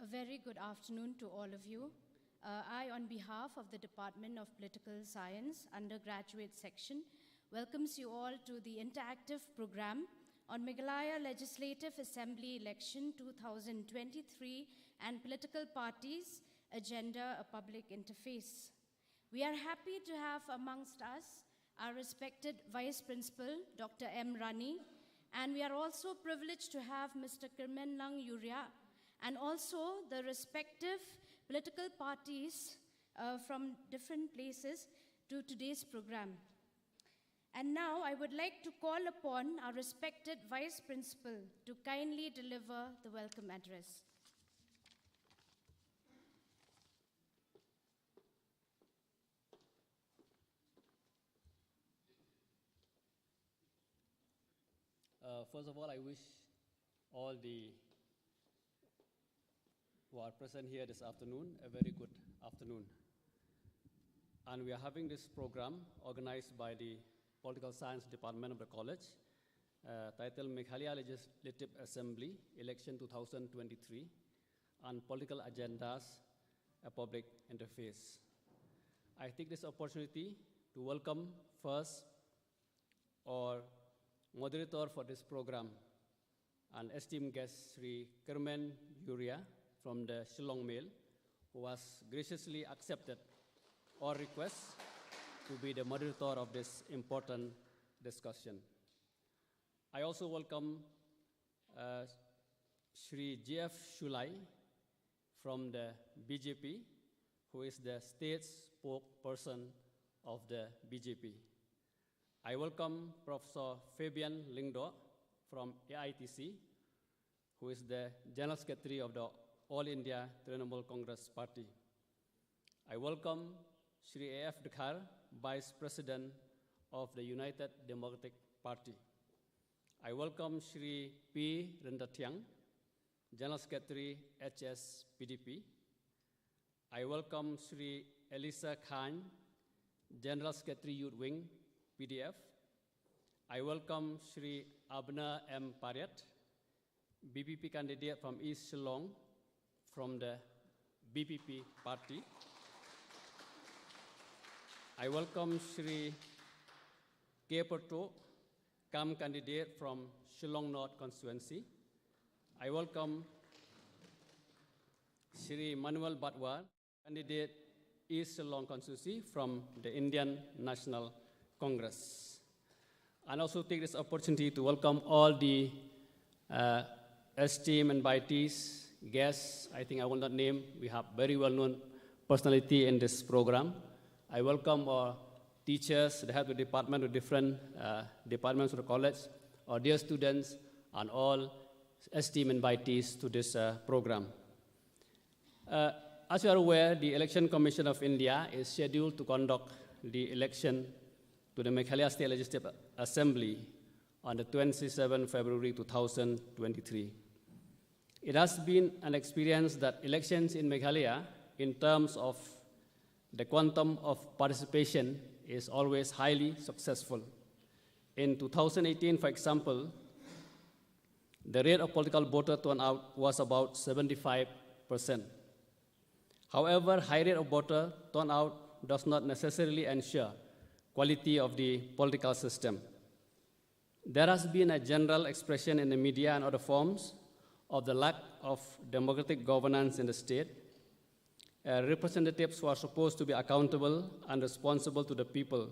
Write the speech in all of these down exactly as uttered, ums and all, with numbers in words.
A very good afternoon to all of you. Uh, I, on behalf of the Department of Political Science, Undergraduate Section, welcomes you all to the interactive program on Meghalaya Legislative Assembly Election two thousand twenty-three and Political Parties, Agenda, a Public Interface. We are happy to have amongst us our respected Vice Principal, Doctor M Rani, and we are also privileged to have Mister Kirmenlang Yuria, and also the respective political parties, uh, from different places to today's program. And now I would like to call upon our respected Vice Principal to kindly deliver the welcome address. Uh, first of all, I wish all the who are present here this afternoon a very good afternoon. And we are having this program organized by the Political Science Department of the college, uh, titled Meghalaya Legislative Assembly Election two thousand twenty-three and Political Agendas, a Public Interface. I take this opportunity to welcome first our moderator for this program, an esteemed guest, Shri Kirmen Yuria from the Shillong Mail, who has graciously accepted our request to be the moderator of this important discussion. I also welcome uh, Shri J F Shullai from the B J P, who is the state spokesperson of the B J P. I welcome Professor Fabian Lyngdoh from A I T C, who is the General Secretary of the All India Trinamool Congress Party. I welcome Shri A F Dkhar, Vice President of the United Democratic Party. I welcome Shri P Ryntathiang, General Secretary H S P D P. I welcome Shri Elisa Chyne, General Secretary Youth Wing, P D F. I welcome Shri Abner M Pariat, B P P candidate from East Shillong from the B P P party. I welcome Shri K Perto, CAM candidate from Shillong North constituency. I welcome Shri Manuel Badwar, candidate East Shillong constituency from the Indian National Congress. And also take this opportunity to welcome all the uh, esteemed invitees, guests. I think I will not name. We have very well-known personality in this program. I welcome our teachers, the head of the department, the different uh, departments of the college, our dear students, and all esteemed invitees to this uh, program. Uh, as you are aware, the Election Commission of India is scheduled to conduct the election to the Meghalaya State Legislative Assembly on the twenty-seventh February two thousand twenty-three. It has been an experience that elections in Meghalaya, in terms of the quantum of participation, is always highly successful. In two thousand eighteen, for example, the rate of political voter turnout was about seventy-five percent. However, high rate of voter turnout does not necessarily ensure quality of the political system. There has been a general expression in the media and other forms of the lack of democratic governance in the state. Uh, representatives who are supposed to be accountable and responsible to the people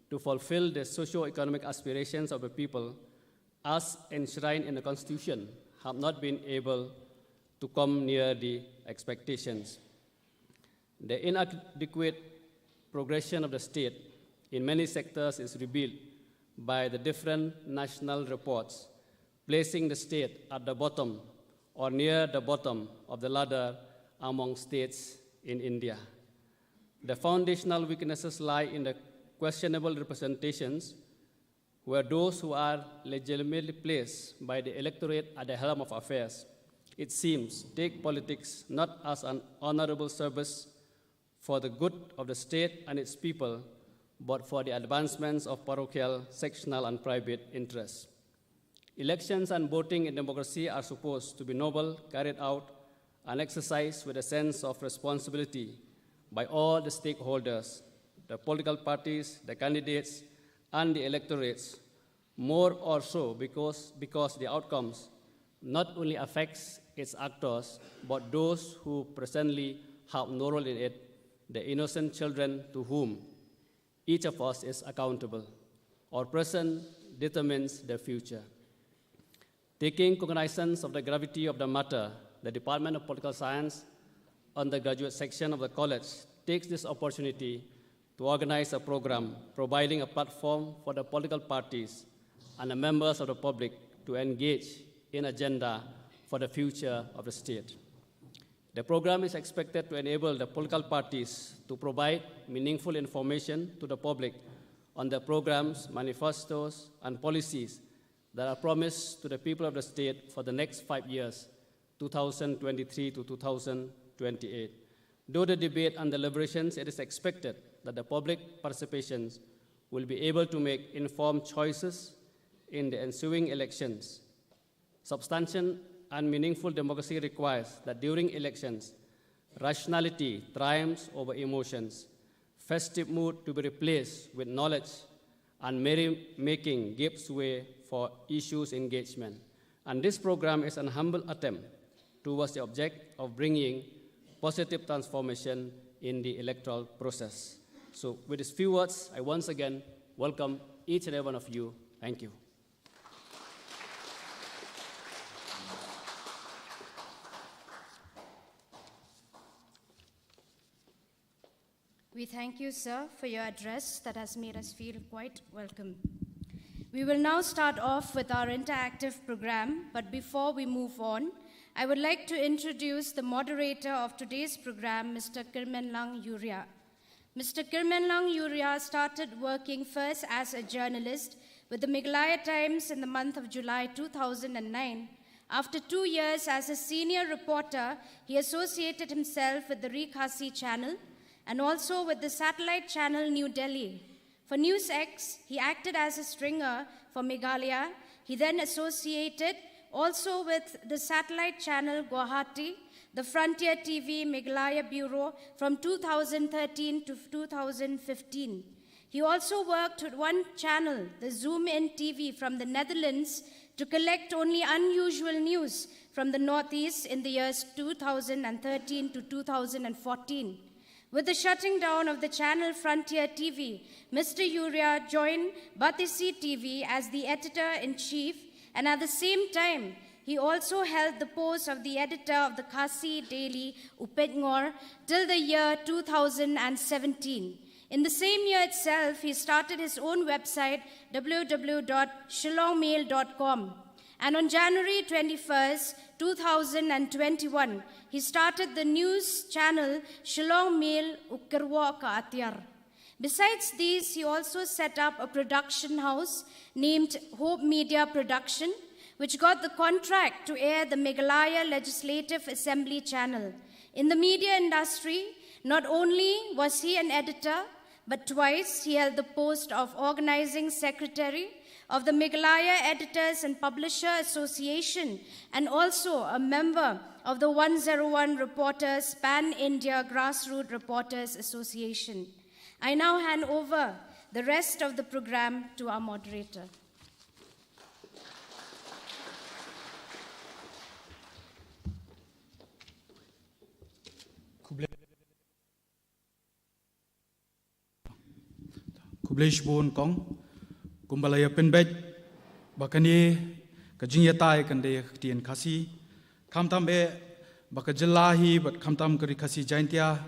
to fulfill the socio-economic aspirations of the people as enshrined in the Constitution have not been able to come near the expectations. The inadequate progression of the state in many sectors is revealed by the different national reports, placing the state at the bottom or near the bottom of the ladder among states in India. The foundational weaknesses lie in the questionable representations where those who are legitimately placed by the electorate at the helm of affairs, it seems, take politics not as an honorable service for the good of the state and its people, but for the advancements of parochial, sectional, and private interests. Elections and voting in democracy are supposed to be noble, carried out and exercised with a sense of responsibility by all the stakeholders, the political parties, the candidates, and the electorates, more or so because, because the outcomes not only affects its actors, but those who presently have no role in it, the innocent children to whom each of us is accountable. Our present determines the future. Taking cognizance of the gravity of the matter, the Department of Political Science, undergraduate section of the college, takes this opportunity to organize a program providing a platform for the political parties and the members of the public to engage in agenda for the future of the state. The program is expected to enable the political parties to provide meaningful information to the public on their programs, manifestos, and policies that are promised to the people of the state for the next five years, two thousand twenty-three to two thousand twenty-eight. Through the debate and deliberations, it is expected that the public participants will be able to make informed choices in the ensuing elections. Substantial and meaningful democracy requires that during elections, rationality triumphs over emotions, festive mood to be replaced with knowledge, and merrymaking gives way for issues engagement. And this program is an humble attempt towards the object of bringing positive transformation in the electoral process. So, with these few words, I once again welcome each and every one of you. Thank you. We thank you, sir, for your address that has made us feel quite welcome. We will now start off with our interactive program, but before we move on, I would like to introduce the moderator of today's program, Mister Kirmenlang Yuria. Mister Kirmenlang Yuria started working first as a journalist with the Meghalaya Times in the month of July two thousand nine. After two years as a senior reporter, he associated himself with the Re Khasi channel and also with the satellite channel New Delhi. For News X, he acted as a stringer for Meghalaya. He then associated also with the satellite channel Guwahati, the Frontier T V Meghalaya Bureau from two thousand thirteen to two thousand fifteen. He also worked with one channel, the Zoom In T V from the Netherlands, to collect only unusual news from the Northeast in the years two thousand thirteen to two thousand fourteen. With the shutting down of the channel Frontier T V, Mister Yuria joined Batesi T V as the editor-in-chief, and at the same time, he also held the post of the editor of the Khasi daily Upetngor till the year two thousand seventeen. In the same year itself, he started his own website, w w w dot shillongmail dot com. And on January twenty-first, two thousand twenty-one, he started the news channel Shillong Mail U Kyrwoh Ka Atiar. Besides these, he also set up a production house named Hope Media Production, which got the contract to air the Meghalaya Legislative Assembly channel. In the media industry, not only was he an editor, but twice he held the post of organizing secretary of the Meghalaya Editors and Publisher Association and also a member of the one zero one Reporters Pan India Grassroots Reporters Association. I now hand over the rest of the program to our moderator. Khublei shibun kong, kumba la ïa pynbeit ba kane ka jingïatai kan dei ka ktien Khasi. Khamtam eh ba ka jylla hi bad khamtam ka Ri Khasi Jaiñtia,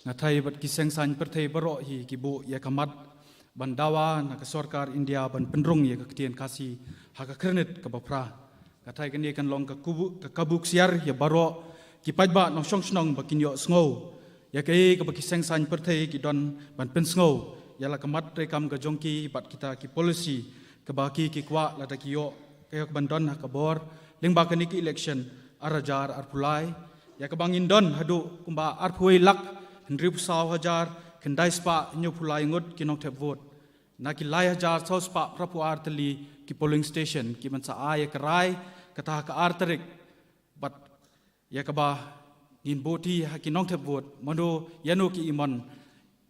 nga tharai bad ki seng saiñ pyrthei baroh hi ki buh ïa ka mat ban dawa na ka sorkar India ban pynrung ïa ka ktien Khasi ha ka khyrnit kaba phra. Nga tharai kane kan long ka kabu, ka kabu ksiar ïa baroh ki paidbah nongshong shnong ba kin ïohsngew ïa kaei kaba ki seng saiñ pyrthei ki don ban pynsngew ïa la ka mat treikam ka jong ki bad kita ki policy kaba ki ki kwah lada ki ïoh ka ïoh ban don ha ka bor lyngba kane ka election ar hajar arphew lai, ïa kaba ngin don haduh kumba arphew wei lak hynriewphew saw hajar khyndai spah hynñiewphew lai ngut ki nongthep vote na ki lai hajar saw spah phraphew ar tylli ki polling station, ki ban sa ai ïa ka rai kata ha ka ar tarik. Bad ïa kaba ngin buh ti ha ki nongthep vote mano ïano ki imon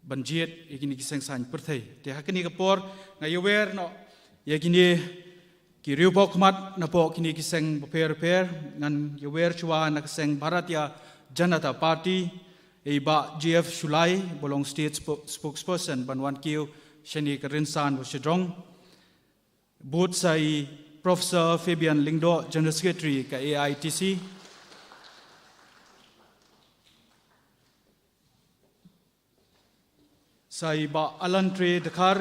ban jied ïa kine ki seng saiñ pyrthei. Te ha kane ka por nga ïawer noh ïa kine ki riewpawkhmat napoh kine ki seng bapher bapher. Ngan ïawer shuwa na ka seng Bharatiya Janata Party, ïa i Bah G F Shullai ba long state spo- spokesperson ban wan kiew shane ka rynsan ba shadrong. Bud sa i Professor Fabian Lyngdoh, General Secretary ka A I T C. Sa i Bah Alan Trey Dkhar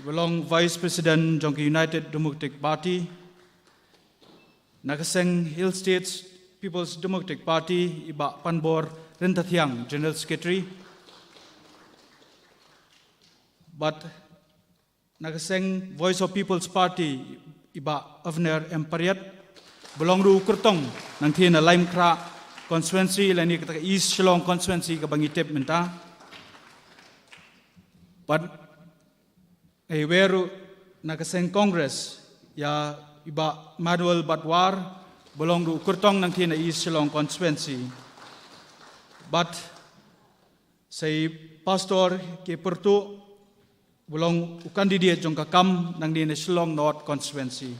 ba long Vice President jong ka United Democratic Party. Na ka seng Hill States People's Democratic Party, i Bah Panbor Ryntathiang, General Secretary. Bad na ka seng Voice of People's Party, i Bah Avner M Pariat ba long ruh u kyrtong nangthie na Laitumkhrah constituency lane kata ka East Shillong constituency kaba ngi tip mynta. Bad nga ïawer ruh na ka seng Congress ïa i Bah Manuel Batwar ba long ruh u kyrtong nangthie na East Shillong constituency. Bad sa i Pastor K Pyrtuh ba long u candidate jong ka KAM nangne na Shillong North constituency.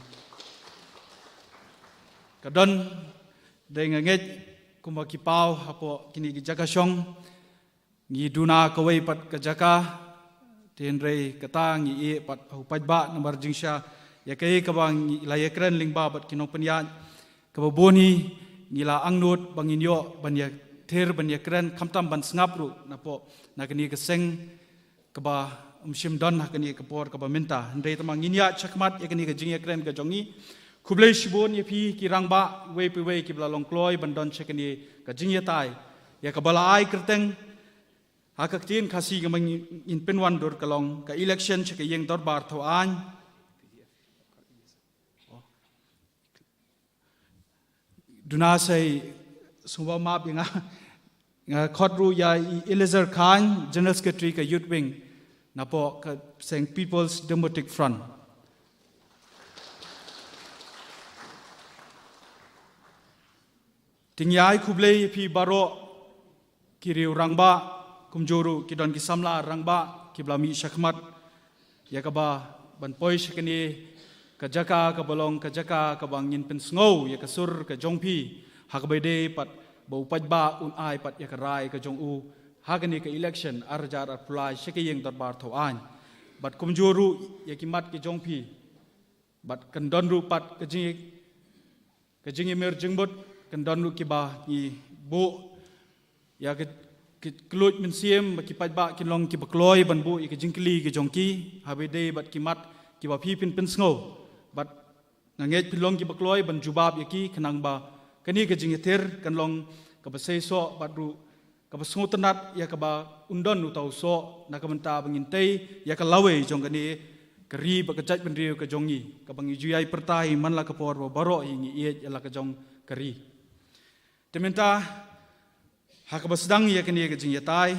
Ka don dei nga ngeit kumba ki paw hapoh kine ki jaka shong ngi duna kawei pat ka jaka. Te hynrei kata ngi ïeh pat ha u paidbah namar jingshisha ïa kaei kaba ngi la ïakren lyngba bad ki nongpynïaid kaba bun hi ngi la angnud ba ngin ïoh ban ïathir ban ïakren khamtam ban sngap ruh napoh na kane ka seng kaba ym shym don ha kane ka por kaba mynta. Hynrei tangba ngin ïaid shakhmat ïa kane ka jingïakren ka jong ngi. Khublei shibun ïa phi ki rangbah iwei pa iwei kiba la long kloi ban don sha kane ka jingïatai ïa kaba la ai kyrteng ha ka ktien Khasi kaba ngin pynwandur ka long ka election sha ka ïing dorbar thaw aiñ. Duna sa i sngewbha map ïa nga, nga khot ruh ïa i Eliezer Chyne, General Secretary ka Youth Wing napoh ka seng People's Democratic Front. Te ngi ai khublei ïa phi baroh ki riew rangbah, kumjuh ruh ki don ki samla rangbah kiba la mih shakhmat ïa kaba ban poi sha kane ka jaka kaba long ka jaka kaba ngin pynsngew ïa ka sur ka jong phi ha kaba ïadei pat ba u paidbah un ai pat ïa ka rai ka jong u ha kane ka election ar hajar arphew lai sha ka ïing dorbar thaw aiñ. Bad kumjuh ruh ïa ki mat ki jong phi bad kan don ruh pat ka jing ka jingïamir jingmut, kan don ruh kiba ngi buh ïa ka, ka kluid mynsiem ba ki paidbah kin long kiba kloi ban buh ïa ka jingkylli ka jong ki ha ba ïadei bad ki mat kiba phi phin pynsngew. Bad nga ngeit phin long kiba kloi ban jubab ïa ki khnang ba kane ka jingïathir kan long kaba seisoh bad ruh kaba sngewtynnat ïa kaba un don uta u soh na ka bynta ba ngin tei ïa ka lawei jong kane ka ri bad ka jaitbynriew ka jong ngi kaba ngi ju ïai pyrta hi man la ka por ba baroh hi ngi ïeit ïa la ka jong ka ri. Te mynta ha kaba sdang ïa kane ka jingïatai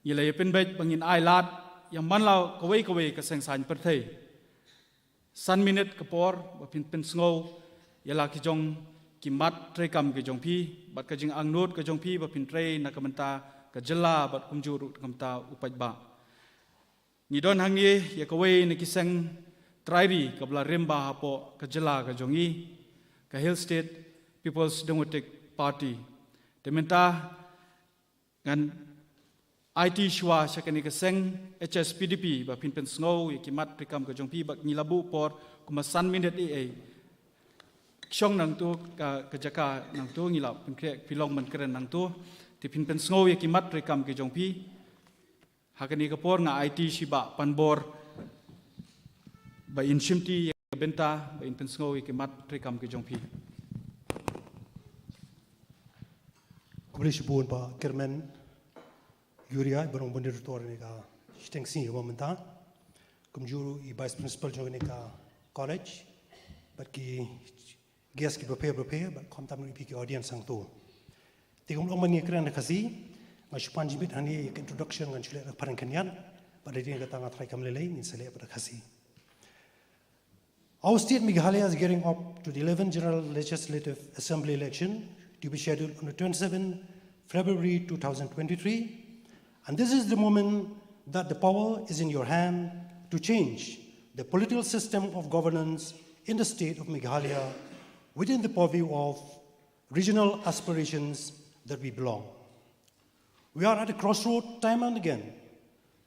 ngi la ïa pynbeit ba ngin ai lad ïa man la kawei kawei ka seng saiñ pyrthei san minit ka por ba phin pynsngew ïa la ki jong ki mat treikam ki jong phi bad ka jingangnud ka jong phi ba phin trei na ka bynta ka jylla bad kumjuh ruh na ka bynta u paidbah. Ngi don hangne ïa kawei na ki seng trai ri kaba la rim bha hapoh ka jylla ka jong ngi, ka Hill State People's Democratic Party. Te mynta ngan aiti shuwa sha kane ka seng H S P D P ba phin pynsngew ïa ki mat treikam ka jong phi bad ngi la buh por kumba san minit ei ei. Shong nangto ka, ka jaka nangto ngi la pynkhreh phi long ban kren nangto. Te phin pynsngew ïa ki mat treikam ki jong phi ha kane ka por. Nga aiti sha i Bah Panbor ba in shimti ïa ka bynta ba in pynsngew ïa ki mat treikam ki jong phi. Khublei shibun Bah Kyrmen Ïuria, i ba long moderator ne ka shiteng sngi kaba mynta. Kumjuh ruh i Vice Principal jong ne ka college bad ki guest kiba pher bapher bad khamtam ruh ïa phi ki audience hangto. Te kumba long ba ngi kren da ka Khasi, nga shu pan jingmut hangne ïa ka introduction, ngan shu leh da ka phareng khyndiat bad hadien kata nga trai kam lei lei ngin sa leh bad da ka Khasi. Our state Meghalaya is gearing up to the eleventh General Legislative Assembly election to be scheduled on the twenty-seventh February two thousand twenty-three. And this is the moment that the power is in your hand to change the political system of governance in the state of Meghalaya within the purview of regional aspirations that we belong. We are at a crossroad time and again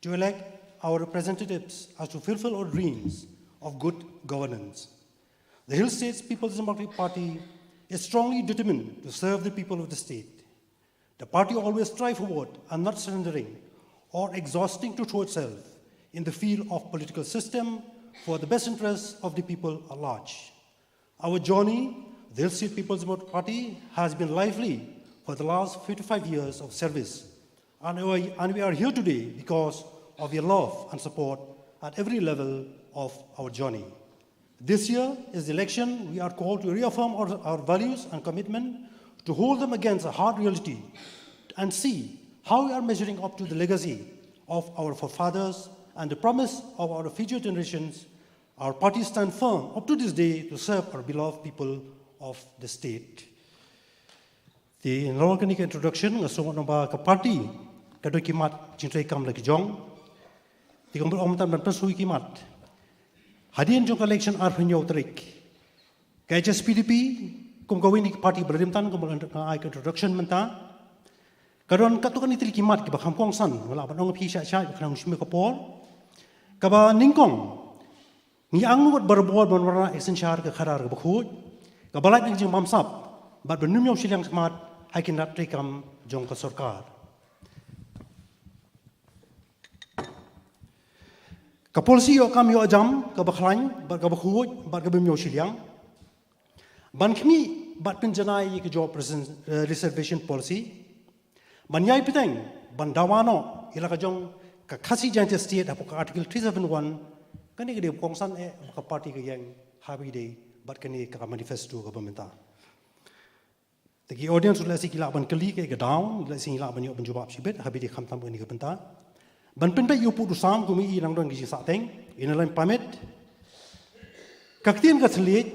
to elect our representatives as to fulfill our dreams of good governance. The Hill States People's Democratic Party is strongly determined to serve the people of the state. The party always strive forward and not surrendering or exhausting to throw itself in the field of political system for the best interests of the people at large. Our journey, the Hill State People's Democratic Party, has been lively for the last fifty-five years of service. And we, and we are here today because of your love and support at every level of our journey. This year is the election. We are called to reaffirm our, our values and commitment to hold them against a hard reality and see how we are measuring up to the legacy of our forefathers and the promise of our future generations. Our party stand firm up to this day to serve our beloved people of the state. Te nalor kane ka introduction, nga sngew ba ka party ka don ki mat jingtrei kam la ki jong. Te kumba ong mynta ban pynsngew ki mat. Hadien jong ka election arphew hynñiew tarik, ka H S P D P kum kawei na ki party ba la rim tan, kumba nga ai ka introduction mynta, ka don katto katne tylli ki mat kiba kham kongsan, nga lah ban ong ïa phi shah shah, ba khnang shu mih ka por. Kaba nyngkong, ngi angnud barabor ban wanrah ïa ka synshar ka khadar kaba khuid, kaba lait na ka jingbamsap bad ban ym ïoh shiliang shakhmat ha ki tnat treikam jong ka sorkar. Ka policy ïoh kam ïoh jam kaba khlaiñ bad kaba khuid bad kaba ym ïoh shiliang. Ban khmih bad pynjanai ïa ka job reservation, eh, reservation policy. Ban ïai bteng, ban dawa noh ïa la ka jong ka Khasi Jaintia State hapoh ka Article three seven one, kane ka dei ba kongsan eh ba ka party ka ïeng ha ba ïadei bad kane ka manifesto kaba mynta. Te ki audience lehse ki lah ban kylli kaei ka daw, lehse ngi lah ban ïoh ban jubab shibit ha ba ïadei khamtam kane ka bynta. Ban pynbeit ïa u pud u sam, kum i nang don ki jingsahteng, Inner Line Permit. Ka ktien ka thylliej,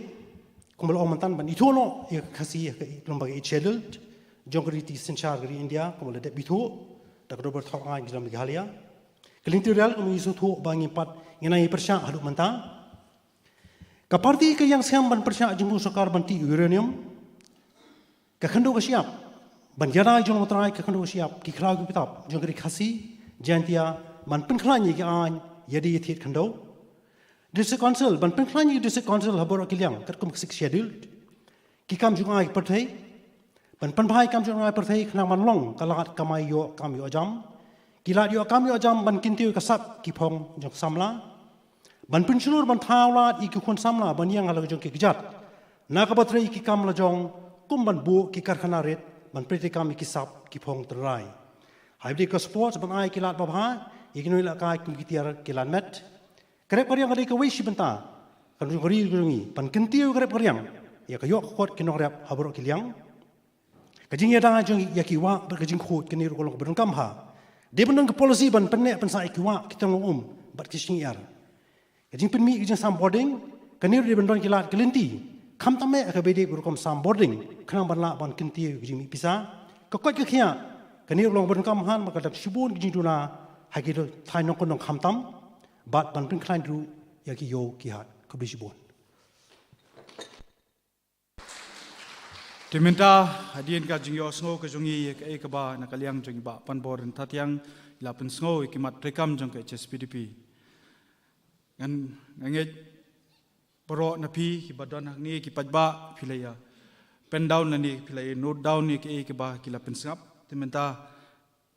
kumba la ong mynta, ban ithuh noh ïa ka Khasi ha ka, kumba ka Eighth Schedule jong ka riti synshar ka ri India, kumba la dep ithuh da ka dorbar thaw aiñ jylla Meghalaya. Ka lynti rel, kumba ngi sngewthuh ba ngim pat ngin nang ïa pyrshah haduh mynta. Ka party ka ïeng skhem ban pyrshah jingmut sorkar ban tih uranium. Ka khyndew ka shyiap ban ïada jong U Trai, ka khyndew ka shyiap, ki khlaw ki btap jong ka ri Khasi Jaintia, ban pynkhlaiñ ïa ki aiñ ïadei ïa thied khyndew. District Council, ban pynkhlaiñ ïa ki District Council ha baroh ki liang katkum ka Sixth Schedule. Ki kam jong ka pyrthei, ban pynbha ïa ki kam jong ka pyrthei khnang ban long ka lad kamai ïoh kam ïoh jam. Ki lad ïoh kam ïoh jam ban kyntiew ïa ka sap ki phong jong ka samla. Ban pynshlur ban thaw lad ïa ki khun samla ban ïeng ha la ka jong ki kjat, na kaba trei ïa ki kam la jong, kum ban buh ki karkhana rit ban pyntrei kam ïa ki sap ki phong tynrai. Ha kaba ïadei ka sports, ban ai ki lad babha ïa ki nongïalehkai kum ki tiar ki lad met. Ka rep ka riang ka dei kawei shi bynta ka jong ka ri ka jong ngi, ban kyntiew ka rep ka riang ïa ka ïoh ka kot ki nongrep ha baroh ki liang. Ka jingïada jong ïa ki wah bad ka jingkhuid, kane ruh ka long kaba donkam bha. Dei ban don ka policy ban pynneh pynsah ïa ki wah, ki tnga um bad ki shyngiar. Ka jingpynmih ka jingsam boarding, kane ruh dei ban don ki lad ki lynti, khamtam eh ha kaba ïadei bad ka rukom sam boarding, khnang ban lah ban kyntiew ka jingmih pisa. Ka koit ka khiah, kane ruh ka long kaba donkam bha, namar ka don shibun ki jingduna ha ki thaiñ nongkyndong khamtam, bad ban pynkhlaiñ ruh ïa ki ïew ki hat. Khublei shibun. Te mynta, hadien ka jingïohsngew ka jong ngi ïa kaei kaba na ka liang jong i Bah Panbor Ryntathiang i la pynsngew ïa ki mat treikam jong ka H S P D P. Ngan, nga ngeit baroh na phi kiba don hangne ki paidbah phi la ïa pen down lane phi la ïa note down ïa kaei kaba ki la pynsngap. Te mynta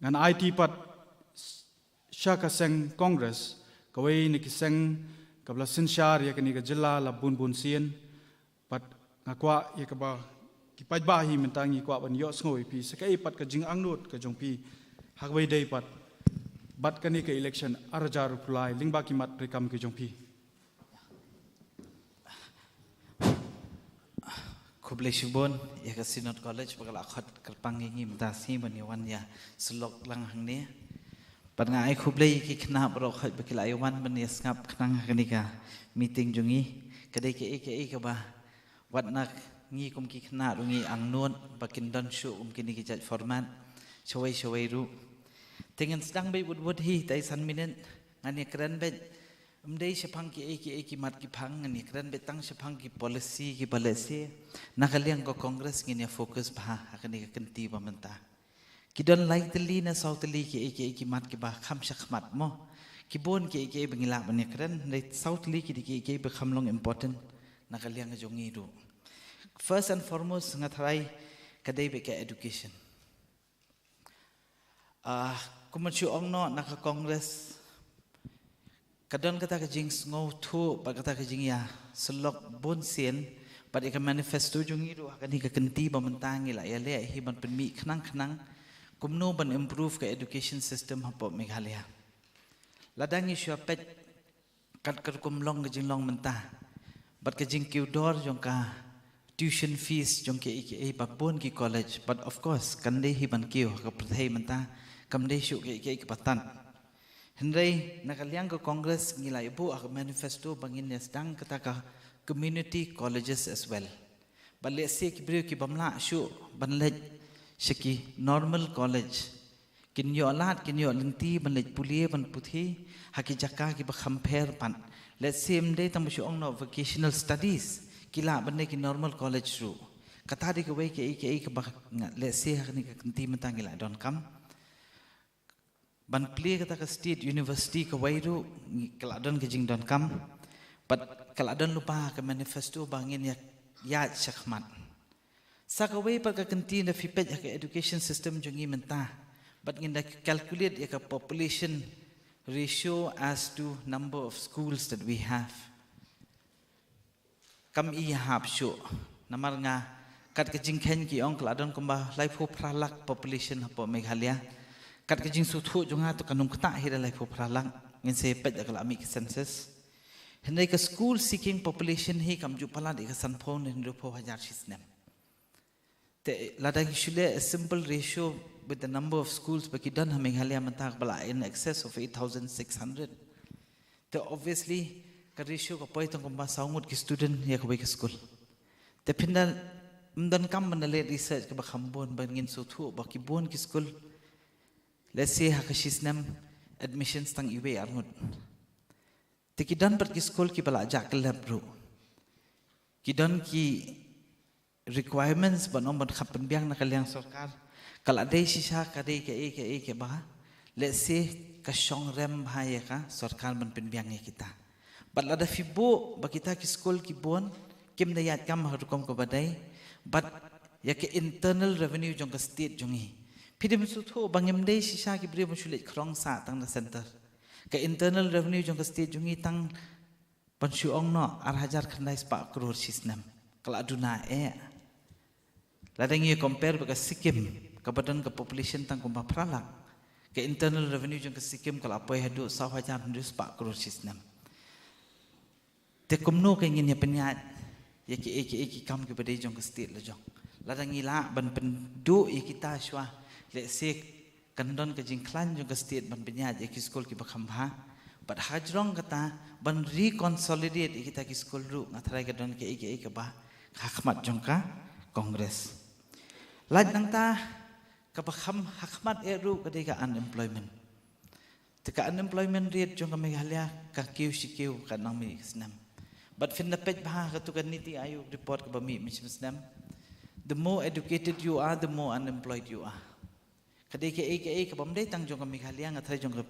ngan aiti pat sha ka seng Congress, kawei na ki seng kaba la synshar ïa kane ka jylla la bun bun sien. Pat nga kwah ïa kaba ki paidbah hi mynta ngi kwah ban ïohsngew ïa phi sa kaei pat ka jingangnud ka jong phi ha kaba ïadei pat bad kane ka election ar hajar arphew lai lyngba ki mat treikam ki jong phi. Khublei shibun ïa ka Synod College ba ka la khot kyrpang ïa ngi mynta sngi ban ïa wan ïa sylok lang hangne. Pat nga ai khublei ïa ki khynnah baroh khoit ba ki la ïa wan ban ïa sngap khnang ha kane ka meeting jong ngi. Ka dei kaei kaei kaba wat na Ngi kum ki khynnah ruh ngi angnud ba kin don shuh kum kine ki jait format shawei shawei ruh. Te ngan sdang beit wut wut hi, tai san minit. Ngan ïa kren beit, ym dei shaphang kiei kiei ki mat ki phang, ngan ïa kren beit tang shaphang ki policy kiba lehse na ka liang ka Congress ngin ïa focus bha ha kane ka kynti ba mynta. Ki don lai tylli ne saw tylli kiei kiei ki mat kiba kham shakhmat mo. Ki bun kiei kiei ba ngi lah ban ïa kren, hynrei saw tylli ki dei kiei kiei ba kham long important na ka liang jong ngi ruh. First and foremost, nga tharai ka dei beit ka education. Ah, kum ban shu ong noh, na ka Congress ka don kata ka jingsngewthuh bad kata ka jingïasyllok bun sien, bad ïa ka manifesto jong ngi ruh ha kane ka kynti ba mynta ngi la ïaleh hi ban pynmih khnang khnang kumno ban improve ka education system hapoh Meghalaya. Lada ngi shu ïa peit kat ka rukom long ka jinglong mynta bad ka jingkiew dor jong ka tuition fees jong kiei kiei ba bun ki college, but of course kan dei hi ban kiew ha ka pyrthei mynta, kam dei shuh kiei kiei kiba tan. Hynrei na ka liang ka Congress ngi la ïa buh ha ka manifesto ba ngin ïa sdang kata ka community colleges as well. Bad lehse ki briew ki bym lah shuh ban leit sha ki normal college, kin ïoh lad, kin ïoh lynti ban leit pule ban puthi ha ki jaka kiba kham pher pat. Lehse ym dei tang ba shu ong noh vocational studies, ki lah ban leit ki normal college ruh. Kata dei kawei kaei kaei kaba nga, lehse ha kane ka kynti mynta ngi la donkam. Ban plie kata ka state university kawei ruh ngi, ka la don ka jingdonkam. Bad ka la don lypa ha ka manifesto ba ngin ïa ïaid shakhmat. Sa kawei pat ka kynti, lada phi peit ha ka education system jong ngi mynta bad ngin da calculate ïa ka population ratio as to number of schools that we have, kam i hap shuh. Namar nga, kat ka jingkheiñ ki ong ka la don kumba laiphew phra lak population hapoh Meghalaya. Kat ka jingsngewthuh jong nga to kan ym ktah hi da laiphew phra lak, ngin sa peit da ka la mih ka census. Hynrei ka school seeking population hi kam ju palat ïa ka sanphew ne hynriewphew hajar shisnem. Te lada ngi shu leh a simple ratio with the number of schools ba ki don ha Meghalaya mynta, ba la in excess of eight thousand six hundred. Te obviously ka ratio ka poi tang kumba saw ngut ki student ïa kawei ka school. Te phin da, ym donkam ban da leh research kaba kham bun ba ngin sngewthuh ba ki bun ki school, let's say ha ka shisnem admissions tang iwei ar ngut. Te ki don pat ki school kiba la jah kyllep ruh. Ki don ki requirements ban ong ban kham pynbiang na ka liang sorkar. Ka la dei shisha ka dei kaei kaei kaba, let's say, ka shong rem bha ïa ka sorkar ban pynbiang ïa kita. Bad lada phi buh ba kita ki school ki bun kim da ïaid kam ha ka rukom kaba dei, bad ïa ka internal revenue jong ka state jong ngi, phi dei ban sngewthuh ba ngim dei shisha ki briew ban shu leit khrong sah tang na center. Ka internal revenue jong ka state jong ngi tang, ban shu ong noh, ar hajar khyndai spah klur shisnem. Ka la duna eh. Lada ngi compare bad ka Sikkim kaba don ka population tang kumba phra lak, ka internal revenue jong ka Sikkim ka la poi haduh saw hajar hynriew spah klur shisnem. Te kumno ka ngin ïa pynïaid ïa kiei kiei ki kam kiba dei jong ka state la jong? Lada ngi lah ban pynduh ïa kita shuwa, let's say, kan don ka jingkhlaiñ jong ka state ban pynïaid ïa ki school kiba kham bha. Bad hajrong kata ban reconsolidate ïa kita ki school ruh, nga tharai ka don kaei kaei kaba ha khmat jong ka Congress. Lait nangta kaba kham ha khmat eh ruh ka dei ka unemployment. Te ka unemployment rate jong ka Meghalaya ka kiew shi kiew ka nang mih snem. Bad phin da peit bha ha katu ka NITI Aayog report kaba mih mynshem snem, the more educated you are, the more unemployed you are. Ka dei kaei kaei kaba ym dei tang jong ka Meghalaya, nga tharai jong ka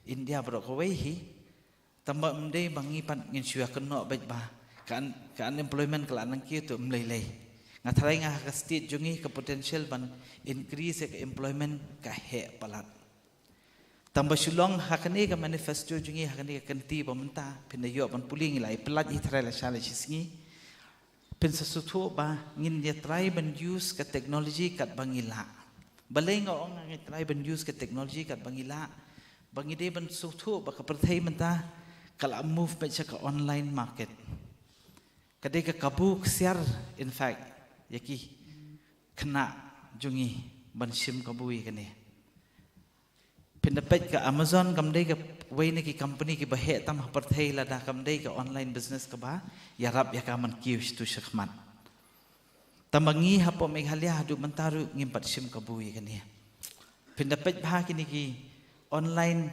India baroh kawei hi. Tangba ym dei ba ngi pat ngin shu ïa kynnoh beit ba ka un-, ka unemployment ka la nang kiew, to ym lei lei. Nga tharai nga ha ka state jong ngi ka potential ban increase ïa ka employment ka heh palat. Tangba shu long ha kane ka manifesto jong ngi ha kane ka kynti ba mynta, phin da ïoh ban pule, ngi la ïa pynlait hi tharai lashai lashisngi. Phin sa sngewthuh ba ngin ïa try ban use ka technology katba ngi lah. Balei nga ong ngi try ban use ka technology katba ngi lah? Ba ngi dei ban sngewthuh ba ka pyrthei mynta ka la move beit sha ka online market. Ka dei ka kabu ksiar, in fact, ïa ki khynnah jong ngi ban shim kabu ïa kane. Phin da peit ka Amazon kam dei kawei na ki company kiba heh tam ha pyrthei, lada kam dei ka online business kaba ïarap ïa ka ban kiew shatu shakhmat. Tang ba ngi hapoh Meghalaya haduh mynta ruh ngim pat shim kabu ïa kane. Phin da peit bha kine ki online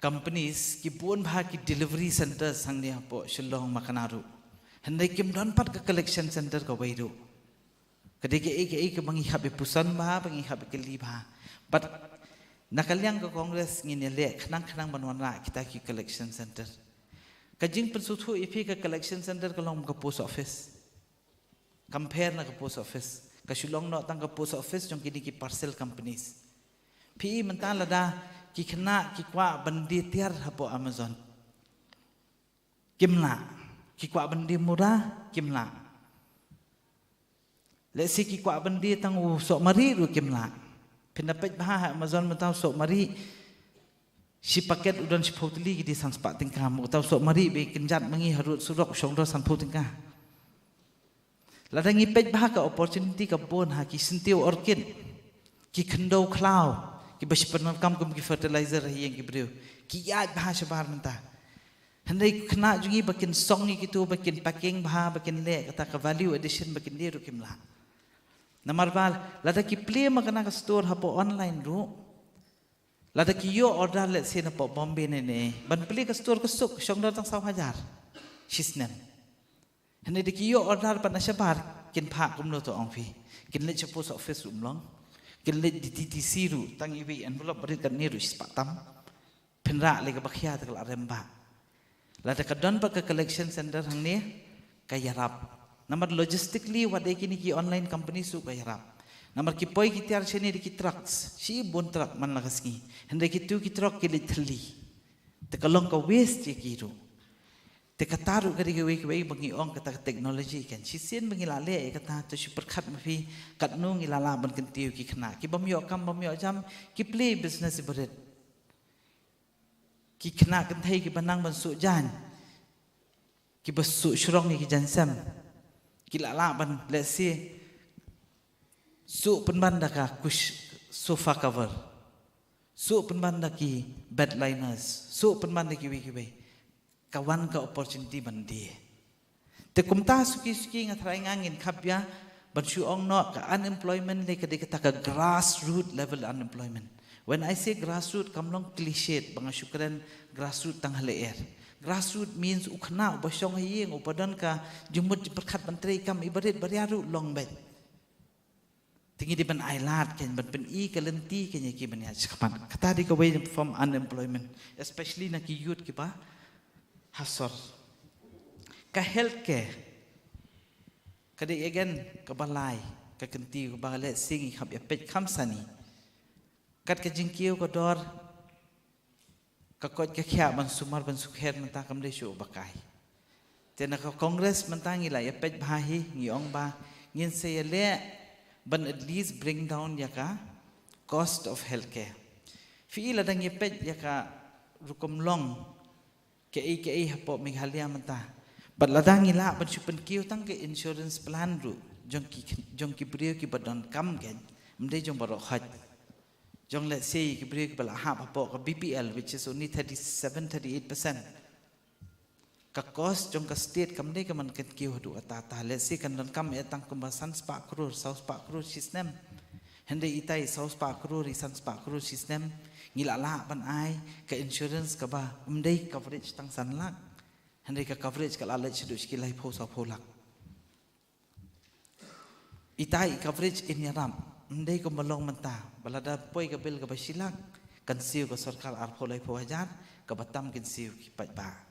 companies, ki bun bha ki delivery centers hangne hapoh Shillong ma kane ruh. Hynrei kim don pat ka collection center kawei ruh. Ka dei kaei kaei kaba ngi hap ïa puson bha, ba ngi hap ïa kylli bha. But na ka liang ka Congress ngin ïaleh khnang khnang ban wanrah kita ki collection center. Ka jingpynsngewthuh ïa phi, ka collection center ka long ka post office. Compare na ka post office. Ka shu long noh tang ka post office jong kine ki parcel companies. Phi i mynta lada ki khynnah ki kwah ban die tiar hapoh Amazon, kim lah. Ki kwah ban die mura, kim lah. Let's say ki kwah ban die tang u sohmari ruh kim lah. Phin da peit bha ha Amazon mynta u sohmari, shi paket u don shiphew tylli ki die san spah tyngka, ma uta u sohmari ba kynjat ma ngi harud surok u shong dor sanphew tyngka. Lada ngi peit bha, ka opportunity ka bun ha, ki syntiew orchid, ki khyndew khlaw, kiba shu pyndonkam kum ki fertilizer ha ïing ki briew, ki ïaid bha shabar mynta. Hynrei khynnah jong ngi ba kin song ïa kito, ba kin packing bha, ba kin leh kata ka value addition, ba kin die ruh kim lah. Namar ba lada ki plie ma kane ka store hapoh online ruh, lada ki ïoh order, let's say napoh Bombay ne ne, ban plie ka store ka suk, shong dor tang saw hajar shisnem. Hynrei da ki ïoh order pat na shabar, kin phah kumno to ong phi. Kin leit sha post office ruh ym long. Kin leit D T D C ruh, tang iwei i envelope barit katne ruh shi spah tam. Phin rah lei kaba khia te ka la rem bha. Lada ka don pat ka collection center hangne, ka ïarap. Namar logistically, wat ïa kine ki online company ruh ka ïarap. Namar ki poi ki tiar shane da ki trucks, shibun truck man la ka sngi. Hynrei kito ki truck ki leit thylli. Te ka long ka waste ïa ki ruh. Te kata ruh ka dei kawei kawei ba ngi ong kata ka technology kan. Shisien ba ngi la leh ïa kata, to shu pyrkhat ma phi katno ngi la lah ban kyntiew ki khynnah. Ki bym ïoh kam bym ïoh jam, ki plie business barit. Ki khynnah kynthei kiba nang ban suh jaiñ, kiba suh shrong ïa ki jaiñ sem, ki la lah ban, let's say, suh pynban da ka kush, sofa cover, suh pynban da ki bed liners, suh pynban da kiwei kiwei. Ka wan ka opportunity ban die. Te kumta suki suki nga tharai nga ngin khap ïa ban shu ong noh, ka unemployment lei ka dei kata ka grassroot level unemployment. When I say grassroot, kam long cliched ba nga shu kren grassroot tang ha lyer. Grassroot means u khynnah uba shong ha ïing, uba don ka jingmut jingpyrkhat ban trei kam, i barit baria ruh long beit. Te ngi dei ban ailad kan, ban pyni ka lynti kan ïa ki ban ïaid shakhmat. Kata dei kawei form unemployment, especially na ki youth kiba ha sor. Ka healthcare ka dei again kaba lai ka kynti kaba leh sing i khap ïa peit kham sani. Kat ka jingkiew ka dor, ka koit ka khiah ban sumar ban sukher mynta kam dei shuh ba kai. Te na ka Congress mynta ngi la ïa peit bha hi, ngi ong ba ngin sa ïaleh ban at least bring down ïa ka cost of healthcare. Phi i lada ngi peit ïa ka rukom long kaei kaei hapoh Meghalaya mynta, bad lada ngi lah ban shu pynkiew tang ka insurance plan ruh jong ki, jong ki briew kiba donkam kan, ym dei jong baroh khoit. Jong, let's say, ki briew kiba la hap hapoh ka B P L, which is only thirty-seven, thirty-eight percent. Ka cost jong ka state kam dei ka ban kyntiew haduh katta katta. Let's say kan donkam eh tang kumba san spah klur, saw spah klur shisnem. Hynrei itai saw spah klur, i san spah klur shisnem, ngi la lah ban ai ka insurance kaba ym dei coverage tang san lak. Hynrei ka coverage ka la leit shaduh sha ki laiphew sawphew lak. Itai i coverage in ïarap, ym dei kumba long mynta ba lada poi ka bill kaba shi lak, kan siew ka sorkar arphew laiphew hajar, kaba tam kin siew ki paidbah.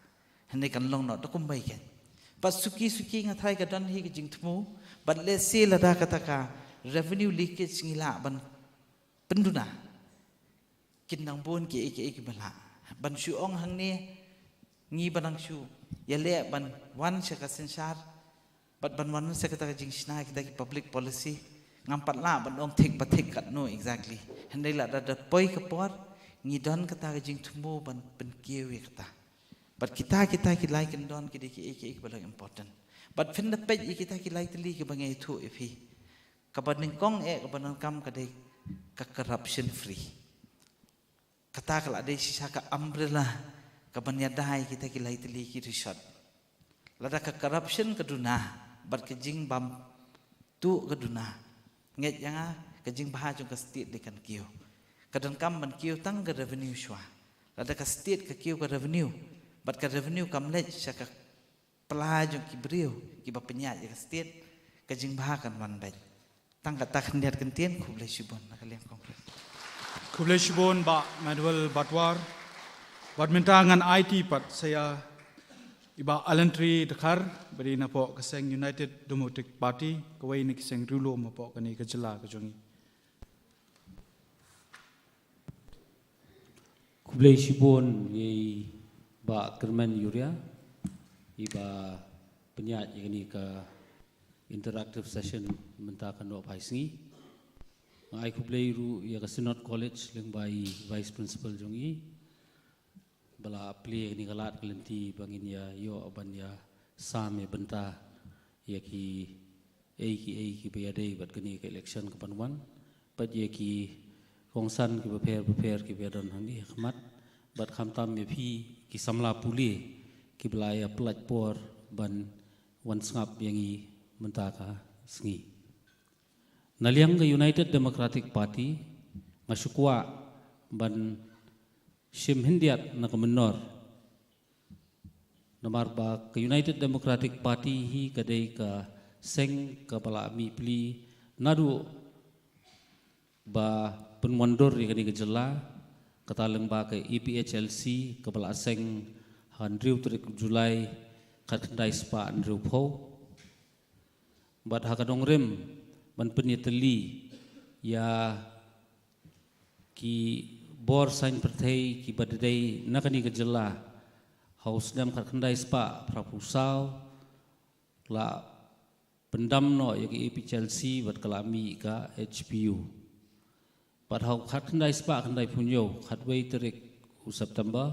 Hynrei kan long noh da kumba i kan. Bad suki suki nga tharai ka don hi ka jingthmu, bad let's say lada kata ka revenue leakage ngi lah ban pynduna, kin nang bun kiei kiei kiba lah. Ban shu ong hangne, ngi ba nang shu ïaleh ban wan sha ka synshar bad ban wan sha kata ka jingshna kita ki public policy, ngam pat lah ban ong thik ba thik katno exactly. Hynrei lada da poi ka por, ngi don kata ka jingthmu ban pynkiew ïa kata. Bad kita kita ki lai kyndon ki dei kiei kiei kiba long important. Bad phin da peit ïa kita ki lai tylli kiba nga ïathuh ïa phi, kaba nyngkong eh kaba donkam ka dei ka corruption free. Kata ka la dei shisha ka umbrella kaban ïada ïa kita ki lai tylli ki rishot. Lada ka corruption ka duna bad ka jingbym tu ka duna. Ngeit ïa nga, ka jingbha jong ka state dei kan kiew. Ka donkam ban kiew tang ka revenue shuwa. Lada ka state ka kiew ka revenue, bad ka revenue kam leit sha ka pla jong ki briew kiba pynïaid ïa ka state, ka jingbha kan wan beit. Tang kata khyndiat kyntien, khublei shibun na ka liang Congress. Khublei shibun Bah Manuel Batwar. Bad mynta ngan aiti pat sa ïa i Bah Alentri Dkhar, ba dei napoh ka seng United Democratic Party, kawei na ki seng riewlum hapoh kane ka jylla ka jong ngi. Khublei shibun ïa i Bah Kyrmen Uriah, iba pynïaid ïa kane ka interactive session mynta ka nongphai sngi. Nga ai khublei ruh ïa ka Synod College lyngba i Vice Principal jong i, ba la plie ïa kane ka lad ka lynti ba ngin ïa ïoh ban ïa sam ïa bynta ïa ki ei ki ei kiba ïadei bad kane ka election kaban wan, bad ïa ki kongsan kiba pher bapher kiba don hangne ha khmat, bad khamtam ïa phi ki samla pule kiba la ïa pynlait por ban wan sngap ïa ngi mynta ka sngi. Na liang ka United Democratic Party, nga shu kwah ban shim khyndiat na ka mynnor. Namar ba ka United Democratic Party hi ka dei ka seng kaba la mih pli naduh ba pynwandur ïa kane ka jylla, kata lyngba ka A P H L C kaba la seng ha hynriew tarik July khatkhyndai spah hynriewphew. Bad ha ka nongrim ban pynïatylli ïa ki bor saiñ pyrthei kiba dei na kane ka jylla, ha u snem khatkhyndai spah phraphew saw la pyndam noh ïa ka A P H L C bad ka la mih ka H P U. Bad ha u khatkhyndai spah khyndaiphew hynñiew, khatwei tarik u September,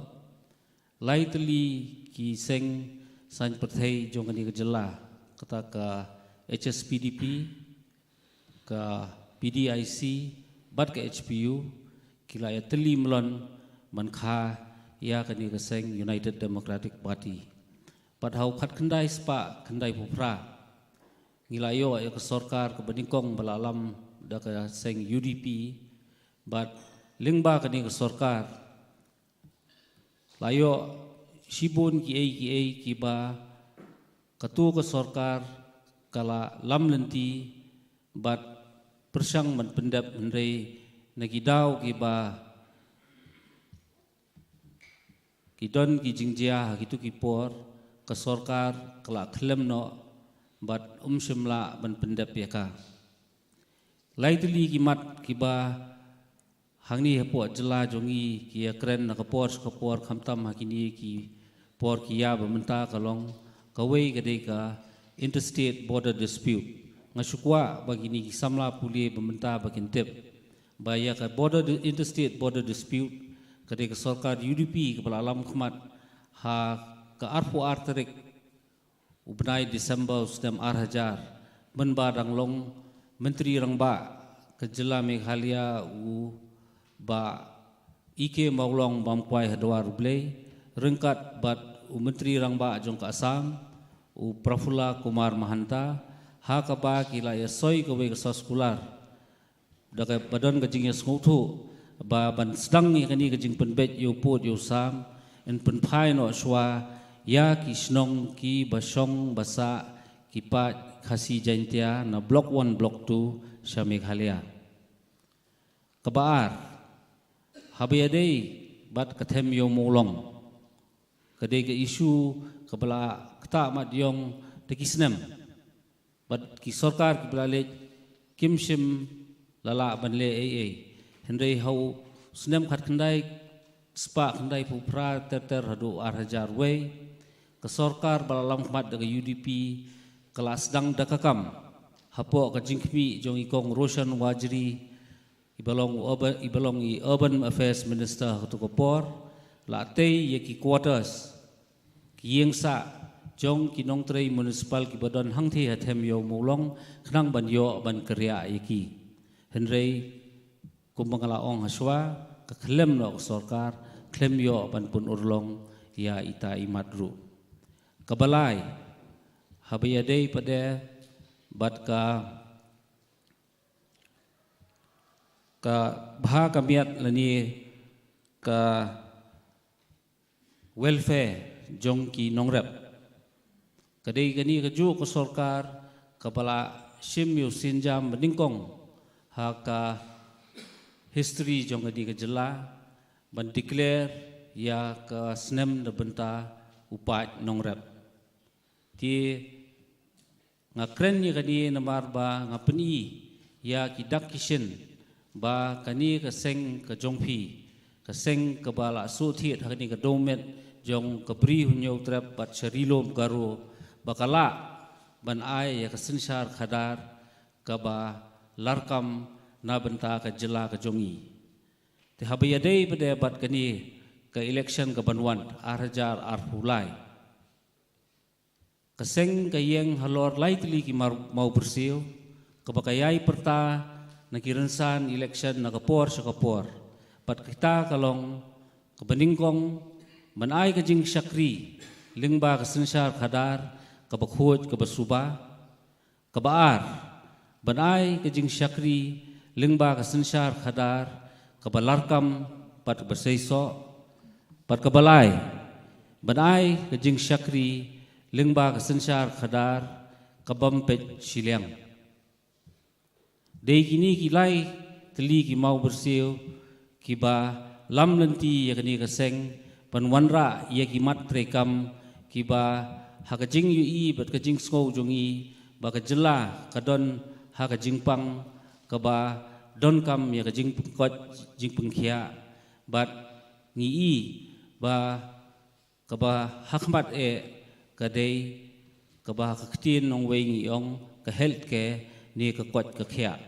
lai tylli ki seng saiñ pyrthei jong kane ka jylla, kata ka H S P D P, ka P D I C, bad ka H P U, ki la ïa tylli mlon ban kha ïa kane ka seng United Democratic Party. Bad ha u khatkhyndai spah khyndaiphew phra, ngi la ïoh ïa ka sorkar kaba nyngkong ba la lam da ka seng U D P, bad lyngba kane ka sorkar la ïoh shibun ki ei ki ei kiba katu ka sorkar ka la lam lynti bad pyrshang ban pyndep, hynrei na ki daw kiba ki don ki jingjia ha kitu ki por, ka sorkar ka la khlem noh bad um shym lah ban pyndep ïa ka. Lai tylli ki mat kiba hangne hapoh jylla jong ngi ki ïa kren na ka por sha ka por, khamtam ha kine ki por ki ïa ba mynta ka long, kawei ka dei ka interstate border dispute. Nga shu kwah ba kine ki samla pule ba mynta ba kin tip ba ïa ka border di-, interstate border dispute, ka dei ka sorkar U D P kaba la lam khmat ha ka arphew ar tarik u bnai December u snem ar hajar, mynba dang long Myntri Rangbah ka jylla Meghalaya u Bah E K Mawlong Bamkwai ha dwar U Blei, ryngkat bad u Myntri Rangbah jong ka Assam, u Prafulla Kumar Mahanta, ha kaba ki la ïa soi kawei ka soskular da kaba don ka jingïasngewthuh ba ban sdang ïa kane ka jingpynbeit ïa u pud ïa u sam, yn pynphai noh shuwa ïa ki shnong kiba shong ba sah ki paid Khasi Jaiñtia na Block One, Block Two sha Meghalaya. Kaba ar, haba ïadei bad ka them ïew mawlong, ka dei ka issue kaba la ktah mat ïong da ki snem. Bad ki sorkar kiba la leit kim shym la lah ban leh ei ei. Hynrei ha u snem khatkhyndai spah khyndaiphew phra ter ter haduh ar hajar wei, ka sorkar ba la lam khmat da ka U D P ka la sdang da ka kam hapoh ka jingkhmih jong i Kong Roshan Warjri, iba long u urban, iba long i Urban Affairs Minister ha kato ka por, la tei ïa ki quarters, ki ïing sah jong ki nongtrei municipal kiba don hangthie ha them ïew mawlong, khnang ban ïoh ban kyrïah ïa ki. Hynrei kumba nga la ong ha shuwa, ka khlem noh ka sorkar, khlem ïoh ban pynurlong ïa ita i mat ruh. Kaba lai, haba ïadei pat de bad ka ka bha ka miat lane ka welfare jong ki nongrep. Ka dei kane kajuh ka sorkar kaba la shim ïa u sienjam banyngkong ha ka history jong kane ka jylla ban declare ïa ka snem na bynta u paid nongrep. Te nga kren ïa kane namar ba nga pyni ïa ki dak ki shin ba kane ka seng ka jong phi, ka seng kaba la shu thied ha kane ka dewmet jong ka Bri Hynñiewtrep bad Shari Lum Garo, ba ka lah ban ai ïa ka synshar khadar kaba larkam na bynta ka jylla ka jong i. Te haba ïadei pat de bad kane ka election kaban wan ar hajar arphew lai, ka seng ka ïeng halor lai tylli ki mar-, mawbyrsiew, kaba ka ïai pyrta na ki rynsan election na ka por sha ka por. Bad kita ka long kaba nyngkong, ban ai ka jingshakri lyngba ka synshar khadar kaba khuid kaba suba. Kaba ar, ban ai ka jingshakri lyngba ka synshar khadar kaba larkam bad kaba seisoh. Bad kaba lai, ban ai ka jingshakri lyngba ka synshar khadar kabym peit shiliang. Dei kine ki lai tylli ki mawbyrsiew kiba lam lynti ïa kane ka seng ban wanrah ïa ki mat treikam kiba ha ka jingïohi bad ka jingsngew jong i ba ka jylla ka don ha ka jingpang kaba donkam ïa ka jingpynkhiah jingpynkhiah. Bad ngi i ba kaba hakhmat eh ka dei kaba ha ka ktien nongwei ngi ong ka health care ne ka koit ka khiah.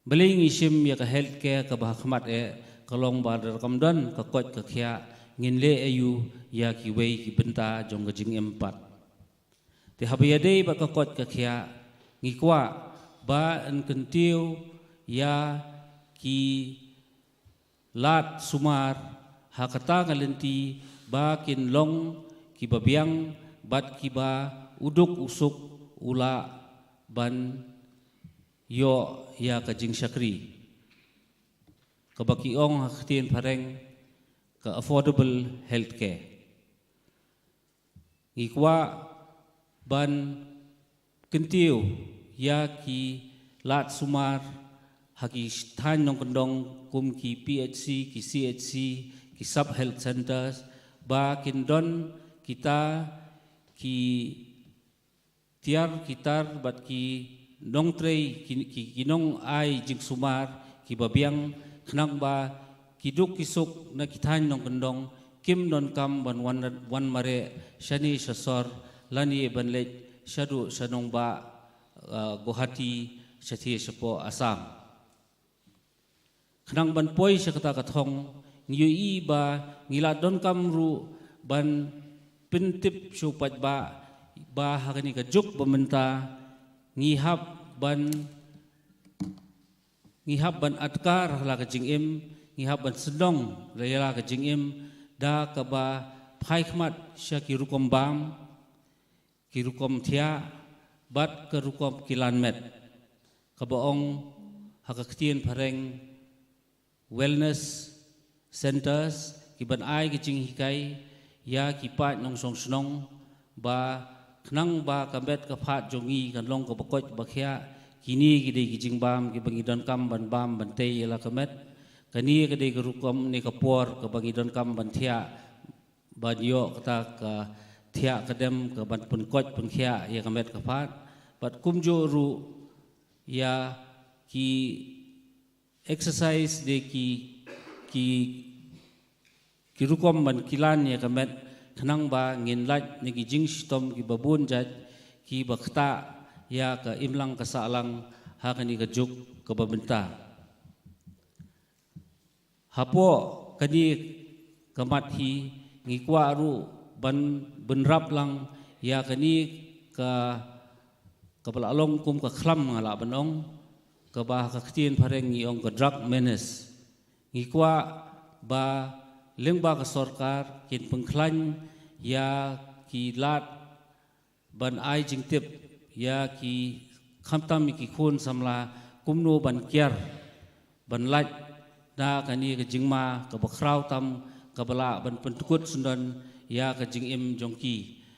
Balei ngi shim ïa ka health care kaba hakhmat eh? Ka long ba lada kam don ka koit ka khiah, ngin leh aïu ïa kiwei ki bynta jong ka jingim pat? Te haba ïadei bad ka koit ka khiah, ngi kwah ba yn kyntiew ïa ki lad sumar ha kata ka lynti ba kin long kiba biang bad kiba u duk u suk u lah ban ïoh ïa ka jingshakri, kaba ki ong ha ka ktien phareng ka affordable healthcare. Ngi kwah ban kyntiew ïa ki lad sumar ha ki thaiñ nongkyndong kum ki P H C, ki C H C, ki sub health centers, ba kin don kita ki tiar ki tar bad ki nongtrei, ki, ki, ki nongai jingsumar kiba biang, khnang ba ki duk ki suk na ki thaiñ nongkyndong kim donkam ban wan, wan mareh shane shasor lane ban leit shaduh sha nongbah, uh, Guwahati, shathie shapoh Assam. Khnang ban poi sha kata ka thong, ngi ïohi ba ngi la donkam ruh ban pyntip sha u paidbah ba ha kane ka juk ba mynta ngi hap ban, ngi hap ban atkar ha la ka jingim, ngi hap ban sdang ha la ka jingim da kaba phai khmat sha ki rukom bam, ki rukom thiah bad ka rukom kilan met, kaba ong ha ka ktien phareng wellness centers, kiban ai ka jinghikai ïa ki paid nongshong shnong ba khnang ba ka met ka phad jong ngi kan long kaba koit ba khiah. Kine ki dei ki jingbam kiba ngi donkam ban bam ban tei ïa la ka met. Kane ka dei ka rukom ne ka por kaba ngi donkam ban thiah ban ïoh kata ka thiah ka dem kaban pynkoit pynkhiah ïa ka met ka phad. Bad kumjuh ruh ïa ki exercise de ki, ki, ki rukom ban kilan ïa ka met, khnang ba ngin lait na ki jingshitom kiba bun jait kiba ktah ïa ka imlang ka sahlang ha kane ka juk kaba mynta. Hapoh kane ka mat hi ngi kwah ruh ban bynrap lang ïa kane ka, kaba la long kum ka khlam nga lah ban ong, kaba ha ka ktien phareng ngi ong ka drug menace. Ngi kwah ba lyngba ka sorkar kin pynkhlaiñ ïa ki lad ban ai jingtip ïa ki, khamtam ïa ki khun samla kumno ban kiar ban lait na kane ka jingma kaba khraw tam, kaba lah ban pyntyngkut syndon ïa ka jingim jong ki,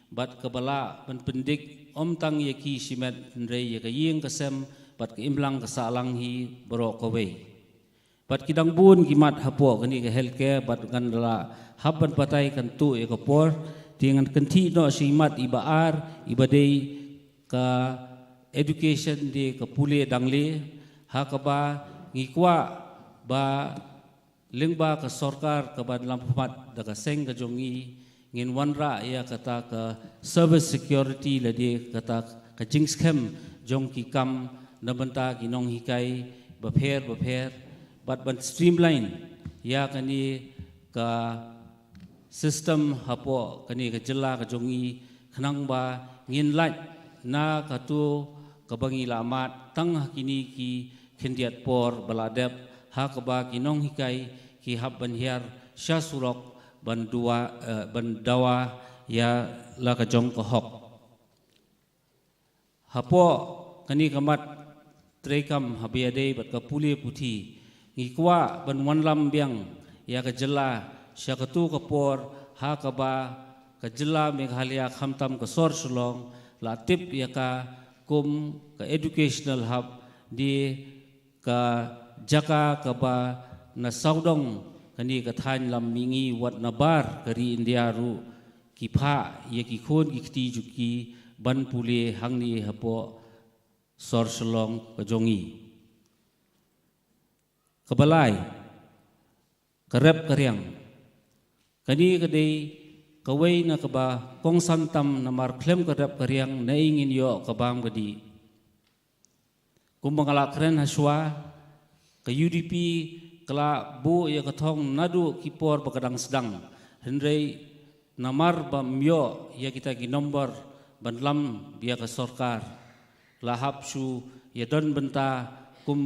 bad kaba lah ban pyndik ym tang ïa ki shimet hynrei ïa ka ïing ka sem bad ka imlang ka sahlang hi baroh kawei. Bad ki dang bun ki mat hapoh kane ka healthcare, bad ngan da lah hap ban batai, kan tuh ïa ka por, te ngan kynthih noh shi mat iba ar, iba dei ka education, dei ka pule dangle, ha kaba ngi kwah ba lyngba ka sorkar kaba lam khmat da ka seng ka jong ngi, ngin wanrah ïa kata ka service security lane kata ka jingskhem jong ki kam na bynta ki nonghikai bapher bapher, bad ban streamline ïa kane ka system hapoh kane ka jylla ka jong ngi, khnang ba ngin lait na katu kaba ngi la mad tang ha kine ki khyndiat por ba la dep, ha kaba ki nonghikai ki hap ban hiar sha surok ban duwa, eh, ban dawa ïa la ka jong ka hok. Hapoh kane ka mat treikam, haba ïadei bad ka pule puthi, ngi kwah ban wanlam biang ïa ka jylla sha katu ka por, ha kaba ka jylla Meghalaya khamtam ka sor Shillong la tip ïa ka kum ka educational hub, dei ka jaka kaba na sawdong kane ka thaiñ lam mihngi, wat nabar ka ri India ruh ki phah ïa ki khun ki kti jong ki ban pule hangne hapoh sor Shillong ka jong ngi. Kaba lai, ka rep ka riang. Kane ka dei kawei na kaba kongsan tam, namar khlem ka rep ka riang naei ngin ïoh ka bam ka dih. Kumba nga la kren hashwa, ka U D P ka la buh ïa ka thong naduh ki por ba ka dang sdang. Hynrei namar ba ym ïoh ïa kita ki nombor ban lam ïa ka sorkar, la hap shu ïa don bynta kum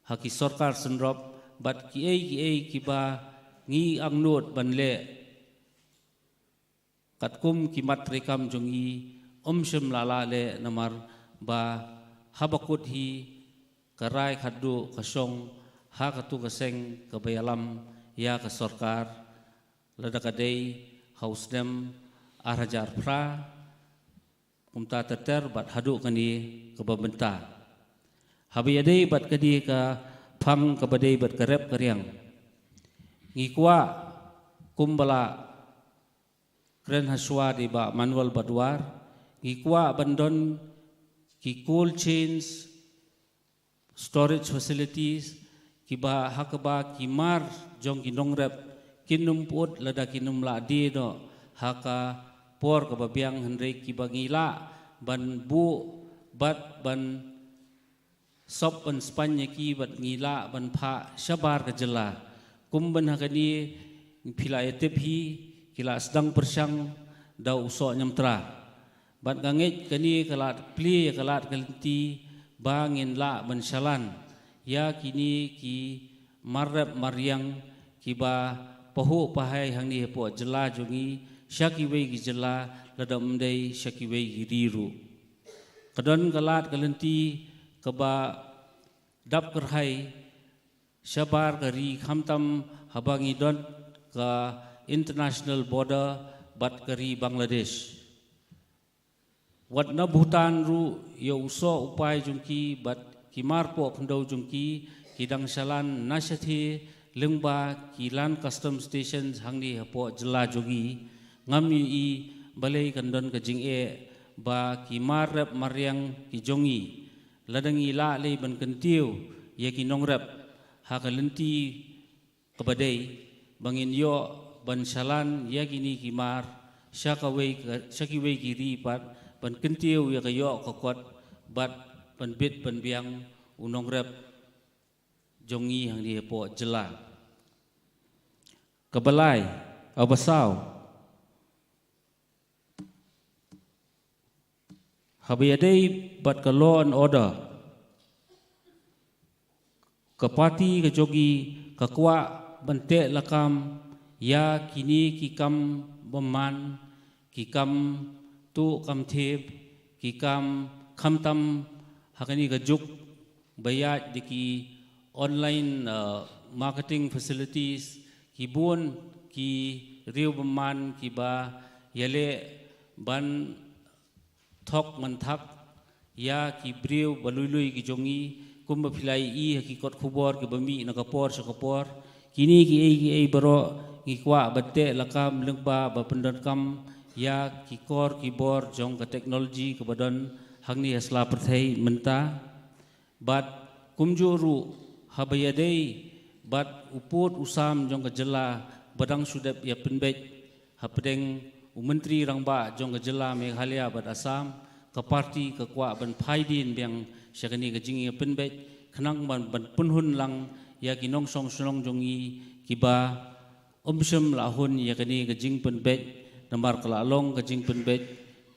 ha ki sorkar synrop, bad kiei kiei kiba ngi angnud ban leh katkum ki mat treikam jong ngi, ym shym la lah leh, namar ba haba kut hi ka rai khatduh ka shong ha katu ka seng kaba ïalam ïa ka sorkar, lada ka dei ha u snem ar hajar phra, kumta ter ter bad haduh kane kaba mynta. Haba ïadei bad kane ka phang kaba dei bad ka rep ka riang, ngi kwah, kumba la kren hashwa da i Bah Manuel Badwar, ngi kwah ban don ki cold chains storage facilities, kiba ha kaba ki mar jong ki nongrep kin ym pyut lada kin ym lah die noh ha ka por kaba biang, hynrei kiba ngi lah ban buh bad ban sop ban span ïa ki bad ngi lah ban phah shabar ka jylla. Kum ban ha kane phi la ïa tip hi, ki la sdang pyrshang da u Soh Ñiamtra. Bad nga ngeit kane ka la plie ïa ka lad ka lynti ba ngin lah ban shalan ïa kine ki mar rep mar riang kiba pahuh pahai hangne hapoh jylla jong ngi sha kiwei ki jylla, lada ym dei sha kiwei ki ri ruh. Ka don ka lad ka lynti kaba dap kyrhai shabar ka ri, khamtam haba ngi don ka international border bad ka ri Bangladesh. Wat na Bhutan ruh, ïa u soh u pai jong ki bad ki mar pohkhyndew jong ki, ki dang shalan na shathie lyngba ki land customs stations hangne hapoh jylla jong ngi. Ngam ïohi balei kan don ka jingeh ba ki mar rep mar riang ki jong ngi, lada ngi lah lei ban kyntiew ïa ki nongrep ha ka lynti kaba dei, ba ngin ïoh ban shalan ïa kine ki mar sha kawei ka, sha kiwei ki ri pat, ban kyntiew ïa ka ïoh ka kot bad ban bit ban biang u nongrep jong ngi hangne hapoh jylla. Kaba lai, kaba saw, haba ïadei bad ka law and order, ka party ka jong ngi ka kwah ban teh lakam ïa kine ki kam bymman, ki kam tuh kam thiep, ki kam khamtam ha kane ka juk ba ïaid da ki online uh, marketing facilities, ki bun ki riew bymman kiba ïaleh ban thok ban thak ïa ki briew ba lui lui ki jong ngi, kumba phi la ïohi ha ki kot khubor kiba mih na ka por sha ka por. Kine kiei kiei baroh ngi kwah ban teh lakam lyngba ba pyndonkam ïa ki kor ki bor jong ka technology kaba don hangne ha sla pyrthei mynta. Bad kumjuh ruh haba ïadei bad u pud u sam jong ka jylla ba dang shu dep ïa pynbeit, hapdeng u Myntri Rangbah jong ka jylla Meghalaya bad Assam, ka parti ka kwah ban phai dien biang sha kane ka jingïapynbeit, khnang ban, ban pynhun lang ïa ki nongshong shnong jong ngi kiba ym shym la hun ïa kane ka jingpynbeit, namar ka la long ka jingpynbeit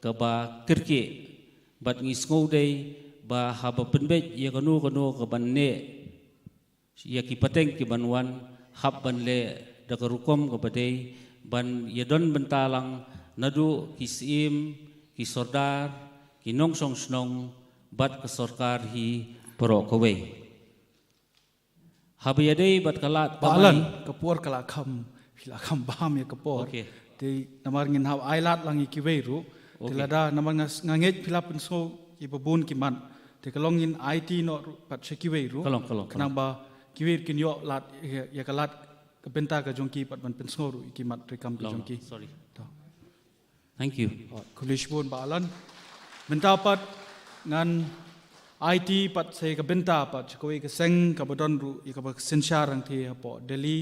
kaba kyrkieh. Bad ngi sngew dei ba haba pynbeit ïa kano kano kaban neh ïa ki pateng kiban wan, hap ban leh da ka rukom kaba dei, ban ïadon bynta lang naduh ki syiem, ki sordar, ki nongshong shnong bad ka sorkar hi baroh kawei. Haba ïadei bad ka lad Bah Alan, ka por ka la kham, phi la kham bam ïa ka por. Okay. Te namar ngin hap ai lad lang ïa kiwei ruh. Te okay, lada namar nga, nga ngeit phi la pynsngew ïa ba bun ki mat. Te ka long ngin aiti noh ruh pat sha kiwei ruh. Ka long, ka long, ka long. Khnang ba kiwei kin ïoh lad ïa, ïa ka lad ka bynta ka jong ki pat ban pynsngew ruh ïa ki mat treikam ka jong ki. Sorry. To. Thank you. Khublei shibun Bah Alan. Mynta pat ngan aiti pat sa ïa ka bynta pat sha kawei ka seng kaba don ruh ïa kaba synshar hangtei hapoh Delhi.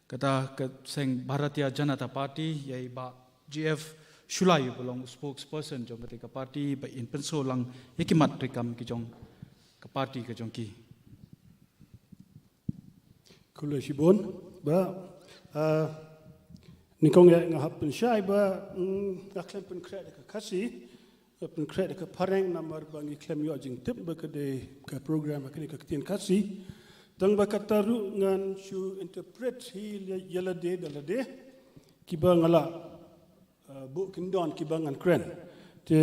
Kata ka seng Bharatiya Janata Party, ïa i Bah G F Shullai uba long u spokesperson jong kata ka party, ba in pynsngew lang ïa ki mat treikam ki jong ka party ka jong ki. Khublei shibun, Bah. Ah, nyngkong ïa nga hap pynshai ba, mm, nga khlem pynkhreh da ka Khasi, nga pynkhreh da ka phareng namar ba ngi khlem ïoh jingtip ba ka dei ka program ha kane ka ktien Khasi. Tang ba kata ruh ngan shu interpret hi ïa lade da lade kiba nga la uh, buh kyndon kiba ngan kren. Te,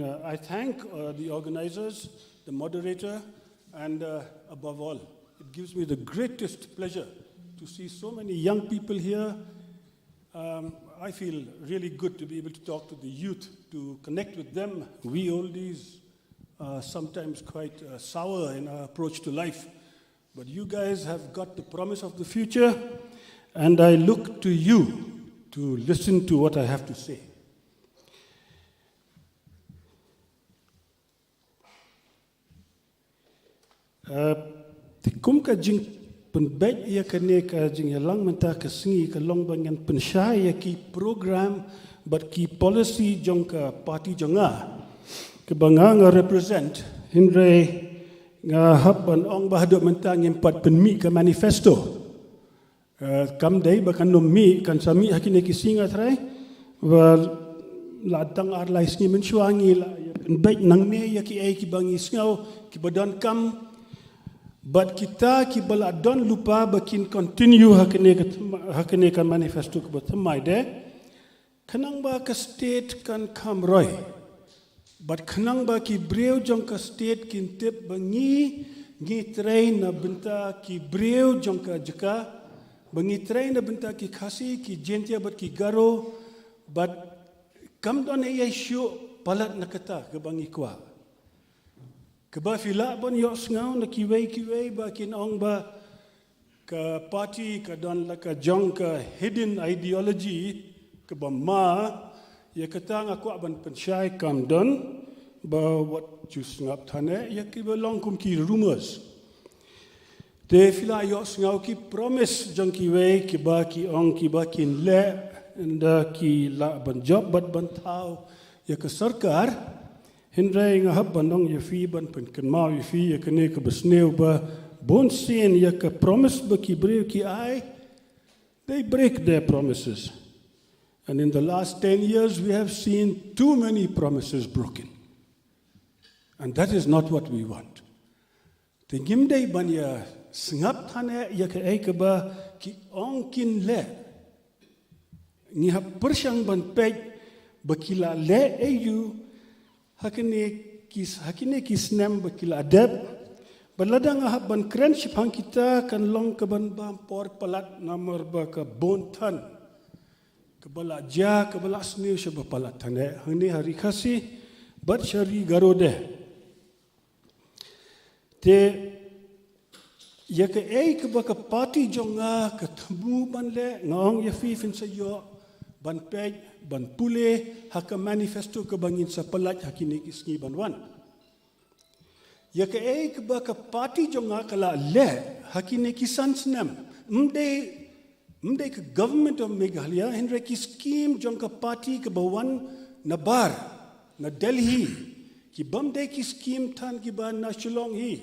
uh, I thank, uh, the organizers, the moderator, and, uh, above all, it gives me the greatest pleasure to see so many young people here. Um, I feel really good to be able to talk to the youth, to connect with them. We oldies are sometimes quite, uh, sour in our approach to life. But you guys have got the promise of the future, and I look to you to listen to what I have to say. Uh, te kum ka jingpynbeit ïa kane ka jingïalang mynta ka sngi ka long ba ngan pynshai ïa ki program bad ki policy jong ka party jong nga kaba nga nga represent, hynrei nga hap ban ong ba haduh mynta ngim pat pynmih ka manifesto. Eh, kam dei ba kan ym mih, kan sa mih ha kine ki sngi nga tharai. Ba la dang ar lai sngi mynshuwa ngi la ïa pynbeit nangne ïa kiei kiba ngi sngew kiba donkam. Bad kita kiba la don lypa ba kin continue ha kane ka thymmai, ha kane ka manifesto kaba thymmai de. Khnang ba ka state kan kham roi. Bad khnang ba ki briew jong ka state kin tip ba ngi, ngi trei na bynta ki briew jong ka jaka, ba ngi trei na bynta ki Khasi, ki Jaintia bad ki Garo, bad kam don ei ei shuh palat na kata kaba ngi kwah. Kaba phi lah ban ïohsngew na kiwei kiwei ba kin ong ba ka party ka don la ka jong ka hidden ideology kaba ma, ïa kata nga kwah ban pynshai kam don, ba wat ju sngap than eh ïa kiba long kum ki rumors. Te phi la ïohsngew ki promise jong kiwei kiba ki ong kiba kin leh, ynda ki lah ban jop bad ban thaw ïa ka sorkar. Hynrei nga hap ban ong ïa phi, ban pynkynmaw ïa phi ïa kane kaba sniew ba bun sien ïa ka promise ba ki briew ki ai, they break their promises. And in the last ten years, we have seen too many promises broken. And that is not what we want. Te ngim dei ban ïa sngap than eh ïa kaei kaba ki ong kin leh. Ngi hap pyrshang ban peit ba ki la leh aïu ha kine ki, ha kine ki snem ba ki la dep, Bad lada nga hap ban kren shaphang kita, kan long ka ban bam por palat, namar ba ka bun than kaba la jia, kaba la sniew shaba palat than eh hangne ha Ri Khasi bad sha Ri Garo de. Te ïa kaei kaba ka party jong nga ka thmu ban leh, nga ong ïa phi, phin sa ïoh ban peit, ban pule ha ka manifesto kaba ngin sa pyllait ha kine ki sngi ban wan. Ïa kaei kaba ka party jong nga ka la leh ha kine ki san snem, ym dei, ym dei ka Government of Meghalaya, hynrei ki skim jong ka party kaba wan na bar, na Delhi, ki bym dei ki skim than kiba na Shillong hi.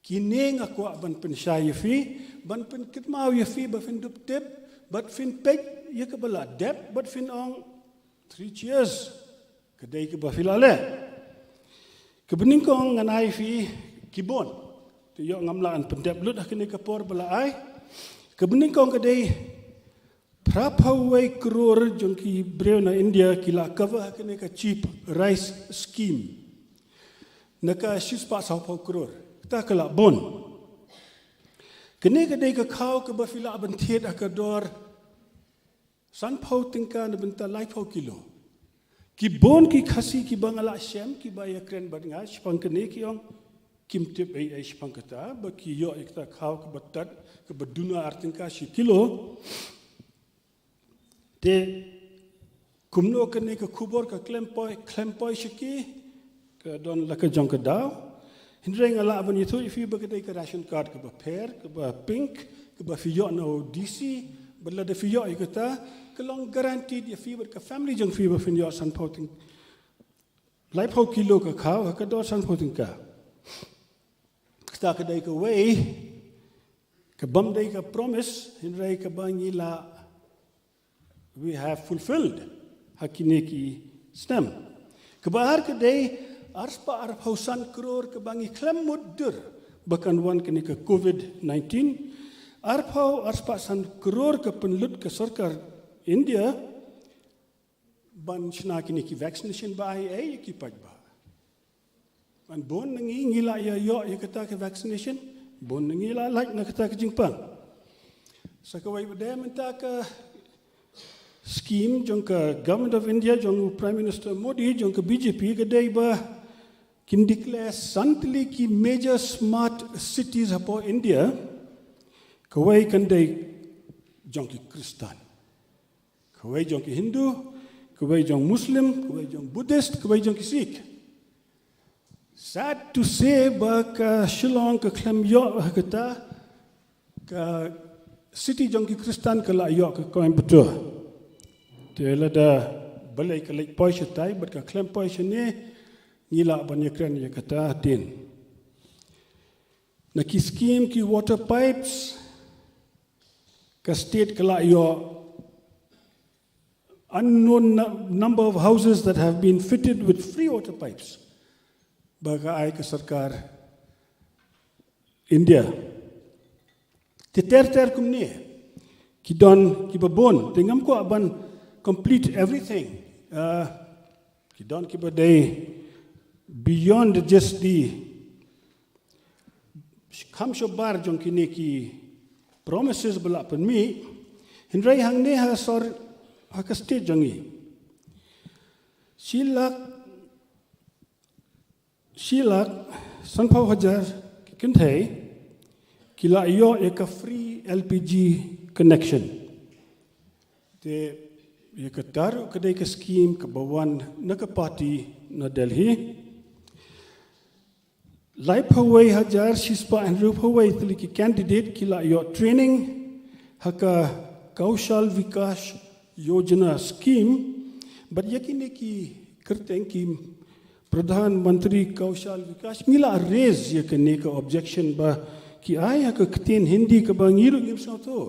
Kine nga kwah ban pynshai ïa phi, ban pynkynmaw ïa phi ba phin dup tip, bad phin peit ïa kaba la dep, bad phin ong, "Three cheers, ka dei kaba phi la leh." Kaba nyngkong ngan ai phi ki bun. Te ïoh ngam lah ban pyndep lut ha kane ka por ba la ai. Kaba nyngkong ka dei, phra phew wei klur jong ki briew na India ki la cover ha kane ka cheap rice scheme. Na ka shispah saw phew klur. Kata ka la bun. Kane ka dei ka khaw kaba phi lah ban thied ha ka dor san phew tyngka na bynta lai phew kilo. Ki bun ki Khasi kiba nga la shem, kiba ïakren bad nga shaphang kane, ki ong kim tip ei ei shaphang kata, ba ki ïoh ïa kata khaw kaba tad, kaba duna ar tyngka shi kilo. Te kumno kane ka khubor ka khlem poi, khlem poi sha ki, ka don la ka jong ka daw. Hynrei nga lah ban ïathuh ïa phi ba ka dei ka ration card kaba pher, kaba pink, kaba phi ïoh na u D C, bad lada phi ïoh ïa kata, ka long guaranteed ïa phi bad ka family jong phi ba phin ïoh san phew tyng-, lai phew kilo ka khaw ha ka dor san phew tyngka. Kata ka dei kawei, ka bym dei ka promise, hynrei kaba ngi la, we have fulfilled ha kine ki snem. Kaba ar ka dei, arspah arphew san klur kaba ngi khlem mutdur ba kan wan kane ka covid nineteen. Arphew, arspah san klur ka pynlut ka sorkar India ban shna kine ki vaccination ba ai ei ki paidbah. Ban bun na ngi ngi la ïa ïoh ïa kata ka vaccination, bun na ngi la lait na kata ka jingpang. Sa kawei pat de, mynta ka scheme jong ka Government of India, jong u Prime Minister Modi, jong ka B J P, ka dei ba kin declare san tylli ki major smart cities hapoh India, kawei kan dei jong ki Khristan, kawei jong ki Hindu, kawei jong Muslim, kawei jong Buddhist, kawei jong ki Sikh. Sad to say ba ka Shillong ka khlem ïoh ha kata, ka city jong ki Khristan ka la ïoh ka Coimbatore. Te lada balei ka leit poi shatai bad ka khlem poi shane, ngi lah ban ïakren ïa kata hadien. Na ki scheme ki water pipes, ka state ka la ïoh unknown nu-, number of houses that have been fitted with free water pipes ba ka ai ka sorkar India. Te ter ter kumne ki don kiba bun, te ngam kwah ban complete everything. Uh, ki don kiba dei beyond just the kham shabar jong kine ki promises ba la pynmih. Hynrei hangne ha sor, ha ka state jong ngi, shi lak, shi lak sanphew hajar ki kynthei ki la ïoh ïa ka free L P G connection. Te ïa kata ruh ka dei ka scheme kaba wan na ka party na Delhi. Laiphew wei hajar shispah hynriewphew wei tylli ki candidate ki la ïoh training ha ka Kaushal Vikas Yojana scheme. Bad ïa kine ki kyrteng ki Pradhan Mantri Kaushal Vikas, ngi la raise ïa kane ka objection ba ki ai ha ka ktien Hindi kaba ngi ruh ngim sngewthuh.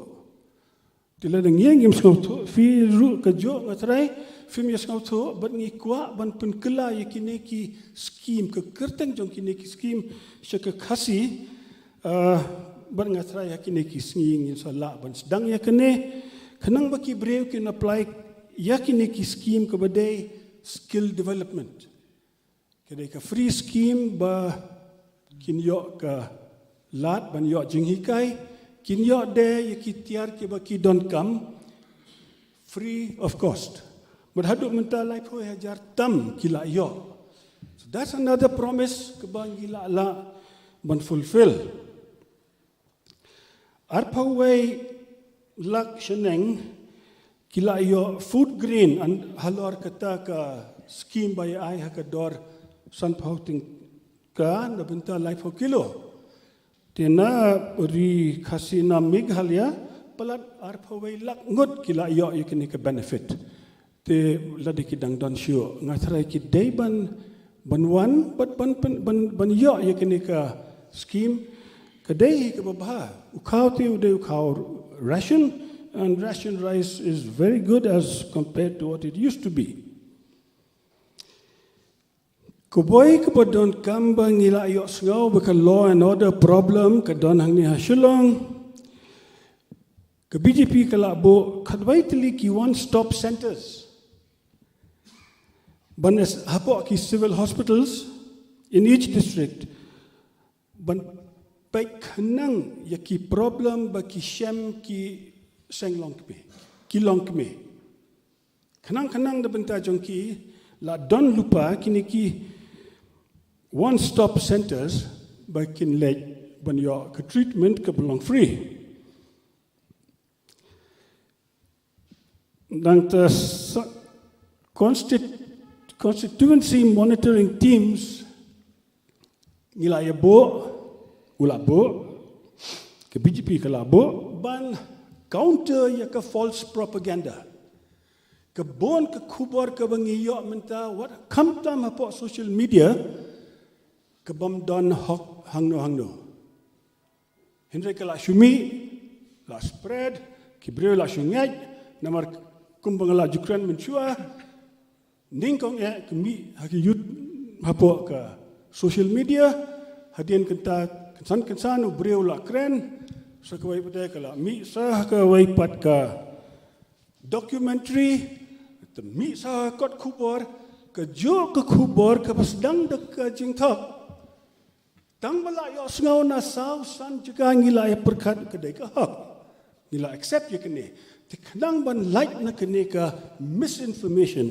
Te lada ngi ngim sngewthuh, phi ruh kajuh nga trai phim ïa sngewthuh, bad ngi kwah ban pynkylla ïa kine ki scheme, ka kyrteng jong kine ki scheme sha ka Khasi. Ah, bad nga trai ha kine ki sngi ngin sa lah ban sdang ïa kane, khnang ba ki briew kin apply ïa kine ki scheme kaba dei skill development. Ka dei ka free scheme ba kin ïoh ka lad ban ïoh jinghikai, kin ïoh de ïa ki tiar kiba ki donkam free of cost. Bad haduh mynta laiphew hajar tam ki la ïoh. So that's another promise kaba ngi la lah ban fulfill. Arphew wei lak shaneng ki la ïoh food grain halor kata ka scheme ba ïa ai ha ka dor sanphew tyngka na bynta laiphew kilo. Te na ri Khasi na Meghalaya palat arphew wei lak ngut ki la ïoh ïa kane ka benefit. Te lada ki dang don shuh nga tharai ki dei ban ban wan ban ban ban ïoh ïa kane ka scheme. Ka dei hi kaba bha. U khaw te u dei u khaw ration, and ration rice is very good as compared to what it used to be. Kawei kaba donkam ba ngi la ïoh sngew ba ka law and order problem ka don hangne ha Shillong. Ka B J P ka la buh khatwei tylli ki one stop centers ban hapoh ki civil hospitals in each district ban peit khnang ïa ki problem ba ki shem ki seng longkmie, ki longkmie. Khnang khnang da bynta jong ki la don lypa kine ki one stop centers ba kin leit ban ïoh ka treatment kaba long free. Nangta constituency monitoring teams ngi la ïa buh, u la buh, ka B J P ka la buh ban counter ïa ka false propaganda. Ka bun ka khubor kaba ngi ïoh mynta wat khamtam hapoh social media ka bym don hok hangno hangno. Hynrei ka la shu mih, la spread, ki briew la shu ngeit, namar kumba nga la ju kren mynshuwa, nyngkong eh ka mih ha ki youth hapoh ka social media, hadien kynta kynsan kynsan u briew la kren, sa kawei pat ka la mih sa ha kawei pat ka documentary, te mih sa kot khubor, ka juh ka khubor kaba sdang da ka jingthok. Tang ba la ïoh sngew na saw san jaka ngi la ïa pyrkhat ka dei ka hok. Ngi la accept ïa kane. Te khnang ban lait na kane ka misinformation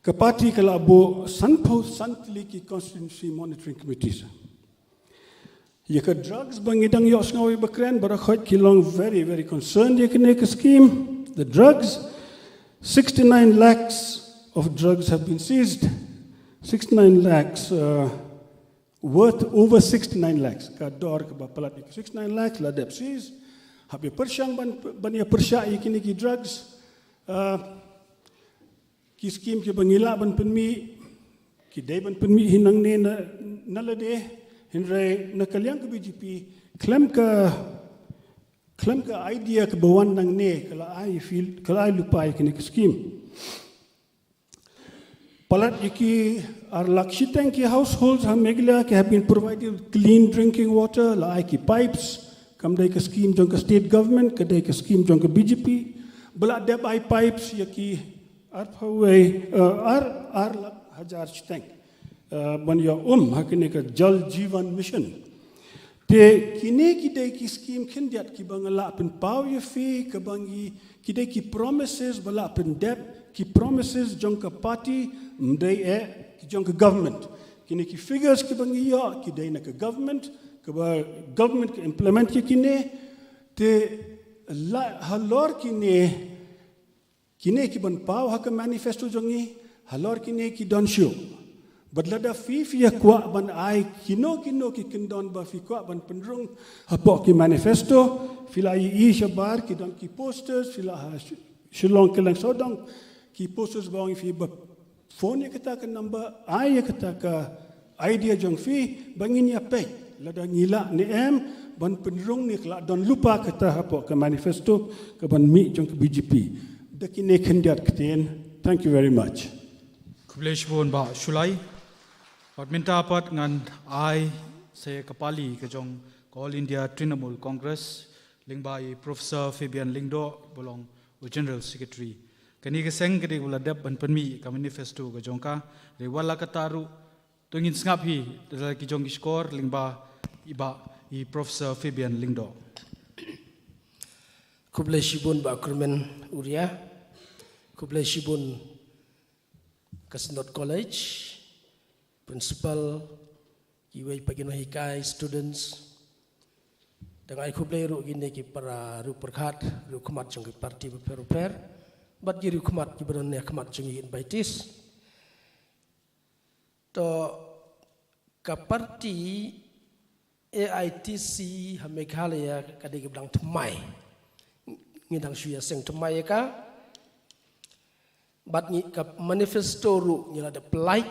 ka party ka la buh sanphew san tylli ki constituency monitoring committees. Ïa ka drugs ba ngi dang ïoh sngew ïa ba kren, baroh khoit ki long very, very concerned ïa kane ka scheme. The drugs, sixty-nine lakhs of drugs have been seized. Sixty-nine lakhs, uh, worth over sixty-nine lakhs. Ka dor kaba palat ïa ka sixty-nine lakhs la dep seize. Hap ïa pyrshang ban, ban ïa pyrshah ïa kine ki drugs. Uh, ki scheme kiba ngi lah ban pynmih, ki dei ban pynmih hi nangne na, na lade, hynrei na ka liang ka B J P, khlem ka, khlem ka idea kaba wan nangne, ka la ai fil, ka la ai lypa ïa kine ki scheme. Palat ïa ki ar lak shiteng ki households ha Meghalaya ki have been provided with clean drinking water, la ai ki pipes, kam dei ka scheme jong ka state government, ka dei ka scheme jong ka B J P, ba la dep ai pipes ïa ki arphew wei, eh, ar, ar lak hajar shiteng. Eh, ban ïa um, ha kine ka Jal Jeevan Mission. Te kine ki dei ki scheme khyndiat kiba nga lah pynpaw ïa phi, kaba ngi, ki dei ki promises ba lah pyndep, ki promises jong ka party, ym dei eh, ki jong ka government. Kine ki figures kiba ngi ïoh, ki dei na ka government, kaba government ka implement ïa kine, te la, halor kine, kine ki ban paw ha ka manifesto jong ngi, halor kine ki don shuh. Bad lada phi, phi ïa kwah ban ai kino kino ki kyndon ba phi kwah ban pynrung hapoh ki manifesto, phi la ïohi shabar ki don ki posters, phi la ha Sh-, Shillong Kylleng Sawdong ki posters ba ong ïa phi ba phone ïa kata ka number, ai ïa kata ka idea jong phi, ba ngin ïa peit lada ngi lah ne em ban pynrung ne ka la don lypa kata hapoh ka manifesto ka ban mih jong ka B J P. Da kine khyndiat ktien. Thank you very much. Khublei shibun Bah Shullai. Bad mynta pat ngan ai sa ïa ka pali ka jong ka All India Trinamool Congress lyngba i Professor Fabian Lyngdoh ba long u General Secretary. Kane ka seng ka dei kaba la dep ban pynmih ka manifesto ka jong ka. Dei wat la katta ruh To ngin sngap hi da la ki jong ki shkor lyngba i Bah i Professor Fabian Lyngdoh. Khublei shibun Bah Kyrmen Uria. Khublei shibun ka Synod College, principal, kiwei pat ki nonghikai, students. Te nga ai khublei ruh kine ki para riewpyrkhat, riewkhmat jong ki parti bapher bapher, bad ki riewkhmat kiba don ha khmat jong ki invitees. To ka parti A I T C ha Meghalaya ka dei kaba dang thymmai. Ngi dang shu ïaseng thymmai ïa ka. Bad ngi ka manifesto ruh ngi la dep pyllait.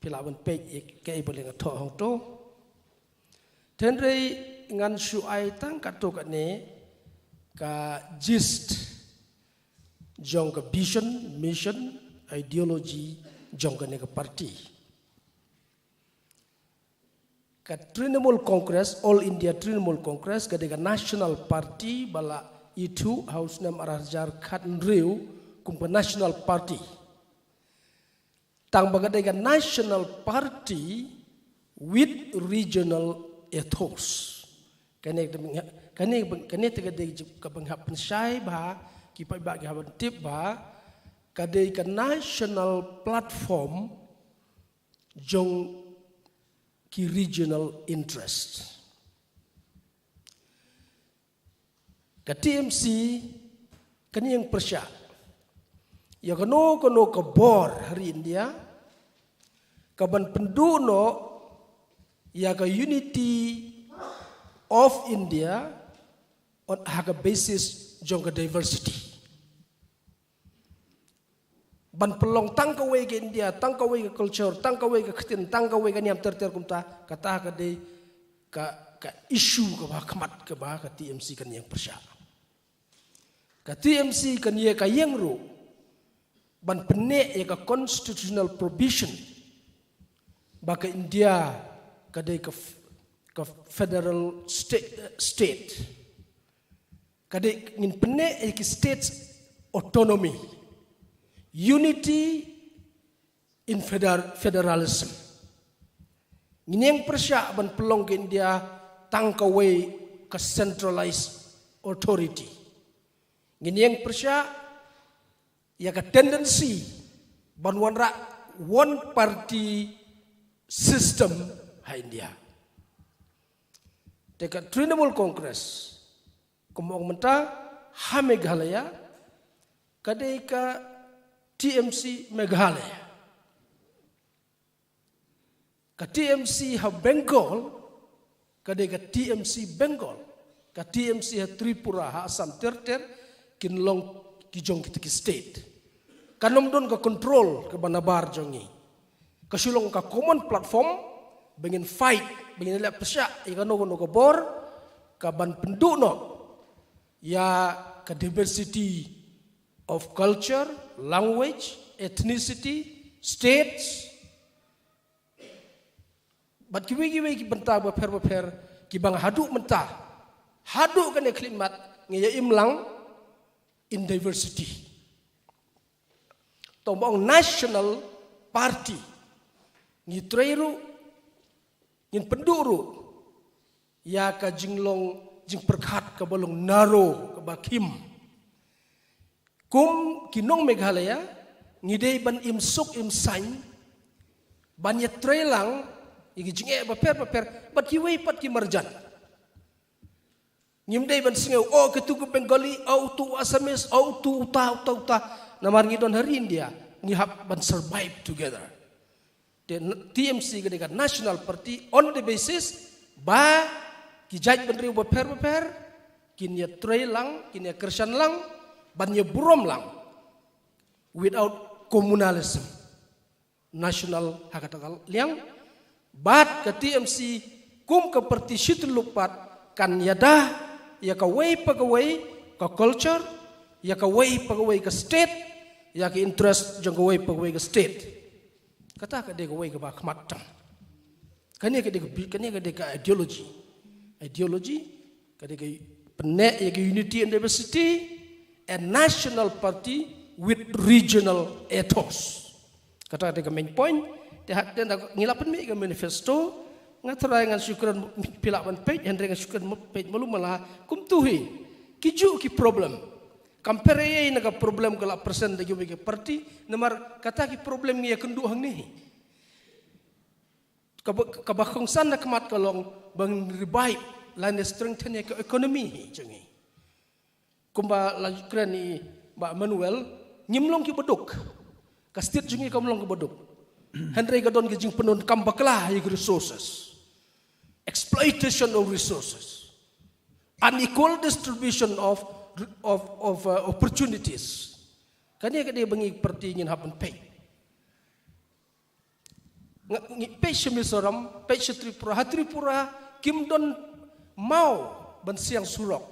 Phi lah ban peit ïa kaei ba la thoh hangto. Hynrei ngan shu ai tang katto katne ka gist jong ka vision, mission, ideology jong kane ka parti. Ka Trinamool Congress, All India Trinamool Congress, ka dei ka national party ba la ithuh ha u snem ar hajar khathynriew kum ka national party. Tang ba ka dei ka national party with regional ethos. Kane, kane, kane te ka dei kaba nga hap pynshai bha, ki paidbah ki hap ban tip bha, ka dei ka national platform jong ki regional interest. Ka T M C kan ïeng pyrshah ïa kano kano ka bor ha ri India kaban pynduh noh ïa ka unity of India on ha ka basis jong ka diversity. Ban pynlong tang kawei ka India, tang kawei ka culture, tang kawei ka ktien, tang kawei ka niam ter ter kumta, kata ka dei ka, ka issue kaba khmat kaba ka T M C kan ïeng pyrshah. Ka T M C kan ïeng, ka ïeng ruh ban pynneh ïa ka constitutional provision ba ka India ka dei ka f-, ka federal state, state. Ka dei ngin pynneh ïa ki states autonomy, unity in feder-, federalism. Ngin ïeng pyrshah ban pynlong ka India tang kawei ka centralized authority. Ngin ïeng pyrshah ïa ka tendency ban wanrah one party system ha India. Te ka Trinamool Congress, kumba ong mynta, ha Meghalaya ka dei ka T M C Meghalaya. Ka T M C ha Bengal ka dei ka T M C Bengal. Ka T M C ha Tripura, ha Assam ter ter kin long ki jong kita ki state. Kan ym don ka control kaba nabar jong ngi. Ka shu long ka common platform ba ngin fight, ba ngin leh pyrshah ïa kano kano ka bor kaban pynduh noh ïa ka diversity of culture, language, ethnicity, states. Bad kiwei kiwei ki bynta bapher bapher kiba nga haduh mynta, haduh kane khyllipmat ngi ïa im lang in diversity. To ba ong national party, ngi trei ruh, ngin pynduh ruh ïa ka jinglong jingpyrkhat kaba long narrow, kaba khim. Kum ki nong Meghalaya ngi dei ban im suk im saiñ, ban ïatrei lang ïa ki jingeh bapher bapher bad kiwei pat ki marjan. Ngim dei ban sngew, oh, katu ka Bengali, oh, utu Assamese, oh, utu uta, uta, uta. Namar ngi don ha ri India, ngi hap ban survive together. Te T M C ka dei ka national party on the basis ba ki jait bynriew bapher bapher kin ïatrei lang, kin ïakyrshan lang, ban ïaburom lang without communalism. National ha kata ka liang. Bad ka T M C kum ka party shi tyllup pat kan ïada ïa kawei pa kawei ka culture, ïa kawei pa kawei ka state, ïa ka interest jong kawei pa kawei ka state. Kata ka dei kawei kaba khmat tam. Kane ka dei ka bi-, kane ka dei ka ideology. Ideology ka dei ka pynneh ïa ka unity and diversity, a national party with regional ethos. Kata ka dei ka main point. Te ha te nda ngi la pynmih ka manifesto, nga tharai ngan shu kren phi lah ban peit, hynrei ngan shu kren peit malu mala, kumtu hi. Ki ju ki problem. Kam pher ei na ka problem ka la present da ki wei ka party, namar kata ki problem ngi ïa kynduh hangne hi. Kaba, kaba kongsan na khmat ka long ban revive lane strengthen ïa ka economy hi jong ngi. Kumba la kren i Bah Manuel, ngim long ki baduk. Ka state jong ngi kam long ki baduk. Hynrei ka don ka jingpyndonkam bakla ïa ki resources. Exploitation of resources. Unequal distribution of, of, of uh, opportunities. Kane ka dei ba ngi party ngin hap ban peit. Nga, ngi peit sha Mizoram, peit sha Tripura, ha Tripura, kim don maw ban siang surok.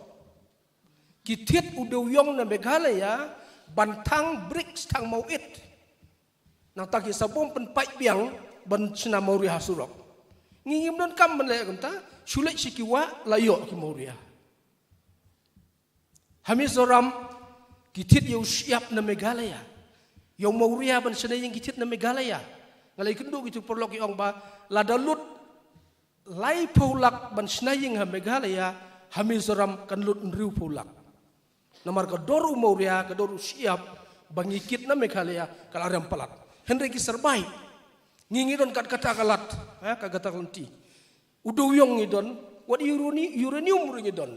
Ki thied u dewïong na Meghalaya, ban thang bricks thang maw it. Nangta ki sa bom pynpait biang, ban shna mawria ha surok. Ngi ngim donkam ban leh kumta, shu leit sha ki wah, la ïoh ki mawria. Ha Mizoram, ki thied ïa u shyiap na Meghalaya. Ïa u mawria ban shna ïing ki thied na Meghalaya. Nga la ïakynduh kito ki paralok ki ong ba, lada lut laiphew lak ban shna ïing ha Meghalaya, ha Mizoram kan lut hynriewphew lak. Namar ka dor u mawria, ka dor u shyiap, ba ngi kit na Meghalaya, ka la rem palat. Hynrei ki sa rbai. Ngi ngi don kat kata ka lad, ha, kat kata ka lynti. U dewïong ngi don, wat urani-, uranium ruh ngi don.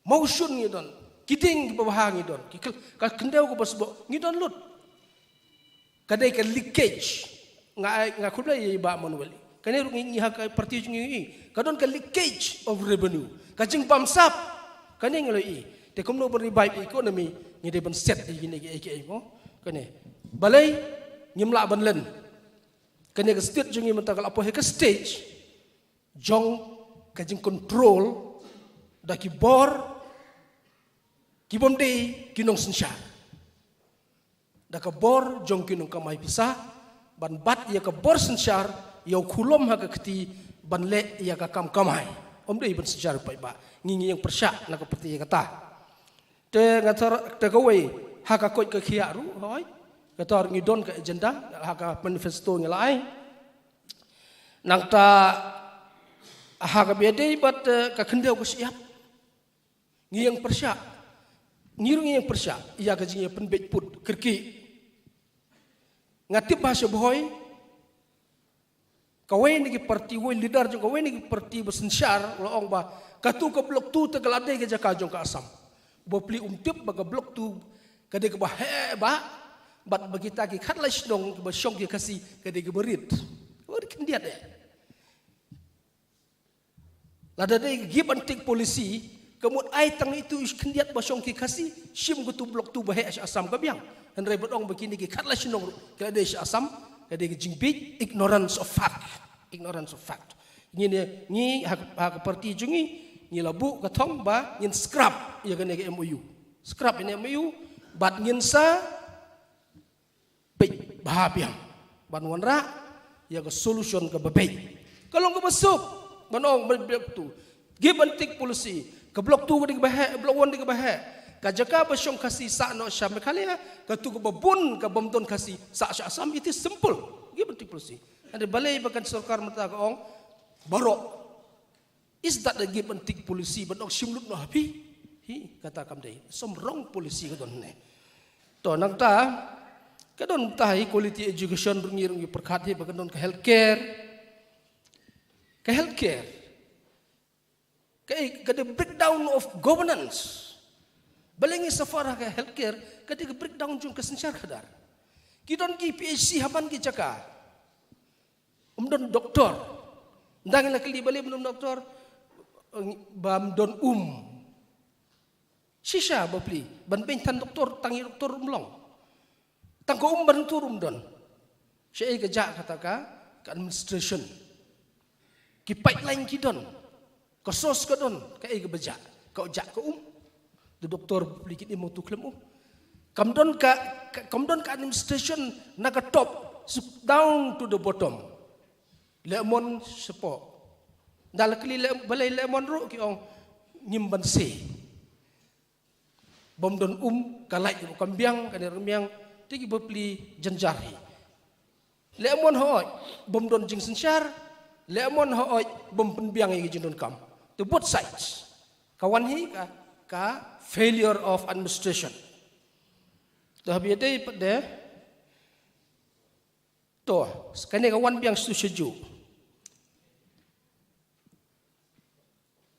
Mawshun ngi don, ki dieng kiba bha ngi don, ki khyl-, ka khyndew kaba sboh ngi don lut. Ka dei ka leakage. Nga ai, nga khublei ïa i Bah Manuel. Kane ruh ngi, ngi ha ka party jong ngi, ka don ka leakage of revenue. Ka jingbamsap. Kane ngi la ïohi. Te kumno ban revive economy, ngi dei ban set ïa kine kiei kiei mo. Kane. Balei ngim lah ban len. Kane ka state jong ngi mynta ka la poi ha ka stage jong ka jingcontrol da ki bor, ki bym dei ki nongsynshar. Da ka bor jong ki nongkamai pisa, ban bat ïa ka bor synshar, ïa u khulom ha ka kti, ban leh ïa ka kam kamai. Ym dei ban synshar paidbah. Ngi ngi ïeng pyrshah na ka party ïa kata. Te nga thar te kawei, ha ka koit ka khiah ruh, hoi. Kata ruh ngi don ka agenda, ha ka manifesto ngi la ai. Nangta ha kaba ïadei bad, eh, ka khyndew ka shyiap. Ngi ïeng pyrshah. Ngi ruh ngi ïeng pyrshah ïa ka jingïapynbeit pud kyrkieh. Nga tip ba sha Bhoi, kawei na ki party, wei leader jong kawei na ki party ba synshar, la ong ba katu ka Block two te ka la dei ka jaka jong ka Assam. Bapli um tip ba ka Block two ka dei kaba heh bha, bad ba kita ki khatlai shnong kiba shong ki Khasi ka dei kaba rit. Kaba rit khyndiat eh. Lada dei ka give and take policy, ka mut ai tang itu i khyndiat ba shong ki Khasi, shim katu Block two ba heh sha Assam ka biang. Hynrei ban ong ba kine ki khatlai shnong ruh, ka dei sha Assam, ka dei ka jingbieit, ignorance of fact. Ignorance of fact. Ngi ne, ngi ha, ha ka party jong ngi, ngi la buh ka thong ba ngin scrap ïa kane ka M O U. Scrap ïa kane M O U, bad ngin sa peit bha biang ban wanrah ïa ka solution kaba beit. Ka long kaba suk ban ong ba Block two. Give and take policy. Ka Block two ka dei kaba heh, Block one dei kaba heh. Ka jaka ba shong Khasi sah noh sha Meghalaya, katu kaba bun ka bym don Khasi sah sha Assam. It is simple. Give and take policy. Hynrei balei ba kan sorkar mynta ka ong baroh. Is that a give and take policy? Ban ong shim lut noh ha phi? Hi, kata kam dei. Some wrong policy ka don ne. To nangta, ka don ta hi quality education ruh ngi ruh ngi pyrkhat hi ba ka don ka healthcare. Ka healthcare. Ka, ka dei breakdown of governance. Balei ngi suffer ha ka healthcare, ka dei ka breakdown jong ka synshar khadar. Ki don ki P H C ha man ki jaka. Um don doktor. Dang la kylli balei um don doktor. Bym don um. Shisha bapli. Ban beiñ than doktor, tang ïa doktor um long. Tang ka um ban tur um don. Shaei ka jah kata ka, ka administration. Ki pipeline ki don. Ka source ka don, kaei kaba jah. Ka jah ka um. Te doktor bapli kin im hangtu khlem um. Kam don ka, ka, kam don ka administration na ka top, down to the bottom. Lehmon shapoh. Da la kylli leh, balei lehmon ruh ki ong ngim banse. Bym don um, ka light ruh kam biang, kane rmiang, te ki bapli jynjar hi. Leh mon hooid bym don jingsynshar, leh mon hooid bym pynbiang ïa ki jingdonkam. To both sides. Ka wan hi ka, ka failure of administration. To haba ïadei pat de, to, kane ka wan biang shu shu ju.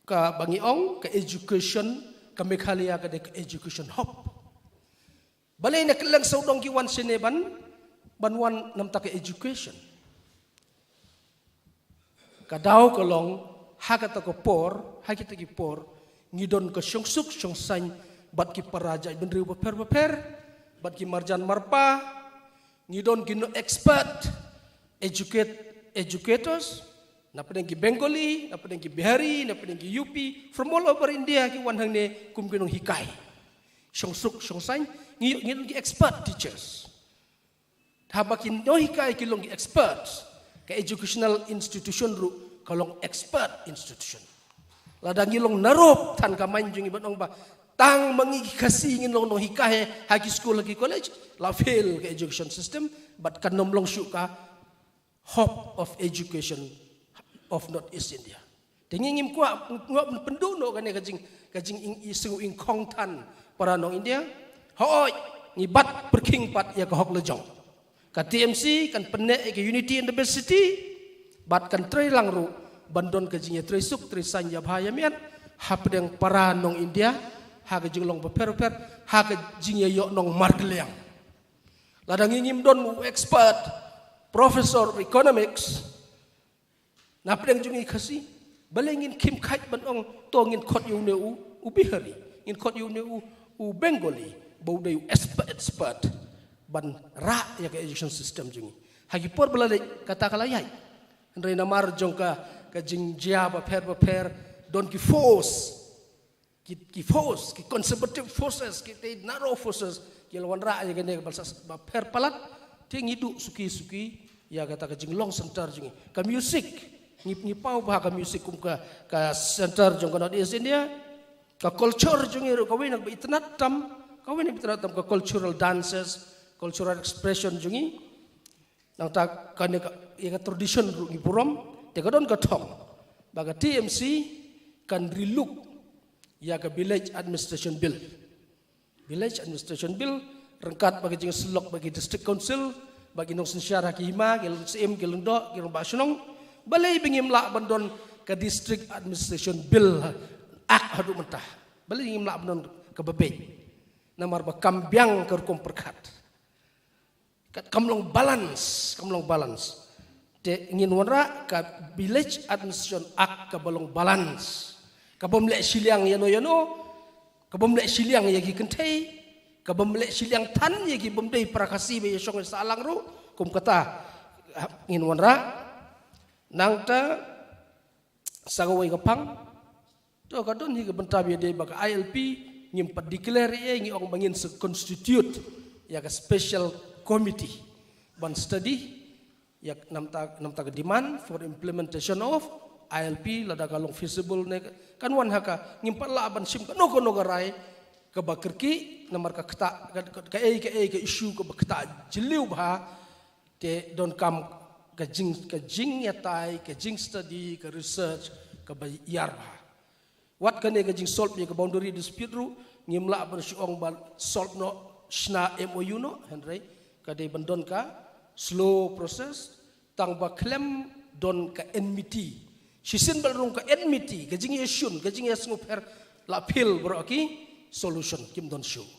Kaba ngi ong ka education, ka Meghalaya ka dei ka education hub. Balei na kylleng sawdong ki wan shane ban, ban wan namta ka education. Ka daw ka long, ha kata ka por, ha kita ki por, ngi don ka shongsuk shongsaiñ bad ki para jaitbynriew bapher bapher, bad ki marjan marpa, ngi don ki no expert, educate, educators, na pdeng ki Bengali, na pdeng ki Bihari, na pdeng ki U P, from all over India ki wan hangne kum ki nonghikai. Shongsuk shongsaiñ, ngi, ngi don ki expert teachers. Haba ki nonghikai ki long ki expert, ka educational institution ruh ka long expert institution. Lada ngi long narop than ka main jong ngi ban ong ba tang ma ngi ki Khasi ngin long nonghikai ha ki school, ha ki college, la fail ka education system, bad kan ym long shuh ka hub of education of North East India. Te ngi ngim kwah, ngim kwah pynduh noh kane ka jing, ka jing ing, i sngew ingkhong than para nong India. Hooid, ngi bat pyrkhing pat ïa ka hok lajong. Ka T M C kan pynneh ïa ka unity and diversity, bad kan trei lang ruh ban don ka jingïatreisuk treisaiñ ïa bha ïa miat hapdeng para nong India, ha ka jinglong bapher bapher, ha ka jingïaïoh nongmarkylliang. Lada ngi ngim don u expert professor of economics na pdeng jong ngi Khasi, balei ngin khim khait ban ong to ngin khot ïa une u, u Bihari, ngin khot ïa une u, u Bengali, ba u dei u expert, expert ban rah ïa ka education system jong ngi. Ha ki por ba la leit kata ka la ïaid. Hynrei namar jong ka, ka jingjia bapher bapher, don ki force, ki, ki force, ki conservative forces, ki te narrow forces, ki la wanrah ïa kane ka bapher palat, te ngi duh suki suki ïa kata ka jinglong center jong ngi. Ka music, ngi, ngi paw bha ka music kum ka, ka center jong ka North East India. Ka culture jong ngi ruh kawei na kaba itynnad tam, kawei na kaba itynnad tam ka cultural dances, cultural expression jong ngi. Nangta kane ka, ïa ka tradition ruh ngi burom, te ka don ka thong ba ka T M C kan relook ïa ka Village Administration Bill. Village Administration Bill, ryngkat bad ka jingsyllok bad ki District Council, bad ki nongsynshar ha ki hima, ki lyndsiem, ki lyngdoh, ki rangbah shnong. Balei ba ngim lah ban don ka District Administration Bill Act haduh mynta? Balei ngim lah ban don kaba beit? Namar ba kam biang ka rukom pyrkhat. Kat kam long balance, kam long balance. Te ngin wanrah ka Village Administration Act kaba long balance. Kabym leh shiliang ïano ïano, kabym leh shiliang ïa ki kynthei, kabym leh shiliang than ïa ki bym dei para Khasi ba ïashong ïasahlang ruh, kum kata, ha, ngin wanrah. Nangta, sa kawei ka phang, to ka don hi ka bynta ba ïadei bad ka I L P, ngim pat declare ïa, ngi ong ba ngin sa constitute ïa ka special committee ban study ïa namta, namta ka demand for implementation of I L P, lada ka long feasible ne kan wan ha ka, ngim pat lah ban shim kano kano ka rai kaba kyrkieh, namar ka ktah, ka, ka, kaei kaei ka issue kaba ktah jylliew bha, te donkam ka jing, ka jingïatai, ka jingstudy, ka research kaba ïar bha. Wat kane ka jingsolve ïa ka boundary dispute ruh, ngim lah ban shu ong ba solve noh shna M O U noh, hynrei ka dei ban don ka slow process, tang ba khlem don ka enmity. Shisien ba la rung ka enmity, ka jingïashun, ka jingïasngewpher, la phylla baroh ki solution kim don shuh.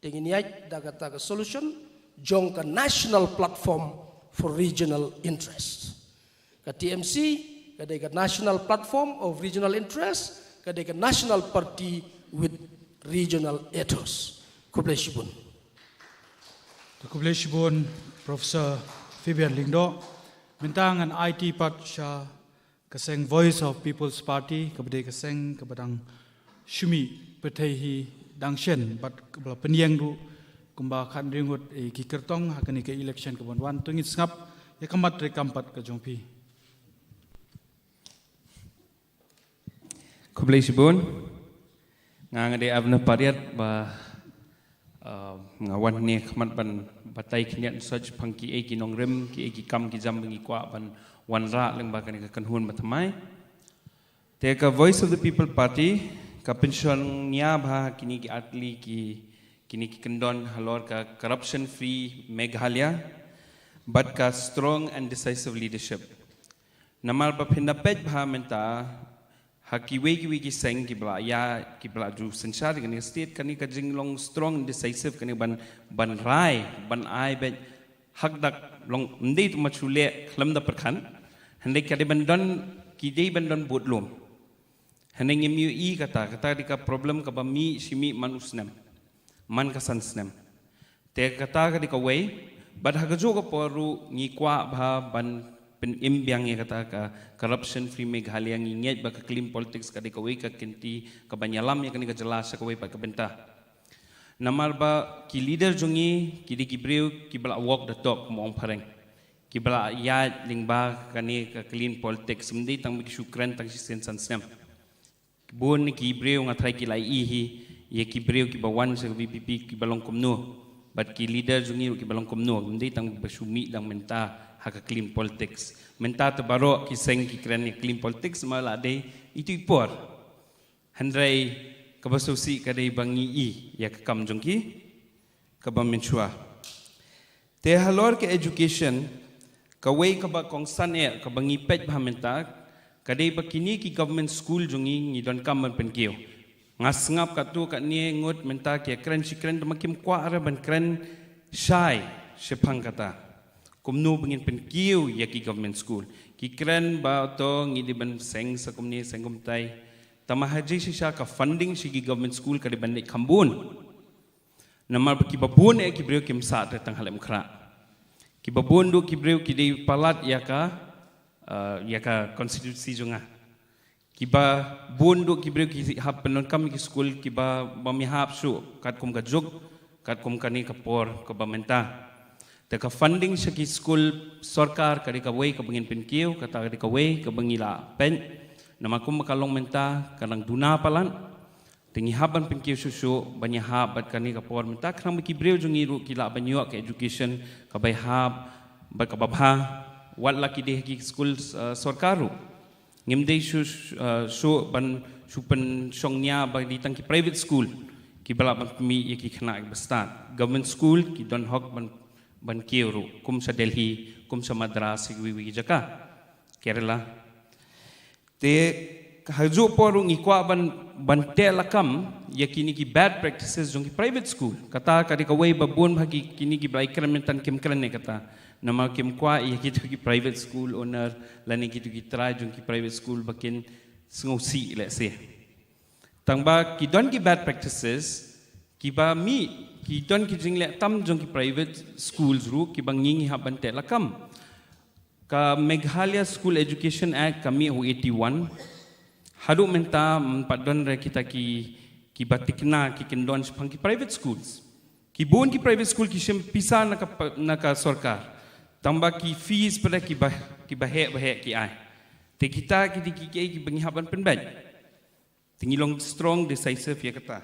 Te ngin ïaid da kata ka solution jong ka National Platform for Regional Interest. Ka T M C ka dei ka National Platform of Regional Interest, ka dei ka National Party with Regional Ethos. Khublei shibun. Khublei shibun Professor Fabian Lyngdoh. Mynta ngan aiti pat sha ka seng Voice of People's Party, kaba dei ka seng kaba dang shu mih pyrthei hi dang shen, bad kaba la pynïeng ruh kumba khathynriew ngut, eh, ki kyrtong ha kane ka election kaban wan. To ngin sngap ïa ka mat treikam pat ka jong phi. Khublei shibun. Nga nga dei Abner Pariat ba Uh, nga wan ne khmat ban batai khyndiat soj pang ki ei ki nongrim, ki ei ki kam ki jam ba ngi kwah ban wanrah lyngba kane ka kynhun ba thymmai. Te ka Voice of the People Party ka pynshong nia bha kini ki artylli ki, kini ki kyndon halor ka corruption free Meghalaya bad ka strong and decisive leadership. Namar ba phin da peit bha mynta ha kiwei kiwei ki seng ki ba la ïa, ki ba la ju synshar kane ka state, kane ka jinglong strong and decisive kane ban, ban rai, ban ai beit hakdak long, ym dei tang ba shu leh khlem da pyrkhat. Hynrei ka dei ban don, ki dei ban don budlum. Hynrei ngim ïohi kata, kata dei ka problem kaba mih shi mih man u snem, man ka san snem. Te kata ka dei kawei, bad ha kajuh ka por ruh ngi kwah bha ban pynim biang ïa kata ka corruption free Meghalaya, ngi ngeit ba ka clean politics ka dei kawei ka kynti kaban ïalam ïa kane ka jylla sha kawei pat ka bynta. Namar ba ki leader jong ngi ki dei ki briew ki ba la walk the talk, kum ong phareng. Ki ba la ïaid lyngba kane ka clean politics, ym dei tang ba ki shu kren tang shisien san snem. Bun ki briew nga tharai ki la ïohi ïa ki briew ki ba wan sha ka V P P ki ba long kumno, bad ki leader jong ngi ruh ki ba long kumno, ym dei tang ba shu mih dang mynta ha ka clean politics. Mynta te baroh ki seng ki kren ïa clean politics, ma la dei itu i por. Hynrei kaba sngewsih ka dei ba ngi i ïa ka kam jong ki kaba mynshuwa. Te halor ka education, kawei kaba kongsan eh kaba ngi peit bha mynta ka dei ba kini ki government school jong ngi ngi donkam ban pynkiew. Nga sngap katto katne ngut mynta ki kren shi kren, tangba kim kwah re ban kren shai shaphang kata, kumno ba ngin pynkiew ïa ki government school. Ki kren ba to ngi dei ban seng sa kumne seng kumtai. Tangba ha jingshisha ka funding sha ki government school ka dei ban leit kham bun. Namar ba ki ba bun eh ki briew kim sah te tang ha lem khrah. Ki ba bun duh ki briew ki dei palat ïa ka, uh, ïa ka constituency jong nga. Ki ba bun duh ki briew ki hap pyndonkam ki school ki ba, bym ïahap shuh katkum ka juk, katkum kane ka por kaba mynta. Te ka funding sha ki school sorkar ka dei kawei kaba ngin pynkiew, kata ka dei kawei kaba ngi la peit. Namar kum ba ka long mynta ka dang duna palat. Te ngi hap ban pynkiew shuh shuh, ban ïahap bad kane ka por mynta, khnang ba ki briew jong ngi ruh ki lah ban ïoh ka education kaba ïahap bad kaba bha, wat la ki dei ha ki school, uh, sorkar ruh. Ngim dei shuh, uh, shuh ban shu pynshong nia ba dei tang ki private school ki ba lah ban pynmih ïa ki khynnah ki ba stad. Government school ki don hok ban, ban kiew ruh, kum sha Delhi, kum sha Madras, sha kiwei kiwei ki jaka, Kerala. Te ha kajuh por ruh ngi kwah ban, ban teh lakam ïa kine ki bad practices jong ki private school. Kata ka dei kawei ba bun bha ki, kine ki ba la ïakren mynta kim kren ne kata. Namar kim kwah ïa kito ki private school owner lane kito ki trai jong ki private school ba kin sngewsih lehse. Tangba ki don ki bad practices ki ba mih, ki don ki jingleh tam jong ki private schools ruh ki ba ngi ngi hap ban teh lakam. Ka Meghalaya School Education Act ka mih ha u eighty-one. Haduh mynta ym pat don re kita ki, ki ba tikna ki kyndon shaphang ki private schools. Ki bun ki private school ki shim pisa na ka pa-, na ka sorkar. Tangba ki fees pat ki ba, ki ba heh ba heh ki ai. Te kita ki dei ki, ki, ki ba ngi hap ban pynbeit. Te ngi long strong decisive ïa kata.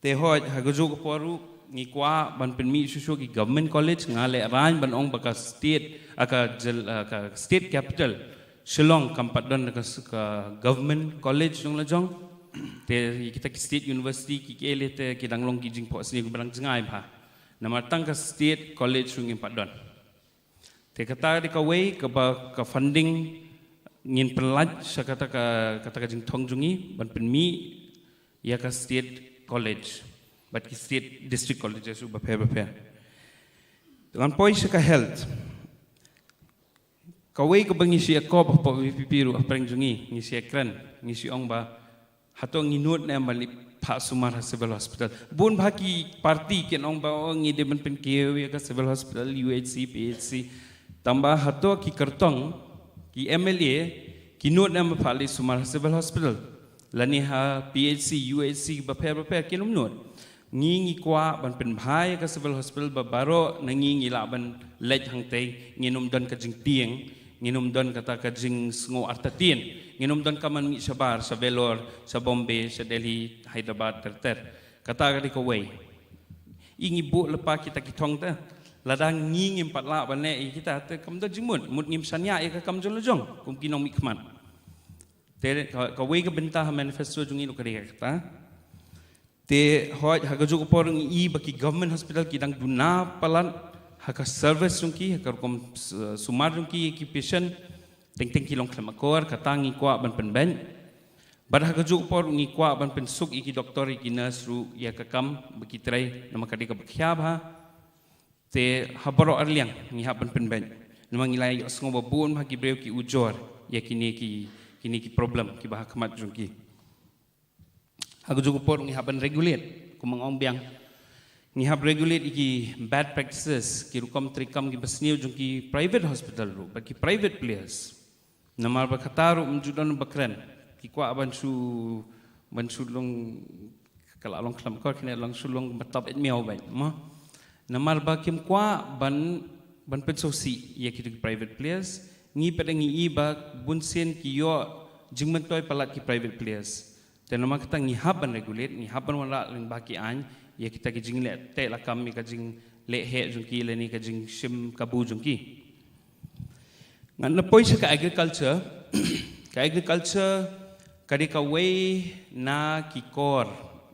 Te hooid, ha kajuh ka por ruh ngi kwah ban pynmih shuh shuh ki government college, nga leh rain ban ong ba ka state, ah, ka jyl-, ah, ka state capital Shillong kam pat don ka s-, ka government college jong la jong. Te kita ki state university ki, ki leh te ki dang long ki jingphohsniew ki ba dang jngai bha. Namar tang ka state college ruh ngim pat don. Te kata dei kawei kaba ka funding ngin pynlait sha kata ka, kata ka jingthong jong ngi ban pynmih ïa ka state college bad ki state district colleges ruh bapher bapher. Te ngan poi sha ka health. Kawei kaba ngi shu ïakop hapoh VPP ruh hapdeng jong ngi, ngi shu ïakren, ngi shu ong ba hato ngi nud ne em ban leit phah sumar ha Civil Hospital. Bun bha ki party kin ong ba, oh, ngi dei ban pynkiew ïa ka Civil Hospital, UHC, PHC. Tangba hato ki kyrtong, ki MLA, ki nud ne em ban phah leit sumar ha Civil Hospital lane ha PHC, UHC bapher bapher, kin ym nud. Ngi ngi kwah ban pynbha ïa ka Civil Hospital ba baroh na ngi ngi lah ban leit hangtei, ngin ym don ka jingtieng, ngin ym don kata ka jingsngew artatien, ngin ym don ka ban mih shabar, sha Vellore, sha Bombay, sha Delhi, Hyderabad, ter ter. Kata ka dei kawei. I ngi buh lypa kita ki thong te. Lada ngi ngim pat lah ban leh ïa kita te kam don jingmut. Mut ngim shaniah ïa ka kam jong la jong. Kum ki nongmihkhmat. Te ka, kawei ka bynta ha manifesto jong ngi ruh ka dei kata. Te hooid ha kajuh ka por ngi i ba ki government hospital ki dang duna palat ha ka service jong ki, ha ka rukom s-, sumar jong ki, ki patient, teng teng ki long khlem akor, kata ngi kwah ban pynbeit. Bad ha kajuh ka por ngi kwah ban pynsuk ïa ki doktor, ïa ki nurse ruh ïa ka kam ba ki trei, namar ka dei kaba khia bha. Te ha baroh arliang ngi hap ban pynbeit. Namar ngi la ïohsngew ba bun ha ki briew ki ujor ïa kine ki, kine ki problem kiba ha khmat jong ki. Ha kajuh ka por ngi hap ban regulate, kum nga ong biang. Ngi hap regulate ïa ki bad practices, ki rukom treikam kiba sniew jong ki private hospital ruh, bad ki private players. Namar ba kata ruh ym ju don ba kren. Ki kwah ban shu, ban shu long, ka la long khlem akor, kine long shu long ba top et miaw bad, mo. Namar ba kim kwah ban, ban pynsngewsih ïa ki private players. Ngi pat ngi i ba bun sien ki ïoh jingmyntoi palat ki private players. Te namar kata ngi hap ban regulate, ngi hap ban wanrah lyngba ki aiñ ïa kita ki jingleh teh lakam, ïa ka jingleh heh jong ki lane ka jingshim kabu jong ki. Ngan poi sha ka agriculture. Ka agriculture ka dei kawei na ki kor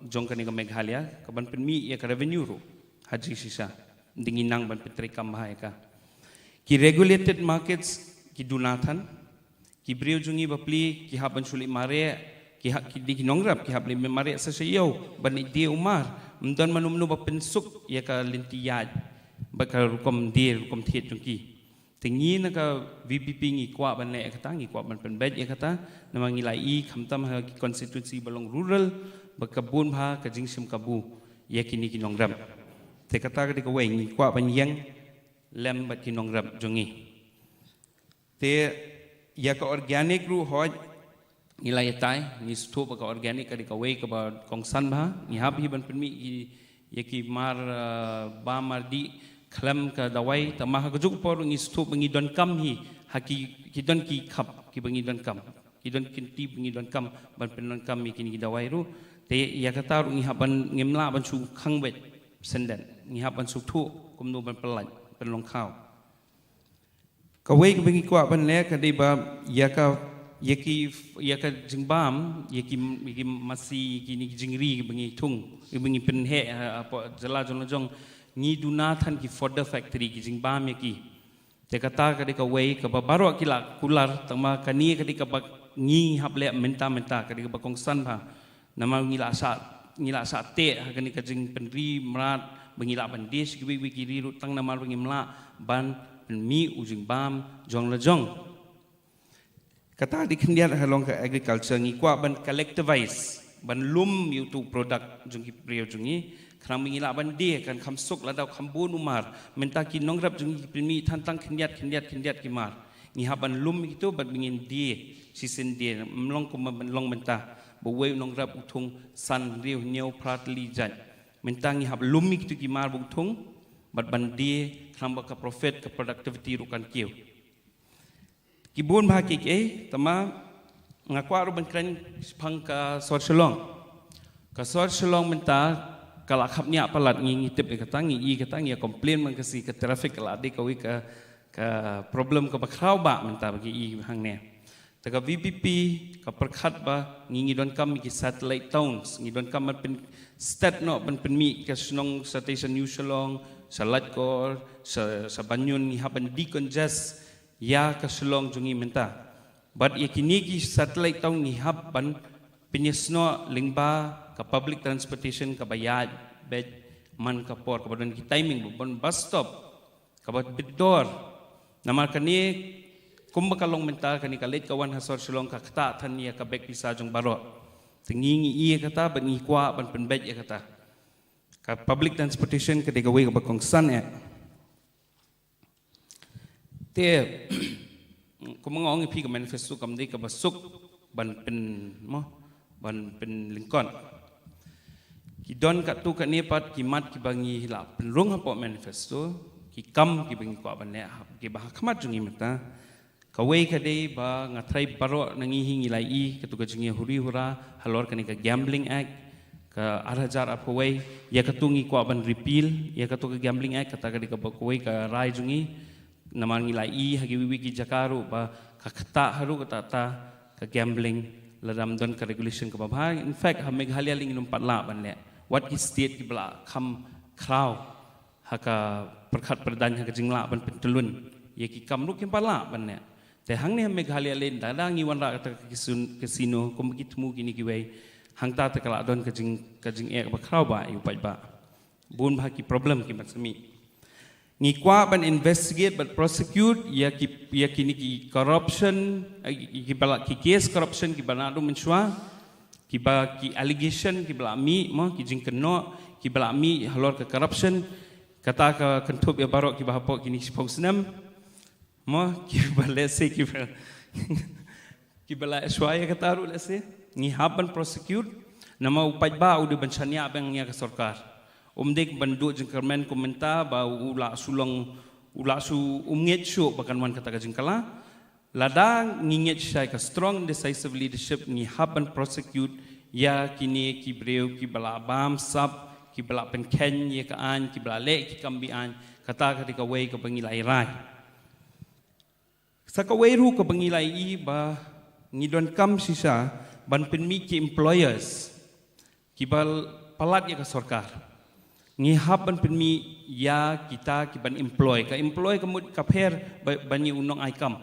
jong kane ka Meghalaya, kaban pynmih ïa ka revenue ruh ha jingshisha. Dei ngi nang ban pyntreikam bha ïa ka. Ki regulated markets ki duna than. Ki briew jong ngi bapli ki hap ban shu leit mareh, ki hap, ki dei ki nongrep, ki hap leit mareh sa sha ïew ban leit die u mar. Ym don mano mano ba pynsuk ïa ka lynti ïaid bad ka rukom die, rukom thied jong ki. Te ngi na ka VPP ngi kwah ban leh ïa kata, ngi kwah ban pynbeit ïa kata. Namar ngi la i khamtam ha ki constituency ba long rural ba ka bun bha ka jingshim kabu ïa kine ki nongrep. Te kata ka dei kawei ngi kwah ban ïeng lem bad ki nongrep jong ngi. Te ïa ka organic ruh hooid ngi la ïatai, ngi sngewthuh ba ka organic ka dei kawei kaba kongsan bha. Ngi hap hi ban pynmih ïa ki mar, eh, bam mar dih khlem ka dawai, tangba ha kajuh ka por ruh ngi sngewthuh ba ngi donkam hi ha ki, ki don ki khap kiba ngi donkam, ki don ki kynti ba ngi donkam ban pyndonkam ïa kine ki dawai ruh. Te ïa kata ruh ngi hap ban, ngim lah ban shu khang beit senden, ngi hap ban sngewthuh kumno ban pyllait, pynlong khaw. Kawei kaba ngi kwah ban leh ka dei ba ïa ka, ïa ki, ïa ka jingbam, ïa ki, ïa ki masi, ïa kine ki jingri kiba ngi thung, kiba ngi pynheh ha, hapoh jylla jong la jong, ngi duna than ki fodder factory, ki jingbam ïa ki. Te kata ka dei kawei kaba baroh ki la kular, tangba kane ka dei kaba ngi hap leh mynta mynta, ka dei kaba kongsan bha. Namar ngi la shah, ngi la shah teh ha kane ka jingpynri mrad ba ngi lah ban die sha kiwei kiwei ki ri ruh tang namar ba ngim lah ban pynmih u jingbam jong la jong. Kata dei khyndiat ha long ka agriculture, ngi kwah ban collectivize, ban lum ïa utu u product jong ki briew jong ngi. Khnang ba ngi lah ban die, kan kham suk lada u kham bun u mar. Mynta ki nongrep jong ngi ki pynmih than tang khyndiat, khyndiat, khyndiat ki mar. Ngi hap ban lum ïa kitu bad ba ngin die shisien die, ym long kumba long mynta ba uwei u nongrep u thung san, hynriew, hynñiew, phra tylli jait. Mynta ngi hap lum ïa kitu ki mar ba u thung bad ban die, khnang ba ka profit, ka productivity ruh kan kiew. Ki bun bha kiei kiei, tangba nga kwah ruh ban kren shaphang ka sor Shillong. Ka sor Shillong mynta ka la khapngiah palat, ngi, ngi tip ïa kata, ngi i kata, ngi ïa complain man ka sngi, ka traffic ka la dei kawei ka, ka problem kaba khraw bha mynta ba ngi i hangne. Te ka VPP ka pyrkhat ba ngi, ngi donkam ïa ki satellite towns, ngi donkam ban pynsted noh, ban pynmih ka shnong, sha station New Shillong, sha Laitkor, sha, sha Banjul, ngi hap ban decongest ïa ka Shillong jong ngi mynta. Bad ïa kine ki satellite town ngi hap ban pynïasnoh lyngba ka public transportation kaba ïaid beit man ka por, kaba don ki timing, ba don bus stop kaba bit dor. Namar kane kumba ka long mynta, kane ka leit ka wan ha sor Shillong ka ktah than ïa ka bek pisa jong baroh. Te ngi, ngi i ïa kata bad ngi kwah ban pynbeit ïa kata. Ka public transportation ka dei kawei kaba kongsan eh. Te kumba nga ong ïa phi, ka manifesto kam dei kaba suk ban pyn, mo, ban pynlyngkot. Ki don katto katne pat ki mat kiba ngi la pynrung hapoh manifesto, ki kam kiba ngi kwah ban leh, kiba ha khmat jong ngi mynta. Kawei ka dei ba nga tharai baroh na ngi hi ngi la i katto ka jingïahuri hura halor kane ka Gambling Act, Ka ar hajar arphew wei, ïa katu ngi kwah ban repeal, ïa katu ka Gambling Act, kata ka dei kaba kawei ka rai jong ngi, namar ngi la i ha kiwei kiwei ki jaka ruh ba ka ktah haduh katta katta ka gambling lada ym don ka regulation kaba bha. In fact, ha Meghalaya lei ngim pat lah ban leh. Wat ki state kiba la kham khraw ha ka pyrkhat pyrdaiñ, ha ka jinglah ban pyntyllun ïa ki kam ruh kim pat lah ban leh. Te hangne ha Meghalaya lei lada ngi wanrah kata ka kisun-, casino kum ki thmu kine kiwei, hangta te ka la don ka jing, ka jingeh ba khraw bha ïa u paidbah. Bun bha ki problem ki ban sa mih. Ngi kwah ban investigate bad prosecute ïa ki, ïa kine ki corruption, eh, kiba la, ki case corruption kiba naduh mynshuwa, kiba, ki allegation kiba la mih, mo, ki jingkynnoh kiba la mih halor ka corruption. Kata ka kynthup ïa baroh kiba hapoh kine shiphew snem, mo, kiba lehse kiba, kiba la shuwa ïa kata ruh lehse ngi hap ban prosecute. Namar u paidbah u dei ban shaniah biang ïa ka sorkar. Um dei ban duh jingkyrmen kum mynta ba u la shu long, u la shu, um ngeit shuh ba kan wan kata ka jingkylla. Lada ngi ngeit shai ka strong decisive leadership, ngi hap ban prosecute ïa kine ki briew kiba la bam sap, kiba la pynkheiñ ïa ka aiñ, kiba la leh ki kam be-aiñ. Kata ka dei kawei kaba ngi la rai. Sa kawei ruh kaba ngi la i ba ngi donkam shisha ban pynmih ki employers kiba palat ïa ka sorkar. Ngi hap ban pynmih ïa kita kiban employ. Ka employ ka mut ka pher ba, ban ïa u nong ai kam.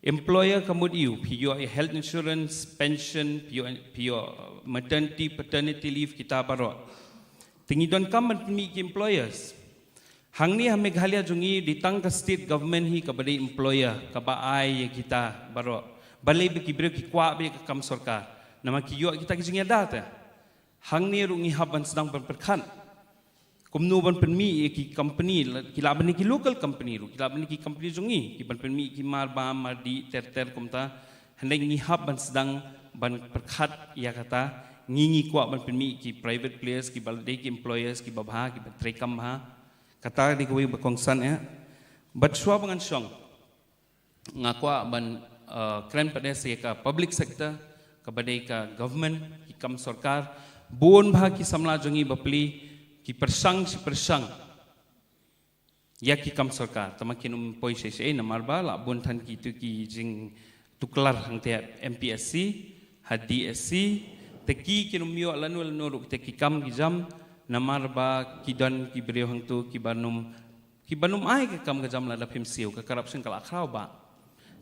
Employer ka mut ïa u, phi ïoh ïa health insurance, pension, phi ïoh, phi ïoh maternity, paternity leave, kita baroh. Te ngi donkam ban pynmih ki employers. Hangne ha Meghalaya jong ngi dei tang ka state government hi kaba dei employer, kaba ai ïa kita baroh. Balei ba ki briew ki kwah ba ïa ka kam sorkar? Namar ki ïoh kita ki jingïada te. Hangne ruh ngi hap ban sdang ban pyrkhat kumno ban pynmih ïa ki company, la-, ki lah ban ïa ki local company ruh, ki lah ban ïa ki company jong ngi, ki ban pynmih ki mar bam, mar dih, ter ter kumta. Hynrei ngi hap ban sdang ban pyrkhat ïa kata, ngi, ngi kwah ban pynmih ki private players, kiba la dei ki employers kiba bha, kiba treikam bha. Kata dei kawei ba kongsan eh. Bad shuwa ba ngan shong, nga kwah ban, eh, kren pat eh sa ïa ka public sector, kaba dei ka government, ki kam sorkar. Bun bha ki samla jong ngi bapli ki pyrshang shi pyrshang ïa ki kam sorkar. Tangba kin ym poi shisha namar ba la bun than kitu ki jingtuklar hangta ha M P S C, ha D S C. Te ki kin ym ïoh lano lano ruh te ki kam ki jam namar ba ki don ki briew hangtu kiban ym, kiban ym ai ka kam ka jam lada phim siew, ka corruption ka la khraw bha.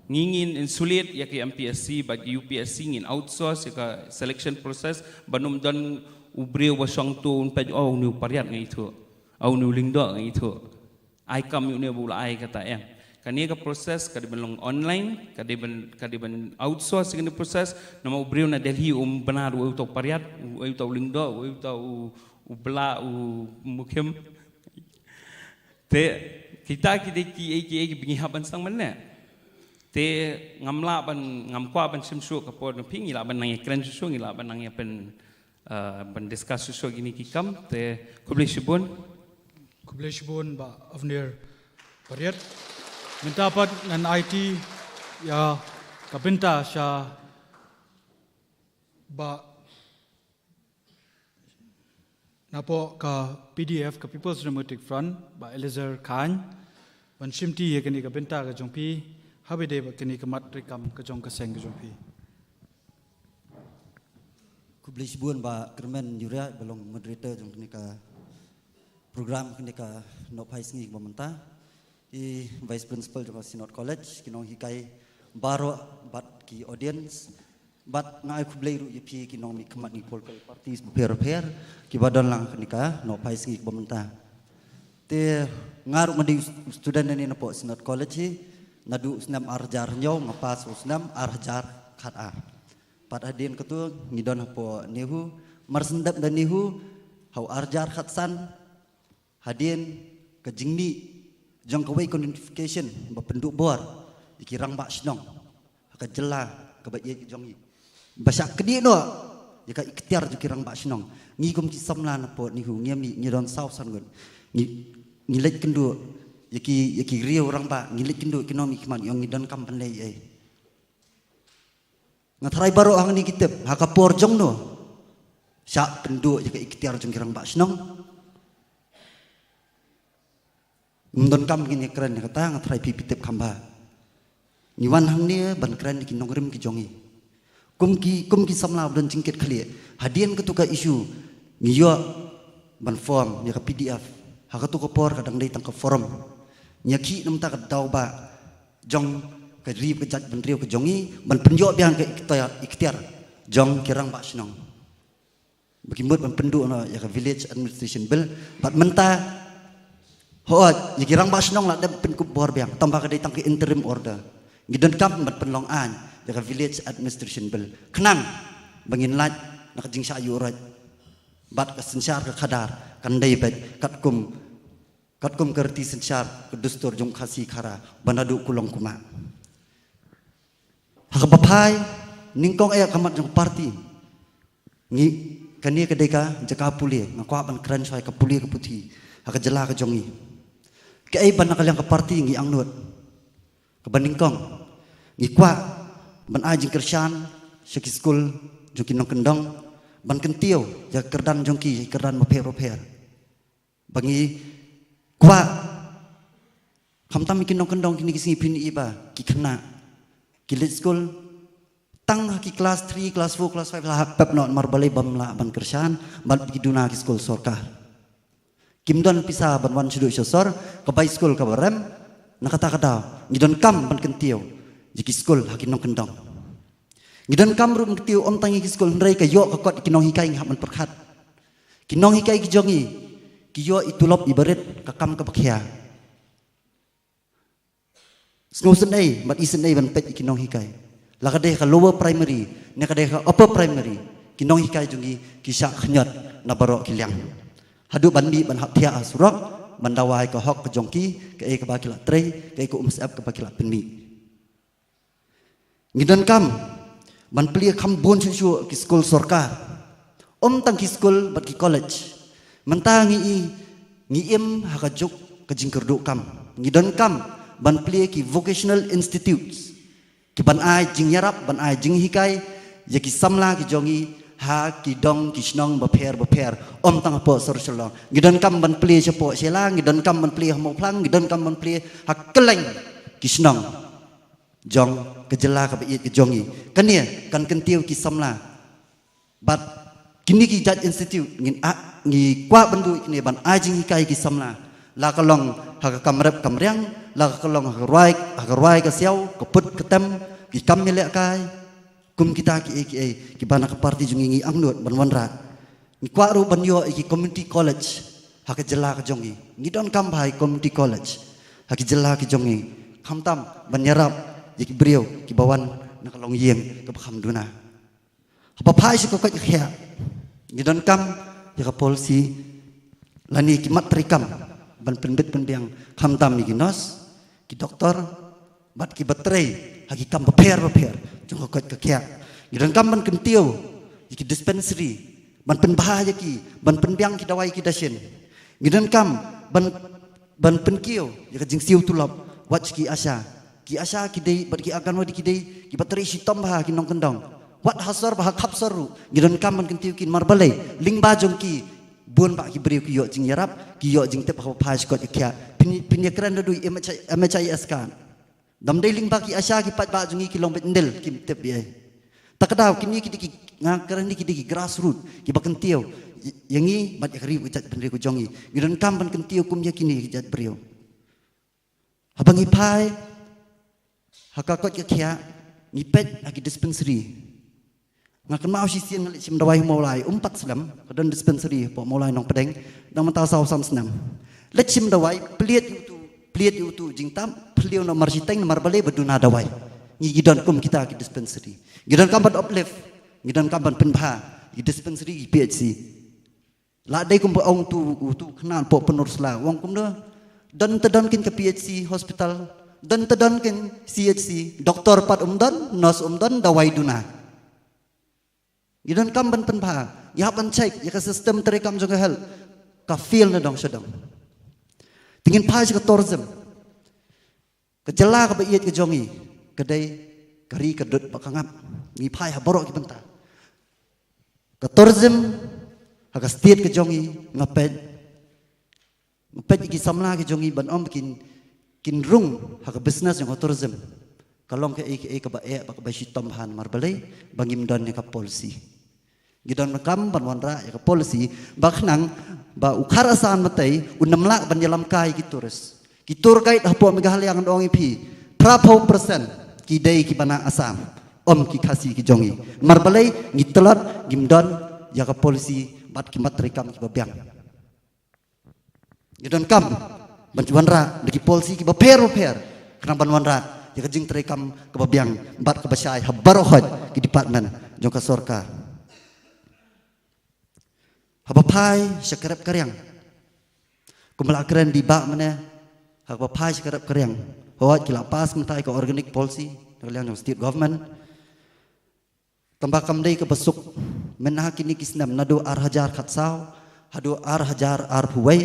Ngi ngin insulate ïa ka M P S C bad U P S C, ngin outsource ïa ka selection process ban ym don u briew ba shong tu un peit, oh, une u pariat nga ithuh, oh, une u lyngdoh nga ithuh. Ai kam ïa une ba u la ai kata, em. Kane ka process ka dei ban long online, ka dei ban, ka dei ban outsource ïa kane process. Namar u briew na Delhi um bna ruh uta u pariat, uta u lyngdoh, uta u, u blah, u mukhim. Te kita ki dei kiei kiei kiba ngi hap ban sdang ban leh. Te ngam lah ban, ngam kwah ban shim shuh ka por jong phi, ngi lah ban nang ïakren shuh shuh, ngi lah ban nang ïa pyn, eh, ban discuss shuh shuh kine ki kam. Te khublei shibun. Khublei shibun Bah Avner Pariat. Mynta pat ngan aiti ïa ka bynta sha Bah napoh ka P D F, ka People's Democratic Front, Bah Eliezer Chyne, ban shimti ïa kane ka bynta ka jong phi, haba ïadei bad kane ka mat treikam ka jong ka seng ka jong phi. Khublei shibun Bah Kyrmen Ïewriah ba long moderator jong kane ka program, kane ka nohphai sngi kaba mynta. I Vice Principal jong ka Synod College, ki nonghikai baroh bad ki audience. Bad nga ai khublei ruh ïa phi ki nongmihkhmat na ki political parties bapher bapher kiba don lang ha kane ka nohphai sngi kaba mynta. Te nga ruh nga dei u student nangne napoh Synod College hi, naduh u snem ar hajar hynñiew nga pass u snem ar hajar khatar. Pat hadien katu ngi don hapoh NEHU, marshen dep da NEHU ha u ar hajar khatsan. Hadien ka jingmih jong kawei ka notification ba pynduh bor ïa ki rangbah shnong ha ka jylla kaba ïeit ka jong ngi, ba shah knieh noh ïa ka iktiar jong ki rangbah shnong. Ngi kum ki samla napoh NEHU ngi mih, ngi don saw san ngut. Ngi, ngi leit kynduh ïa ki, ïa ki riew rangbah, ngi leit kynduh ïa ki nongmihkhmat, ngi ong ngi donkam ban leh ei. Nga tharai baroh hangne ki tip ha ka por jong no shah pynduh ïa ka ikhtiar jong ki rangbah shnong. Ngim donkam ngin ïa kren ïa kata, nga tharai phi phi tip kham bha. Ngi wan hangne ban kren ïa ki nongrim ki jong ngi. Kum ki, kum ki samla ba don jingkit khlieh. Hadien katu ka issue ngi ïoh ban form ïa ka P D F. Ha katu ka por ka dang dei tang ka forum. Ngi ïa khih namar ka daw ba jong ka ri ka jaitbynriew ka jong ngi ban pynïoh biang ka ikhtiar, ikhtiar jong ki rangbah shnong. Ba ki mut ban pynduh noh ïa ka Village Administration Bill. Bad mynta, hooid, ïa ki rangbah shnong la dep pynkup bor biang, tang ba ka dei tang ka interim order. Ngi donkam ban pynlong aiñ ïa ka Village Administration Bill, khnang ba ngin lait na ka jingshah ïuhroit. Bad ka synshar ka khadar kan dei beit katkum, katkum ka riti synshar ka dustur jong Khasi Khara ba naduh kulong kumah. Ha kaba phai, nyngkong eh ha khmat jong ka party. Ngi, kane ka dei ka jaka pule, nga kwah ban kren shwa ïa ka pule ka puthi ha ka jylla ka jong ngi. Kaei ba na ka liang ka party ngi angnud? Kaba nyngkong, ngi kwah ban ai jingkyrshan sha ki skul jong ki nongkyndong, ban kyntiew ïa ka kyrdan jong ki, ïa ki kyrdan bapher bapher. Ba ngi kwah, khamtam ki nongkyndong kine ki sngi phin ïohi ba ki khynnah ki leit skul tang ha ki class three, class four, class five la hap pep noh, namar balei? Bym lah ban kyrshan ban pyndonkam ki skul sorkar. Kim don pisa ban wan shuh shuh sor, ka bai skul kaba rem. Na kata ka daw ngi donkam ban kyntiew ïa ki skul ha ki nongkyndong. Ngi donkam ruh ban kyntiew ym tang ïa ki skul, hynrei ka ïoh ka kot ki nonghikai ngi hap ban pyrkhat. Ki nonghikai ki jong ngi ki ïoh i tulop iba rit, ka kam kaba khia. Sngewsynei bad isynei ban peit ïa ki nonghikai. La ka dei ka lower primary ne ka dei ka upper primary, ki nonghikai jong ngi ki shah khñiot na baroh ki liang. Haduh ban mih ban hap thiah ha surok ban dawa ïa ka hok ka jong ki, kaei kaba ki la trei, kaei ka umsyep kaba ki la pynmih. Ngi donkam ban plie kham bun shuh shuh ki skul sorkar. Ym tang ki skul bad ki college. Mynta ngi i, ngi im ha ka juk ka jingkyrduh kam. Ngi donkam ban plie ki vocational institutes, ki ban ai jingïarap, ban ai jinghikai ïa ki samla ki jong ngi ha ki dong ki shnong bapher bapher. Ym tang hapoh sor Shillong. Ngi donkam ban plie shapoh Shella, ngi donkam ban plie ha Mawphlang, ngi donkam ban plie ha kylleng ki shnong jong ka jylla kaba ïeit ka jong ngi. Kane kan kyntiew ki samla. Bad kine ki jait institute ngin a, ngi kwah ban duh kine ban ai jinghikai ki samla. La ka long ha ka kam rep kam riang, la ka long ha ka rwai, ha ka rwai ka siaw, ka put ka tem, ki kam ïalehkai. Kum kita kiei kiei kiba na ka party jong ngi ngi angnud ban wanrah. Ngi kwah ruh ban ïoh ïa ki community college ha ka jylla ka jong ngi. Ngi donkam bha ïa ki community college ha ki jylla ki jong ngi. Khamtam ban ïarap ïa ki briew kiba wan na ka longïing kaba kham duna. Haba phai sha ka koit ka khiah, ngi donkam ïa ka policy lane ki mat treikam ban pynbit pynbiang, khamtam ïa ki nurse, ki doktor bad kiba trei ha ki kam bapher bapher jong ka koit ka khiah. Ngi donkam ban kyntiew ïa ki dispensary, ban pynbha ïa ki, ban pynbiang ki dawai ki dashin. Ngi donkam ban, ban pynkiew ïa ka jingsiew tulop wat sha ki ASHA. Ki ASHA ki dei bad ki Anganwadi ki dei kiba trei shitom bha ha ki nongkyndong. Wat ha sor bad ha khap sor ruh ngi donkam ban kyntiew kin, namar balei? Lyngba jong ki bun bah ki briew ki ïoh jingïarap, ki ïoh jingtip haba phai sha ka koit ka khiah. Phin, phin ïakren da dui M H I, M H I S card. Dam dei lyngba ki ASHA ki paidbah jong ngi ki long beit ndel, kim tip ei ei. Ta ka daw kine ki dei ki, nga kren, kine ki dei ki grassroot kiba kyntiew ïa ngi bad ïa ka ri ka jaitbynriew ka jong ngi. Ngi donkam ban kyntiew kum ïa kine ki jaitbynriew. Haba ngi phai ha ka koit ka khiah, ngi peit ha ki dispensary. Nga kynmaw shisien nga leit shim dawai ha Mawlai, um pat slem, ka don dispensary hapoh Mawlai Nongpdeng, dang mynta saw san snem. Leit shim dawai, plied ïa utu, plied ïa utu jingtap, phylliew noh marshiteng, namar balei? Ba duna dawai. Ngi, ngi don kum kita ki dispensary. Ngi donkam ban uplift, ngi donkam ban pynbha ïa ki dispensary, ïa ki P H C. La dei kumba ong utu, utu khynnah hapoh Pynursla, u ong kumno? Don te don kin ka P H C hospital, don te don kin C H C, doktor pat um don, nurse um don, dawai duna. Ngi donkam ban pynbha, ngi hap ban check ïa ka system treikam jong ka health, ka fail na dong sha dong. Te ngin phai sha ka tourism. Ka jylla kaba ïeit ka jong ngi ka dei ka ri ka dud bad ka ngap. Ngi phai ha baroh ki bynta. Ka tourism Ha ka state ka jong i nga peit, nga peit ïa ki samla ki jong i ban ong ba kin, kin rung ha ka business jong ka tourism. Ka long kaei kaei kaba eh bad kaba shitom bha, namar balei? Ba ngim don ïa ka policy. Ngi donkam ban wanrah ïa ka policy ba khnang ba u Khar Assam mynta un ym lah ban ïalam kai ki tourist. Ki tour guide hapoh Meghalaya ngan ong ïa phi, phra phew percent ki dei kiba na Assam, ym ki Khasi ki jong i. Namar balei? Ngi tlot, ngim don ïa ka policy bad ki mat treikam kiba biang. Ngi donkam ban wanrah da ki policy kiba pher ba pher, khnang ban wanrah ïa ka jingtreikam kaba biang bad kaba shai ha baroh ki department jong ka sorkar. Haba phai sha ka rep ka riang, kumba la kren da i Bah mynne, haba phai sha ka rep ka riang, hooid ki la pass mynta ïa ka organic policy na ka liang jong state government. Tangba kam dei kaba suk. Mynta ha kine ki snem, naduh ar hajar khatsaw haduh ar hajar arphew wei,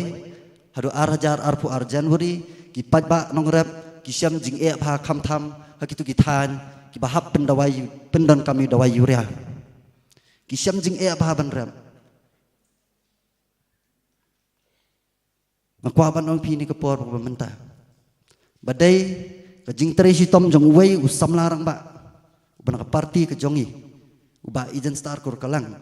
haduh ar hajar arphew ar January, ki paidbah nongrep ki shem jingeh bha, khamtam ha kito ki thaiñ kiba hap pyndawai, pyndonkam ïa u dawai urea. Ki shem jingeh bha ban rep. Nga kwah ban ong ïa phi ha kane ka por ba mynta, ba dei ka jingtrei shitom jong uwei u samla rangbah uba na ka party ka jong i, u Bah Ejenstar Kurkalang.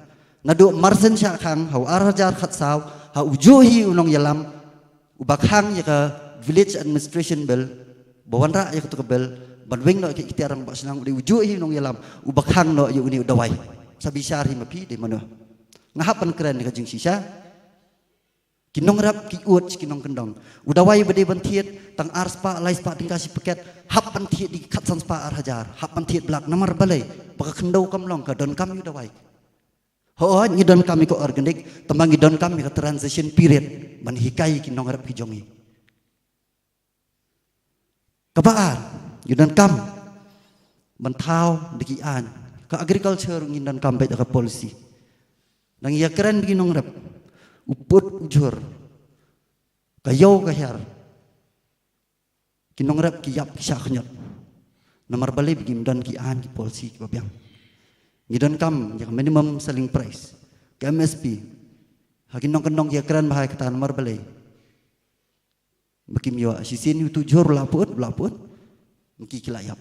Naduh Marsien Shah Khang ha u ar hajar khatsaw, ha u juh hi u nongïalam uba khang ïa ka Village Administration Bill, ba wanrah ïa kato ka bill ban weng noh ïa ka iktiar rangbah shnong, u dei u juh hi u nongïalam uba khang noh ïa une u dawai. Sa bishar hi ma phi, dei mano. Nga hap ban kren ïa ka jingshisha. Ki nongrep ki ud sha ki nongkyndong. U dawai ba dei ban thied tang ar spah, lai spah tyngka shi paket, hap ban thied da ki khatsan spah ar hajar, hap ban thied black. Namar balei? Ba ka khyndew kam long, ka donkam ïa u dawai. Hooid, ngi donkam ïa ka organic, tangba ngi donkam ïa ka transition period ban hikai ïa ki nongrep ki jong ngi. Kaba ar, ngi donkam ban thaw da ki aiñ. Ka agriculture ngi donkam beit da ka policy. Nang ïakren bad ki nongrep, u pud u jhur, ka ïew ka hiar, ki nongrep ki ïap ki shah khñiot. Namar balei? Ba ngim don ki aiñ, ki policy kiba biang. Ngi donkam ïa ka minimum selling price, ka M S P. Ha ki nongkyndong ki ïakren bha ïa kata, namar balei? Ba kim ïoh. Shisien uto u jhur u la pud, u la pud, ma ki ki la ïap.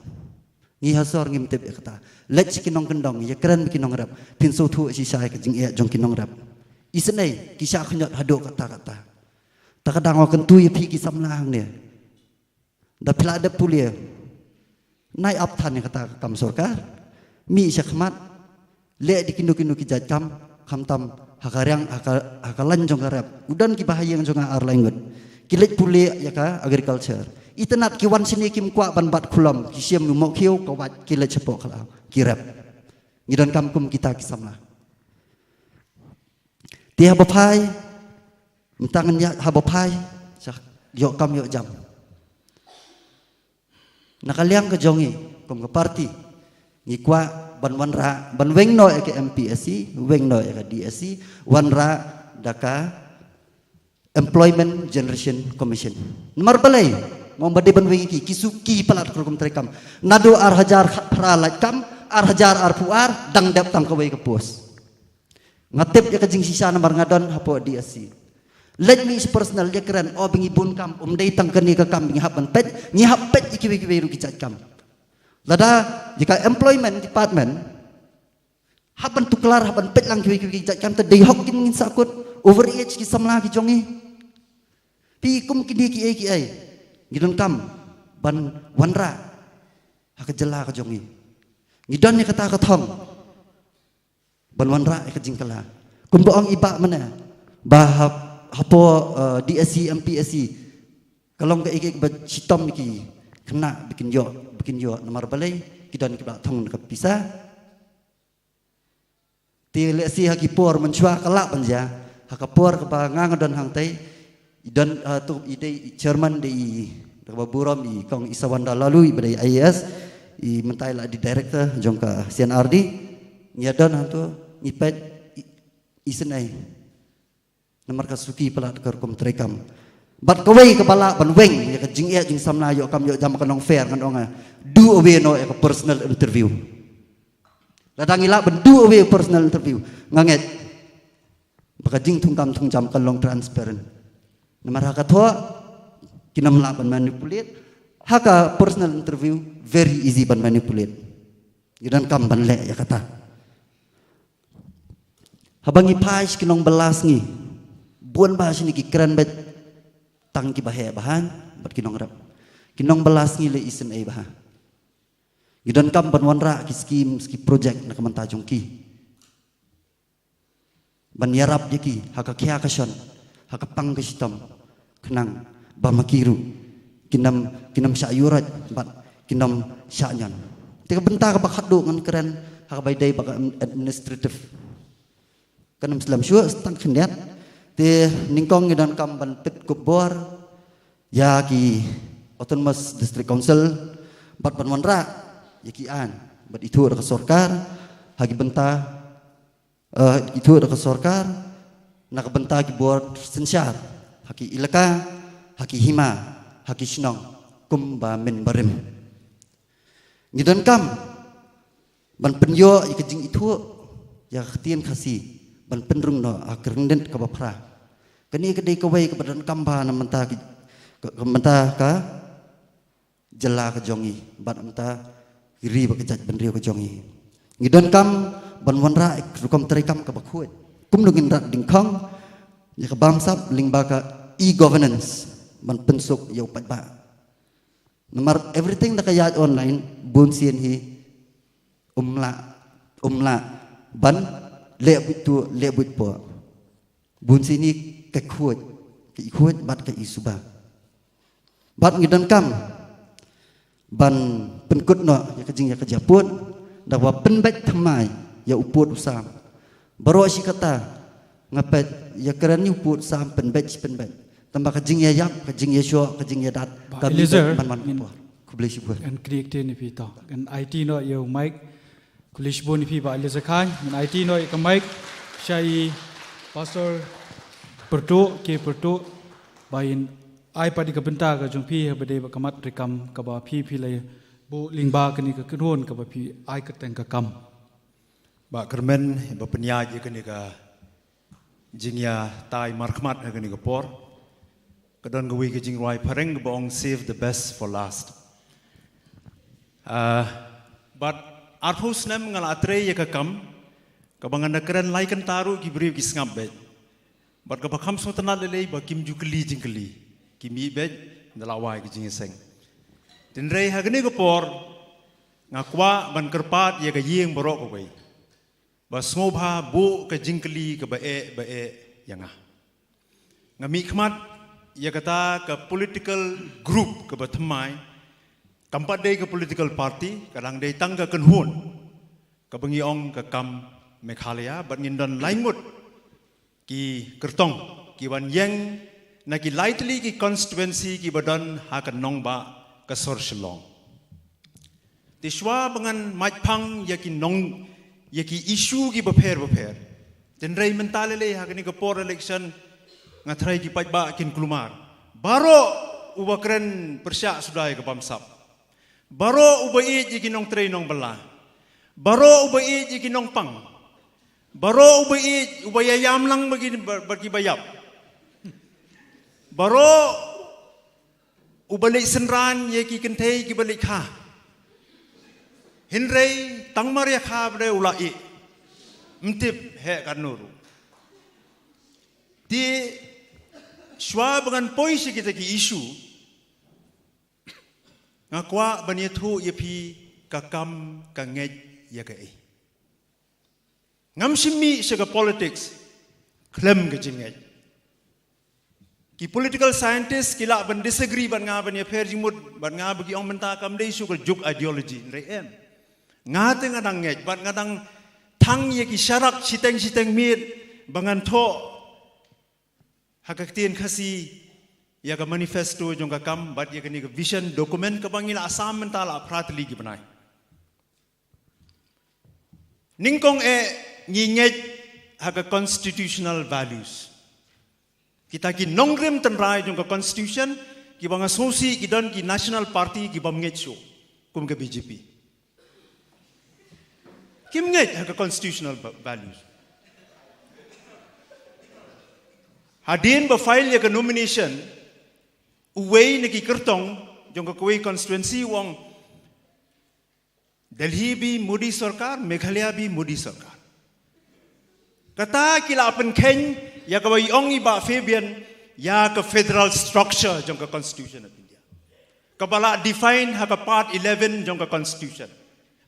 Ngi ha sor ngim tip ïa kata. Leit sha ki nongkyndong, ïakren bad ki nongrep, phin sngewthuh shisha ïa ka jingeh jong ki nongrep. Isynei ki shah khñiot haduh katta katta. Ta ka dang wan kyntu ïa phi ki samla hangne. Da phi la dep pule, nai ap than ïa kata ka kam sorkar. Mih sha khmat, leh da kino kino ki jait kam, khamtam ha ka riang, ha ka, ha ka lain jong ka rep. U don kiba ha ïing jong nga ar lai ngut, ki leit pule ïa ka agriculture. Itynnad ki wan shane kim kwah ban bat khulom, ki shim u mohkhiew, ka wait, ki leit shapoh khlaw, ki rep. Ngi donkam kum kita ki samla. Te haba phai, mynta ngan ïa, haba phai sha ïoh kam ïoh jam, na ka liang ka jong ngi kum ka party, ngi kwah ban wanrah, ban weng noh ïa ka M P S C, weng noh ïa ka D S C, wanrah da ka Employment Generation Commission. Namar balei? Mo ba dei ban weng ïa ki, ki suki palat ka rukom treikam. Naduh ar hajar khatphra lait kam, ar hajar arphew ar dang dep tang kawei ka post. Nga tip ïa ka jingshisha namar nga don hapoh D S C. Leit mih sha personnel, ïakren, oh, ba ngi bun kam, um dei tang kane ka kam ba ngi hap ban peit, ngi hap peit ïa kiwei kiwei ruh ki jait kam. Lada ïa ka employment department hap ban tuklar, hap ban peit lang kiwei kiwei ki jait kam, te dei hok kin ngin sahkut, overage ki samla ki jong ngi. Phi kum kine kiei kiei ngi donkam ban wanrah ha ka jylla ka jong ngi. Ngi don ïa kata ka thong ban wanrah ïa ka jingkylla. Kumba ong i Bah mynne, ba hap, hapoh, eh, D S C, M P S C, ka long kaei kaei kaba shitom ïa ki khynnah ba kin ïoh, ba kin ïoh, namar balei? Ki don kiba la thong da ka pisa. Te lehse ha ki por mynshuwa ka lah ban jia, ha ka por kaba nga nga don hangtei, i don, ah, tu i dei i chairman, dei i, da kaba burom i Kong Isawanda Laloo, i ba dei I A S, i mynta i la dei director jong ka C N R D. Ngi ïa don hangto, ngi peit i, isynei. Namar ka suki palat ka rukom treikam. Bad kawei kaba lah ban weng ïa ka jingeh jingsamla, ïoh kam ïoh jam, ka nongfair, ngan ong nga, do away noh ïa ka personal interview. Lada ngi lah ban do away personal interview, nga ngeit Ba ka jingthungkam thungjam kan long transparent. Namar ha ka thoh, kin ym lah ban manipulate. Ha ka personal interview, very easy ban manipulate. Ngi donkam ban leh ïa kata. Haba ngi phai sha ki nongbylla sngi, bun bha shane ki kren beit tang kiba heh bha, bad ki nongrep. Ki nongbylla sngi leh isynei bha. Ngi donkam ban wanrah ki skim, ki project na ka bynta jong ki. Ban ïarap ïa ki ha ka khia ka shon, ha ka pang ka shitom, khnang ba ma ki ruh kin ym, kin ym shah ïuhroit bad kin ym shah ñion. Te ka bynta kaba khatduh ngan kren ha kaba ïadei bad ka administrative. Kan ym slem shuh, tang khyndiat. Te nyngkong ngi donkam ban pynkup bor ïa ki Autonomous District Council bad ban wanrah ïa ki aiñ bad ithuh da ka sorkar ha ki bynta, eh, ithuh da ka sorkar na ka bynta ki bor synshar ha ki elaka, ha ki hima, ha ki shnong kumba mynbarim. Ngi donkam ban pynïoh ïa ka jingithuh ïa ka ktien Khasi, ban pynrung noh ha ka ryndet kaba phra. Kane ka dei kawei kaba donkam bha na mynta ki, ka, ka mynta ka jylla ka jong ngi, bad mynta ki ri bad ka jaitbynriew ka jong ngi. Ngi donkam ban wanrah ïa ka rukom treikam kaba khuid. Kumno ngin rat dyngkhong ïa ka bamsap lyngba ka e-governance ban pynsuk ïa u paidbah. Namar everything da ka ïaid online, bun sien hi ym lah, ym lah ban leh buit tuh, leh buit poh. Bun sien hi ka khuid, ka ikhuid bad ka isuba. Bad ngi donkam ban pynkut noh ïa ka jingïakajia pud da kaba pynbeit thymmai ïa u pud u sam. Baroh shi katta nga peit ïakren ïa u pud sam pynbeit shi pynbeit. Tangba ka jingïaïap, ka jingïashoh, ka jingïadat, Bah ka mih Eliezer, beit man man ka por. Khublei shibun. Ngan knieh ktien ïa phi to. Ngan aiti noh ïa u mic. Khublei shibun ïa phi Bah Eliezer Chyne. Ngan aiti noh ïa ka mic sha i Pastor Pyrtuh, K Pyrtuh, ba in ai pat ïa ka bynta ka jong phi haba dei ba ka mat treikam kaba phi phi la buh lyngba kane ka kynhun kaba phi ai kyrteng ka KAM. Bah kyrmen ba pynïaid ïa kane ka jingïatai markhmat ha kane ka por. Ka don kawei ka jingrwai phareng kaba ong save the best for last. Ah, bad arphew snem nga la trei ïa ka KAM, kaba ngan da kren lai kynta ruh ki briew ki sngap beit. Bad kaba kham sngewtynnat lei lei ba kim ju kylli jingkylli, ki mih beit, da la wai ka jingïaseng. Hynrei ha kane ka por nga kwah ban kyrpad ïa ka ïing baroh kawei ba sngewbha buh ka jingkylli kaba eh ba eh ïa nga. Nga mih khmat ïa kata ka political group kaba thymmai, kam pat dei ka political party, ka dang dei tang ka kynhun kaba ngi ong ka KAM Meghalaya, bad ngin don lai ngut ki kyrtong ki ban ïeng na ki lai tylli ki constituency kiba don ha ka nongbah ka sor Shillong. Te shuwa ba ngan mait phang ïa ki nong, ïa ki issue kiba pher ba pher. Hynrei mynta lei lei ha kane ka por election nga tharai ki paidbah kin kulmar. Baroh uba kren pyrshah suda ïa ka bamsap. Baroh uba ïeit ïa ki nongtrei nongbylla. Baroh uba ïeit ïa ki nongpang. Baroh uba ïeit, uba ïaïam lang bad ki, bad kiba ïap. Baroh uba leit synran ïa ki kynthei kiba leit kha. Hynrei tang mar ïa kha ba dei u la ïeh. Ym tip heh katno ruh. Te shuwa ba ngan poi sha kita ki issue, nga kwah ban ïathuh ïa phi ka KAM ka ngeit ïa kaei. Ngam shym mih sha ka politics khlem ka jingngeit. Ki political scientist ki lah ban disagree bad nga, ban ïapher jingmut bad nga, ba ki ong mynta kam dei shuh ka juk ideology, hynrei em. Nga te nga dang ngeit bad nga dang thang ïa ki sharak shiteng shiteng miet ba ngan thoh ha ka ktien Khasi ïa ka manifesto jong ka KAM bad ïa kane ka vision document kaba ngi la sam mynta la phra tylli ki bnai. Nyngkong eh ngi ngeit ha ka constitutional values. Kita ki nongrim tynrai jong ka constitution kiba nga sngewsih ki don ki national party kibym ngeit shuh kum ka B J P. Kim ngeit ha ka constitutional va-, values. Hadien ba file ïa ka nomination, uwei na ki kyrtong jong ka kawei constituency u ong, Delhi bi Modi sorkar, Meghalaya bi Modi sorkar. Kata ki la pynkheiñ ïa kaba ong i Bah Fabian ïa ka federal structure jong ka Constitution of India, kaba la define ha ka Part eleven jong ka Constitution,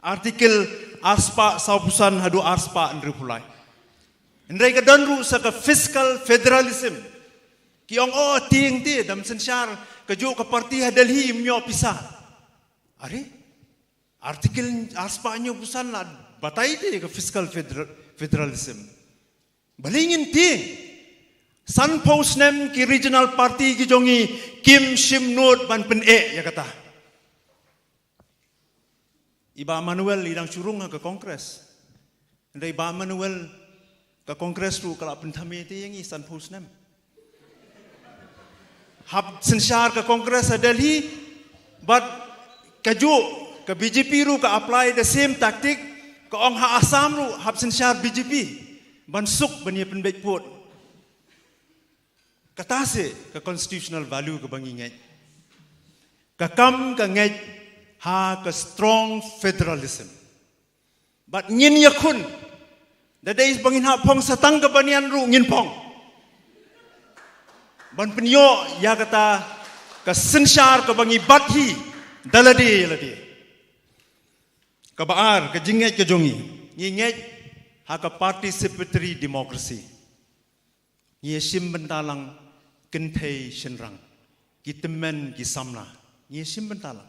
Article arspah sawphew san haduh arspah hynriewphew lai. Hynrei ka don ruh sa ka fiscal federalism. Ki ong, oh, tieng te, dam synshar kajuh ka party ha Delhi im ïoh pisa. Are, Article arspah hynñiewphew san la batai te ka fiscal federal, federalism. Balei ngin tieng? Sanphew snem ki regional party ki jong ngi kim shim nud ban pyneh ïa kata. I Bah Manuel i dang shu rung ha ka Congress. Hynrei Bah Manuel, ka Congress ruh ka la pynthame te ïa ngi sanphew snem. Hap synshar ka Congress ha Delhi, bad kajuh ka B J P ruh ka apply the same tactic, ka ong ha Assam ruh hap synshar B J P ban suk ban ïa pynbeit pud. Kata se ka constitutional value kaba ngi ngeit. Ka kam ka ngeit ha ka strong federalism. Bad ngin ïakhun, da dei ba ngin hap phong sa tang ka banïan ruh ngin phong, ban pynïoh ïa kata ka synshar kaba ngi bat hi da lade ïa lade. Kaba ar, ka jingngeit ka jong ngi, ngi ngeit ha ka participatory democracy. Ngi ïa shim bynta lang kynthei shynrang, ki tymmen ki samla. Ngi ïa shim bynta lang.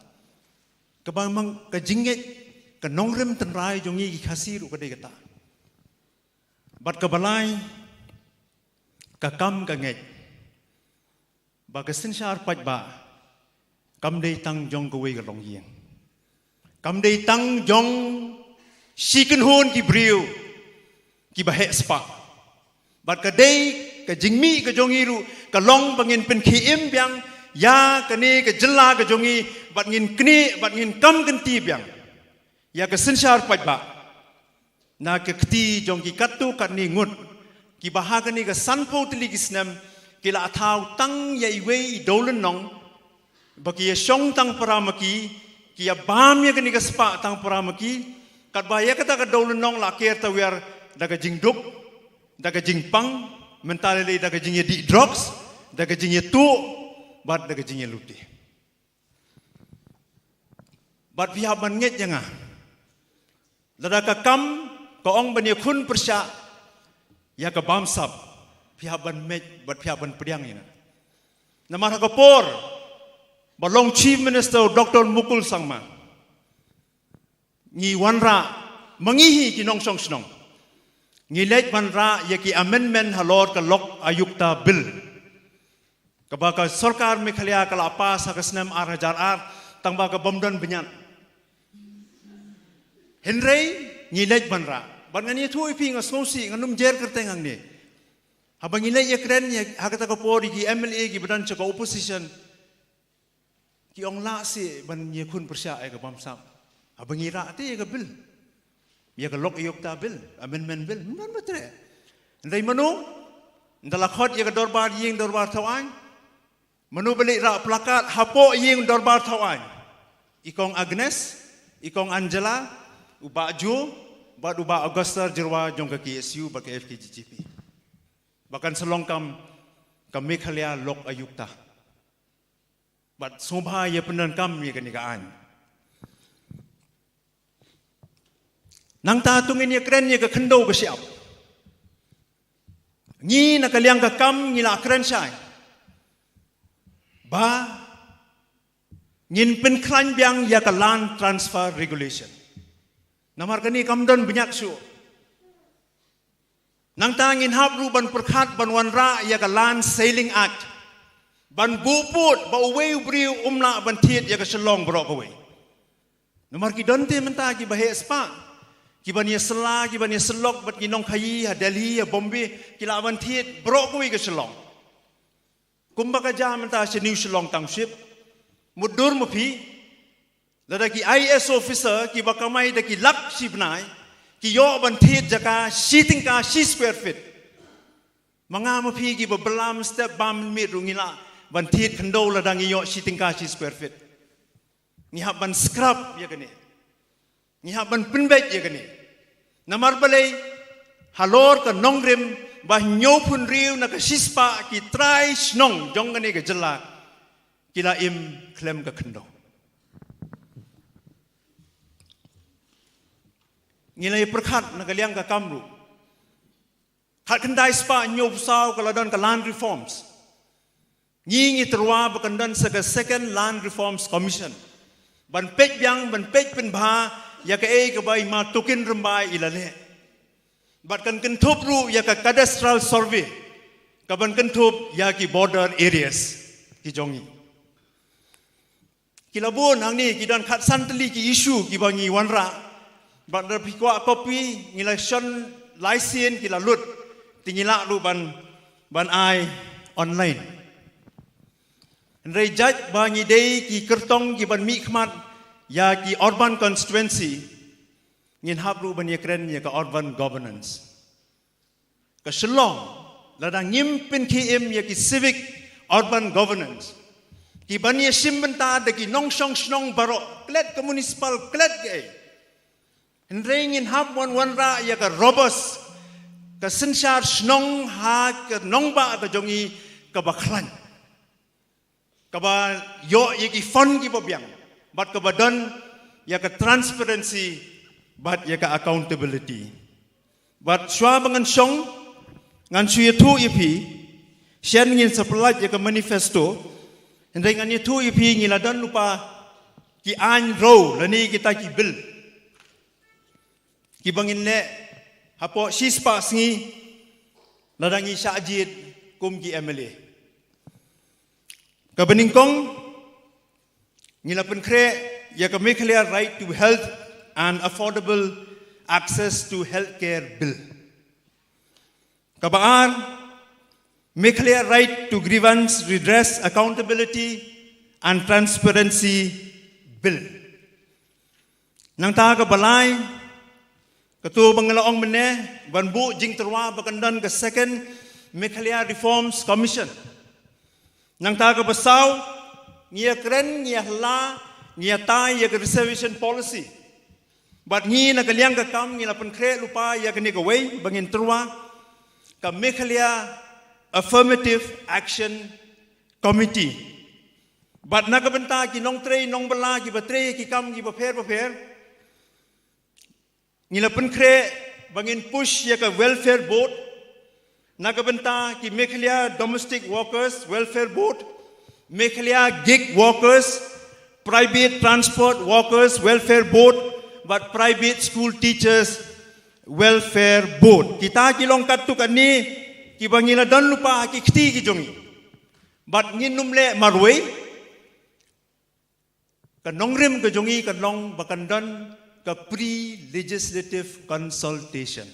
Kaba mang ka jingngeit, ka nongrim tynrai jong ngi ki Khasi ruh ka dei kata. Bad kaba lai, ka kam ka ngeit ba ka synshar paidbah kam dei tang jong kawei ka longïing. Kam dei tang jong shi kynhun ki briew kiba heh spah. Bad ka dei ka jingmih ka jong ngi ruh ka long ba ngin pynkhie im biang ïa kane ka jylla ka jong ngi, bad ngin knieh bad ngin kam kynti biang ïa ka synshar paidbah. Na ka kti jong ki katto katne ngut kiba ha kane ka sanphew tylli ki snem ki la thaw tang ïa iwei i dewlynnong ba ki ïa shong tang para ma ki, ki ïa bam ïa kane ka spah tang para ma ki. Katba ïa kata ka dewlynnong la ker tawiar da ka jingduk, da ka jingpang, mynta lei lei da ka jingïadih drugs, da ka jingïatuh bad da ka jingïalute. Bad phi hap ban ngeit ïa nga, lada ka kam ka ong ban ïakhun pyrshah ïa ka bamsap, phi hap ban meit bad phi hap ban pdiang ïa nga. Namar ha ka por ba long Chief Minister u Doctor Mukul Sangma, ngi wanrah, ma ngi hi ki nongshong shnong, ngi leit ban rah ïa ki amendment halor ka Lok Ayukta Bill, kaba ka sorkar Meghalaya ka la pass ha ka snem ar hajar ar, tangba ka bym don bniat. Hynrei ngi leit ban rah. Bad ngan ïathuh ïa phi, nga sngewsih, ngan ym jer kyrteng hangne. Haba ngi leit ïakren ïa, ha kata ka por, ïa ki M L A kiba don sha ka opposition, ki ong lah seh ban ïakhun pyrshah ïa ka bamsap haba ngi rah te ïa ka bill, ïa ka Lok Ayukta Bill, amendment bill, ym don ba treh. Hynrei mano, ynda la khot ïa ka dorbar ïing dorbar thaw aiñ, mano ba leit rah placard hapoh ïing dorbar thaw aiñ? I Kong Agnes, i Kong Angela, u Bah Joe bad u Bah Augusta Jyrwa jong ka K S U bad ka F K J G P. Ba kan sa long kam ka Meghalaya Lok Ayukta. Bad sngewbha ïa pyndonkam ïa kane ka aiñ. Nangta to ngin ïakren ïa ka khyndew ka shyiap. Ngi na ka liang ka kam ngi la kren shai ba ngin pynkhlaiñ biang ïa ka Land Transfer Regulation. Namar kane kam don bniat shuh. Nangta ngin hap ruh ban pyrkhat ban wanrah ïa ka Land Ceiling Act, ban buh pud ba uwei u briew um lah ban thied ïa ka Shillong baroh kawei. Namar ki don te mynta kiba heh spah, kiban ïasylla, kiban ïasyllok bad ki nongkhaïi ha Delhi, ha Bombay, ki lah ban thied baroh kawei ka Shillong. Kumba ka jia mynta sha New Shillong Township, mutdur ma phi, lada ki I A S officer kiba kamai da ki lak shi bnai ki ïoh ban thied jaka shi tyngka shi square feet. Ma nga ma phi kiba bylla mynstep bam mynmiet ruh ngi lah ban thied khyndew lada ngi ïoh shi tyngka shi square feet. Ngi hap ban scrap ïa kane. Ngi hap ban pynbeit ïa kane. Namar balei, halor ka nongrim ba hynñiewphew hynriew na ka shispah ki trai shnong jong kane ka jylla ki la im khlem ka khyndew. Ngi la ïa pyrkhat na ka liang ka kam ruh. Khatkhyndai spah hynñiewphew saw ka la don ka land reforms. Ngi ngi tyrwa ba kan don sa ka Second Land Reforms Commission ban peit biang, ban peit pynbha ïa kaei kaba i Ma Tokin Rymbai i la leh. Bad kan kynthup ruh ïa ka cadastral survey kaban kynthup ïa ki border areas ki jong ngi. Ki la bun hangne, ki don khatsan tylli ki issue kiba ngi wanrah. Bad lada phi kwah copy, ngi la shon lai sien ki la lut. Te ngi lah ruh ban, ban ai online. Hynrei jait ba ngi dei ki kyrtong kiban mihkhmat ïa ki urban constituency, ngin hap ruh ban ïakren ïa ka urban governance. Ka Shillong, lada ngim pynkhie im ïa ki civic urban governance, kiban ïashim bynta da ki nongshong shnong baroh, klet ka municipal, klet kaei. Hynrei ngin hap ban wanrah ïa ka robust, ka synshar shnong ha ka nongbah ka jong ngi kaba khlaiñ, kaba ïoh ïa ki fund kiba biang, bad kaba don ïa ka transparency bad ïa ka accountability. Bad shuwa ba ngan shong, ngan shu ïathuh ïa phi, shen ngin sa pyllait ïa ka manifesto, hynrei ngan ïathuh ïa phi ngi la don lypa ki aiñ rew lane kita ki bill kiba ngin leh hapoh shispah sngi lada ngi shah jied kum ki M L A. Kaba nyngkong, ngi la pynkhreh ïa ka Meghalaya Right to Health and Affordable Access to Healthcare Bill. Kaba ar, Meghalaya Right to Grievance Redress, Accountability and Transparency Bill. Nangta kaba lai, kato ba nga la ong mynne, ban buh jingtyrwa ba kan don ka Second Meghalaya Reforms Commission. Nangta kaba saw, ngi ïakren, ngi ïahylla, ngi ïatai ïa ka reservation policy. Bad ngi na ka liang ka kam ngi la pynkhreh lypa ïa kane kawei ba ngin tyrwa, ka Meghalaya Affirmative Action Committee. Bad na ka bynta ki nongtrei nongbylla kiba trei ki kam kiba pher bapher, ngi la pynkhreh ba ngin push ïa ka Welfare Board. Na ka bynta ki Meghalaya Domestic Workers Welfare Board, Meghalaya Gig Workers, Private Transport Workers Welfare Board, bad Private School Teachers Welfare Board. Kita ki long katto katne kiba ngi la don lypa ha ki kti ki jong ngi. Bad ngin ym leh marwei, ka nongrim ka jong ngi kan long ba kan don ka pre-legislative consultation.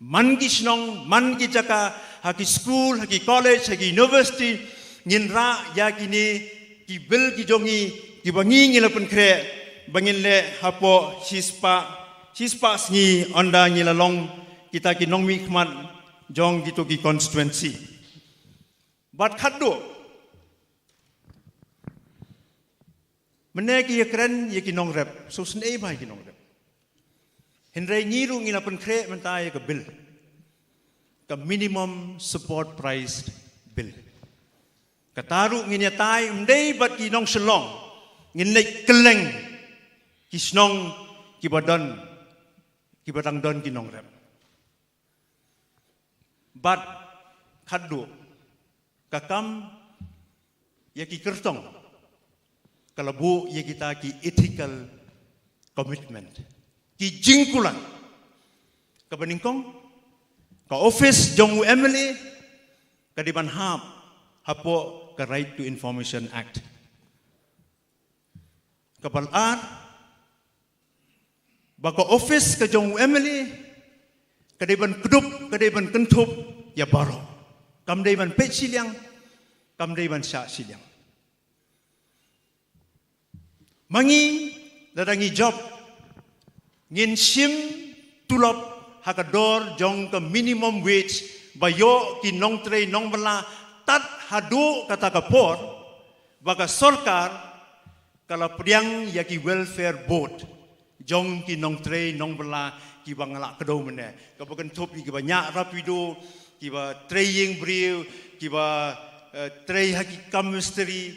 Man ki shnong, man ki jaka, ha ki school, ha ki college, ha ki university, ngin rah ïa kine ki bill ki jong ngi, kiba ngi ngi la pynkhreh ba ngin leh hapoh shispah, shispah sngi ynda ngi la long kita ki nongmihkhmat jong kito ki constituency. Bad khatduh, mynne ki ïakren ïa ki nongrep, sngewsynei bha ïa ki nongrep. Hynrei ngi ruh ngi la pynkhreh mynta ïa ka bill, ka Minimum Support Price Bill. Kata ruh ngin ïatai, ym dei bad ki nong Shillong, ngin leit kylleng ki shnong kiba don, kiba dang don ki nongrep. Bad khatduh, ka kam ïa ki kyrtong ka la buh ïa kita ki ethical commitment, ki jingkular. Kaba nyngkong, ka office jong u M L A ka dei ban hap hapoh ka Right to Information Act. Kaba ar, ba ka office ka jong u M L A ka dei ban kdup, ka dei ban kynthup ïa baroh. Kam dei ban peit shiliang, kam dei ban shah shiliang. Ma ngi, lada ngi jop, ngin shim tulop ha ka dor jong ka minimum wage ba ïoh ki nongtrei nongbylla tad haduh kata ka por ba ka sorkar ka la pdiang ïa ki welfare board jong ki nongtrei nongbylla kiba nga la kdew mynne, kaba kynthup ïa kiba ñiah rapido, kiba trei ïing briew, kiba, eh, trei ha ki kam mistri,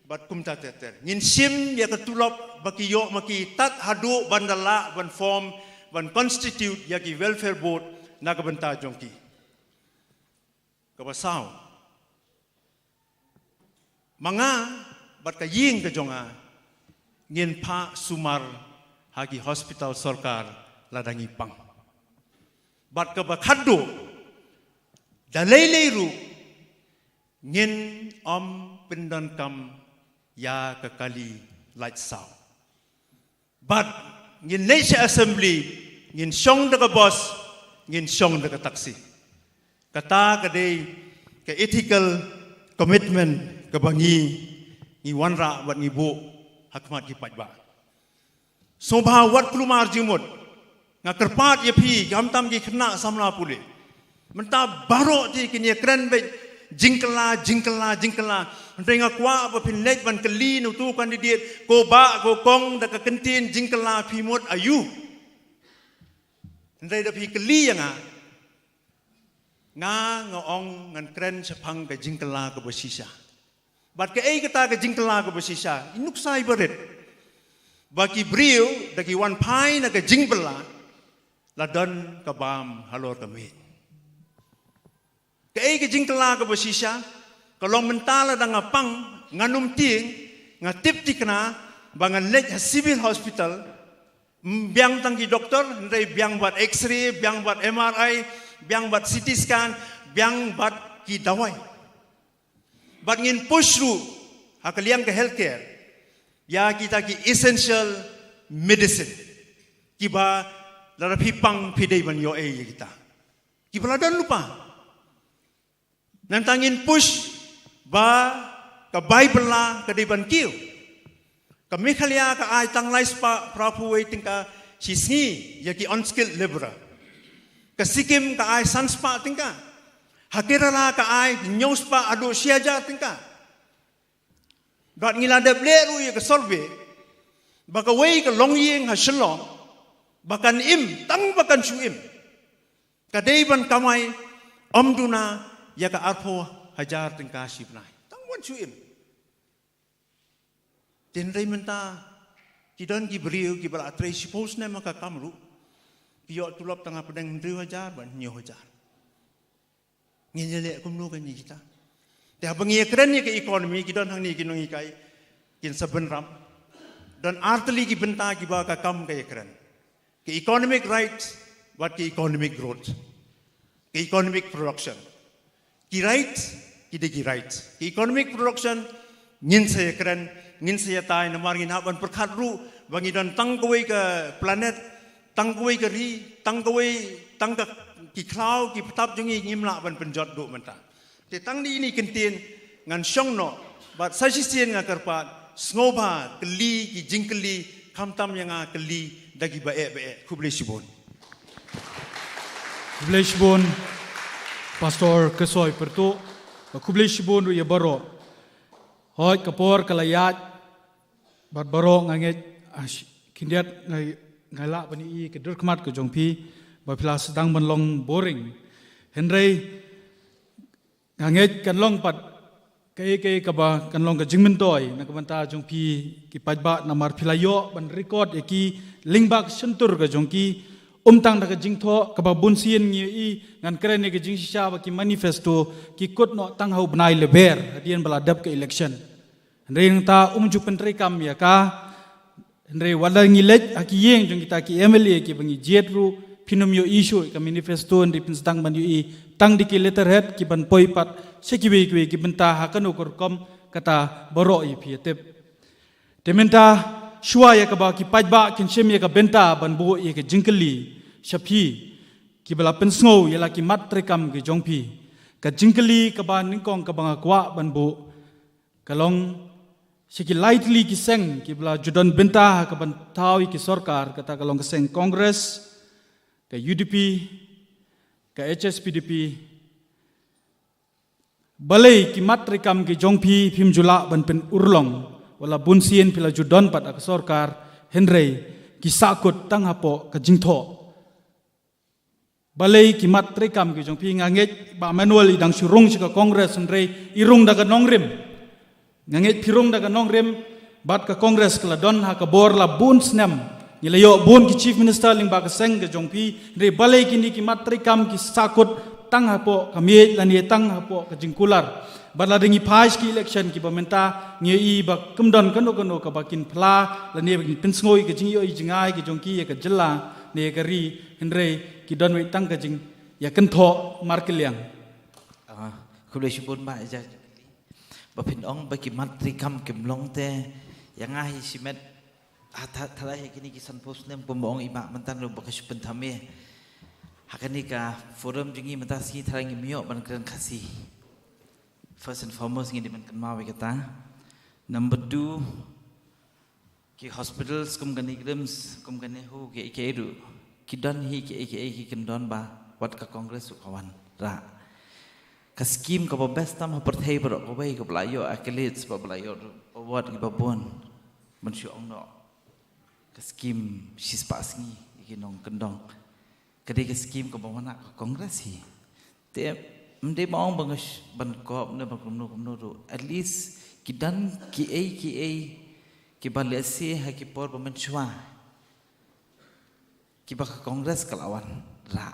bad kumta ter ter. Ngin shim ïa ka tulop ba ki ïoh ma ki tad haduh ban da lah ban form, ban constitute ïa ki welfare board na ka bynta jong ki. Kaba saw, ma nga bad ka ïing ka jong nga ngin phah sumar ha ki hospital sorkar lada ngi pang. Bad kaba khatduh, da lei lei ruh ngin ym pyndonkam ïa ka kali lait saw. Bad ngin leit sha assembly, ngin shong da ka bus, ngin shong da ka taxi. Kata ka dei ka ethical commitment kaba ngi, ngi wanrah bad ngi buh ha khmat ki paidbah. Sngewbha wat kulmar jingmut. Nga kyrpad ïa phi, khamtam ki khynnah samla pule. Mynta baroh te kin ïakren beit jingkylla, jingkylla, jingkylla. Hynrei nga kwah ba phin leit ban kylli na uto u candidate, ko bah, ko kong, da ka kyntien jingkylla phi mut aïu. Hynrei da phi kylli ïa nga, nga, nga ong ngan kren shaphang ka jingkylla kaba shisha. Bad kaei kata ka jingkylla kaba shisha? Ngi nuksa ibarit ba ki briew da ki wan phai na ka jingbylla la don ka bam halor ka miej. Kaei ka jingkylla kaba shisha? Ka long mynta lada nga pang, ngan ym tieng, nga tip thikna ba ngan leit ha civil hospital, ym biang tang ki doktor, hynrei biang bad X-ray, biang bad M R I, biang bad C T scan, biang bad ki dawai. Bad ngin push ruh ha ka liang ka healthcare ïa kita ki essential medicine, kiba lada phi pang phi dei ban ïoh ei ïa kita, kiba la don lypa. Nangta ngin push ba ka bai bylla ka dei ban kiew. Ka Meghalaya ka ai tang lai spah phra phew wei tyngka shi sngi ïa ki unskilled laborer. Ka Sikkim ka ai san spah tyngka. Ha Kerala ka ai hynñiew spah haduh shi hajar tyngka. Bad ngi la dep leh ruh ïa ka survey ba kawei ka longïing ha Shillong ba kan im, tang ba kan shu im, ka dei ban kamai ym duna ïa ka arphew hajar tyngka shi bnai, tang ban shu im. Te hynrei mynta ki don ki briew kiba la trei shiphew snem ha ka kam ruh, ki ïoh tulop tang hapdeng hynriew hajar bad hynñiew hajar. Ngin ïaleh kumno kane kita? Te haba ngi ïakren ïa ka economy, ki don hangne ki nonghikai kin sa bynrap. Don ar tylli ki bynta kiba ka kam ka ïakren. Ka economic right bad ka economic growth, ka economic production. Ki right ki dei ki right. Ka economic production ngin sa ïakren, ngin sa ïatai, namar ngin hap ban pyrkhat ruh ba ngi don tang kawei ka planet, tang kawei ka ri, tang kawei, tang ka, ki khlaw, ki btap jong ngi ngim lah ban pynjot duh mynta. Te tang da ine i kyntien ngan shong noh, bad sa shisien nga kyrpad, sngewbha kylli ki jingkylli, khamtam ïa nga kylli da kiba eh ba eh. Khublei shibun. Khublei shibun Pastor Ksoi Pyrtuh, bad khublei shibun ruh ïa baroh. Hooid, ka por ka la ïaid, bad baroh nga ngeit, ah, shi-, khyndiat nga, nga lah ban ïohi ka dur khmat ka jong phi ba phi la sdang ban long boring. Hynrei nga ngeit kan long pat kaei kaei kaba kan long ka jingmyntoi na ka bynta jong phi ki paidbah, namar phi la ïoh ban record ïa ki lyngba ka shyntur ka jong ki. Ym tang da ka jingthoh kaba bun sien ngi ïohi, ngan kren ïa ka jingshisha ba ki manifesto ki kut noh tang ha u bnai Lber, hadien ba la dep ka election. Hynrei nangta um ju pyntreikam ïa ka. Hynrei wat la ngi leit ha ki ïing jong kita ki M L A kiba ngi jied ruh, phin ym ïohi shuh ïa ka manifesto, hynrei phin sdang ban ïohi tang da ki letterhead kiban poi pat sha kiwei kiwei ki bynta ha kano ka rukom, kata baroh ïa phi ïa tip. Te mynta shuwa ïa kaba ki paidbah kin shim ïa ka bynta ban buh ïa ka jingkylli sha phi kiba la pynsngew ïa la ki mat treikam ki jong phi, ka jingkylli kaba nyngkong kaba nga kwah ban buh ka long sha ki lai tylli ki seng kiba la ju don bynta ha kaban thaw ïa ki sorkar, kata ka long ka seng Congress, ka U D P, ka H S P D P, Balei ki mat treikam ki jong phi phim ju lah ban pynurlong, wat la bun sien phi la ju don pat ha ka sorkar, hynrei ki sahkut tang hapoh ka jingthoh. Balei ki mat treikam ki jong phi? Nga ngeit Bah Manuel i dang shu rung sha ka Congress, hynrei i rung da ka nongrim. Nga ngeit phi rung da ka nongrim bad ka Congress ka la don ha ka bor la bun snem. Ngi la ïoh bun ki Chief Minister lyngba ka seng ka jong phi, hynrei balei kine ki mat treikam ki sahkut tang hapoh ka miej lane tang hapoh ka jingkular? Bad lada ngi phai sha ki election kiba mynta, ngi ïohi ba kam don kano kano kaba kin phla lane ba kin pynsngew ïa ka jingïohi jingai ka jong ki ïa ka jylla ne ïa ka ri, hynrei ki don wei tang ka jingïakynthoh markylliang. Ah, khublei shibun Bah ïa ka jingkylli. Ba phin ong ba ki mat treikam kim long te, ïa nga hi shimet, ah, tha-, tharai ha kine ki sanphew snem kumba ong i Bah mynta ruh ba ka shu pynthame. Ha kane ka forum jong ngi mynta sngi tharai ngim ïoh ban kren Khasi. First and foremost ngi dei ban kynmaw ïa kata. Number two, ki hospitals kum kane KRIMS, kum kane NEHU, kiei kiei ruh, ki don hi kiei kiei ki kyndon ba wat ka Congress ruh ka wanrah. Ka scheme kaba best tam ha pyrthei baroh kawei kaba la ïoh accolades, ba, ba la ïoh award kiba bun, ban shu ong noh, ka scheme shispah sngi ïa ki nongkyndong. Ka dei ka scheme kaba wanrah ka Congress hi. Te ym dei ba ong ba nga sh-, ban kop ne ban kumno kumno ruh. At least ki don kiei kiei kiba lehse ha ki por ba mynshuwa kiba ka Congress ka la wanrah.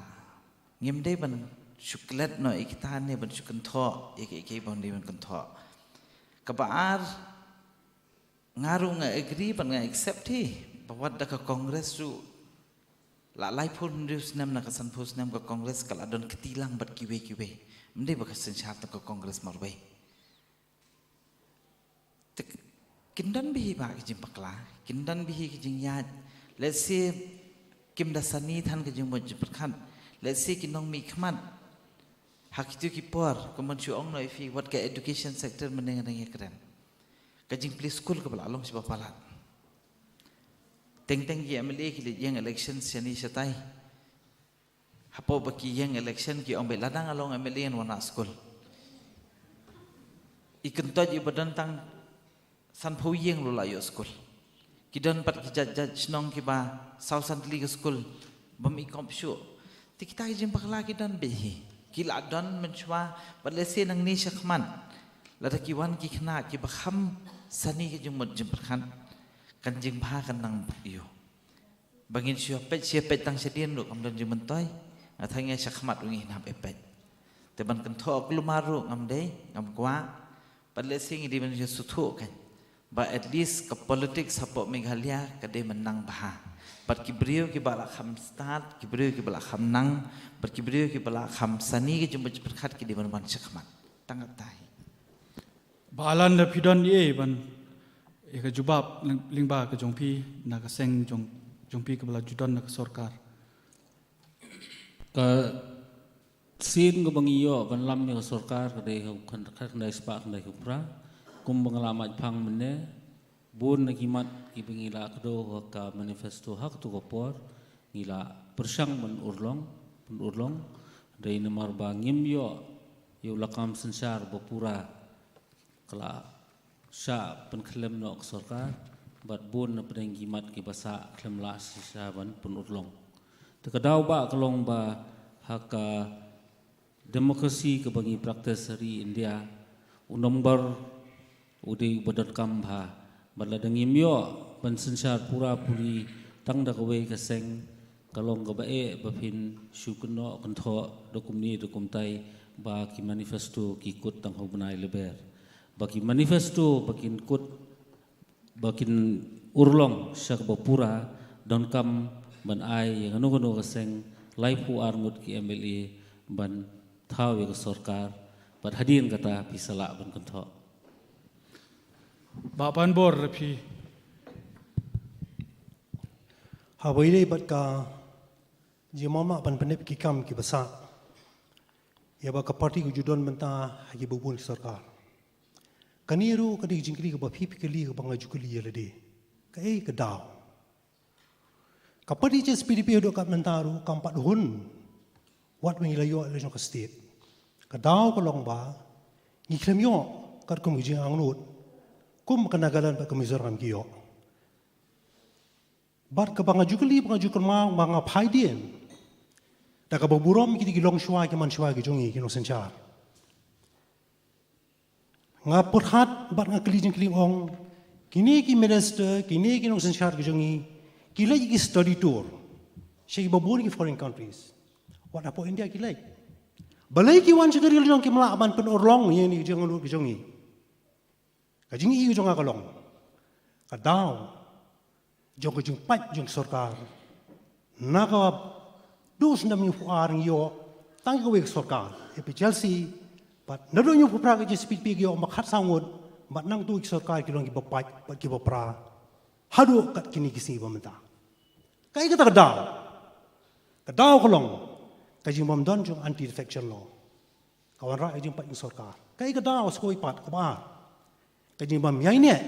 Ngim dei ban shu klet noh ïa kita ne ban shu kynthoh ïa kiei kiei ba ym dei ban kynthoh. Kaba ar, nga ruh nga agree bad nga accept hi ba wat da ka Congress ruh, la laiphew hynriew snem na ka sanphew snem ka Congress ka la don kti lang bad kiwei kiwei. Ym dei ba ka synshar tang ka Congress marwei. Te kin don bha hi ba ka jingbakla, kin don bha hi ka jingïaid. Lehse kim da sani than ka jingmut jingpyrkhat. Lehse ki nongmihkhmat ha kito ki por, kumban shu ong noh ïa phi, wat ka education sector mynne nga dang ïakren. Ka jingplie skul kaba la long shiba palat. Teng teng ki MLA ki leit ïeng election shane shatai. Hapoh ba ki ïeng election ki ong ba lada nga long MLA ngan wanrah skul. I kyntoit iba don tang sanphew ïing ruh la ïoh skul. Ki don pat ki jait jait shnong kiba saw san tylli ka skul bym ikhop shuh. Te kita ki jingbakla ki don bha hi. Ki la don mynshuwa, bad lehse nangne shakhmat, lada ki wan ki khynnah kiba kham sani ka jingmut jingpyrkhat, ka jingbha kan nang bad ïoh. Ba ngin shu peit, shu peit tang shadien ruh kam don jingmyntoi. Nga tharai shakhmat ruh ngin hap ïa peit. Te ban kynthoh kulmar ruh ngam dei, ngam kwah. Bad lehse ngi dei ban shu sngewthuh kan ba at least ka politics hapoh Meghalaya ka dei ban nang bha. Bad ki briew kiba la kham stad, ki briew kiba la kham nang, bad ki briew kiba la kham sani ka jingmut jingpyrkhat ki dei ban wan shakhmat. Tang katta hi. Bah Alan, lada phi don ei ei ban ïa ka jubab lyng-, lyngba ka jong phi na ka seng jong, jong phi kaba la ju don na ka sorkar. Ka sien kaba ngi ïoh ban lam ïa ka sorkar ka dei ka khan-, khatkhyndai spah khyndaiphew phra. Kumba nga la mad phang mynne, bun na ki mat kiba ngi la kdew ha ka manifesto ha kato ka por, ngi la pyrshang ban urlong, ban urlong. Dei namar ba ngim ïoh ïa u lakam synshar ba pura, ka la shah pynkhyllem noh ka sorkar, bad bun na pdeng ki mat kiba sah khlem lah shisha ban pynurlong. Te ka daw ba ka long ba ha ka democracy kaba ngi practice ha ri India, u nombar u dei uba donkam bha. Bad lada ngim ïoh ban synshar pura puri tang da kawei ka seng, ka long kaba eh ba phin shu kynnoh kynthoh da kumne da kumtai ba ki manifesto ki kut tang ha u bnai lber. Ba ki manifesto ba kin kut, ba kin urlong sha kaba pura, donkam ban ai ïa kano kano ka seng laiphew ar ngut ki MLA ban thaw ïa ka sorkar, bad hadien kata phi sa lah ban kynthoh. Bah Panbor, phi. Haba ïadei bad ka jingmamah ban pyndep ki kam kiba sah, ïa ba ka party ka ju don mynta ha kiba bun ki sorkar. Kane ruh ka dei ka jingkylli kaba phi phi kylli kaba nga ju kylli ïa lade. Kaei ka daw? Ka party HSPDP haduh katne mynta ruh kam pat hun wat ba ngi la ïoh election ka state. Ka daw ka long ba Ngi khlem ïoh katkum ki jingangnud kum ka Nagaland bad ka Mizoram ki ïoh. Bad kaba nga ju kylli, ba nga ju kynmaw, ba nga phai dien da kaba burom ki, ki longshuwa, ki manshuwa ki jong ngi, ki nongsynshar. Nga pyrkhat bad nga kylli jingkylli, ong, kine ki minister, kine ki nongsynshar ki jong ngi, ki leit ki study tour sha kiba bun ki foreign countries. Wat hapoh India ki leit. Balei ki wan sha ka ri la jong kim lah ban pynurlong ïa kine ki jingangnud ki jong ngi? Ka jingïohi ka jong nga ka long, ka daw jong ka jingpait jong sorkar, na ka dusnem hynñiewphew ar ngi ïoh tang kawei ka sorkar, A P H L C, bad naduh hynñiewphew phra ka J C P D P ki ïoh ma khatsaw ngut, bad nangta ki sorkar ki long kiba pait bad kiba pra haduh kat kine ki sngi ba mynta. Kaei kata ka daw? Ka daw ka long ka jingbym don jong anti-defection law. Ka wanrah ka jingpait jong sorkar. Kaei ka daw? Sa kawei pat, kaba ar, ka jingbym ïaineh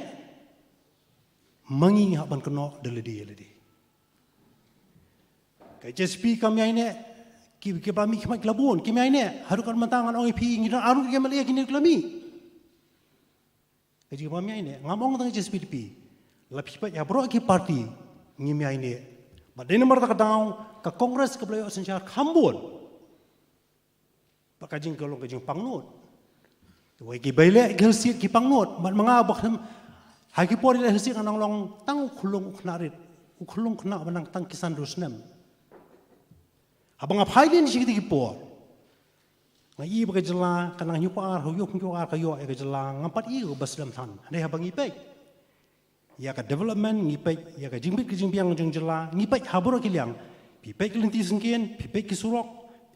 ma ngi, ngi hap ban kynnoh da lade ïa lade. Ka H S P kam ïaineh, ki, kiba mih khmat ki la bun, kim ïaineh. Haduh kat mynta ngan ong ïa phi, ngi don arngut ki M L A kine ki la mih. Ka jingbym ïaineh, ngam ong tang H S P D P. La phi peit ha baroh ki party ngim ïaineh. Bad dei namar kata ka daw ka Congress kaba la ïoh synshar kham bun. Bad ka jing, ka long ka jingpangnud. Te wei ki ba ïaleh ki hynsiej ki pangnud. Bad ma nga ba khlem, ha ki por ïaleh hynsiej nga nang long tang u khyllung u khynnah rit, u khyllung khynnah ba nang tang ki san dur snem. Haba nga phai dien sha kitei ki por, nga i ba ka jylla ka nang hynñiewphew ar, hynñiewphew ar ka ïoh ïa ka jylla, ngam pat i kaba slem than. Hynrei haba ngi peit ïa ka development, ngi peit ïa ka jingbit ka jingbiang jong jylla, ngi peit ha baroh ki liang. Phi peit ki lynti syngkien, phi peit ki surok,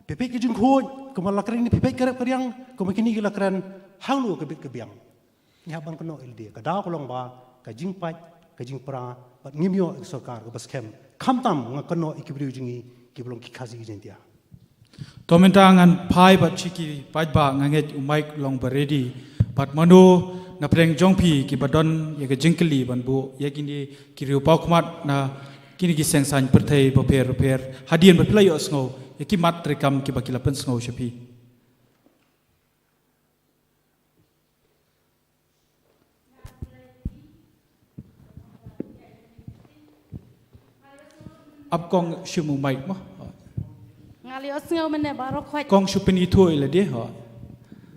phi peit ki jingkhuid, kumba la kren, phi peit ka rep ka riang, kumba kine ki la kren, hangno ka bit ka biang. Ngi hap ban kynnoh ïa lade. Ka daw ka long ba ka jingpait, ka jingpra, bad ngim ïoh ïa ka sorkar kaba skhem. Khamtam nga kynnoh ïa ki briew jong ngi kiba long ki Khasi Jaiñtia. To mynta ngan phai bad sha ki paidbah, nga ngeit u mic long ba ready. Bad mano na pdeng jong phi kiba don ïa ka jingkylli ban buh ïa kine ki riew paw khmat na kine ki seng saiñ pyrthei bapher bapher, hadien ba phi la ïohsngew ïa ki mat treikam kiba ki la pynsngew sha phi. Ap kong shim u mic mo. Nga la ïohsngew mynne baroh khoit. Kong shu pynithuh ïa lade ho.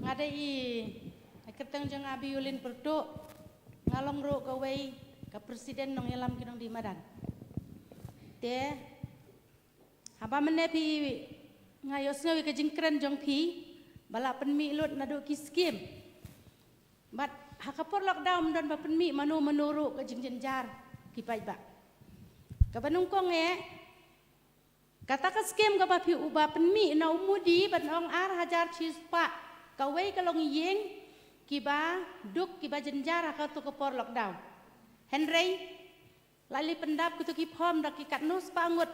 Nga dei i, i kyrteng jong nga Biolin Pyrtuh. Nga long ruh kawei ka president nongïalam ki nongdie madan. Te haba mynne phi, nga ïohsngew ïa ka jingkren jong phi ba la pynmih lut naduh ki skim. Bad ha ka por lockdown ym don ba pynmih mano mano ruh ka jingjynjar ki paidbah. Kaba nyngkong eh, kata ka skim kaba phi, uba pynmih na u Modi ban ong ar hajar shispah, kawei ka long ïing kiba duk kiba jynjar ha kato ka por lockdown. Hynrei la leit pyndap kito ki form da ki katno spah ngut.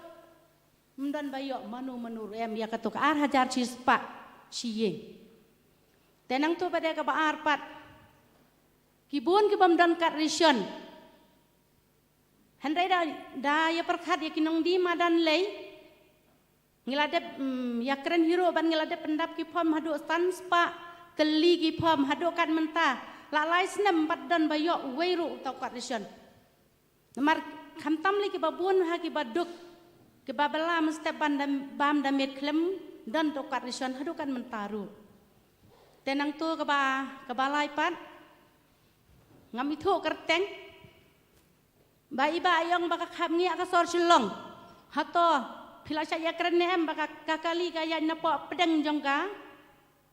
Ym don ba ïoh mano mano ruh em ïa kato ka ar hajar shispah shi ïing. Te nangto ba dei kaba ar pat, ki bun ki bym don kad ration. Hynrei da, da ïa pyrkhat ïa ki nongdie madan lei, ngi la dep, mm, ïa kren hi ruh bad ngi la dep pyndap ki form haduh san spah tylli ki form haduh kat mynta. La lai snem bad don ba ïoh uwei ruh uta u kad ration. Namar khamtam lei kiba bun ha kiba duk, kiba bylla mynstep ban da, bam da miet khlem don uta u kad ration haduh kat mynta ruh. Te nangto kaba, kaba lai pat, ngam ithuh kyrteng. Ba i Bah i ong ba ka kham ngiah ka sor Shillong. Hato phi la shait ïa kren ne em ba ka, ka kali ka ïaid napoh pdeng jong ka,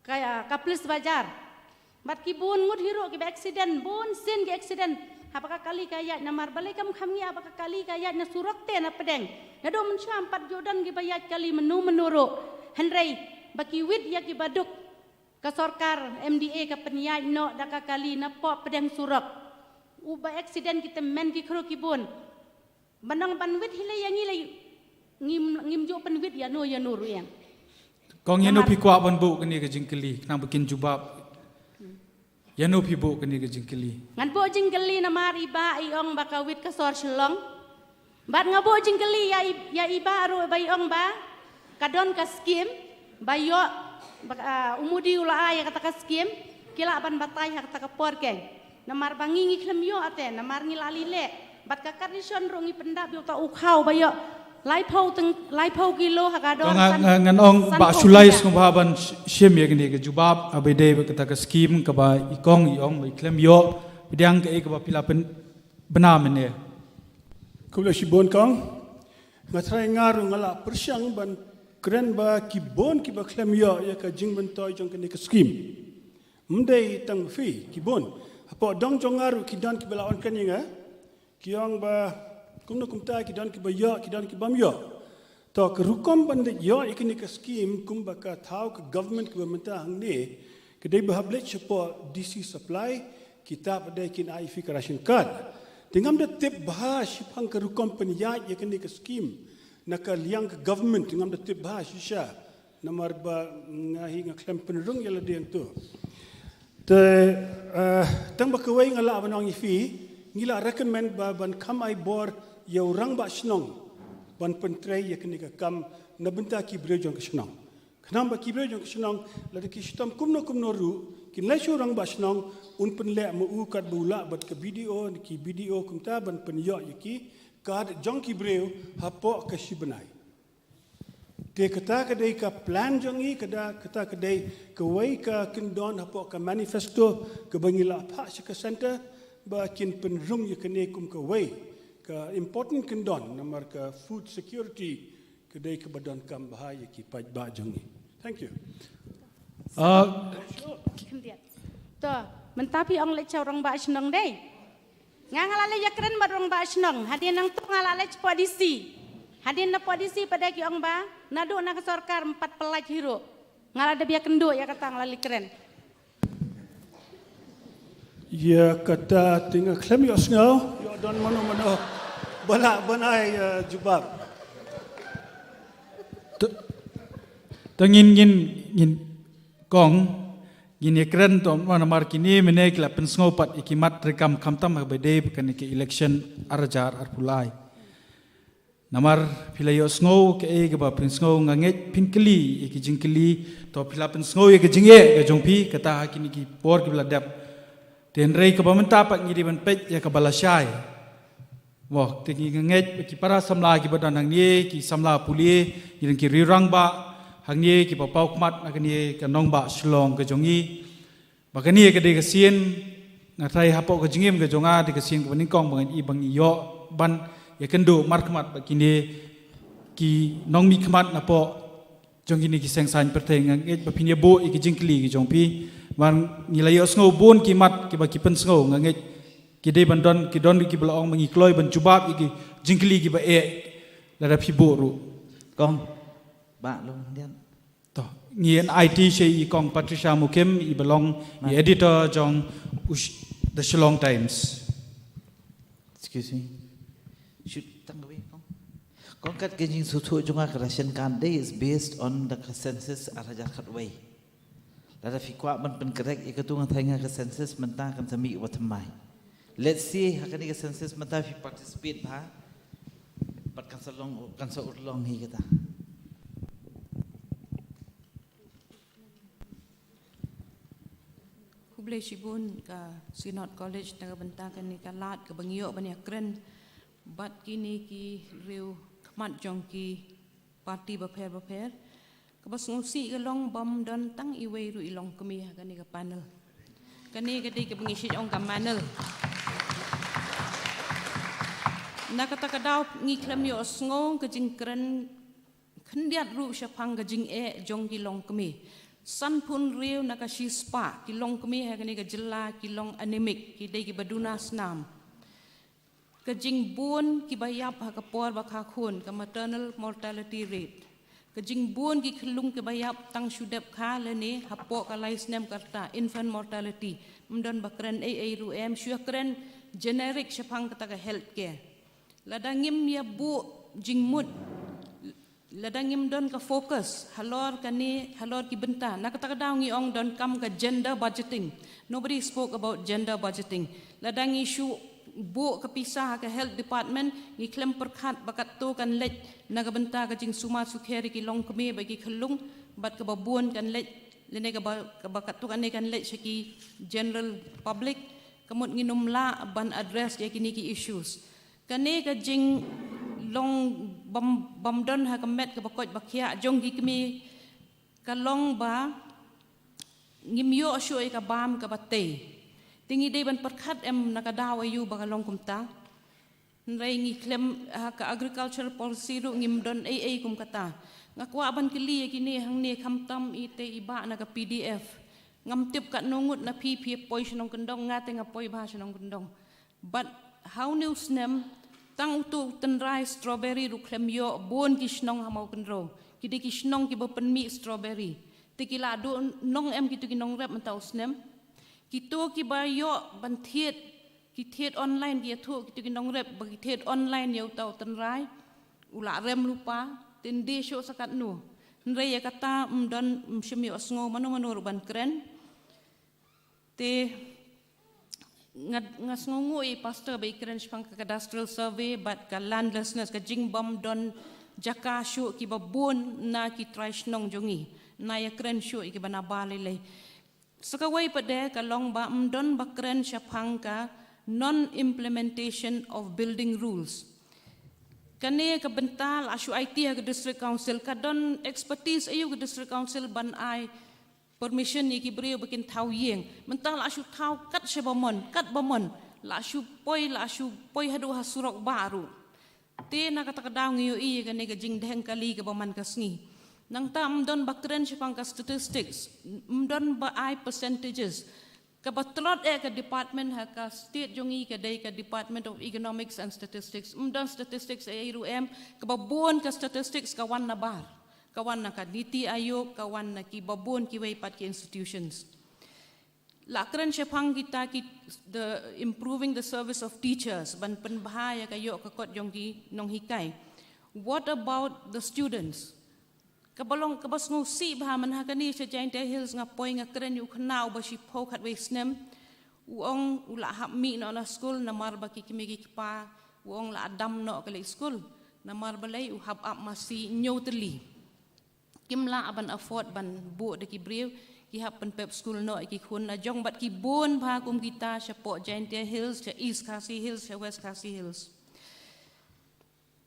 ka, ka police bazaar. Bad ki bun ngut hi ruh kiba accident, bun sien ki accident haba ka kali ka ïaid, namar balei kam kham ngiah ba ka kali ka ïaid na surok te na pdeng. Naduh mynshuwa ym pat ju don kiba ïaid kali mynno mynno ruh. Hynrei ba ki wit ïa kiba duk, ka sorkar M D A ka pynïaid noh da ka kali napoh pdeng surok. Uba accident ki tymmen ki khroo ki bun. Ban ong ban wit hi lei ïa ngi lei, ngim, ngim ju pynwit ïano ïano ruh em. Kong, ïano phi kwah ban buh kane ka jingkylli khnang ba kin jubab? Ïano phi buh kane ka jingkylli? Ngan buh jingkylli namar i Bah i ong ba ka wit ka sor Shillong. Bad nga buh jingkylli ïa i, ïa i Bah ruh ba i ong ba ka don ka skim ba ïoh, ba, ah, u Modi u la ai ïa kata ka skim. Ki lah ban batai ha kata ka por keiñ. Namar ba ngi ngi khlem ïoh ate, namar ngi la lileh. Bad ka condition ruh ngi pyndap ïa uta u khaw ba ïoh laiphew teng, laiphew kilo ha ka dor. Nga, nga, ngan ong ba shu lai sngewbha ban sh-, shim ïa kane ka jubab, haba dei ba kata ka skim kaba i kong i ong ba i khlem ïoh, pdiang kaei kaba phi la pynbna mynne. Khublei shibun kong. Nga trai nga ruh nga la pyrshang ban kren ba ki bun kiba khlem ïoh ïa ka jingmyntoi jong kane ka skim. Ym dei tang phi, ki bun. Hapoh dong jong nga ruh ki don kiba la ong kane nga. Ki ong ba kumno kumta, ki don kiba ïoh, ki don kibym ïoh. To ka rukom ban leit ïoh ïa kane ka skim kumba ka thaw ka government kaba mynta hangne, ka dei ba hap leit shapoh D C supply, kita pat dei kin ai phi ka ration card. Te ngam da tip bha shaphang ka rukom pynïaid ïa kane ka skim na ka liang ka government, ngam da tip bha shisha. Namar ba nga hi nga khlem pynrung ïa lade hangto. Te, eh, tang ba kawei nga lah ban ong ïa phi, ngi la recommend ba ban kham ai bor ïa u rangbah shnong ban pyntrei ïa kane ka kam na bynta ki briew jong ka shnong. Khnang ba ki briew jong ka shnong, lada ki shitom kumno kumno ruh, kin leit sha u rangbah shnong, un pynleh ma u katba u lah bad ka B D O, ki B D O kumta ban pynïoh ïa ki card jong ki briew hapoh ka shi bnai. Te kata ka dei ka plan jong ngi, kata, kata ka dei kawei ka kyndon hapoh ka manifesto kaba ngi la phah sha ka centre, ba kin pynrung ïa kane kum kawei ka important kyndon, namar ka food security ka dei kaba donkam bha ïa ki paidbah jong ngi. Thank you. Ah, To, mynta phi ong leit sha u rangbah shnong dei. Nga nga la leit ïakren bad u rangbah shnong, hadien nangta nga la leit shapoh D C. Hadien napoh D C pat de ki ong ba naduh na ka sorkar ym pat pynlait hi ruh. Nga la dep ïakynduh ïa kata, nga la leit kren. Ïa kata te nga khlem ïohsngew, ïoh don mano mano ba lah ban ai, eh, jubab. Te, te ngin, ngin, ngin kong, ngin ïakren to namar kine mynne ki la pynsngew pat ïa ki mat treikam khamtam haba dei kane ka election ar hajar arphew lai. Namar phi la ïohsngew kaei kaba pynsngew, nga ngeit phin kylli ïa ki jingkylli, to phi la pynsngew ïa ka jingeh ka jong phi, kata ha kine ki por kiba la dep. Te hynrei kaba mynta pat ngi dei ban peit ïa kaba lashai. Mo, te ngi ngeit ba ki para samla kiba don hangne, ki samla pule, ngi don ki riew rangbah hangne kiba paw khmat na kane ka nongbah Shillong ka jong ngi. Ba kane ka dei ka sien, nga tharai hapoh ka jingim ka jong nga, dei ka sien kaba nyngkong ba ngan i, ba ngi ïoh ban ïakynduh markhmat bad kine ki nongmihkhmat napoh jong kine ki seng saiñ pyrthei. Nga ngeit ba phin ïabuh ïa ki jingkylli ki jong phi. Namar ngi la ïohsngew bun ki mat kiba ki pynsngew, nga ngeit ki dei ban don, ki don kiba la ong ba ngi kloi ban jubab ïa ki jingkylli kiba eh lada phi buh ruh. Kong, ba long dian. To, ngin ai ti sha i Kong Patricia Mukim, iba long i editor jong u sh-, The Shillong Times. Excuse me. Should tang kawei, Kong. Kong, kat ka jingsngewthuh jong nga ka ration card dei is based on the census ar hajar khatwei. Lada phi kwah ban pyncorrect ïa katu, nga tharai nga ka census mynta kan sa mih wa thymmai. Let's see, ha kane ka census mynta phi participate bha. Pat kan sa long, kan sa urlong hi kata. Khublei shibun ka Synod College na ka bynta kane ka lad kaba ngi ïoh ban ïakren bad kine ki riew khmat jong ki party bapher bapher. Kaba sngewsih ka long bym don tang iwei ruh i longkmie ha kane ka panel. Kane ka dei kaba ngi shait ong ka manel. Na kata ka daw ngi khlem ïohsngew ka jingkren khyndiat ruh shaphang ka jingeh jong ki longkmie. Sanphew hynriew na ka shispah ki longkmie ha kane ka jylla ki long anemic, ki dei kiba duna snam. Ka jingbun kiba ïap ha ka por ba kha khun, ka maternal mortality rate. Ka jingbun ki khyllung kiba ïap tang shu dep kha lane hapoh ka lai snem ka rta, infant mortality. Ym don ba kren ei ei ruh em, shu ïakren generic shaphang kata ka health care. Lada ngim ïabuh jingmut, lada ngim don ka focus halor kane, halor ki bynta, na kata ka daw ngi ong donkam ka gender budgeting. Nobody spoke about gender budgeting. Lada ngi shu buh ka pisa ha ka health department, ngi khlem pyrkhat ba katto kan leit na ka bynta ka jingsumar sukher ïa ki longkmie bad ki khyllung, bad kaba bun kan leit Lane kaba, kaba katto katne kan leit sha ki general public, ka mut ngin ym lah ban address ïa kine ki issues. Kane ka jinglong bym, bym don ha ka met kaba koit ba khiah jong ki kmie ka long ba ngim ïoh shuh ïa ka bam kaba tei. Te ngi dei ban pyrkhat em na ka daw aïu ba ka long kumta. Hynrei ngi khlem, ha ka agriculture policy ruh ngim don ei ei kum kata. Nga kwah ban kylli ïa kine hangne, khamtam ite i bah na ka P D F. Ngam tip katno ngut na phi phi poi shnong kyndong, nga te nga poi bha shnong kyndong. But ha une u snem tang uto u tynrai strawberry ruh khlem ïoh, bun ki shnong ha Mawkynrew. Ki dei ki shnong kiba pynmih strawberry. Te ki la duh nong em kito ki nongrep mynta u snem? Kito kiba ïoh ban thied, ki thied online, ki ïathuh kito ki nongrep ba ki thied online ïa uta u tynrai, u la rem lypa, te ym dei shuh sa katno. Hynrei ïa kata ym don, ym shym ïohsngew mano mano ruh ban kren. Te nga, nga sngewnguh ïa i pastor ba i kren shaphang ka cadastral survey bad ka landlessness, ka jingbym don jaka shuh kiba bun na ki trai shnong jong ngi. Nga ïakren shuh ïa kiba nabar lei lei. Sa kawei pat de ka long ba ym don ba kren shaphang ka non implementation of building rules. Kane ka bynta la shu aiti ha ka district council, ka don expertise aïu ka district council ban ai permission ïa ki briew ba kin thaw ïing. Mynta la shu thaw kat shaba mon, kat ba mon. La shu poi, la shu poi haduh ha surok bah ruh. Te na kata ka daw ngi ïohi ïa kane ka jingdheng kali kaba man ka sngi. Nangta ym don ba kren shaphang ka statistics, ym don ba ai percentages. Kaba tlot eh ka department ha ka state jong ngi ka dei ka Department of Economics and Statistics. Ym don statistics eh ruh em, kaba bun ka statistics ka wan nabar. Ka wan na ka NITI Aayog, ka wan na kiba bun kiwei pat ki institutions. La kren shaphang kita ki, the improving the service of teachers, ban pynbha ïa ka ïoh ka kot jong ki nonghikai. What about the students? Kaba long, kaba sngewsih bha man ha kane sha Jaintia Hills nga poi nga kren ïa u khynnah uba shiphew khatwei snem. U ong u la hap mih noh na skul namar ba ki kmie ki kpa, u ong, la dam noh ka leit skul. Namar balei? U hap ap masi hynñiew tylli. Kim lah ban afford ban buh da ki briew, ki hap pynpep skul noh ïa ki khun la jong bad ki bun bha kum kita shapoh Jaintia Hills, sha East Khasi Hills, sha West Khasi Hills.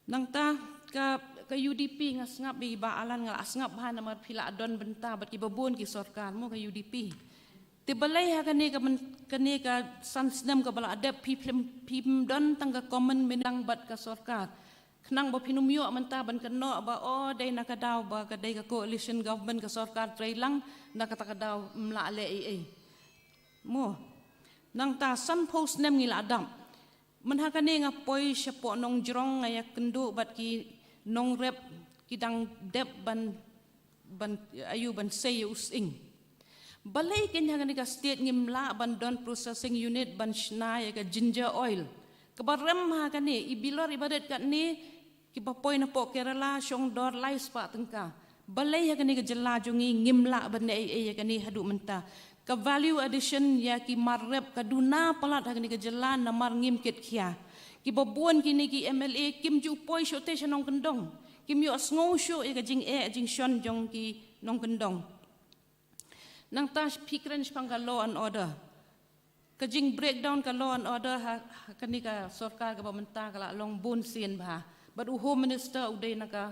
Nangta ka, ka U D P nga sngap ïa i Bah Alan, nga la sngap bha namar phi la don bynta bad kiba bun ki sorkar, mo, ka U D P. Te balei ha kane ka myn-, kane ka san snem kaba la dep phi phim, phim don tang ka common meeting bad ka sorkar. Khnang ba phin ym ïoh mynta ban kynnoh ba, oh, dei na ka daw ba ka dei ka coalition government, ka sorkar trei lang, na kata ka daw ym lah leh ei ei. Mo. Nangta sanphew snem ngi la dap. Mynha kane nga poi shapoh Nongjrong, nga ïakynduh bad ki nongrep, ki dang dep ban, ban, aïu, ban sei ïa u sying. Balei keiñ ha kane ka state ngim lah ban don processing unit ban shna ïa ka ginger oil? Kaba rem ha kane, i bilor iba rit katne, kiba poi napoh Kerala shong dor lai spah tyngka. Balei ha kane ka jylla jong ngi ngim lah ban leh ei ei ïa kane haduh mynta? Ka value addition ïa ki mar rep ka duna palat ha kane ka jylla namar ngim kit khia. Kiba bun kine ki M L A kim ju poi shuh te sha nongkyndong. Kim ïohsngew shuh ïa ka jingeh jingshon jong ki nongkyndong. Nangta phi kren shaphang ka law and order. Ka jing breakdown ka law and order ha, ha kane ka sorkar kaba mynta ka la long bun sien bha. Bad u Home Minister u dei na ka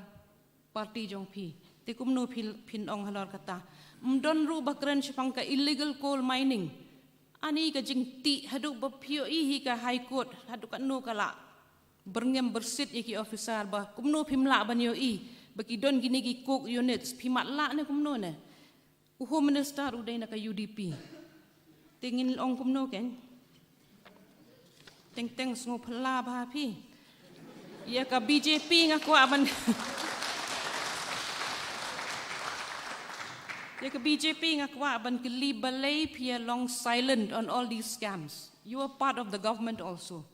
party jong phi. Te kumno phi, phin ong halor kata? Ym don ruh ba kren shaphang ka illegal coal mining. Ani ka jingtih haduh ba phi ïohi hi ka High Court, haduh katno ka la byrngem byrsit ïa ki officer ba kumno phim lah ban ïohi ba ki don kine ki coke units, phi matlah ne kumno ne? U Home Minister u dei na ka U D P. Te ngin ong kumno keiñ? Teng teng sngewphylla bha phi. Ïa ka B J P nga kwah ban, ïa ka B J P nga kwah ban kylli, balei phi ïa long silent on all these scams? You were part of the government also.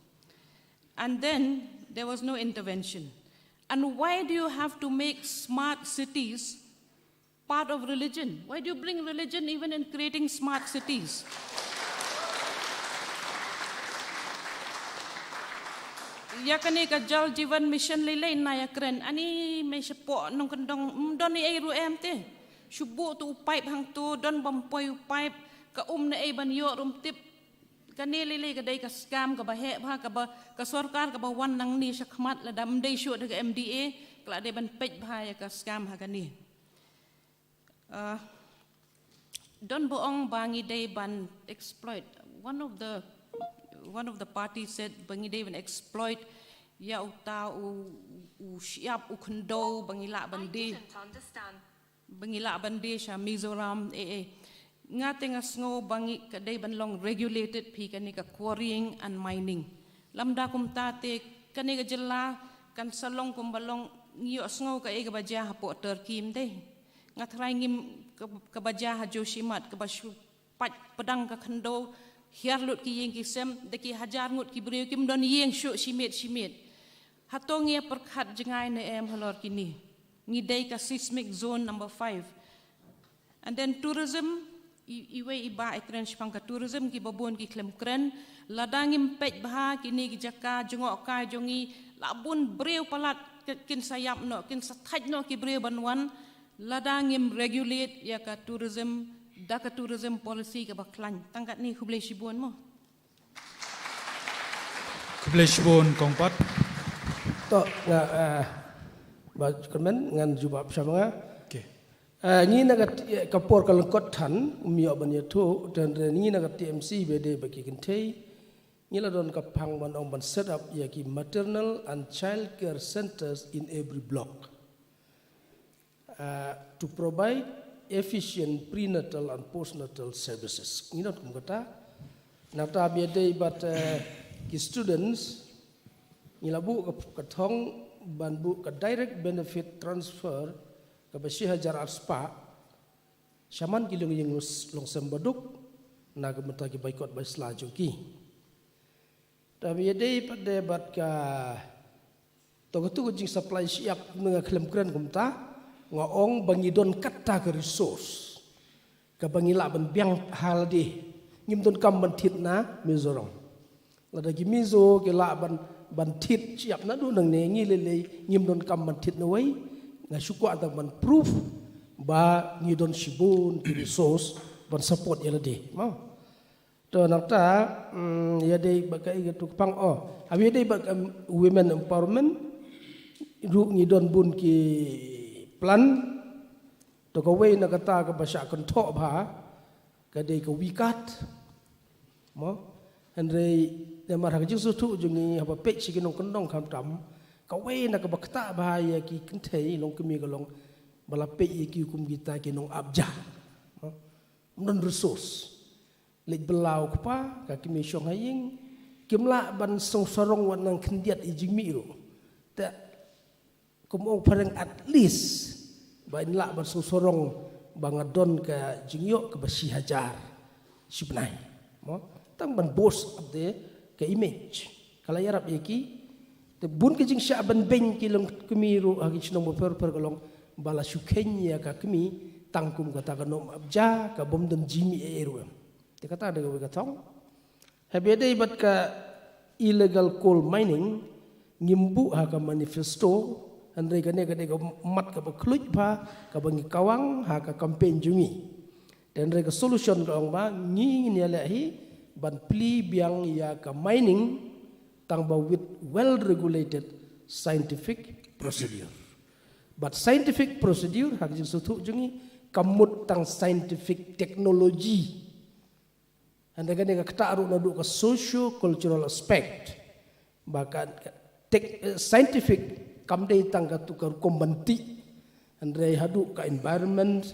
And then there was no intervention. And why do you have to make smart cities part of religion? Why do you bring religion even in creating smart cities? Ïa kane ka Jal Jeevan Mission lei lei nga ïakren, ani me shapoh nongkyndong ym don ei ei ruh em te. Shu buh tu u paip hangtu, don bym poi u paip, ka um na ei ban ïoh ruh ym tip. Kane lei lei ka dei ka skam kaba heh bha, kaba ka sorkar kaba wan nangne sha khmat, lada ym dei shuh da ka M D A, ka la dei ban peit bha ïa ka skam ha kane. Ah, don ba ong ba ngi dei ban exploit. One of the, one of the party said ba ngi dei ban exploit ïa uta u, u shyiap, u khyndew, ba ngi lah ban die, ba ngi lah ban die sha Mizoram, eh, eh. Nga te nga sngew ba ngi ka dei ban long regulated phi kane ka quarrying and mining. Lymda kumta te kane ka jylla kan sa long kumba long, ngi ïohsngew kaei kaba jia hapoh Turkey, ym dei? Nga tharai ngim, ka, kaba jia ha Joshimath, kaba shu pait pdeng ka khyndew hiar lut ki ïing ki sem, da ki hajar ngut ki briew, kim don ïing shuh, shimet shimet. Hato ngi ïa pyrkhat jngai ne em halor kine? Ngi dei ka seismic zone number five. And then tourism, i, iwei i bah i kren shaphang ka tourism, kiba bun ki khlem kren. Lada ngim peit bha kine ki jaka jngohkai jong ngi, la bun briew palat ki, kin sa ïap noh, kin sa thait noh ki briew ban wan, lada ngim regulate ïa ka tourism da ka tourism policy kaba khlaiñ. Tang katne, khublei shibun mo. Khublei shibun Kong Pat. To nga, eh, ba kyrmen ngan jubab sha ma nga. Okay. Eh, ngi na ka, ka por ka lyngkot than, um ïoh ban ïathuh, tang re ngi na ka T M C ba dei ba ki kynthei. Ngi la don ka phang ban ong ban set up ïa ki maternal and child care centers in every block, uh, to provide efficient prenatal and postnatal services. Ngi don kum kata. Nangta ba ïadei bad, uh, ki students, ngi la buh ka, ka thong ban buh ka direct benefit transfer kaba shi hajar ar spah shaman ki longïing longsem baduk, na ka bynta ki bai kot bai sla jong ki. Te ba ïadei pat de bad ka, to katu ka jingsupply shyiap, nga khlem kren kumta, nga ong ba ngi don kata ka resource kaba ngi lah ban biang ha lade. Ngim don kam ban thied na Mizoram. Lada ki Mizo ki lah ban, ban thied shyiap naduh nangne, ngi lei lei ngim don kam ban thied nawei. Nga shu kwah tang ban proof ba ngi don shibun ki resource ban support ïa lade. Mo. To nangta, mm, ïadei bad kaei katu ka phang, oh, haba ïadei bad ka women empowerment ruh ngi don bun ki plan. To kawei na kata kaba shah kynthoh bha ka dei ka WeCard. Mo, hynrei namar ha ka jingsngewthuh jong ngi, haba peit sha ki nongkyndong khamtam, kawei na kaba ktah bha ïa ki kynthei longkmie ka long ba la peit ïa ki kum kita ki nongap ja. Mo, ym don resource. Leit bylla u kpa, ka kmie shong ha ïing, kim lah ban sngewsarong wat nang khyndiat i jingmih ruh. Te kum ong phareng, at least ba in lah ban sngewsarong ba nga don ka jingïoh kaba shi hajar shi bnai. Mo, tang ban boost up the, ka image. Ka la ïarap ïa ki. Te bun ka jingshah ban beiñ ki longkmie ruh ha ki shnong bapher bapher ka long ba la shu kheiñ ïa ka kmie tang kum kata ka nongap ja, ka bym don jingmih ei ei ruh em. Te kata ka dei kawei ka thong. Haba ïadei bad ka illegal coal mining, ngim buh ha ka manifesto, hynrei kane ka dei ka mat kaba khluit bha kaba ngi kawang ha ka campaign jong ngi. Te hynrei ka solution ka ong ba ngi ngin ïaleh hi ban plie biang ïa ka mining tang ba with well regulated scientific procedure. But scientific procedure ha ka jingsngewthuh jong ngi kam mut tang scientific technology. Hynrei kane ka ktah ruh naduh ka socio cultural aspect. Ba ka, ka tech, eh, scientific kam dei tang katu ka rukom ban tih. Hynrei haduh ka environment,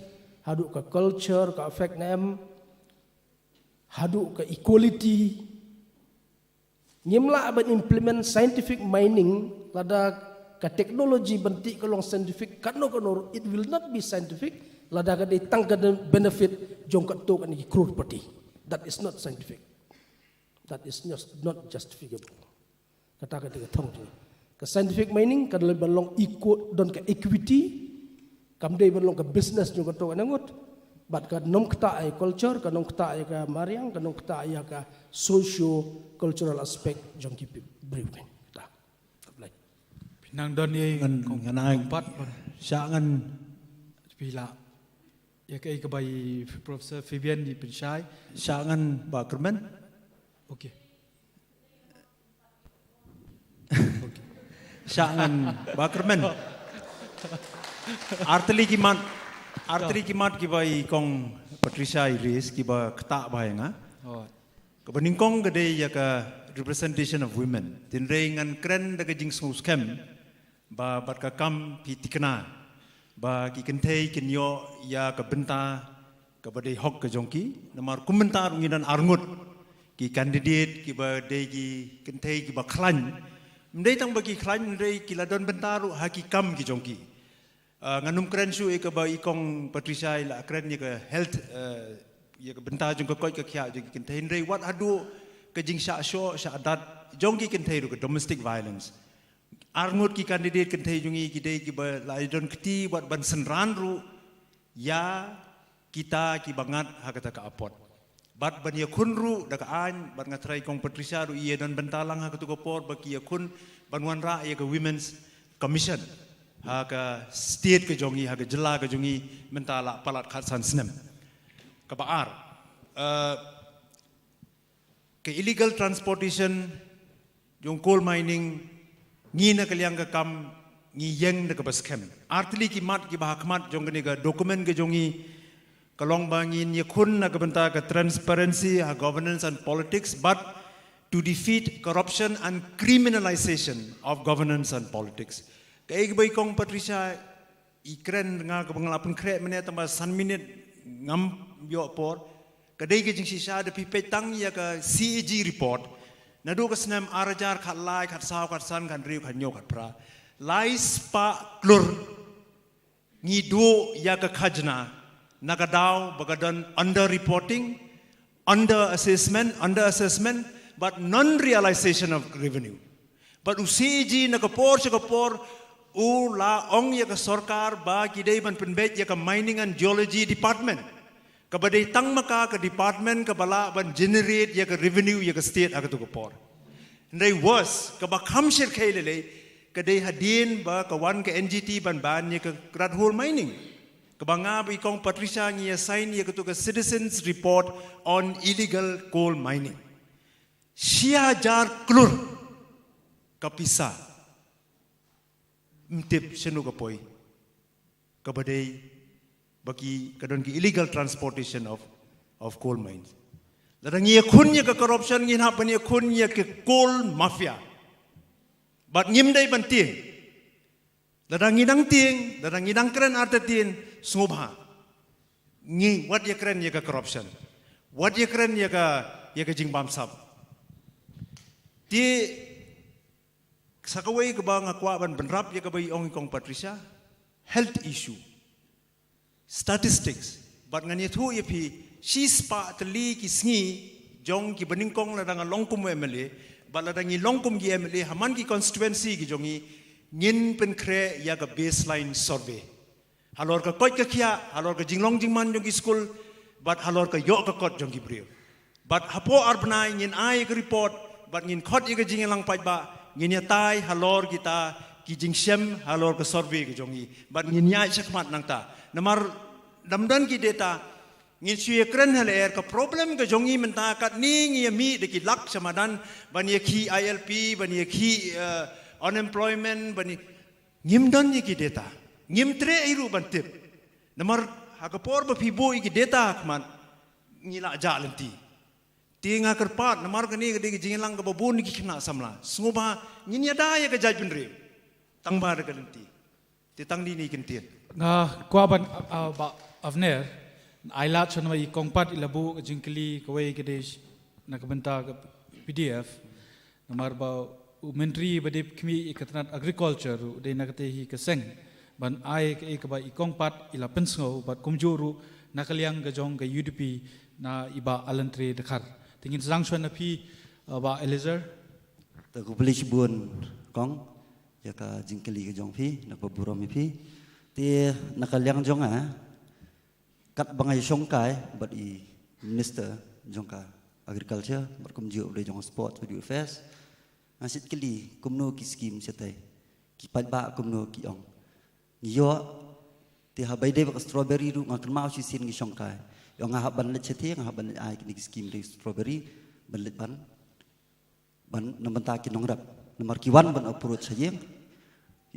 haduh ka culture, ka affect ne em, haduh ka equality. Ngim lah ban implement scientific mining lada ka technology ban tih ka long scientific, kano kano, it will not be scientific lada ka dei tang ka benefit jong katto katne ki crorepati. That is not scientific. That is just not justificable. Kata ka dei ka thong jong ngi. Ka scientific mining ka dei ban long equi-, don ka equity, kam dei ban long ka business jong katto katne ngut. Bad ka nongktah ïa culture, ka nongktah ïa ka mariang, ka nongktah ïa ka socio cultural aspect jong ki briew. Kata. Khublei. Phi nang don ei ngan, ngan ai pat. Sha ngan phi lah. Ïa kaei kaba i Professor Fabian i pynshai. Shah ngan Bah Kyrmen. Okay. Okay. Shah ngan Bah Kyrmen. Artylli ki mat, artylli ki mat kiba i Kong Patricia i raise kiba ktah bha ïa nga. Oh. Kaba nyngkong ka dei ïa ka representation of women. Hynrei ngan kren da ka jingsngewskhem ba bad ka kam phi tikna ba ki kynthei kin ïoh ïa ka bynta kaba dei hok ka jong ki. Namar kum mynta ruh ngi don arngut ki candidate kiba dei ki kynthei kiba khlaiñ. Ym dei tang ba ki khlaiñ, hynrei ki la don bynta ruh ha ki kam ki jong ki. Ah, ngan ym kren shuh ïa kaba i Kong Patricia i la kren ïa ka health, eh, ïa ka bynta jong ka koit ka khiah jong ki kynthei, hynrei wat haduh ka jingshah shoh shah dat jong ki kynthei ruh, ka domestic violence. Arngut ki candidate kynthei jong ngi ki dei kiba la don kti wat ban synran ruh ïa kita kiba ngat ha kata ka apot. Bad ban ïakhun ruh da ka aiñ, bad nga tharai Kong Patricia ruh i ïa don bynta lang ha katu ka por ba ki ïakhun ban wanrah ïa ka Women's Commission ha ka state ka jong ngi, ha ka jylla ka jong ngi mynta la palat khatsan snem. Kaba ar, eh, ka illegal transportation jong coal mining, ngi na ka liang ka kam ngi ïeng da kaba skhem. Artylli ki mat kiba ha khmat jong kane ka document ka jong ngi ka long ba ngin ïakhun na ka bynta ka transparency ha governance and politics, but to defeat corruption and criminalization of governance and politics. Kaei kaba i Kong Patricia i kren, nga kaba nga la pynkhreh mynne tang ba san minit ngam ïoh por. Ka dei ka jingshisha, da phi peit tang ïa ka C A G report, naduh ka snem ar hajar khatlai, khatsaw, khatsan, khathynriew, khathynñiew, khatphra, lai spah klur ngi duh ïa ka khajna na ka daw ba ka don under reporting, under assessment, under assessment, but non realization of revenue. But u C A G na ka por sha ka por u la ong ïa ka sorkar ba ki dei ban pynbeit ïa ka Mining and Geology Department, kaba dei tang ma ka ka department kaba lah ban generate ïa ka revenue ïa ka state ha katu ka por. Hynrei worse, kaba kham shyrkhei lei lei ka dei hadien ba ka wan ka N G T ban ban ïa ka rat hole mining, kaba nga bad i Kong Patricia ngi ïa sign ïa katu ka citizens report on illegal coal mining. Shi hajar klur ka pisa. Ym tip shano ka poi. Kaba dei ba ki, ka don ki illegal transportation of, of coal mines. Lada ngi ïakhun ïa ka corruption, ngin hap ban ïakhun ïa ka coal mafia. Bad ngim dei ban tieng. Lada ngi dang tieng, lada ngi dang kren artatien, sngewbha. Ngi wat ïakren ïa ka corruption. Wat ïakren ïa ka, ïa ka jingbamsap. Te sa kawei kaba nga kwah ban bynrap ïa kaba i ong i Kong Patricia, health issue, statistics. Bad ngan ïathuh ïa phi, shispah tylli ki sngi jong kiba nyngkong lada nga long kum u M L A, bad lada ngi long kum ki M L A ha man ki constituency ki jong ngi, ngin pynkhreh ïa ka baseline survey. Halor ka koit ka khiah, halor ka jinglong jingman jong ki skul, bad halor ka ïoh ka kot jong ki briew. Bad hapoh ar bnai ngin ai ka report, bad ngin khot ïa ka jingïalang paidbah, ngin ïatai halor kita ki jingshem halor ka survey ka jong ngi. Bad ngin ïaid shakhmat nangta. Namar da ym don ki data, ngin shu ïakren ha lyer, ka problem ka jong ngi mynta katne ngi ïamih da ki lak sha madan, ban ïakhih I L P, ban ïakhih, eh, unemployment, ban ïa-, ngim don ïa ki data. Ngim treh ei ruh ban tip. Namar ha ka por ba phi buh ïa ki data ha khmat, ngi la jah lynti. Te nga kyrpad, namar kane ka dei ka jingïalang kaba bun ki khynnah samla. Sngewbha ngin ïada ïa ka jaitbynriew tang ba da ka lynti. Te tang dei ne kyntien. Nga kwah ban, ah, Bah Avner, ai lad sha namar i Kong Pat i la buh ka jingkylli kawei ka dei na ka bynta ka P D F. Namar ba u Myntri ba dei khmih ïa ka tnat agriculture ruh dei na kata hi ka seng ban ai kaei kaba i Kong Pat i la pynsngew bad kumjuh ruh na ka liang ka jong ka U D P na i Bah Alan Trei Dkhar. Te ngin sdang shuwa na phi, uh, Bah Eliezer. Te khublei shibun Kong ïa ka jingkylli ka jong phi, na kaba burom ïa phi. Te na ka liang jong nga, katba nga ïashongkai bad i Minister jong ka Agriculture bad kumjuh bad jong Sports bad Youth Affairs, nga shu kylli kumno ki scheme shatai, ki paidbah kumno ki ong. Ngi ïoh Te haba ïadei bad ka strawberry ruh nga kynmaw shisien ngi shongkai. Ïa nga hap ban leit shatei, nga hap ban leit ai kine ki skim dei strawberry ban leit ban ban na bynta ki nongrep. Namar ki wan ban approach ha ïing.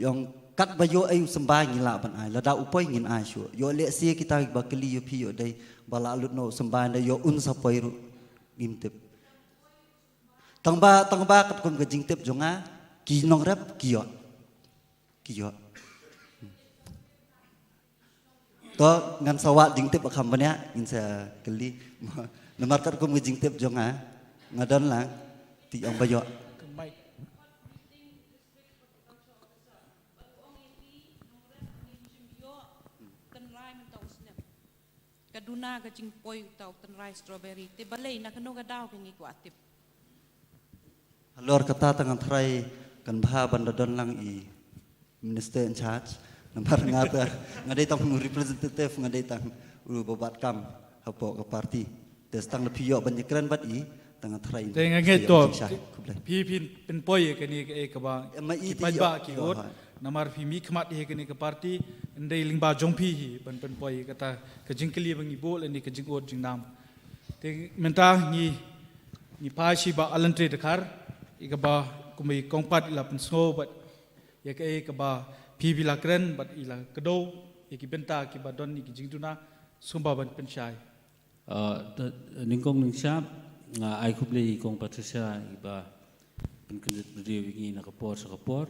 Ïong katba ïoh ei u symbai ngi lah ban ai, lada u poi ngin ai shuh. Ïoh lehse kita kiba kylli ïa phi ïoh dei ba lah lut noh u symbai, ynda ïoh un sa poi ruh ngim tip. Tangba, tangba katkum ka jingtip jong nga, ki nongrep ki ïoh. Ki ïoh. To ngan sa wad jingtip ba kham bniah, ngin sa kylli. Namar katkum ka jingtip jong nga, nga don lang, te ong ba ïoh. Ka duna ka jingpoi uta u tynrai strawberry. Te balei na kano ka daw ka ngi kwah tip. Halor kata tang ngan tharai kan bha ban da don lang i Minister in charge. Namar nga ta nga dei tang u representative, nga dei tang u ba bat kam hapoh ka party. Te tang da phi ïoh ban ïakren bad i tang ngan tharai. Te nga ngeit to. Khublei. Phi phin pynpoi ïa kane ka, eh, kaba. Em, ma i ki te paidbah ïoh, ki ïoh, ot. Ha. Namar phi mihkhmat ïa kane ka party, ym dei lyngba jong phi hi ban pynpoi ïa kata ka jingkylli ba ngi buh lane ka jingud jingnam. Te mynta ngi, ngi phai sha i Bah Alan Trei Dkhar, ïa kaba kum i kong Pat i la pynsngew bad ïa kaei kaba phi phi la kren bad i la kdew ïa ki bynta kiba don ïa ki jingduna, sngewbha ban pynshai. Ah, ta-, nyngkong nyngshap, nga ai khublei i kong Patricia iba pynkyndit briew ïa ngi na ka por sha ka por.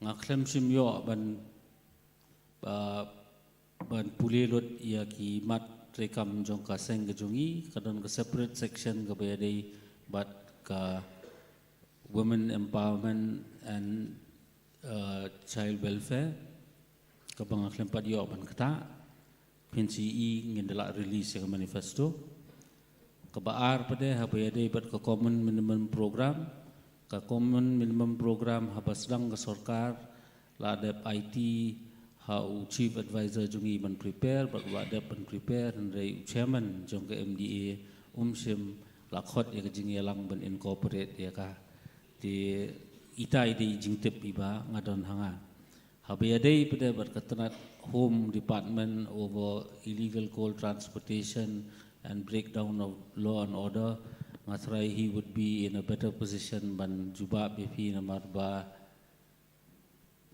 Nga khlem shym ïoh ban, ah, ban pule lut ïa ki mat treikam jong ka seng ka jong ngi, ka don ka separate section kaba ïadei bad ka women empowerment and, uh, child welfare, kaba nga khlem pat ïoh ban ktah. Phin sa ïohi ngin da lah release ïa ka manifesto. Kaba ar pat de haba ïadei bad ka common minimum program. Ka common minimum program haba sdang ka sorkar, la dep ai ti ha u chief advisor jong ngi ban prepare, bad la dep ban prepare, hynrei u chairman jong ka M D A um shym la khot ïa ka jingïalang ban incorporate ïa ka. Te ita i dei i jingtip iba nga don ha nga. Haba ïadei pat de bad ka tnat Home Department over illegal coal transportation and breakdown of law and order, nga tharai he would be in a better position ban jubab ïa phi namar ba,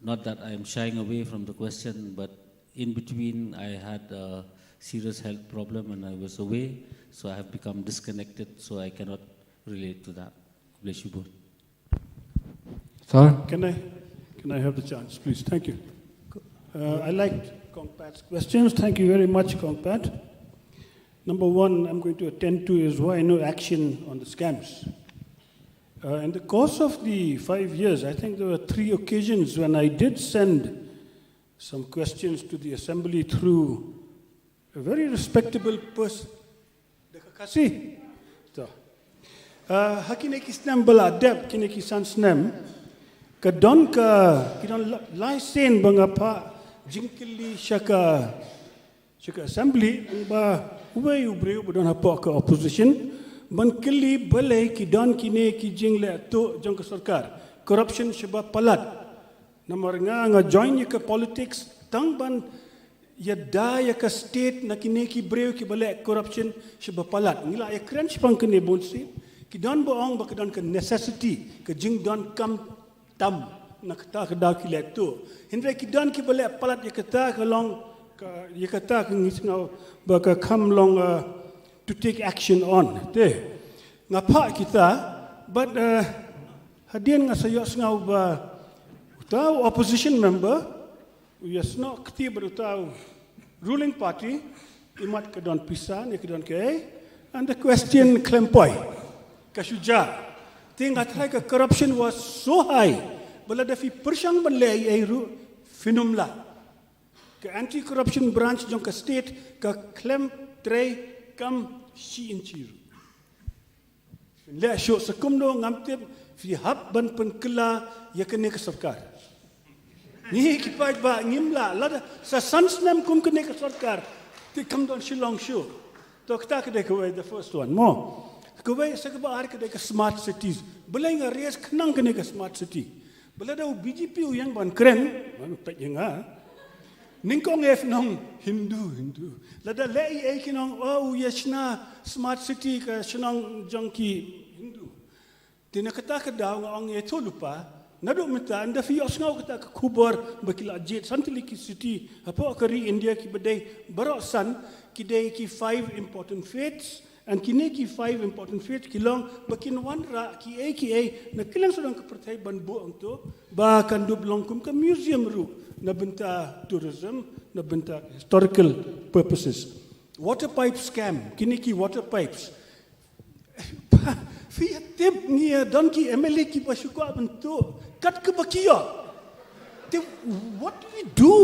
not that I am shying away from the question, but in between I had a serious health problem and I was away, so I have become disconnected, so I cannot relate to that. Bless you both. Sir? Can I, can I have the chance, please? Thank you. Uh, I liked Kong Pat's questions. Thank you very much, Kong Pat. Number one, I'm going to attend to is why no action on the scams. Uh, in the course of the five years, I think there were three occasions when I did send some questions to the assembly through a very respectable person. Da ka Khasi. To. Uh, ha kine ki snem ba la dep, kine ki san snem. Ka don ka, ki don la-, lai sien ba nga phah jingkylli sha ka, sha ka assembly, ba uwei u briew ba don hapoh ka opposition, ban kylli balei ki don kine ki jingleh tuh jong ka sorkar. Corruption shaba palat. Namar nga, nga join ïa ka politics tang ban ïada ïa ka state na kine ki briew kiba leh corruption shaba palat. Ngi la ïakren shaphang kane bun sien. Ki don ba ong ba ka don ka necessity, ka jingdonkam tam na kata ka daw ki leh tuh. Hynrei ki don kiba leh palat ïa kata ka long ka, ïa kata ka ngi sngew ba ka kham long, uh, to take action on. Te nga phah kita, but, uh, hadien nga sa ïohsngew ba uta u opposition member u ïasnoh kti bad uta u ruling party, imat ka don pisa ne ka don kaei, and the question khlem poi. Ka shu jia. Te nga tharai ka corruption was so high, ba lada phi pyrshang ban leh ei ei ruh phin ym lah. Ka anti corruption branch jong ka state ka khlem trei kam shi inchi ruh. Leh shuh sa kumno ngam tip, phi hap ban pynkylla ïa kane ka sorkar. Ngi ki paidbah ngim lah, lada sa san snem kum kane ka sorkar, te kam don Shillong shuh. To kata ka dei kawei, the first one. Mo. Kawei sa kaba ar ka dei ka smart cities. Balei nga raise khnang kane ka smart city. Ba lada u B J P u ïeng ban kren, ban peit ïa nga. Nyngkong ïa phi nong Hindu, Hindu. Lada leh ei ei ki nong, oh, u ïa shna smart city ka shnong jong ki Hindu. Te na kata ka daw nga ong ïa to lypa. Naduh mynta ynda phi ïohsngew kata ka khubor ba ki la jied san tylli ki city hapoh ka ri India kiba dei baroh san, ki dei ki five important faiths. And kine ki five important faiths ki long ba kin wanrah ki ei ki ei na kylleng sawdong ka pyrthei ban buh hangto, ba kan dup long kum ka museum ruh na bynta tourism, na bynta historical purposes. Water pipe scam, kine ki water pipes. Phi ïa tip ngi ïa don ki M L A kiba shu kwah ban tuh kat kaba ki ïoh. Te, what do we do?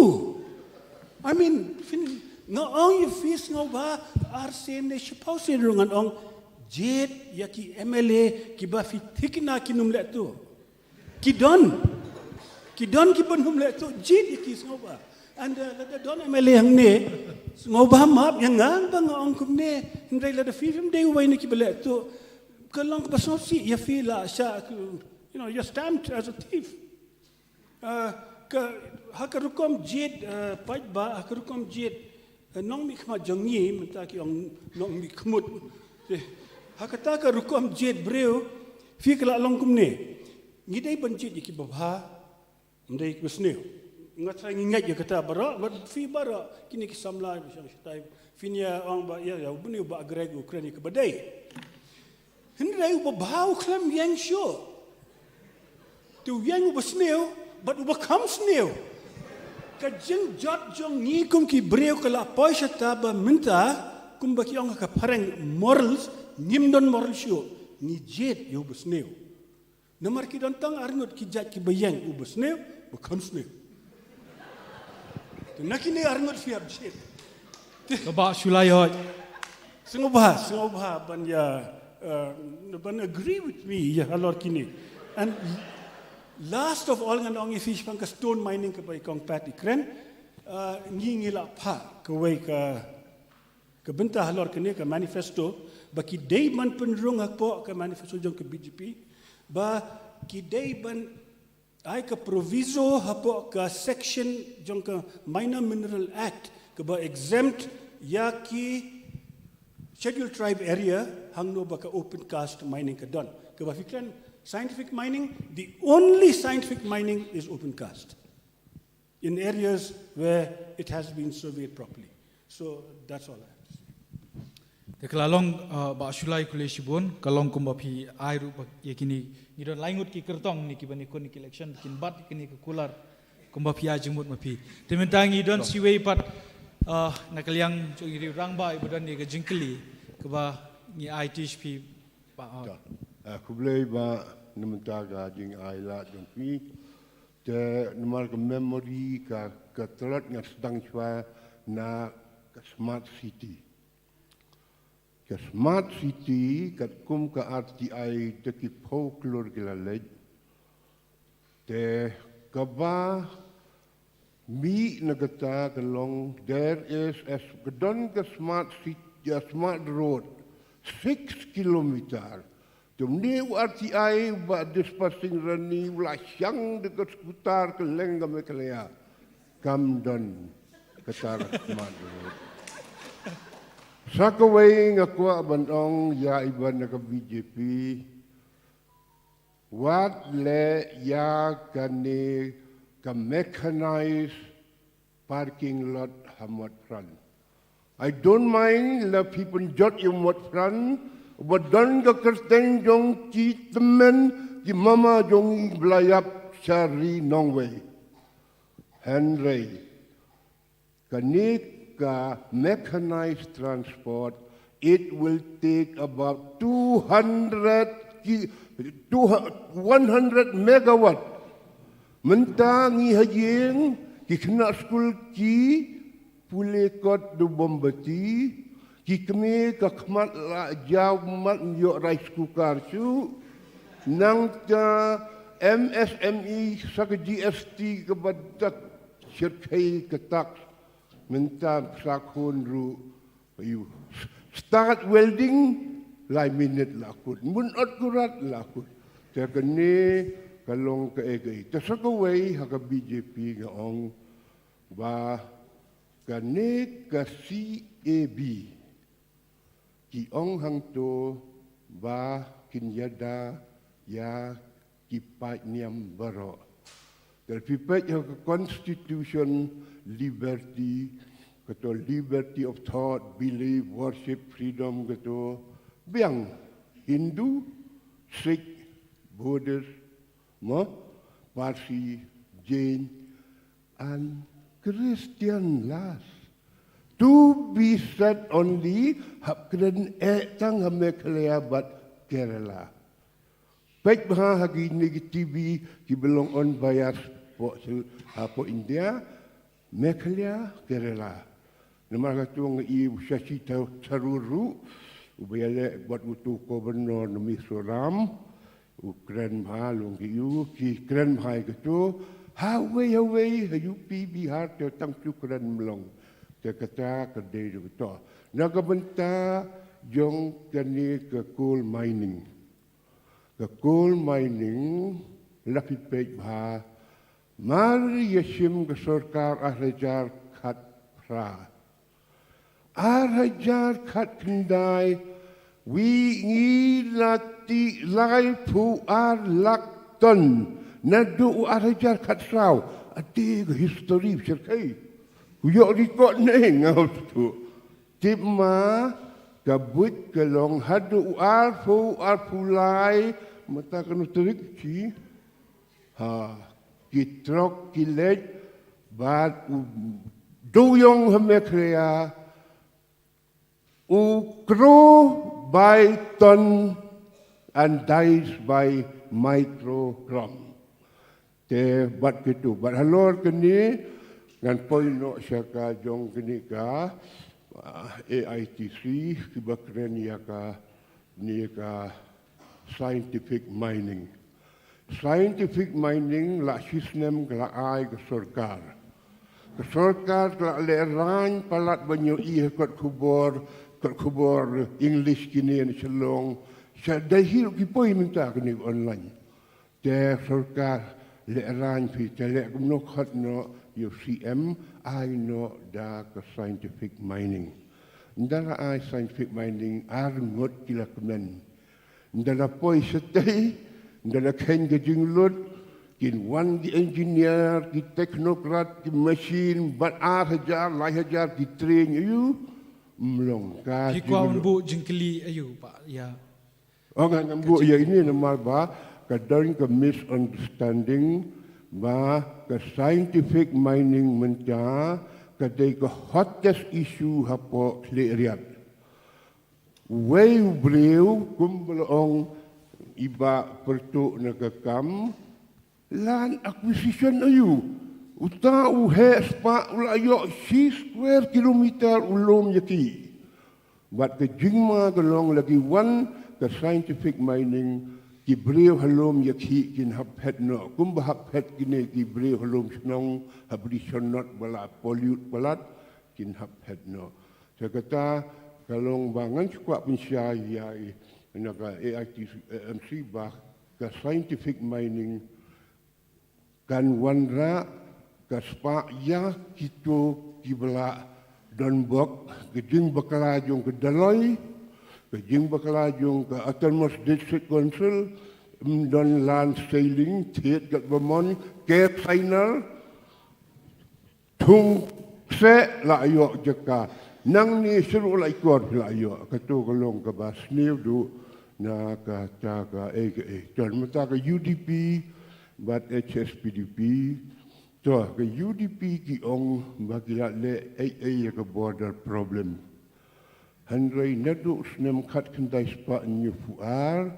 I mean, phin, nga ong ïa phi, sngewbha, ar sien ne shiphew sien ruh ngan ong, jied ïa ki M L A kiba phi thikna kin ym leh tuh. Ki don. Ki don kiba ym leh tuh, jied ïa ki, sngewbha. And, uh, lada don M L A hangne, sngewbha map ïa nga ba nga ong kumne, hynrei lada phi phim dei uwei na kiba leh tuh, ka long kaba sngewsih ïa phi, la shah, you know, you're stamped as a thief. Uh, ka, ha ka rukom jied, uh, paidbah, ha ka rukom jied, uh, nongmihkhmat jong ngi, mynta ki ong nongmihkhmut. Te, ha kata ka rukom jied briew, phi ka la long kumne. Ngi dei ban jied ïa kiba bha, ym dei kiba sniew. Nga trai ngi ngeit ïa kata baroh, bad phi baroh, kine ki samla ba shong shatai, phin ïa ong ba ïa, ïa u bniu ba grek u kren ïa kaba dei. Hynrei uba bha u khlem ïeng shuh. Te u ïeng uba sniew, bad uba kham sniew. Ka jingjot jong ngi kum ki briew ka la poi shata ba mynta, kumba ki ong ha ka phareng morals, ngim don moral shuh. Ngi jied ïa uba sniew. Namar ki don tang arngut ki jait kiba ïeng, uba sniew, ba kham sniew. Te na kine arngut phi hap jied. Te ka Bah Shullai hoi. Sngewbha, sngewbha ban ïa, uh, ban agree with me ïa halor kine. And last of all, ngan ong ïa phi shaphang ka stone mining kaba i Kong Pat i kren. Uh, ngi ngi la phah kawei ka, ka bynta halor kane ka manifesto, ba ki dei ban pynrung hapoh ka manifesto jong ka B J P, ba ki dei ban ai ka proviso hapoh ka section jong ka Minor Mineral Act, kaba exempt ïa ki Scheduled Tribe area hangno ba ka open cast mining ka don. Kaba phi kren scientific mining, the only scientific mining is open cast in areas where it has been surveyed properly. So that's all I have to say. Te ka la long, uh, Bah Shullai, khublei shibun, ka long kumba phi ai ruh ba ïa kine, ngi don lai ngut ki kyrtong ne kiban ïakhun ïa ki election, kin bat ïa kine ki kular, kumba phi ai jingmut ma phi. Te mynta ngi don shiwei pat, uh, na ka liang jong i rangbah iba don ïa ka jingkylli, kaba ngi ai tish phi, Bah, uh. Uh, khublei Bah, na mynta ka jingai lad jong phi. Te namar ka memory ka, ka tlot, nga sdang shuwa na ka smart city. Ka smart city, katkum ka R T I, te ki phew klur ki la leit. Te kaba mih na kata ka long, there is a s-, ka don ka smart city, a smart road, six kilometer. Te une u R T I, Bah Dispasing Rani, u la shang da ka scooter kylleng ka Meghalaya. Kam don kata ka smart road. Sa kawei nga kwah ban ong ïa iba na ka B J P, wat leh ïa kane ka mechanized parking lot ha Motphran. I don't mind la phi pynjot ïa Motphran, ba don ka kyrteng jong ki tymmen, ki mama jong ngi ba la ïap sha ri nongwei. Hynrei kane ka mechanized transport, it will take about two hundred ki, two, one hundred megawatt. Mynta ngi ha ïing, ki khynnah skul ki pule kot da u mombati, ki kmie ka khmat la jaw mat, ym ïoh rice cooker shuh. Nangta M S M E sa ka G S T kaba dak shyrkhei ka tax. Mynta sa khun ruh, you start welding, lai minit la kut. Mynta ot kurat la kut. Te kane ka long kaei kaei. Te sa kawei ha ka B J P nga ong ba Kane ka C A B ki ong hangto ba kin ïada ïa ki paidniam baroh. Te phi peit ha ka constitution, liberty, kato liberty of thought, belief, worship, freedom, kato biang Hindu, Sikh, Buddhist, mo, Parsi, Jain, and Christian last. To be said only, hap kren eh tang ha Meghalaya bad Kerala. Peit bha ha kine ki T V kiba long on bias hapoh India, Meghalaya, Kerala. Namar kata nga i u Shashi Tha-, Tharoor ruh, uba ïaleh bad uto u Governor na Mizoram, u kren bha long ki u, ki kren bha ïa kato, ha uwei ha uwei, ha U P, Bihar, te tang tu kren mlong. Te kata ka dei da kato. Na ka bynta jong kane ka coal mining. Ka coal mining, la phi peit bha, mar ïa shim ka sorkar ar hajar khatphra. Ar hajar khatkhyndai, wi ngi la tih laiphew ar lak ton, naduh u ar hajar khatsaw, ate ka history shyrkhei. U ïoh record ne nga u tu. Tip ma, ka buit ka long haduh u arphew, arphew lai, mynta kano tarik shi? Ha, ki trok ki leit, bad u dewïong ha Meghalaya, u crore by ton and dies by microchrome. Te bad kito, bad halor kane, ngan poi noh sha ka jong kane ka, ah, A I T C, kiba kren ïa kane ka scientific mining. Scientific mining la shisnem ka la ai ka sorkar. Ka sorkar ka la lehraiñ palat ban ïohi ha kot khubor, kot khubor English kine na Shillong. Sha dei hi ruh ki poi mynta kane online. Te sorkar lehraiñ phi te leh kumno khot noh ïa u C M ai noh da ka scientific mining. Ynda la ai scientific mining ar ngut ki la kmen. Ynda la poi shatei, ynda la kheiñ ka jinglut, kin wan ki engineer, ki technocrat, ki machine, bad ar hajar, lai hajar ki train ïa u, mlong ka. Phi kwah jinglut. Buh jingkylli ïa u pa, ïa. Oh, ngan, ngan buh ïa ine namar ba ka don ka misunderstanding ba ka scientific mining mynta ka dei ka hottest issue hapoh Khliehriat. Uwei u briew kumba la ong i Bah Pyrtuh na ka kam, land acquisition aïu. Uta u heh spah u la ïoh shi square kilometer u lum ïa ki. Bad ka jingma ka long la ki wan ka scientific mining, ki briew ha lum ïa ki kin hap phet noh. Kumba hap phet kine ki briew ha lum shnong, hap ri shonot ba la pollute palat, kin hap phet noh. Te kata ka long ba ngan shu kwah pynshai ïa i na ka A I T C, eh, M C ba ka scientific mining kan wanrah ka spah ïa kito kiba la don bok, ka jingbakla jong ka Dolloi, ka jingbakla jong ka Autonomous District Council, ym don land ceiling, thied katba mon, ke final, thung kseh la ïoh jaka. Nangne shuh la ikor la ïoh. Kato ka long kaba sniew duh na kata ka A I. Te mynta ka U D P bad H S P D P. To ka U D P ki ong ba ki la leh A I ïa ka border problem. Hynrei naduh snem khatkhyndai spah hynñiewphew ar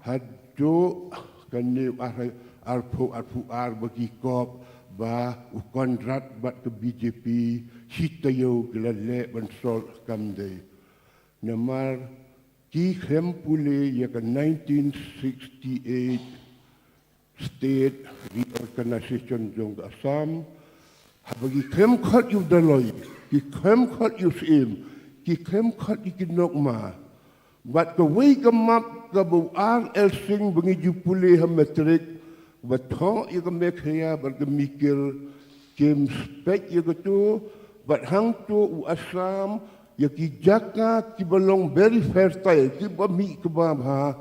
haduh kane u ar, arphew, arphew ar ba ki kop ba u Conrad bad ka B J P shi taïew ki la leh ban solve kam dei. Namar ki khlem pule ïa ka nineteen sixty-eight State Reorganization jong ka Assam, haba ki khlem khot ïa u Dolloi, ki khlem khot ïa u Syiem, ki khlem khot ïa ki Nokma. Bad kawei ka map kaba u R L Singh ba ngi ju pule ha matric, ba thoh ïa ka Meghalaya bad ka Mikir, kim spec ïa kato, Pat hangto u Assam, ïa ki jaka kiba long very fertile, kiba mih kiba bha,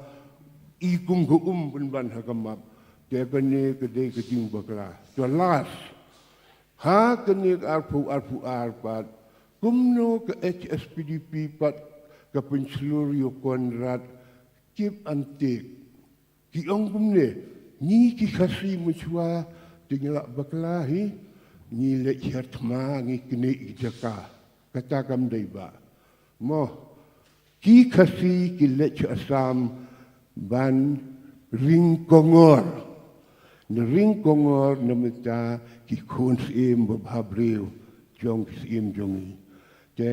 i kum ka um pynban ha ka map. Te kane ka dei ka jingbakla. To last. Ha kane ka arphew arphew ar pat, kumno ka H S P D P pat ka pynshlur ïa u Conrad Kipteng. Ki ong kumne, ngi ki Khasi mynshuwa te ngi lah bakla hi, ngi leit sha thma ngi knieh ki jaka. Kata kam dei ba. Mo, ki Khasi ki leit sha Assam ban ring kongor. Na ring kongor na mynta ki khun syiem babha briew jong ki syiem jong ngi. Te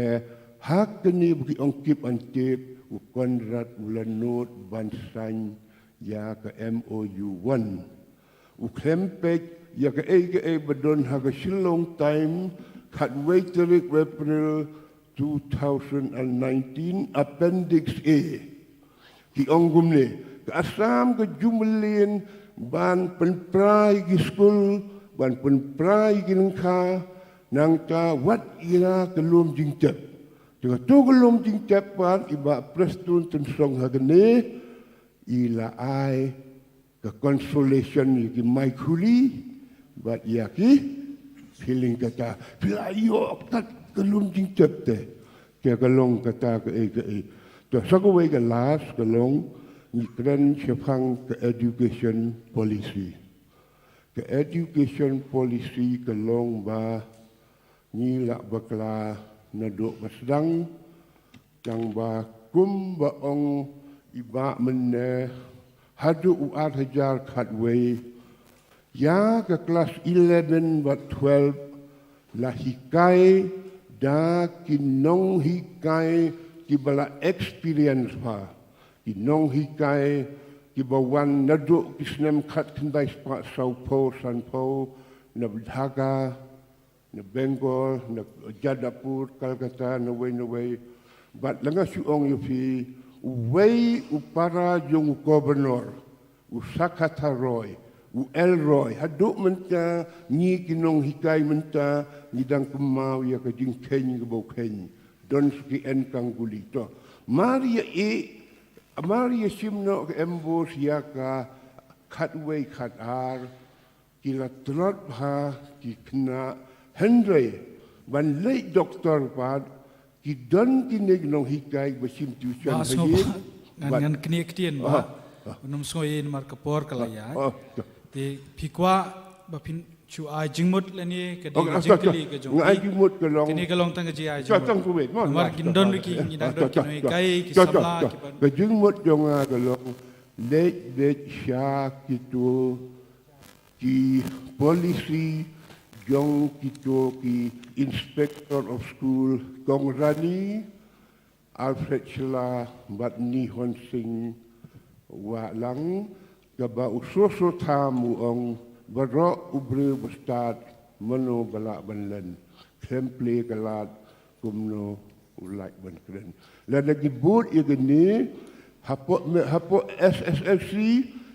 ha kane ba ki ong Kipteng, u Conrad u la nud ban sign ïa ka M O U one. U khlem peit ïa kaei kaei ba don ha ka Shillong Times, khatwei tarik April two thousand and nineteen, Appendix A. Ki ong kumne, ka Assam ka ju mlien ban pynpra ïa ki skul, ban pynpra ïa ki lyngkha, nangta wat ïa ka lum jingtep. Te kato ka lum jingtep pat i Bah Prestone Tynsong ha kane, i la ai ka consolation ïa ki Maikhuli bad ïa ki Phyllingkata. Phi la ïoh kat ka lum jingtep te. Te ka long kata kaei kaei. To sa kawei ka last ka long, ngi kren shaphang ka education policy. Ka education policy ka long ba ngi lah bakla naduh ba sdang, tang ba kumba ong i Bah mynne, haduh u ar hajar khatwei, ïa ka klas eleven bad twelve la hikai da ki nonghikai kiba la experience bha, ki nonghikai kiba wan naduh ki snem khatkhyndai spah sawphew sanphew na Dhaka, na Bengal, na Jadavpur, Calcutta, na wei na wei. Bad la nga shu ong ïa phi, uwei u para jong u Governor, u Sakatha Roy, u L Roy, haduh mynta ngi ki nonghikai mynta ngi dang kynmaw ïa ka jingkheiñ kaba u kheiñ. Don sa ki N Ganguly. To, mar ïa i, mar ïa shim noh ka MBOSE ïa ka khatwei khatar, ki la tlot bha ki khynnah, hynrei ban leit doktor pat ki don kine ki nonghikai ba shim tuition. Bah, ha sngewbha, ïing, ngan, bad ngan knieh ktien, ah, bah. Ah. Ym sngew ïa namar ka por ka la ïaid. Ah, ah. Te phi kwah ba phin shu ai jingmut lane ka dei, oh, ka, ah, jingkylli ka jong, nga ai phi, jingmut ka long. Kane ka long tang ka jingai jingmut. Tang ka wei, namar kin don ruh ki, ngi dang don ki nonghikai, ki samla, ki ban. Ka jingmut jong nga ka long, leit beit sha kito ki policy jong kito ki Inspector of School, Kong Rani, Alfred Shylla bad Nihon Singh Wahlang, kaba u Soso Tham u ong, baroh u briew ba stad, mano ba lah ban len. Khlem plie ka lad, kumno u lah ban kren. Lada ngi bud ïa kane, hapoh me-, hapoh SSLC,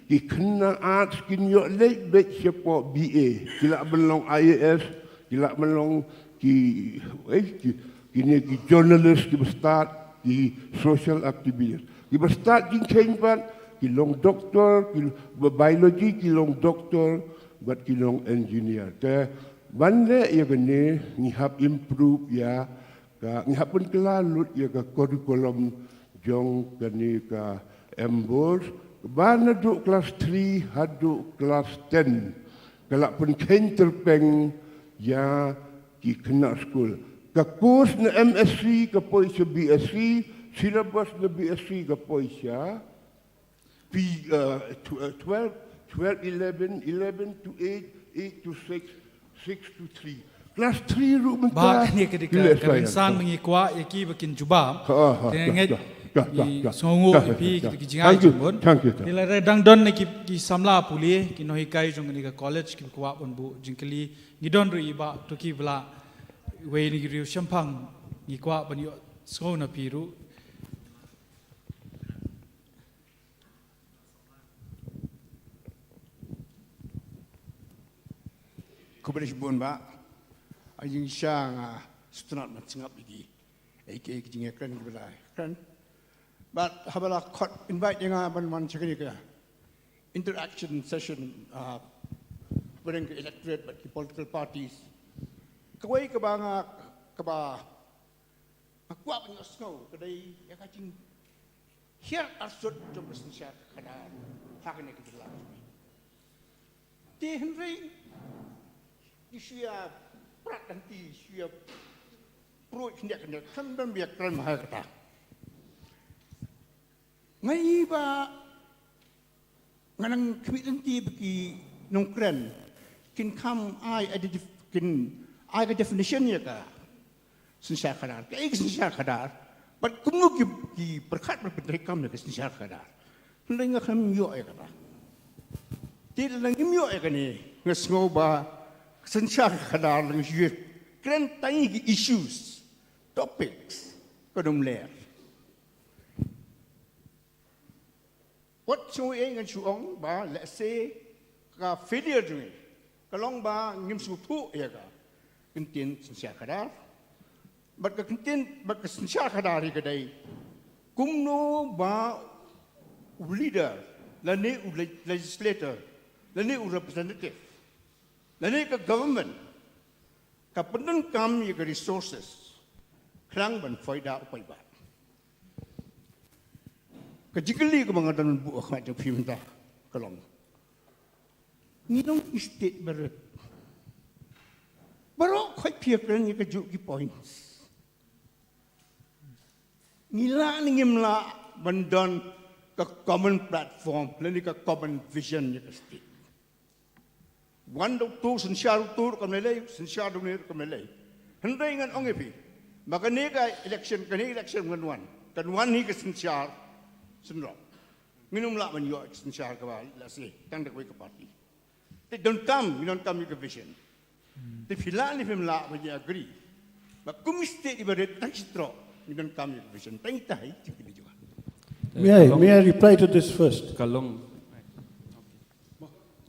ki khynnah arts kin ïoh leit beit shapoh BA, ki lah ban long IAS, ki lah ban long ki, eh, ki, kine ki journalist kiba stad, ki social activist. Kiba stad jingkheiñ pat, ki long doctor, ki, ba biology, ki long doctor, bad ki long engineer. Te, ban leh ïa kane, ngi hap improve ïa ka, ngi hap pynkylla lut ïa ka curriculum jong kane ka MBOSE, ba naduh class three haduh class ten. Ka lah pynkheiñ tyrpeng ïa ki khynnah skul. Ka course na MSc ka poi sha BSc, syllabus na BSc ka poi sha P, uh, tw-, uh, twelve, twelve, eleven, eleven to eight, eight to six, six to three. Class three ruh mynta. Bah, kane ka dei ka, ka rynsan ba ngi kwah ïa ki ba kin jubab. Ha, ha, te ngeit, ka, ka, ka, ka, sngewnguh ïa phi, ka, kita ki jingai jingmut. Thank you, thank you. Te lada dang don na ki, ki samla pule, ki nonghikai jong kane ka college, kiba kwah ban buh jingkylli, ngi don ruh i Bah Toki Blah, wei na ki riew shemphang, ngi kwah ban ïohsngew na phi ruh. Khublei shibun bah. Ha jingshisha nga sngewtynnat ban sngap ïa ki, ïa ki, ïa ki jingïakren kiba la kren. Bad haba la khot invite ïa nga ban wan sha kane ka interaction session, ah, pdeng ka electorate bad ki political parties, kawei kaba nga, kaba nga kwah ban ïohsngew ka dei ïa ka jinghiar arsut jong ka synshar khadar ha kane ka jylla. Te hynrei ngi shu ïa prat hangtei, shu ïa pruid khyndiat khyndiat, kan ban ïakren bha ha kata. Nga i ba nga nang khmih lynti ba ki nongkren kin kham ai identif-, kin ai ka definition ïa ka synshar khadar. Kaei ka synshar khadar? Bad kumno ki, ki pyrkhat bad pyntreikam ïa ka synshar khadar? Hynrei nga khlem ïoh ïa kata. Te lada ngim ïoh ïa kane, nga sngew ba ka synshar khadar, lada ngi shu kren tang ïa ki issues, topics, kan ym leh. Wat shu ïa ngan shu ong ba lehse ka failure jong ngi ka long ba ngim sngewthuh ïa ka kyntien synshar khadar. Bad ka kyntien, bad ka synshar khadar hi ka dei kumno ba u leader, lane u le-, legislator, lane u representative, lane ka government ka pyndonkam ïa ka resources khnang ban faida u paidbah. Ka jingkylli kaba nga don buh ha khmat jong phi mynta ka long, ngi long i state barit. Baroh khoit phi ïakren ïa kajuh ki points. Ngi lah ne ngim lah ban don ka common platform lane ka common vision ïa ka state? Wan da uto u synshar, uto ruh kam lei lei, synshar da une ruh kam lei lei. Hynrei ngan ong ïa phi, ma kane ka election, kane election kan wan, kan wan hi ka synshar synrop. Ngin ym lah ban ïoh ka synshar kaba lehse tang da kawei ka party. Te donkam, ngi donkam ïa ka vision. Te phi lah ne phim lah ban ïa agree, ba kum i state iba rit tang shi troh, ngi donkam ïa ka vision. Tang ita hi, jingkylli jong nga. May I, may I reply to this first? Ka long.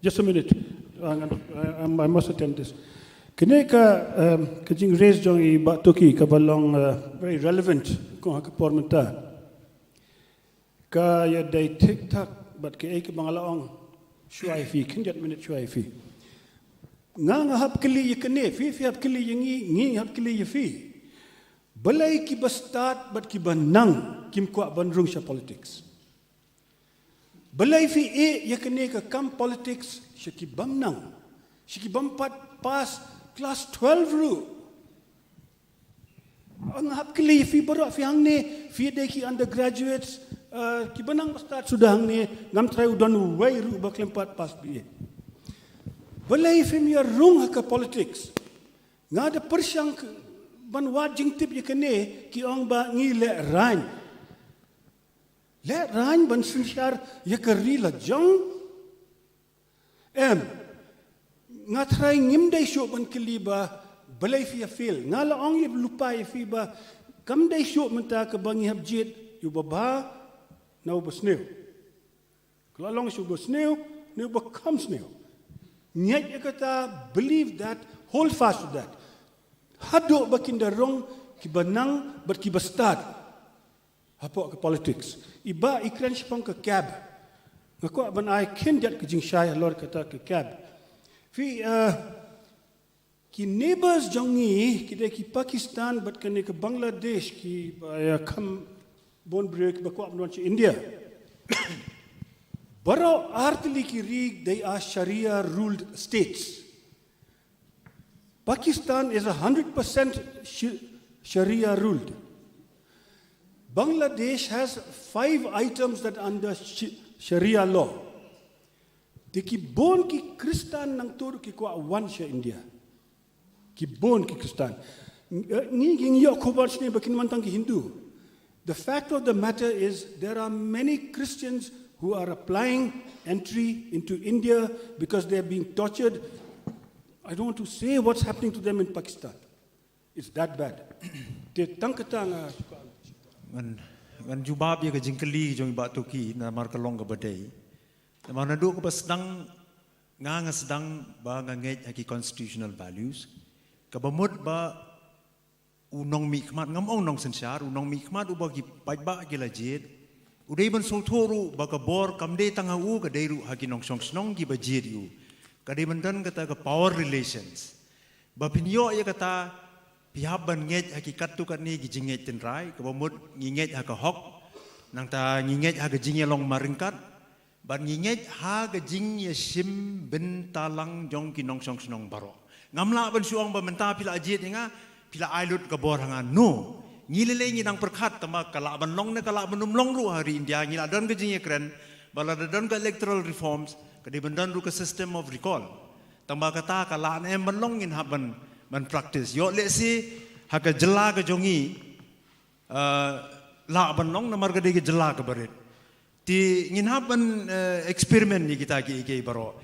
Just a minute. Hang on. I, I must attend this. Kane ka, um, ka jing raise jong i Bah Toki kaba long, uh, very relevant, kong ha ka por mynta. Ka ïadei thik thak bad kaei kaba nga la ong shuwa ïa phi, khyndiat minit shuwa ïa phi. Nga, nga hap kylli ïa kane, phi, phi hap kylli ïa ngi, ngi hap kylli ïa phi. Balei kiba stad bad kiba nang kim kwah ban rung sha politics? Balei phi ïeh ïa kane ka kam politics sha ki bym nang, sha ki bym pat pass class twelve ruh? Nga hap kylli phi baroh, phi hangne, phi dei ki undergraduates, eh, kiba nang ba stad suda hangne, ngam tharai u don uwei ruh ba khlem pat pass B A. Balei phim ïa rung ha ka politics? Nga da pyrshang k-, ban wad jingtip ïa kane, ki ong ba ngi lehraiñ. Lehraiñ ban synshar ïa ka ri la jong? Em, nga tharai ngim dei shuh ban kylli ba balei phi ïa fail. Nga la ong ïa lypa ïa phi ba kam dei shuh mynta kaba ngi hap jied ïa uba bha na uba sniew. Ka la long shuh uba sniew ne uba kham sniew. Ngeit ïa kata, believe that, hold fast to that. Haduh ba kin da rung kiba nang bad kiba stad hapoh ka politics. I Bah i kren shaphang ka cab. Nga kwah ban ai khyndiat ka jingshai halor kata ka cab. Phi, eh, ki neighbors jong ngi, ki dei ki Pakistan bad kane ka Bangladesh, kiba ïa kham bun briew kiba kwah ban wan sha India. Baroh artylli ki ri, they are Sharia ruled states. Pakistan is a hundred percent sh-, Sharia ruled. Bangladesh has five items that under sh-, Sharia law. Te ki bun ki Khristan nangta ruh ki kwah wan sha India. Ki bun ki Khristan. Ng-, eh, ngi, ngi ïoh khubor shane ba kin wan tang ki Hindu. The fact of the matter is, there are many Christians who are applying entry into India because they are being tortured. I don't want to say what's happening to them in Pakistan. It's that bad. Te tang kata nga. Ngan, ngan jubab ïa ka jingkylli jong i Bah Toki, namar ka long kaba dei. Namar naduh kaba sdang, nga nga sdang ba nga ngeit ha ki constitutional values. Kaba mut ba u nongmihkhmat, ngam ong nongsynshar, u nongmihkhmat uba ki paidbah ki la jied, u dei ban sngewthuh ruh ba ka bor kam dei tang ha u, ka dei ruh ha ki nongshong shnong kiba jied ïa u. Ka dei ban don kata ka power relations. Ba phin ïoh ïa kata, phi hap ban ngeit ha ki katto katne ki jingngeit tynrai, kaba mut ngi ngeit ha ka hok, nangta ngi ngeit ha ka jingïalong marryngkat, bad ngi ngeit ha ka jingïashim bynta lang jong ki nongshong shnong baroh. Ngam lah ban shu ong ba mynta phi la jied ïa nga, phi la ai lut ka bor ha nga. No. Ngi lei lei ngi nang pyrkhat, tangba ka lah ban long ne ka lah ban ym long ruh ha ri India, ngi la don ka jingïakren ba lada don ka electoral reforms, ka dei ban don ruh ka system of recall. Tangba kata ka lah ne em ban long, ngin hap ban, ban practice. Ïoh lehse ha ka jylla ka jong ngi, eh, lah ban long namar ka dei ka jylla kaba rit. Te ngin hap ban, eh, experiment ïa kita kiei kiei baroh.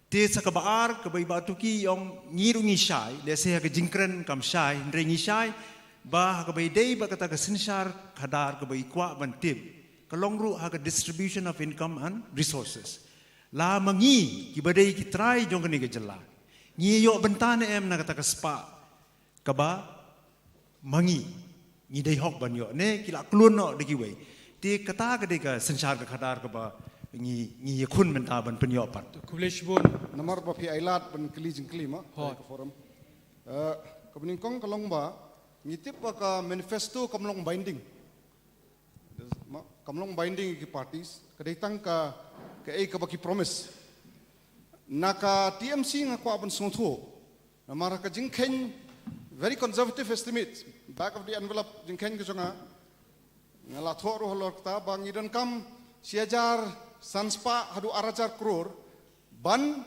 Te sa kaba ar, kaba i Bah Tuki i ong, ngi ruh ngi shai, lehse ha ka jingkren kam shai, hynrei ngi shai ba ha kaba i dei bad kata ka synshar khadar kaba i kwah ban tip, ka long ruh ha ka distribution of income and resources. La ma ngi kiba dei ki trai jong kane ka jylla, ngi ïoh bynta ne em na kata ka spah kaba ma ngi ngi dei hok ban ïoh, ne ki la klun noh da kiwei? Te kata ka dei ka synshar ka khadar kaba ngi, ngi ïakhun mynta ban pynïoh pat. Khublei shibun. Namar ba phi ai lad ban kylli jingkylli ma, hooid, ka forum. Eh, kaba nyngkong ka long ba ngi tip ba ka manifesto kam long binding. Ma, kam long binding ïa ki parties, ka dei tang ka, kaei kaba ki promise. Na ka T M C nga kwah ban sngewthuh. Namar ka jingkheiñ, very conservative estimate, back of the envelope jingkheiñ ka jong nga, nga la thoh ruh halor kata ba ngi donkam shi hajar san spah haduh ar hajar klur ban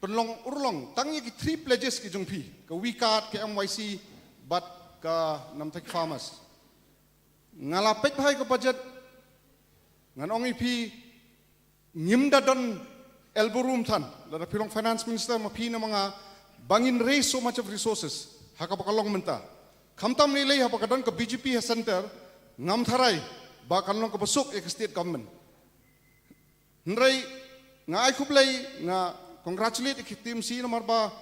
pynlong urlong tang ïa ki three pledges ki jong phi, ka V-KAT, ka M Y C bad ka namta ki farmers. Nga la peit bha ïa ka budget, ngan ong ïa phi, ngim da don elbow room than, lada phi long finance minister ma phi ne ma nga, ba ngin raise so much of resources ha kaba ka long mynta. Khamtam lei lei haba ka don ka B J P ha centre, ngam tharai ba kan long kaba suk ïa ka state government. Hynrei nga ai khublei, nga congratulate ïa ka T M C namar ba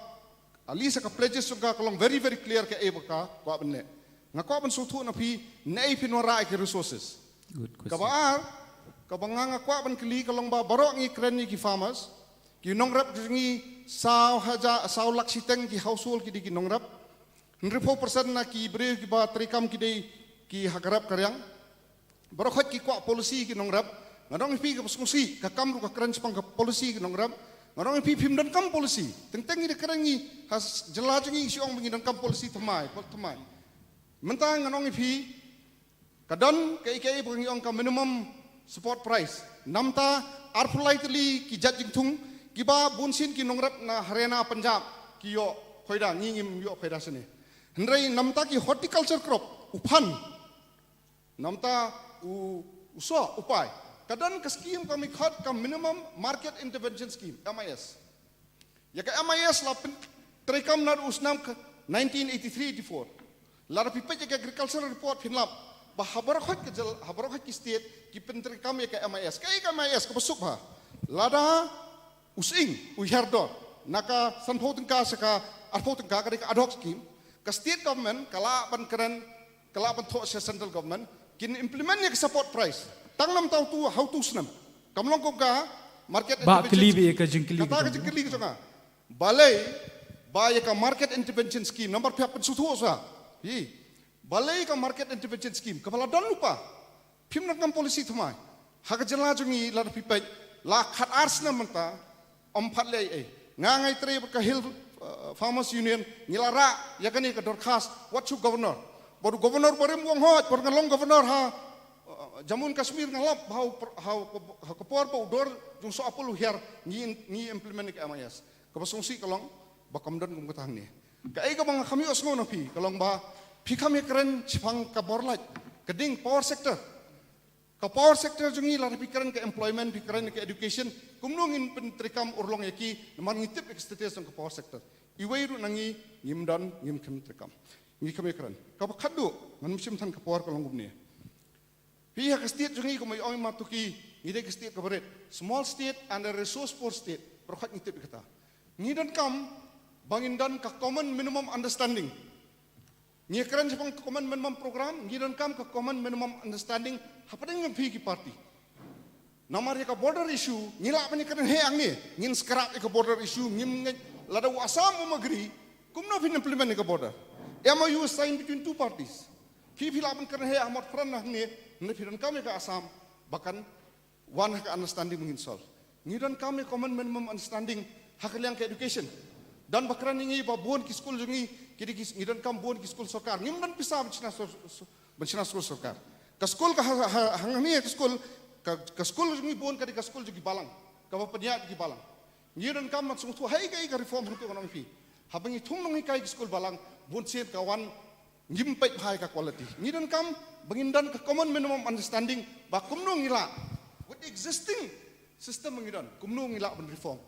at least ka pledges jong ka ka long very, very clear kaei ba ka kwah ban leh. Nga kwah ban sngewthuh na phi, naei phin wanrah ïa ki resources. Good question. Kaba ar, kaba nga, nga kwah ban kylli ka long ba baroh ngi kren ïa ki farmers, ki nongrep jong ngi saw hajar, saw lak shiteng ki household ki dei ki nongrep. Hynriewphew percent na ki briew kiba treikam ki dei ki ha ka rep ka riang. Baroh khoit ki kwah policy ki nongrep. Nga ong ïa phi kaba sngewsih, ka kam ruh ka kren shaphang ka policy ki nongrep. Nga ong ïa phi phim donkam policy. Teng teng ngi da kren ngi ha jylla jong ngi, ngi shu ong ba ngi donkam policy thymmai, pol thymmai. Mynta nga ong ïa phi, ka don kaei kaei ba ngi ong ka minimum support price. Namta arphew lai tylli ki jait jingthung kiba bunsien ki nongrep na Haryana, Punjab ki ïoh phaida, ngi ngim ïoh phaida shane. Hynrei namta ki horticulture crop, u phan, namta u, u soh, u pai, ka don ka scheme kaba ngi khot ka Minimum Market Intervention Scheme, M I S. Ïa ka M I S la pyntreikam naduh u snem ka nineteen eighty-three eighty-four. Lada phi peit ïa ka agricultural report phin lap ba ha baroh khoit ka jyl-, ha baroh khoit ki state ki pyntreikam ïa ka M I S. Kaei ka M I S? Kaba suk bha, lada u sying u hiar dor na ka sanphew tyngka sha ka arphew tyngka, ka dei ka ad hoc scheme, ka state government ka lah ban kren, ka lah ban thoh sha central government, kin implement ïa ka support price. Tang namta utu, ha utu u snem. Kam long kum ka market intervention scheme. Ba kylli ba ïa ka jingkylli ka jong nga. Kata ka jingkylli ka jong nga. Balei ba ïa ka market intervention scheme, namar phi hap pynsngewthuh sa. Hi. Balei ka market intervention scheme kaba la don lypa, phim donkam policy thymmai? Ha ka jylla jong ngi lada phi peit, la khatar snem mynta, ym pat leh ei ei. Nga, nga ïatrei bad ka Hill, uh, Farmers Union, ngi la rah ïa kane ka dorkhas wat sha u governor. Bad u governor barim u ong hooid, bad nga long governor ha, uh, Jammu and Kashmir, nga lap ha u por, ha u, ha ka por ba u dor jong u soh apple u hiar, ngi, ngi implement ïa ka M I S. Kaba sngewsih ka long ba kam don kum kata hangne. Kaei kaba nga kham ïohsngew na phi ka long ba phi kham ïakren shaphang ka bor lait, ka ding power sector. Ka power sector jong ngi, lada phi kren ka employment, phi kren ka education, kumno ngin pyntreikam urlong ïa ki, namar ngi tip ïa ka status jong ka power sector. Iwei ruh na ngi ngim don, ngim kham treikam. Ngi kham ïakren. Kaba khatduh, ngan ym shim than ka por, ka long kumne. Phi ha ka state jong ngi, kumba i ong i Ma Tuki, ngi dei ka state kaba rit. Small state and a resource poor state. Baroh khoit ngi tip ïa kata. Ngi donkam ba ngin don ka common minimum understanding. Ngi kren shaphang ka common minimum program, ngi donkam ka common minimum understanding hapdeng jong phi ki party. Namar ïa ka border issue, ngi lah ban ïa kren heh hangne, ngin scrap ïa ka border issue, ngim ngeit, lada u Assam um agree, kumno phin implement ïa ka border? M O U is signed between two parties. Phi phi lah ban kren heh ha Motphran hangne, ne phi donkam ïa ka Assam, ba kan wan ha ka understanding ba ngin solve. Ngi donkam ïa common minimum understanding ha ka liang ka education. Don ba kren ïa ngi ba bun ki skul jong ngi, ki dei ki, ngi donkam bun ki skul sorkar. Ngim don pisa ban shna sor-, sor-, ban shna skul sorkar. Ka skul ka ha, ha, ha, hangne ka skul, ka, ka skul jong ngi bun ka dei ka skul jong ki balang. Kaba pynïaid ki balang. Ngi donkam ban sngewthuh ha kaei ka reform hangtu ngan ong ïa phi. Haba ngi thung nonghikai ki skul balang, bun sien ka wan ngim peit bha ïa ka quality. Ngi donkam ba ngin don ka common minimum understanding ba kumno ngi lah, with the existing system ba ngi don, kumno ngi lah ban reform.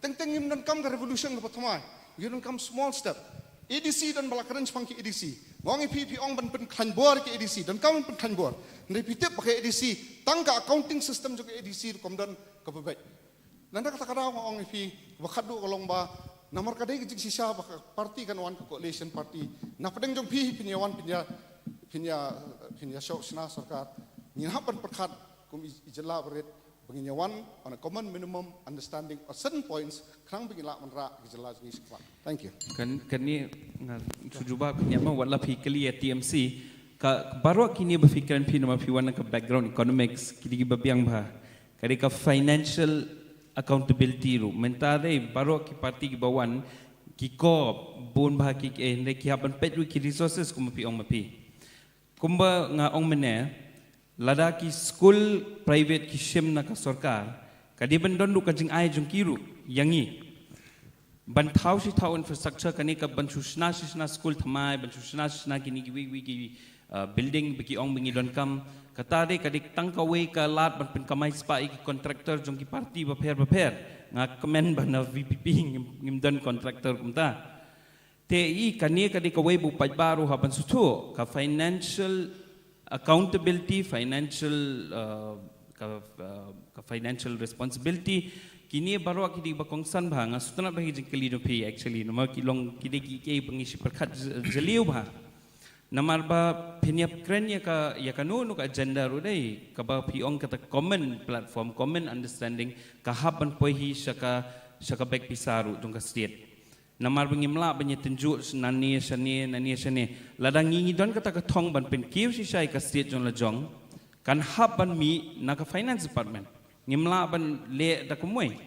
Teng teng ngim donkam ka revolution kaba thymmai. Ngi donkam small step. A D C don ba la kren shaphang ki A D C. Nga ong ïa phi, phi ong ban pynkhlaiñ bor ki A D C. Donkam ban pynkhlaiñ bor. Hynrei phi tip ba ka A D C, tang ka accounting system jong ka A D C ruh kam don kaba beit. Nangta kata ka daw nga ong ïa phi, ba khatduh ka long ba, namar ka dei ka jingshisha ba ka party kan wan ka coalition party. Na pdeng jong phi phin ïa wan, phin ïa, phin ïa, phin ïa shoh shna sorkar. Ngin hap ban pyrkhat kum i, i jylla barit, ba ngin ïa wan on a common minimum understanding on certain points, khnang ba ngin lah ban rah ka jylla jong ngi shakhmat. Thank you. Kan, kane nga shu jubab kane mo, wat la phi kylli ïa T M C, ka baroh kine ba phi kren phi namar phi wan na ka background economics, ki dei kiba biang bha. Ka dei ka financial accountability ruh. Mynta dei baroh ki party kiba wan, ki kop bun bha ki, eh, hynrei ki hap ban peit ruh ki resources kumba phi ong ma phi. Kumba nga ong mynne, lada ki skul private ki shim na ka sorkar, ka dei ban don ruh ka jingai jong ki ruh ïa ngi. Ban thaw shi thaw infrastructure, kane ka ban shu shna shi shna skul thymmai, ban shu shna shi shna kine kiwei kiwei ki, uh, building ba ki ong ba ngi donkam. Kata dei ka dei tang kawei ka lad ban pynkamai spah ïa ki contractor jong ki party bapher bapher. Nga kmen ba na V P P ngim, ngim don contractor kumta. Te i kane ka dei kawei ba u paidbah ruh hap ban sngewthuh, ka financial accountability, financial, uh, ka, uh, ka financial responsibility, kine baroh ki dei ba kongsan bha. Nga sngewtynnat bha ïa ka jingkylli jong phi actually, namar ki long, ki dei ki, ki ba ngi shu pyrkhat j-, jylliew bha. Namar ba phin ïa kren ïa ka, ïa kano kano ka agenda ruh dei, kaba phi ong kata common platform, common understanding, ka hap ban poi hi sha ka, sha ka bag pisa ruh jong ka state. Namar ba ngim lah ban ïa tynjuh nangne shane, nangne shane. Lada ngi ngi don kata ka thong ban pynkiew shisha ïa ka state jong la jong, kan hap ban mih na ka finance department. Ngim lah ban leh da kumwei.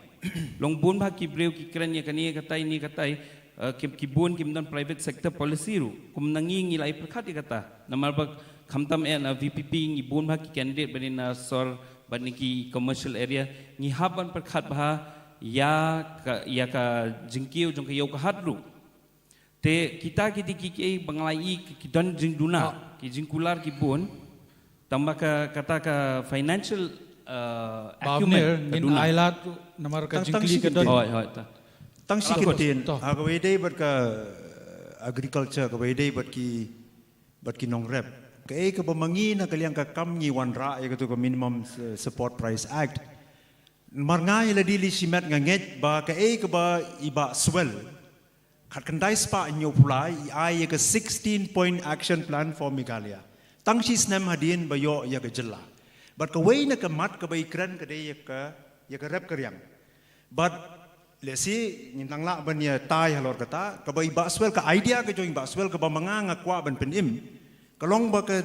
Long bun bha ki briew ki kren ïa kane katai ne katai, eh, ki, ki bun kim don private sector policy ruh. Kum na ngi ngi la ïa pyrkhat ïa kata. Namar ba khamtam eh na V P P ngi bun bha ki candidate ba dei na sor bad na ki commercial area, ngi hap ban pyrkhat bha ïa ka, ïa ka jingkiew jong ka ïew ka hat ruh. Te kita ki dei ki, ki ba nga la ïohi ki, ki don jingduna, ki jingkular ki bun. Tangba ka, kata ka financial, uh, acumen ka duna. Ngin ai lad namar ka jingkylli ka don. Hoi, hoi, ta. Tang shi kyntien, ha kaba ïadei bad ka, uh, agriculture, kaba ïadei bad ki, bad ki nongrep. Kaei kaba ma ngi na ka liang ka kam ngi wanrah ïa katu ka Minimum S-, Support Price Act. Namar nga ïa lade lei shimet nga ngeit ba kaei kaba i Bah Swell, khatkhyndai spah hynñiewphew lai, i ai ïa ka sixteen point action plan for Meghalaya. Tang shi snem hadien ba ïoh ïa ka jylla. Bad kawei na ka mat kaba i kren ka dei ïa ka, ïa ka rep ka riang. Bad lehse ngin nang lah ban ïa tai halor kata, kaba i Bah Swell, ka idea ka jong i Bah Swell kaba ma nga nga kwah ban pynim, ka long ba ka,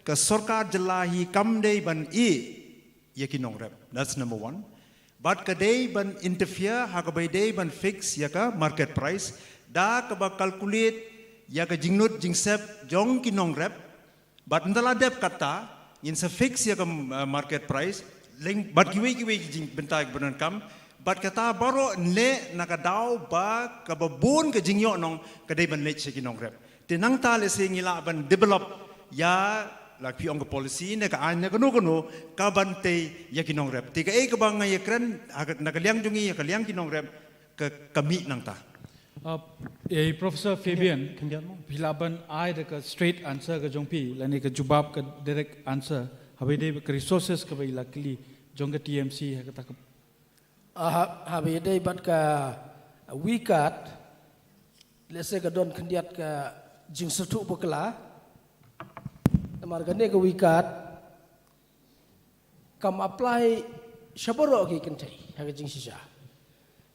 ka sorkar jylla hi kam dei ban ïeh ïa ki nongrep. That's number one. Bad ka dei ban interfere ha kaba ïadei ban fix ïa ka market price, da kaba calculate ïa ka jingnud jingsep jong ki nongrep. Bad ynda la dep kata, ngin sa fix ïa ka, uh, market price, leng bad kiwei kiwei ki jingbynta kiba donkam, bad kata baroh yn leh na ka daw ba kaba bun ka jingïohnong ka dei ban leit sha ki nongrep. Te nangta lehse ngi lah ban develop ïa, la phi ong ka policy ne ka aiñ ne kano kano, ka ban tei ïa ki nongrep. Te kaei kaba nga ïa kren, ha ka, na ka liang jong ngi, ha ka liang ki nongrep, ka, ka mih nangta. Uh, eh, Professor Fabian, phi lah ban ai da ka straight answer ka jong phi, lane ka jubab ka direct answer, haba ïadei bad ka resources kaba i la kylli jong ka T M C, ha kata ka. Ah, ha, haba ïadei bad ka WECAT, lehse ka don khyndiat ka, Jingsngewthuh bakla. Namar kane ka wikat kam apply sha baroh ki kynthei ha ka jingshisha.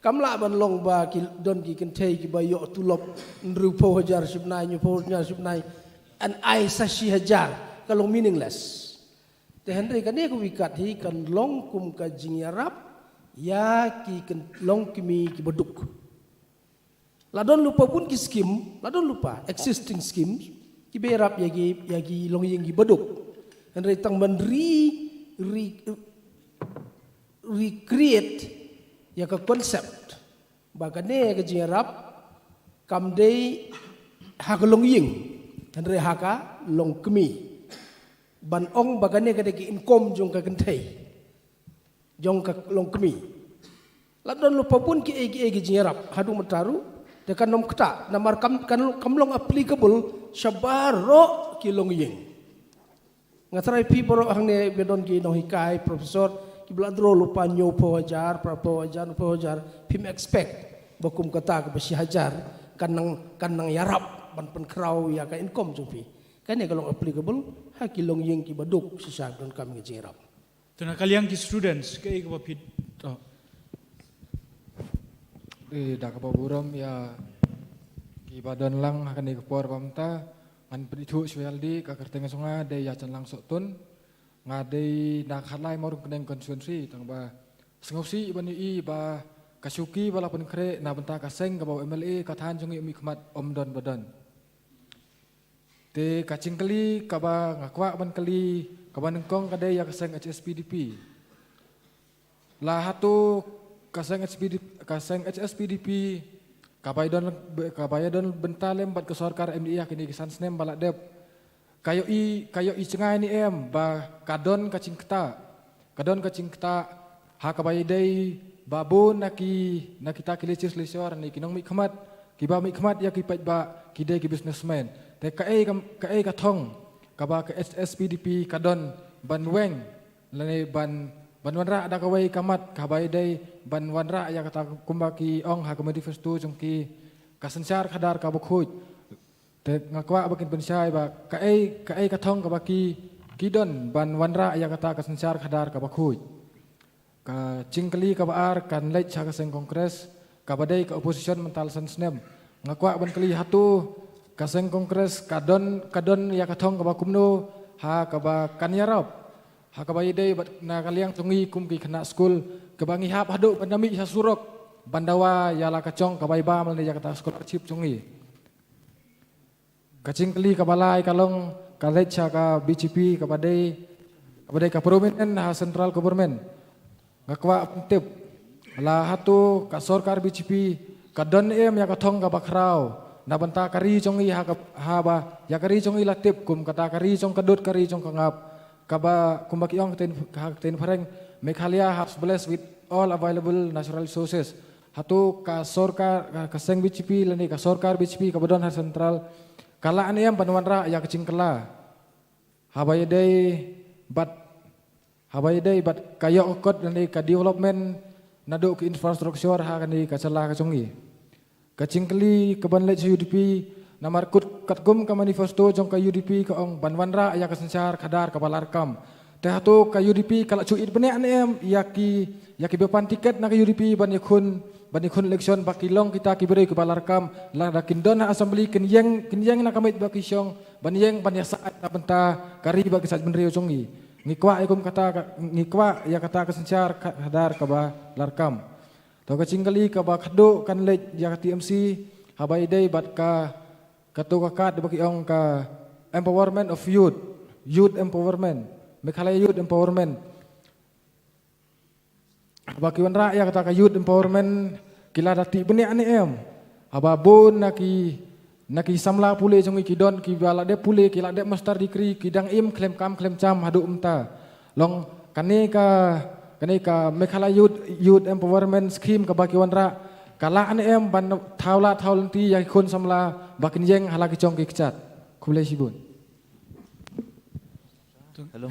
Kam lah ban long ba ki don ki kynthei kiba ïoh tulop hynriewphew hajar shipnai, hynñiewphew hajar shipnai, and ai sa shi hajar, ka long meaningless. Te hynrei kane ka wikat hi kan long kum ka jingïarap ïa ki kyn-, longkmie kiba duk. La don lypa bun ki scheme, la don lypa existing scheme kiba ïarap ïa ki, ïa ki longïing kiba duk. Hynrei tang ban re, re, recreate ïa ka concept ba kane ka jingïarap kam dei ha ka longïing, hynrei ha ka longkmie. Ban ong ba kane ka dei ka income jong ka kynthei, jong ka longkmie. La don lypa bun kiei kiei ki jingïarap haduh mynta ruh, te kan ym ktah namar kam, kan, kam long applicable sha baroh ki longïing. Nga tharai phi baroh hangne ba don ki nonghikai, professor, kiba la draw lypa hynñiewphew hajar, phraphew hajar, hynñiewphew hajar, phim expect ba kum kata kaba shi hajar kan nang, kan nang ïarap ban pynkhraw ïa ka income jong phi. Kane ka long applicable ha ki longïing kiba duk, shisha donkam ïa ka jingïarap. To na ka liang ki students, kaei kaba phi, to. Eh, da kaba burom ïa kiba don lang ha kane ka por ba mynta, ngan pynithuh shuwa ïalade, ka kyrteng jong nga dei Ïachanlang Sohtun. Nga dei na Khatlai Mawryngkneng constituency, tang ba sngewsih ban ïohi ba ka shuki ba la pynkhreh na bynta ka seng kaba u M L A ka thaiñ jong ngi u mihkhmat ym don ba don. Te ka jingkylli kaba nga kwah ban kylli kaba nyngkong ka dei ïa ka seng H S P D P. La hato ka seng H S P D P, ka seng H S P D P kaba ïadon, kaba ïadon bynta lem bad ka sorkar M D A ha kine ki san snem ba la dep, ka ïohi, ka ïohi jngai ne em ba ka don ka jingktah, ka don ka jingktah ha kaba ïadei ba bun na ki, na kita ki legislature ne ki nongmihkhmat kiba mihkhmat ïa ki paidbah ki dei ki businessman. Te kaei ka, kaei ka thong kaba ka H S P D P ka don ban weng lane ban, ban wanrah da kawei ka mat kaba ïadei ban wanrah ïa kata kumba ki ong ha ka manifesto jong ki, ka synshar khadar kaba khuid. Te nga kwah ba kin pynshai ba kaei, kaei ka thong kaba ki, ki don ban wanrah ïa kata ka synshar khadar kaba khuid. Ka jingkylli kaba ar kan leit sha ka seng Congress kaba dei ka opposition mynta la san snem. Nga kwah ban kylli hato ka seng Congress ka don, ka don ïa ka thong kaba kumno ha kaba kan ïarap ha kaba ïadei bad na ka liang jong ngi kum ki khynnah skul kaba ngi hap haduh ban da mih sha surok ban dawa ïa la ka jong ka bai bam lane ïa kata scholarship jong ngi. Ka jingkylli kaba lai ka long ka leit sha ka B J P kaba dei, kaba dei ka prominent ha central government. Nga kwah pyntip la hato ka sorkar B J P ka don em ïa ka thong kaba khraw na bynta ka ri jong ngi ha ka, haba ïa ka ri jong ngi la tip kum kata ka ri jong ka dud ka ri jong ka ngap, kaba kumba ki ong ha ka ktien phareng, Meghalaya has blessed with all available natural resources. Hato ka sorkar, ka, ka seng B J P lane ka sorkar B J P kaba don ha central ka lah ne em ban wanrah ïa ka jingkylla haba ïadei bad, haba ïadei bad ka ïoh ka kot lane ka development naduh ka infrastructure ha kane ka jylla ka jong ngi. Ka jingkylli kaban leit sha U D P, namar kut katkum ka manifesto jong ka U D P ka ong ban wanrah ïa ka synshar khadar kaba larkam. Te hato ka U D P ka la shu ïeit bniah ne em ïa ki, ïa ki ba pan tiket na ka U D P ban ïakhun, ban ïakhun election ba ki long kita ki briew kiba larkam, lada kin don ha assembly kin ïeng, kin ïeng na ka miej ba ki shong ban ïeng ban ïasaid na bynta ka ri bad ka jaitbynriew jong ngi. Ngi kwah ïa kum kata ka, ngi kwah ïa kata ka synshar kha-, khadar kaba larkam. To ka jingkylli kaba khadduh kan leit ïa ka T M C haba ïadei bad ka, kato ka kad ba ki ong ka empowerment of youth, youth empowerment, Meghalaya youth empowerment. Haba ki wanrah ïa kata ka youth empowerment ki la da tih bniah ne em? Haba bun na ki, na ki samla pule jong ngi ki don kiba la dep pule, ki la dep master degree, ki dang im khlem kam khlem jam haduh mynta. Long kane ka, kane ka Meghalaya Youth, Youth Empowerment Scheme kaba ki wanrah ka lah ne em ban thaw lad thaw lynti ïa ki khun samla ba kin ïeng ha la ki jong ki kjat? Khublei shibun. Hello.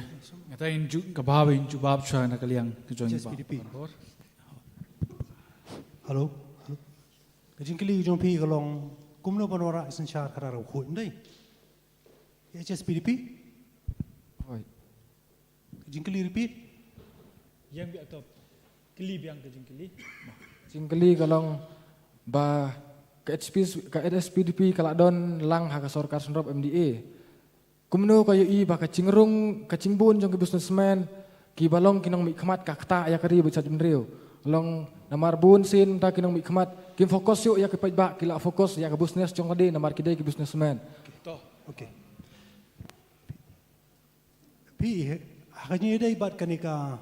Nga ta in ju, ka bha ba in jubab shuwa na ka liang ka jong i bah. Hello. Hello. Ka jingkylli ka jong phi ka long Kumno ban wanrah synshar khadar kaba khuid, ym dei? H S P D P? Hooid. Jingkylli repeat. Ïeng biang, to kylli biang ka jingkylli. Jingkylli ka long ba ka H P, ka H S P D P ka la don lang ha ka sorkar synrop M D A. Kumno ka ïohi ba ka jingrung ka jingbun jong ki businessman kiba long ki nongmihkhmat ka ktah ïa ka ri bad jaitbynriew? Long namar bun sien mynta ki nongmihkhmat kim focus shuh ïa ki paidbah, ki la focus ïa ka business jong ka dei namar ki dei ki businessman. To, okay. Phi, ha kane dei bad kane ka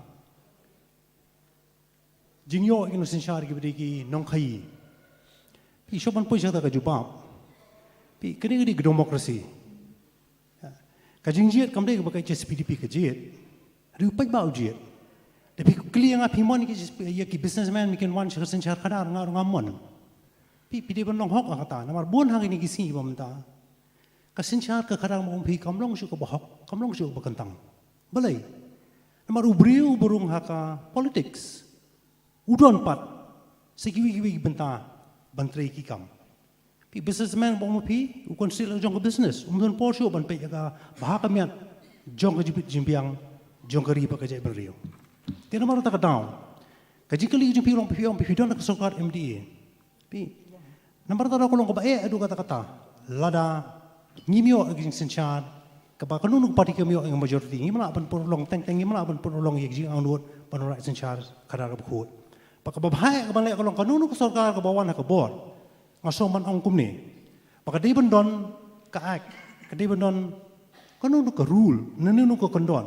jingïoh ïa ki nongsynshar kiba dei ki nongkhaii. Phi, shuwa ban poi sha kata ka jubab. Phi, kane ka dei ka democracy. Ka jingjied kam dei kaba ka H S P D P ka jied. Hynrei u paidbah u jied. Te phi kylli ïa nga, phi mon ïa ki businessman ba kin wan sha ka synshar khadar? Nga ruh ngam mon. Phi, phi dei ban long hok ha kata, namar bun ha kine ki sngi ba mynta ka synshar ka khadar ba u phi kam long shuh kaba hok, kam long shuh kaba kyntang. Balei? Namar u briew uba rung ha ka politics u don pat sa kiwei kiwei ki bynta ban trei ki kam. Phi, businessman ba u phi, u consider jong ka business, um don por shuh ban peit ïa ka bha ka miat jong ka jingbit jingbiang jong ka ri bad ka jaitbynriew. Te namar kata ka daw ka jingkylli jong phi, long phi, phi don ha ka sorkar M D A. Phi, namar kata ka long kaba eh haduh katta katta. Lada ngim ïoh ïa ka jingsynshar, kaba kano kano ka party kam ïoh ïa ka majority, ngim lah ban pynurlong, teng teng ngim lah ban pynurlong ïa ka jingangnud ban wanrah synshar khadar kaba khuid. Bad kaba bha ïa ka ban leh ka long, kano kano ka sorkar kaba wan ha ka bor, nga sngew ban ong kumne, ba ka dei ban don ka act, ka dei ban don kano kano ka rule, kano kano ka kyndon.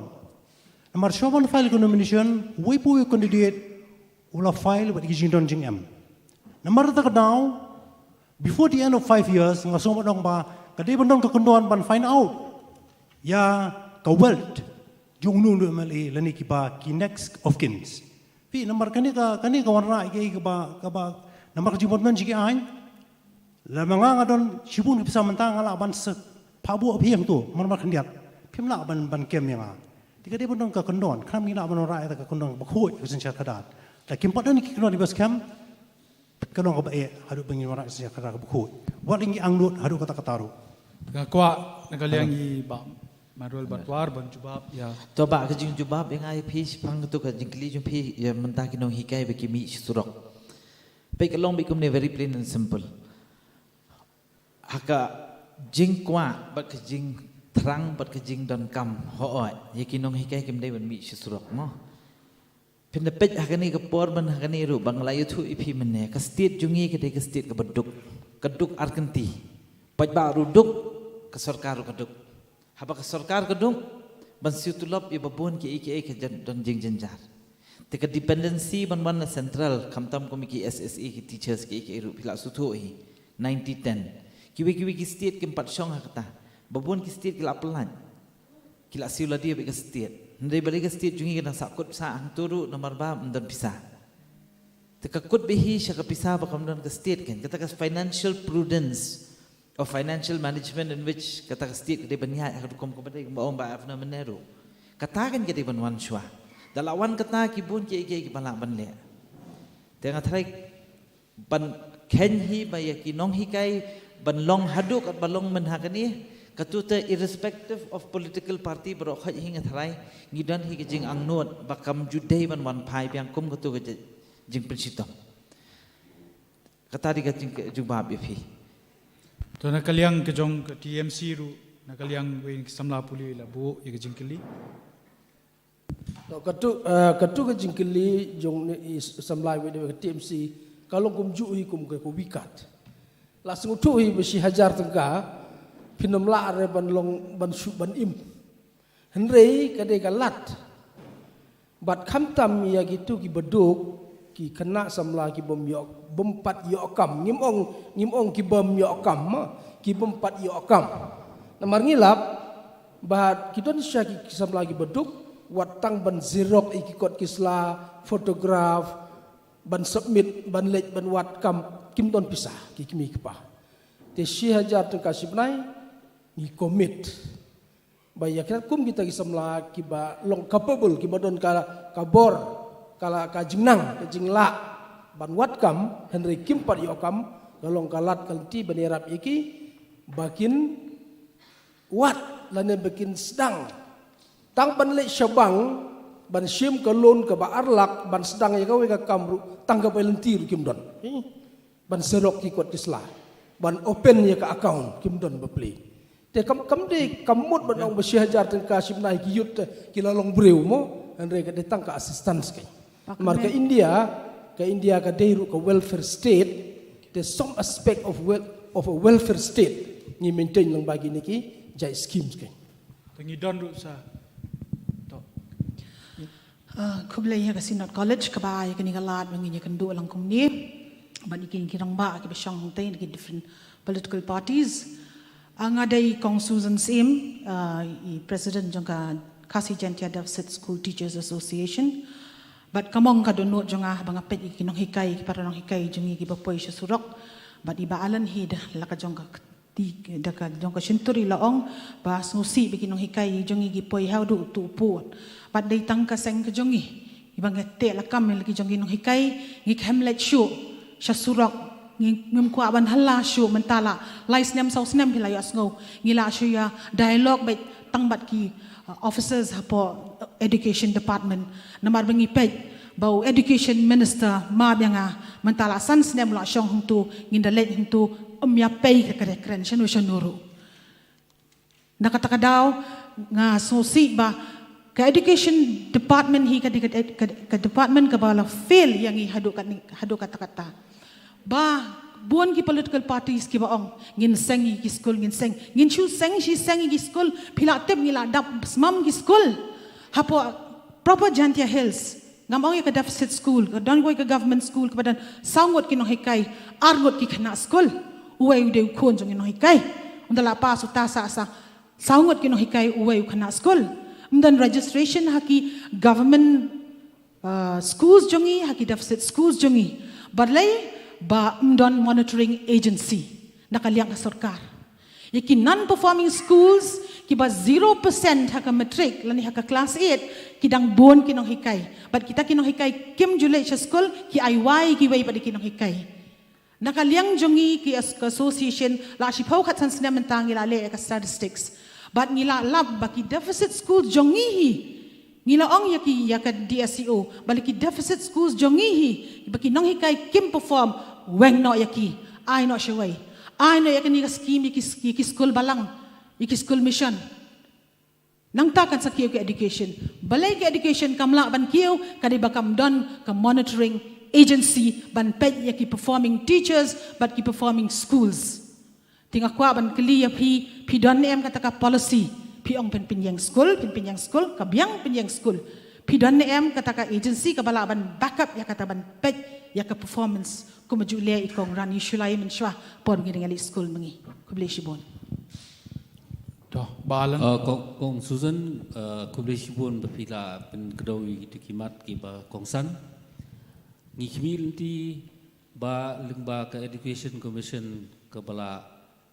Namar shuwa ban file ka nomination, uwei pa uwei u candidate u la file bad ïa ka jingdon jingem. Namar kata ka daw, before the end of five years, nga sngew ban ong ba ka dei ban don ka kyndon ban find out ïa ka wealth jong uno uno u M L A lane kiba ki next of kins. Phi, namar kane ka, kane ka wanrah ïa ka, kaba, kaba, namar ka jingmut ban jingaiñ. Lada ma nga nga don shibun ki pisa mynta, nga lah ban sa phah buh phi hangto mar mar khyndiat. Phim lah ban, ban kem ïa nga. Te ka dei ban don ka kyndon, khnang ngi lah ban wanrah ïa ka kyndon kaba khuid ka synshar khadar. Lada kim pat don ki kyndon kiba skhem, ka long kaba eh haduh ba ngin wanrah synshar khadar kaba khuid. Wat la ngi angnud haduh katta katta ruh. Nga kwah na ka liang i Bah Manuel Batwar ban jubab ïa. To Bah, ka jingjubab ïa nga ïa phi shaphang kato ka jingkylli jong phi ïa mynta ki nonghikai ba ki mih sha surok. Peit, ka long beit kumne, very plain and simple. Ha ka jingkwah bad ka jingthrang bad ka jingdonkam, hooid, ïa ki nonghikai kim dei ban mih sha surok mo. Phin da peit ha kane ka por ban ha kane ruh ba nga la ïathuh ïa phi mynne, ka state jong ngi ka dei ka state kaba duk, ka duk arkynti. Paidbah ruh duk, ka sorkar ruh ka duk. Haba ka sorkar ka duk, ban siew tulop ïa ba bun kiei kiei ka jan-, don jingjynjar. Te ka dependency ban wan na central, khamtam kum ki S S A, ki teachers, kiei kiei ruh phi la sngewthuh hi, ninety ten. Kiwei kiwei ki state kim pat shong ha kata. Ba bun ki state ki la pyllait, ki la siew lade bad ka state. Hynrei balei ka state jong ngi ka dang sah kut sah hangto ruh? Namar ba ym don pisa. Te ka kut beit hi sha ka pisa ba kam don ka state, kan. Kata ka financial prudence or financial management in which kata ka state ka dei ban ïaid ha ka rukom kaba dei, kumba ong Bah Avner mynne ruh. Kata kan ka dei ban wan shuwa. Da la wan kata, ki bun kiei kiei kiba lah ban leh. Te nga tharai ban kheiñ hi ba ïa ki nonghikai ban long haduh katba long mynta kane, kato te irrespective of political party baroh khoit hi, nga tharai ngi don hi ka jingangnud ba kam ju dei ban wan phai biang kum kato ka ji-, jingpynshitom. Kata dei ka jing-, jubab ïa phi. To na ka liang ka jong ka T M C ruh, na ka liang wei ki samla pule la buh ïa ka jingkylli. To, kato, eh, kato ka jingkylli jong i samla wei da wei ka T M C, ka long kumjuh hi kum ka, ka wi kat. La sngewthuh hi ba shi hajar tyngka phin ym lah re ban long, ban shu, ban im. Hynrei ka dei ka lad. Bad khamtam ïa kito kiba duk, ki khynnah samla ki bym ïoh, bym pat ïoh kam. Ngim ong, ngim ong ki bym ïoh kam, ma, ki bym pat ïoh kam. Namar ngi lap ba ki don shisha ki, ki samla kiba duk, wat tang ban xerox ïa ki kot ki sla, photograph, ban submit, ban leit, ban wad kam, kim don pisa ki kmie ki kpa. Te shi hajar tyngka shi bnai ngi commit ba ïa ki kum kita ki samla kiba long capable, kiba don ka, ka bor, ka la, ka jingnang, ka jinglah ban wad kam, hynrei kim pat ïoh kam, Ka long ka lad ka lynti ban ïarap ïa ki ba kin wad lane ba kin sdang. Tang ban leit sha bank ban shim ka loan kaba ar lak ban sdang ïa kawei ka kam ruh, tang kaba lynti ruh kim don. Ban xerox ki kot ki sla, ban open ïa ka account, kim don ba plie. Te kam, kam dei, kam mut ban ong ba shi hajar tyngka shim na ïa ki youth te ki la long briew mo, hynrei ka dei tang ka assistance kein. Namar ka India, ka India ka dei ruh ka welfare state. Te some aspect of wel-, of a welfare state ngi maintain lang ba kine ki jait schemes kein. Te ngi don ruh sa. To. Ah, khublei ïa ka Synod College kaba ai ïa kane ka lad ba ngin ïakynduh lang kumne bad ïa ki, ki rangbah kiba shong hangtei na ki different political parties. Ah, nga dei Kong Susan Syiem, ah, i president jong ka Khasi Jaintia Deficit School Teachers Association. Bad ka mong ka dohnud jong nga ba nga peit ïa ki nonghikai, ki para nonghikai jong ngi kiba poi sha surok bad i Bah Alan hi da la ka jong ka kti, da ka jong ka shyntur i la ong ba sngewsih ba ki nonghikai jong ngi ki poi haduh tu pud. Bad dei tang ka seng ka jong ngi iba ngi teh lakam ïa la ki jong ki nonghikai, ngi khlem leit shuh sha surok, ngi, ngim kwah ban halla shuh. Mynta la lai snem saw snem phi la ïohsngew ngi la shu ïa dialogue beit tang bad ki, uh, officers hapoh, uh, education department. Namar ba ngi peit ba u education minister map ïa nga, mynta la san snem u la shong hangtu, ngin da leit hangtu, um ïa pei ka kren kren shano shano ruh. Na kata ka daw nga sngewsih ba ka education department hi ka dei ka, ka, ka department kaba la fail ïa ngi haduh kat, haduh katta katta. Ba bun ki political parties kiba ong ngin seng ïa ki skul, ngin seng, ngin shu seng shi seng ïa ki skul. Phi la tip ngi la dap smam ki skul hapoh proper Jaintia Hills. Ngam ong ïa ka deficit school, ka don kawei ka government school kaba don saw ngut ki nonghikai, ar ngut ki khynnah skul. Uwei u dei u khun jong ki nonghikai. Ynda la pass uta sa, sa saw ngut ki nonghikai, uwei u khynnah skul. Ym don registration ha ki government, uh, schools jong ngi, ha ki deficit schools jong ngi. Balei? Ba ym don monitoring agency na ka liang ka sorkar. Ïa ki non-performing schools kiba zero percent ha ka matric lane ha ka class eight, ki dang bun ki nonghikai. Bad kita ki nonghikai kim ju leit sha skul, ki ai wai kiwei pat ïa ki nonghikai. Na ka liang jong ngi ki as-, ka association, la shiphew khatsan snem mynta ngi la leh ïa ka statistics. Bad ngi la lap ba ki deficit schools jong ngi hi, ngi la ong ïa ki, ïa ka D S E O, ba la ki deficit schools jong ngi hi, ba ki nonghikai kim perform, weng noh ïa ki, ai noh shawei. Ai noh ïa kane ka scheme ïa ki, ïa ki skul balang, ïa ki skul mission. Nangta kan sa kiew ka education. Balei ka education kam lah ban kiew? Ka dei ba kam don ka monitoring agency ban peit ïa ki performing teachers bad ki performing schools. Te nga kwah ban kylli ïa phi, phi don ne em kata ka policy? Phi ong phin pynïeng skul, phin pynïeng skul, ka biang pynïeng skul. Phi don ne em kata ka agency kaba lah ban backup ïa kata, ban peit ïa ka performance, kumba ju leh i Kong Rani Shullai mynshuwa por ngi dang ïaleit skul ma ngi? Khublei shibun. To, Bah Alan. Uh, Kong, Kong Susan, uh, khublei shibun ba phi la pynkdew ïa kito ki mat kiba kongsan. Ngi khmih lynti ba lyngba ka Education Commission kaba la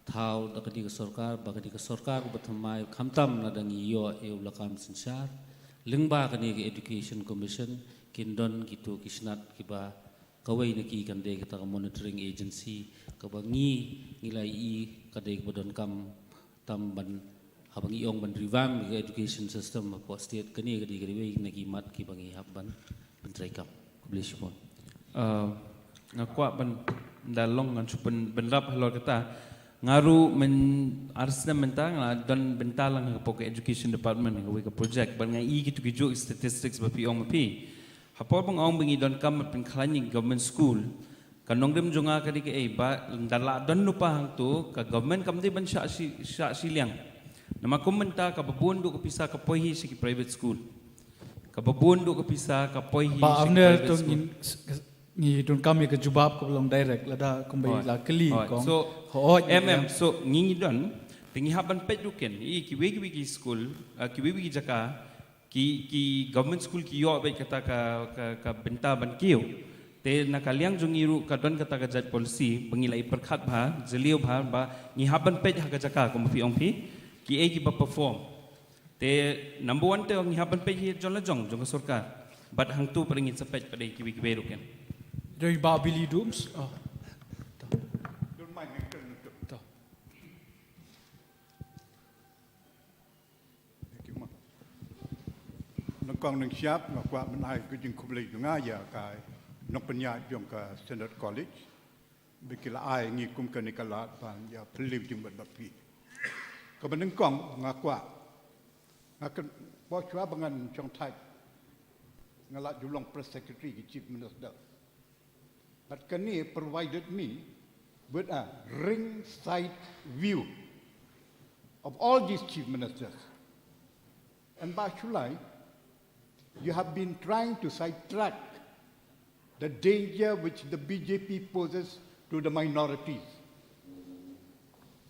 thaw da kane ka sorkar, ba kane ka sorkar kaba thymmai, khamtam lada ngi ïoh ïa u lakam synshar, lyngba kane ka Education Commission kin don kito ki snat kiba kawei na ki kan dei kata ka monitoring agency kaba ngi, ngi la ïohi ka dei kaba donkam tam ban, haba ngi ong ban revamp ka education system hapoh state. Kane ka dei kawei na ki mat kiba ngi hap ban pyntreikam. Khublei shibun. Uh, nga kwah ban da long ngan shu pyn-, bynrap halor kata. Nga ruh myn-, ar snem mynta nga don bynta lang hapoh ka education department, kawei ka project, bad nga ïohi kito ki juh statistics ba phi ong ma phi. Hapoh ba nga ong ba ngi donkam ban pynkhlaiñ ïa ki government school, ka nongrim jong nga ka dei kaei, ba ynda la don lypa hangto, ka government kam dei ban shah shi, shah shiliang. Namar kum mynta kaba bun duh ka pisa ka poi hi sha ki private school. Kaba bun duh ka pisa ka poi hi sha ki private school. Ba amne to ngin s-, ngi donkam ïa ka jubab kaba long direct, lada kumba i la kylli. Hooid. Kong. So, hooid, em, em, so ngi, ngi don, te ngi hap ban peit ruh kein, i kiwei kiwei ki school, ah, kiwei kiwei ki jaka, ki, ki government school ki ïoh beit kata ka, ka, ka bynta ban kiew. Te na ka liang jong ngi ruh ka don kata ka jait policy ba ngi la ïa pyrkhat bha, jylliew bha, ba ngi hap ban peit ha ka jaka kumba phi ong phi, kiei kiba perform. Te number one te ngi hap ban peit hi jong la jong, jong ka sorkar. Bad hangto pat ngin sa peit pat ïa kiwei kiwei ruh kein. Jong i Bah Billy Dooms. Oh. Nyngkong nyngshap nga kwah ban ai ka jingkhublei jong nga ïa ka nongpynïaid jong ka Synod College ba ki la ai ngi kum kane ka lad ban ïa phylliew jingmut bad phi. Kaba nyngkong nga kwah, nga kynmaw shuwa ba ngan shong thait nga la ju long press secretary ki Chief Minister. But kane provided me with a ringside view of all these chief ministers. And Bah Shullai, you have been trying to sidetrack the danger which the B J P poses to the minorities.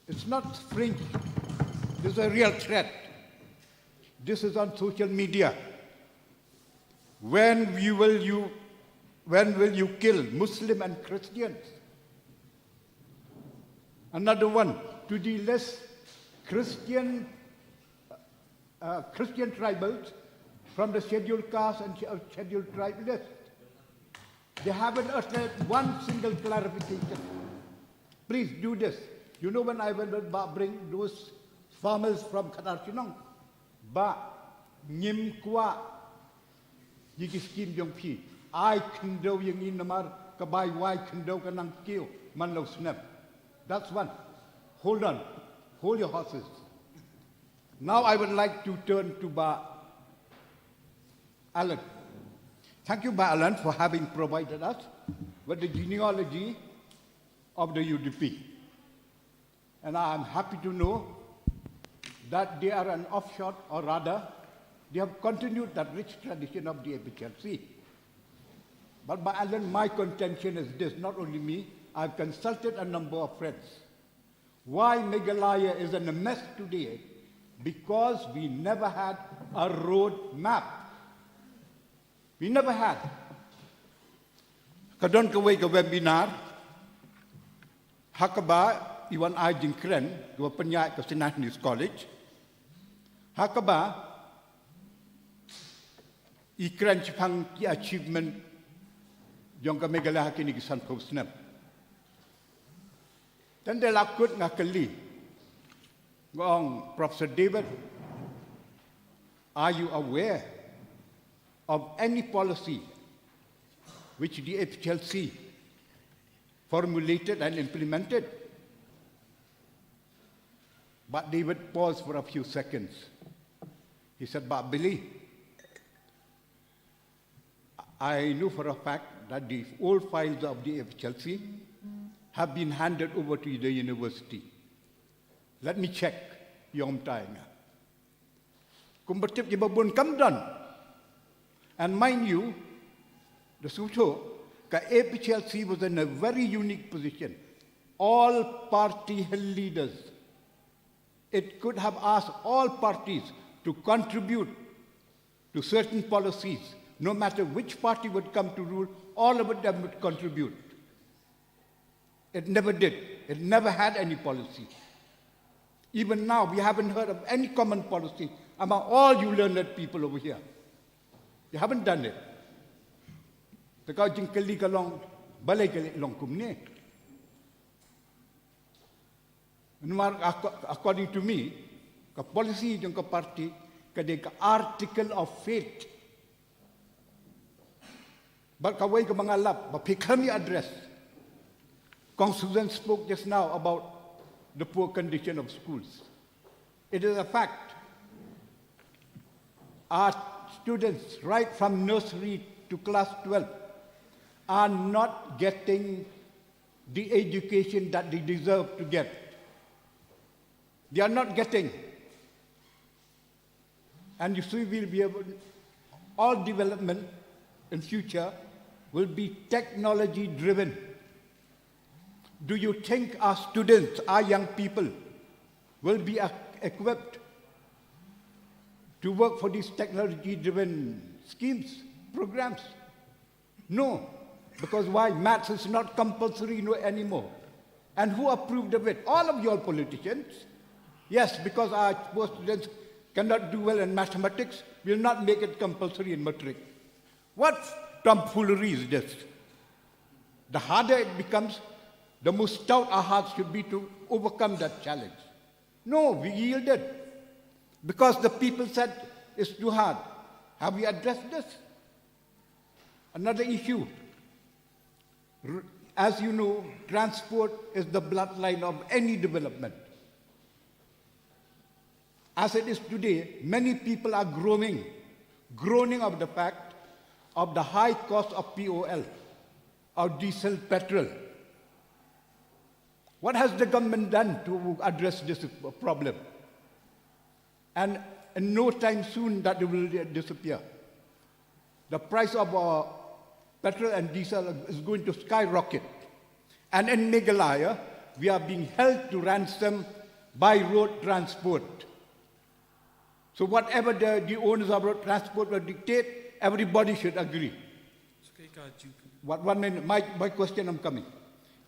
It's not fringe. This is a real threat. This is on social media. When you will you when will you kill Muslim and Christians? Another one, to delist Christian uh, Christian tribals from the scheduled caste and sch- scheduled tribe list. They haven't uttered one single clarification. Please do this. You know, when I went with Bah Bring, those farmers from Khatar Chnong, Bah, ngim kwah ïa ki scheme jong phi. Ai khyndew ïa ngi namar ka bai wai khyndew ka nang kiew man la u snem. That's one. Hold on. Hold your horses. Now I would like to turn to Bah Alan. Thank you, Bah Alan, for having provided us with the genealogy of the U D P. And I am happy to know that they are an offshoot, or rather, they have continued that rich tradition of the A P H L C. But Bah Alan, my contention is this, not only me, I've consulted a number of friends. Why Meghalaya is in a mess today? Because we never had a road map. We never had. Ka don kawei ka webinar ha kaba i wan ai jingkren kaba pynïaid ka St Anthony's College, ha kaba i kren shaphang ki achievement jong ka Meghalaya ha kine ki sanphew snem. Tang da la kut nga kylli, nga ong, Professor David, are you aware of any policy which the A P H L C formulated and implemented? But David paused for a few seconds. He said, Bah Billy, I know for a fact that the old files of the A P H L C have been handed over to the university. Let me check. Ïa ym tai nga. Kumba tip kiba bun kam don. And mind you, the Sutho, ka A P H L C was in a very unique position. All party leaders, it could have asked all parties to contribute to certain policies. No matter which party would come to rule, all of them would contribute. It never did. It never had any policy. Even now, we haven't heard of any common policy among all you learned people over here. You haven't done it. Te ka jingkylli ka long, balei ka long kumne. Namar, ac-, according to me, ka policy jong ka party, ka dei ka article of faith. But kawei kaba nga lap, ba phi khlem ïa address. Kong Susan spoke just now about the poor condition of schools. It is a fact. Our students, right from nursery to class twelve, are not getting the education that they deserve to get. They are not getting. And you see, we'll be able, all development in future will be technology driven. Do you think our students, our young people, will be e-, equipped to work for these technology driven schemes, programs? No. Because why? Maths is not compulsory, no, anymore. And who approved of it? All of your politicians. Yes, because our poor students cannot do well in mathematics, we'll not make it compulsory in matric. What tomfoolery is this? The harder it becomes, the more stout our hearts should be to overcome that challenge. No, we yielded. Because the people said it's too hard. Have we addressed this? Another issue. R- As you know, transport is the bloodline of any development. As it is today, many people are groaning, groaning of the fact of the high cost of P O L, of diesel, petrol. What has the government done to address this problem? And in no time soon that will disappear. The price of uh, petrol and diesel is going to skyrocket. And in Meghalaya, we are being held to ransom by road transport. So whatever the, the owners of road transport will dictate, everybody should agree. What, one minute, my, my question, I'm coming.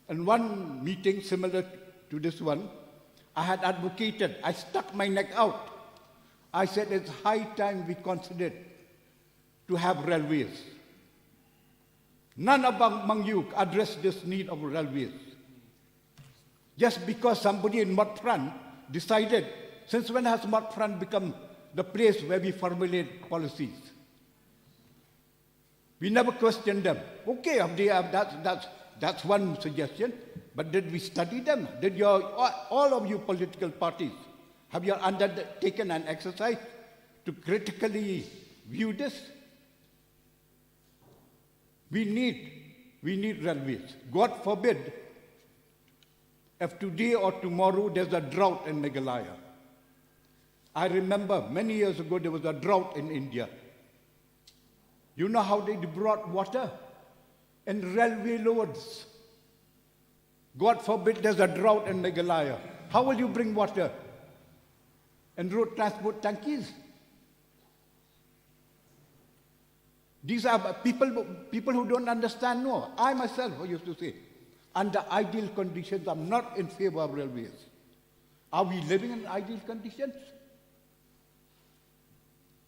In one meeting similar to this one, I had advocated, I stuck my neck out. I said it's high time we considered to have railways. None among you addressed this need of railways. Just because somebody in Motphran decided, since when has Motphran become the place where we formulate policies? We never questioned them. Okay, if they have that, that's, that's one suggestion. But did we study them? Did your, all of you political parties, have you undertaken an exercise to critically view this? We need, we need railways. God forbid if today or tomorrow there's a drought in Meghalaya. I remember many years ago there was a drought in India. You know how they brought water? In railway loads. God forbid there's a drought in Meghalaya. How will you bring water? In road transport tankies? These are people, people who don't understand. No, I myself used to say, under ideal conditions, I'm not in favor of railways. Are we living in ideal conditions?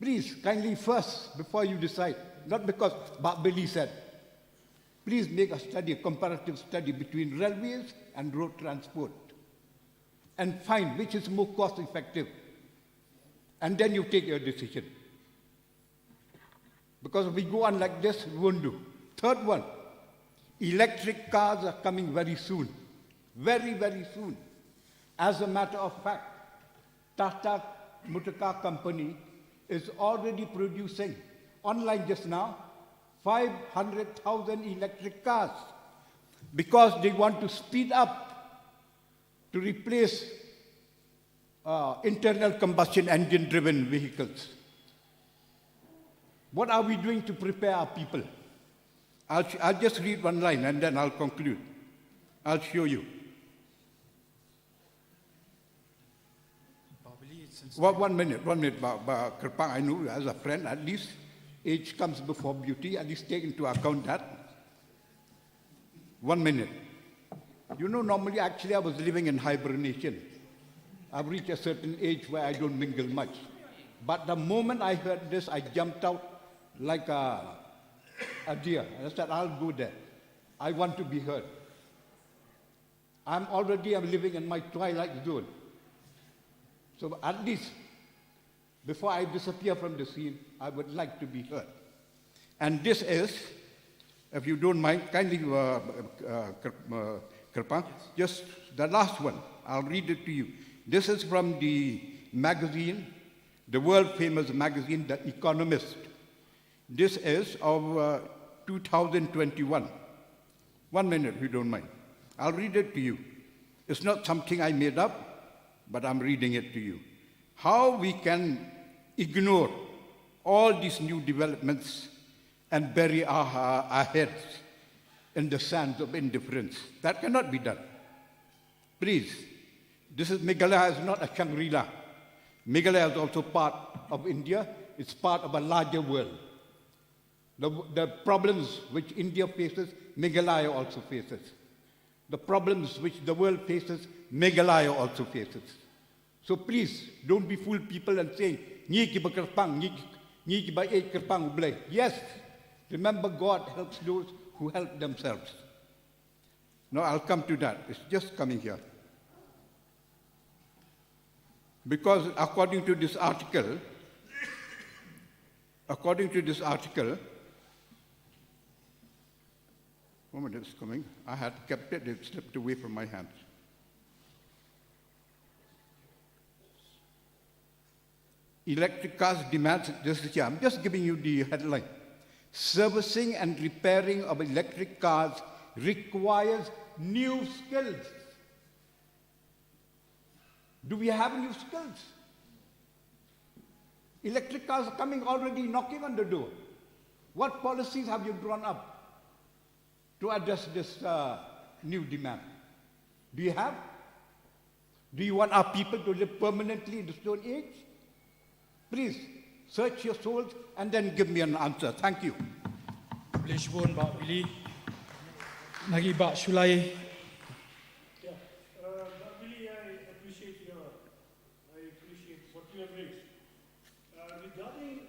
Please, kindly first, before you decide, not because Bah Billy said, please make a study, a comparative study between railways and road transport, and find which is more cost effective. And then you take your decision. Because if we go on like this, we won't do. Third one, electric cars are coming very soon. Very, very soon. As a matter of fact, Tata Motor Car Company is already producing, online just now, five hundred thousand electric cars because they want to speed up to replace uh, internal combustion engine driven vehicles. What are we doing to prepare our people? I'll, I'll just read one line and then I'll conclude. I'll show you. One, one minute, one minute, Bah, Bah Kyrpang. I know you as a friend, at least age comes before beauty, at least take into account that. One minute. You know, normally, actually, I was living in hibernation. I've reached a certain age where I don't mingle much. But the moment I heard this, I jumped out like a, a deer. And I said, I'll go there. I want to be heard. I'm already, I'm living in my twilight zone. So at least, before I disappear from the scene, I would like to be heard. And this is, if you don't mind, kindly, uh, uh, Kr- uh, Kyrpang, just the last one. I'll read it to you. This is from the magazine, the world famous magazine, The Economist. This is of uh, two thousand twenty-one. One minute, if you don't mind. I'll read it to you. It's not something I made up, but I'm reading it to you. How we can ignore all these new developments and bury our, our heads in the sands of indifference. That cannot be done. Please, this is, Meghalaya is not a Shangri-La. Meghalaya is also part of India. It's part of a larger world. The, the problems which India faces, Meghalaya also faces. The problems which the world faces, Meghalaya also faces. So please, don't be fool people and saying, ngi ki ba kyrpang, ngi, ngi ki ba ej kyrpang u Blei. Yes, remember God helps those who help themselves. No, I'll come to that. It's just coming here. Because according to this article, According to this article, one minute, it's coming. I had kept it, it slipped away from my hands. Electric cars demands, this is here. I'm just giving you the headline. Servicing and repairing of electric cars requires new skills. Do we have new skills? Electric cars are coming already knocking on the door. What policies have you drawn up to address this uh, new demand? Do you have? Do you want our people to live permanently in the Stone Age? Please search your souls and then give me an answer. Thank you. Khublei shibun Bah Willy. Na ki Bah Shullai. Yeah. Uh, Bah Willy, I appreciate your, I appreciate what you have raised. Uh, regarding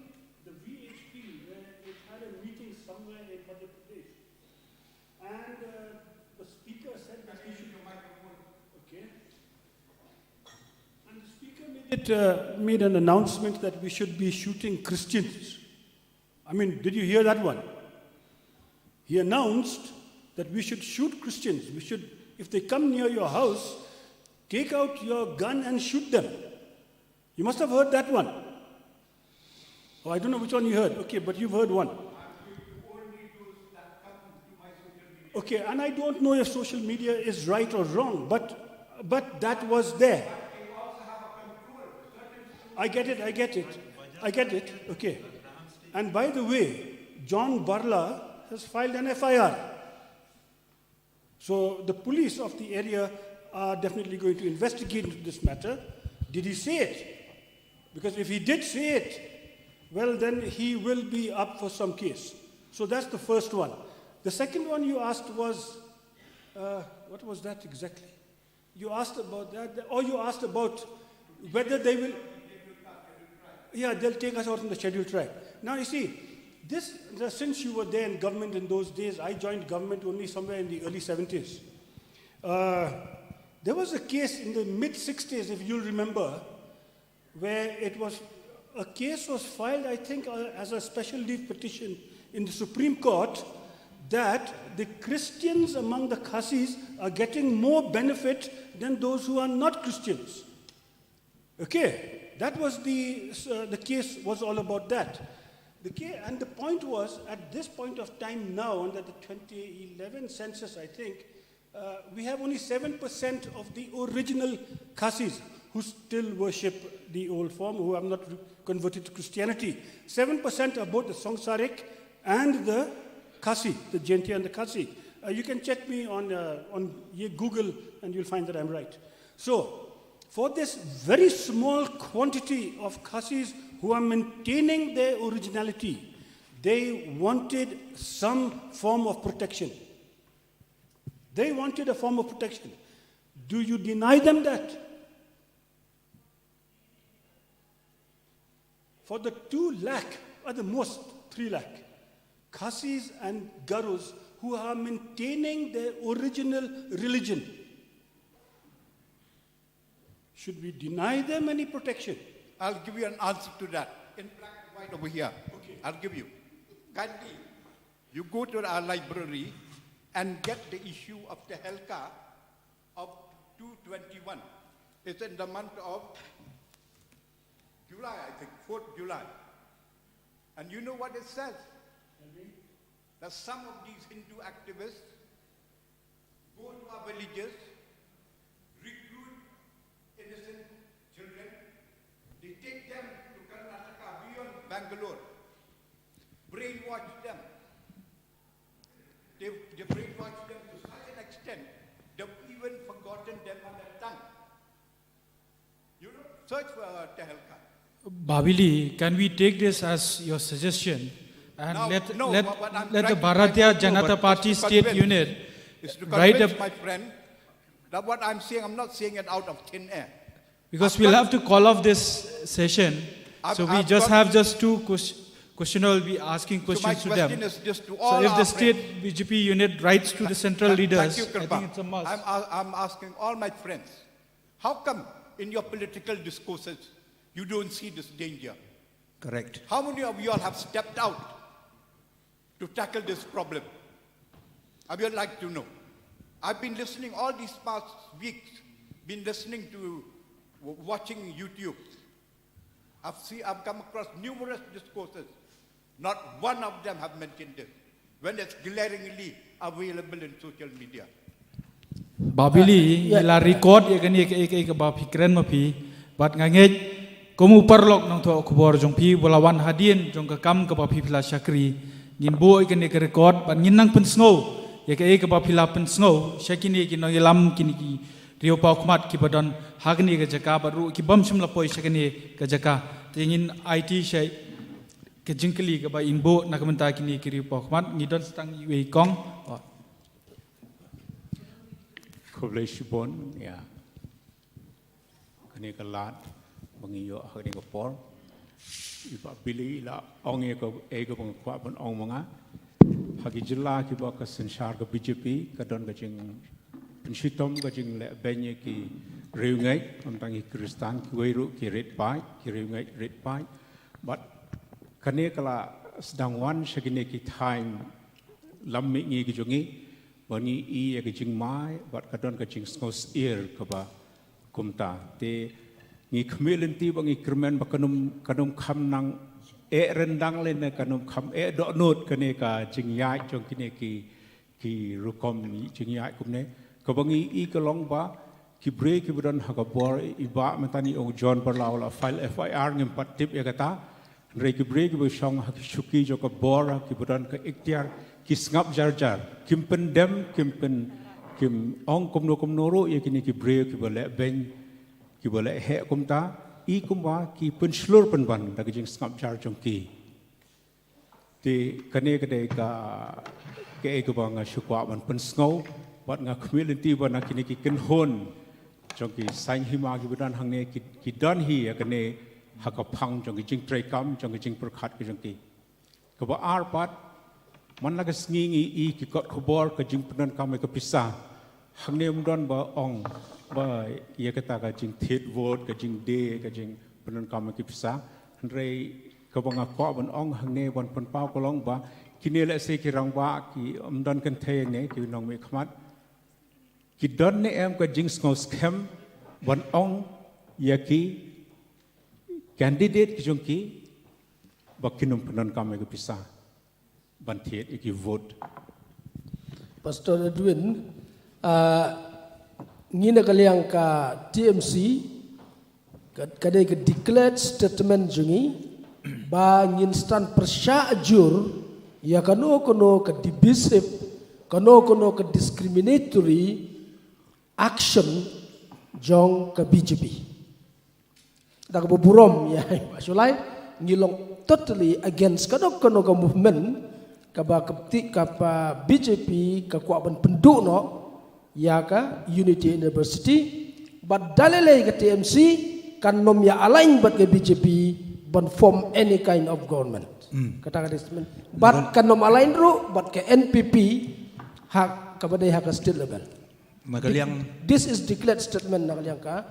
the V H P, where it had a meeting somewhere in Madhya Pradesh, and uh, the speaker said that we should. Okay. And the speaker made, it, uh, made an announcement that we should be shooting Christians. I mean, did you hear that one? He announced that we should shoot Christians. We should, if they come near your house, take out your gun and shoot them. You must have heard that one. Oh, I don't know which one you heard. Okay, but you've heard one. Okay, and I don't know if social media is right or wrong, but, but that was there. I get it, I get it. I get it. Okay. And by the way, John Barla has filed an F I R. So the police of the area are definitely going to investigate into this matter. Did he say it? Because if he did say it, well, then he will be up for some case. So that's the first one. The second one you asked was, uh, what was that exactly? You asked about that, or you asked about whether they will. Yeah, they'll take us out from the scheduled tribe. Now, you see, this, the, since you were there in government in those days, I joined government only somewhere in the early seventies. Uh, there was a case in the mid sixties, if you'll remember, where it was, a case was filed, I think, uh, as a special leave petition in the Supreme Court that the Christians among the Khasis are getting more benefit than those who are not Christians. Okay, that was the, uh, the case was all about that. The case, and the point was, at this point of time now, under the twenty eleven census, I think, uh, we have only seven percent of the original Khasis who still worship the old form, who have not re- converted to Christianity. Seven percent are both the Songtsarik and the Khasi, the Jaintia and the Khasi. Uh, you can check me on, uh, on Google and you'll find that I'm right. So, for this very small quantity of Khasis who are maintaining their originality, they wanted some form of protection. They wanted a form of protection. Do you deny them that? For the two lakh, at the most three lakh, Khasis and Garos who are maintaining their original religion, should we deny them any protection? I'll give you an answer to that in black and white over here. Okay. I'll give you. Kindly, you go to our library and get the issue of Tehelka of two twenty-one. It's in the month of July, I think, fourth July. And you know what it says? That some of these Hindu activists go to our villages, recruit innocent children, they take them to Karnataka, beyond Bangalore, brainwash them. They, they brainwash them to such an extent, they've even forgotten their mother tongue. You know, search for Tehelka. Bah Willy, can we take this as your suggestion and Now, let, no, let, what, what I'm let the trying to, Bharatiya trying to do, Janata but Party just to state convince, unit is to write a convince my friend that what I'm saying, I'm not saying it out of thin air. Because I'm we'll con- have to call off this session. I'm, So we I'm just con- have just two ques- question. I'll be asking So my questions to them. question is just to So all if our the state friends. B J P unit writes to the central Thank- leaders, thank you, I Krupa. think it's a must. I'm, I'm asking all my friends, how come in your political discourses you don't see this danger? Correct. How many of you all have stepped out to tackle this problem? I would like to know. I've been listening all these past weeks, been listening to, w- watching YouTube. I've seen, I've come across numerous discourses. Not one of them have mentioned this. When it's glaringly available in social media. Bah Billy, ngi la record ïa kane kaei kaei kaba phi kren ma phi, bad nga ngeit kum u paralok nongthoh khubor jong phi ba la wan hadien jong ka kam kaba phi la shakri, ngin buh ïa kane ka record bad ngin nang pynsngew ïa kaei kaba phi la pynsngew sha kine ki nongïalam, kine ki riewpawkhmat kiba don ha kane ka jaka bad ruh ki bym shym la poi sha kane ka jaka. Te ngin aiti sha ka jingkylli kaba in buh na ka bynta kine ki riewpawkhmat. Ngi don sa tang iwei i kong. Oh. Khublei shibun ïa kane ka lad ba ngi ïoh ha kane ka por. I Bah Billy i la ong ïa kaei kaba nga kwah ban ong ma nga. Ha ki jylla kiba ka synshar ka B J P ka don ka jingpynshitom, ka jinglehbeiñ ïa ki riewngeit, ym tang ki Khristan, kiwei ruh ki rit paid, ki riewngeit rit paid. Bad kane ka la sdang wan sha kine ki thaiñ lam mihngi ki jong ngi, ba ngi i ïa ka jingmai bad ka don ka jingsngewsyier kaba kumta. Te ngi khmih lynti ba ngi kyrmen ba kan ym, kan ym kham nang eh ryndang lane kan ym kham eh dohnud kane ka jingïaid jong kine ki, ki rukom jingïaid kumne. Kaba ngi i ka long ba ki briew kiba don ha ka bor, i Bah mynta i ong John Barlaw la file F I R, ngim pat tip ïa kata. Hynrei ki briew kiba shong ha ki shuki jong ka bor, kiba don ka iktiar, ki sngap jar jar, kim pyndem, kim pyn, kim ong kumno kumno ruh ïa kine ki briew kiba lehbeiñ, kiba lehheh kumta. I kumba ki pynshlur pynban da ka jingsngap jar jong ki. Te kane ka dei ka, kaei kaba nga shu kwah ban pynsngew, bad nga khmih lynti ba na kine ki kynhun jong ki saiñ hima kiba don hangne ki, ki don hi ïa kane ha ka phang jong ki jingtreikam, jong ki jingpyrkhat ki jong ki. Kaba ar pat, man la ka sngi ngi i ki kot khubor ka jingpyndonkam ïa ka pisa. Hangne ym don ba ong ba ïa kata ka jingthied vote, ka jingdie, ka jingpyndonkam ïa ki pisa. Hynrei kaba nga kwah ban ong hangne ban pynpaw ka long ba kine lehse ki rangbah ki ym don kynthei hangne, ki nongmihkhmat, ki don ne em ka jingsngewskhem ban ong ïa ki candidate ki jong ki ba kin ym pyndonkam ïa ki pisa ban thied ïa ki vote. Pastor Edwin, ah, ngi na ka liang ka T M C, ka, ka dei ka declared statement jong ngi ba ngin stand pyrshah jur ïa kano kano ka divisive, kano kano ka discriminatory action jong ka B J P. Da kaba burom ïa, ba shu lai, ngi long totally against kano kano ka movement kaba ka pti-, kaba B J P ka kwah ban pynduh noh ïa ka Unity University, bad da lei lei ka T M C kan ym ïa align bad ka B J P ban form any kind of government. Hmm. Kata ka statement. Bad kan ym align ruh bad ka N P P ha kaba dei ha ka state level. Na ka liang, this is declared statement na ka liang ka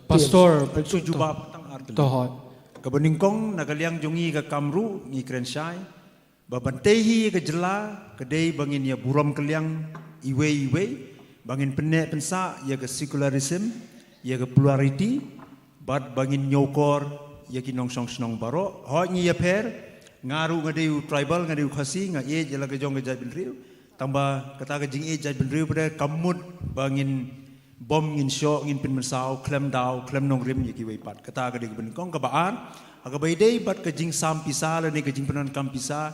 Pastor, pynsu jubab tang ar tylli. To hoi. Kaba nyngkong, na ka liang jong ngi ka KAM ruh ngi kren shai ba ban tei hi ka jylla ka dei ba ngin ïa burom kylliang iwei iwei, ba ngin pynneh pynsah ïa ka secularism, ïa ka plurality, bad ba ngin ñiewkor ïa ki nongshong shnong baroh. Hooid ngi ïapher, nga ruh nga dei u tribal, nga dei u Khasi, nga ïeit ïa la ka jong ka jaitbynriew. Tangba kata ka jingïeit jaitbynriew pat de kam mut ba ngin bom, ngin shoh, ngin pynmynsaw khlem daw khlem nongrim ïa kiwei pat. Kata ka dei kaba nyngkong. Kaba ar, ha kaba ïadei bad ka jingsam pisa lane ka jingpyndonkam pisa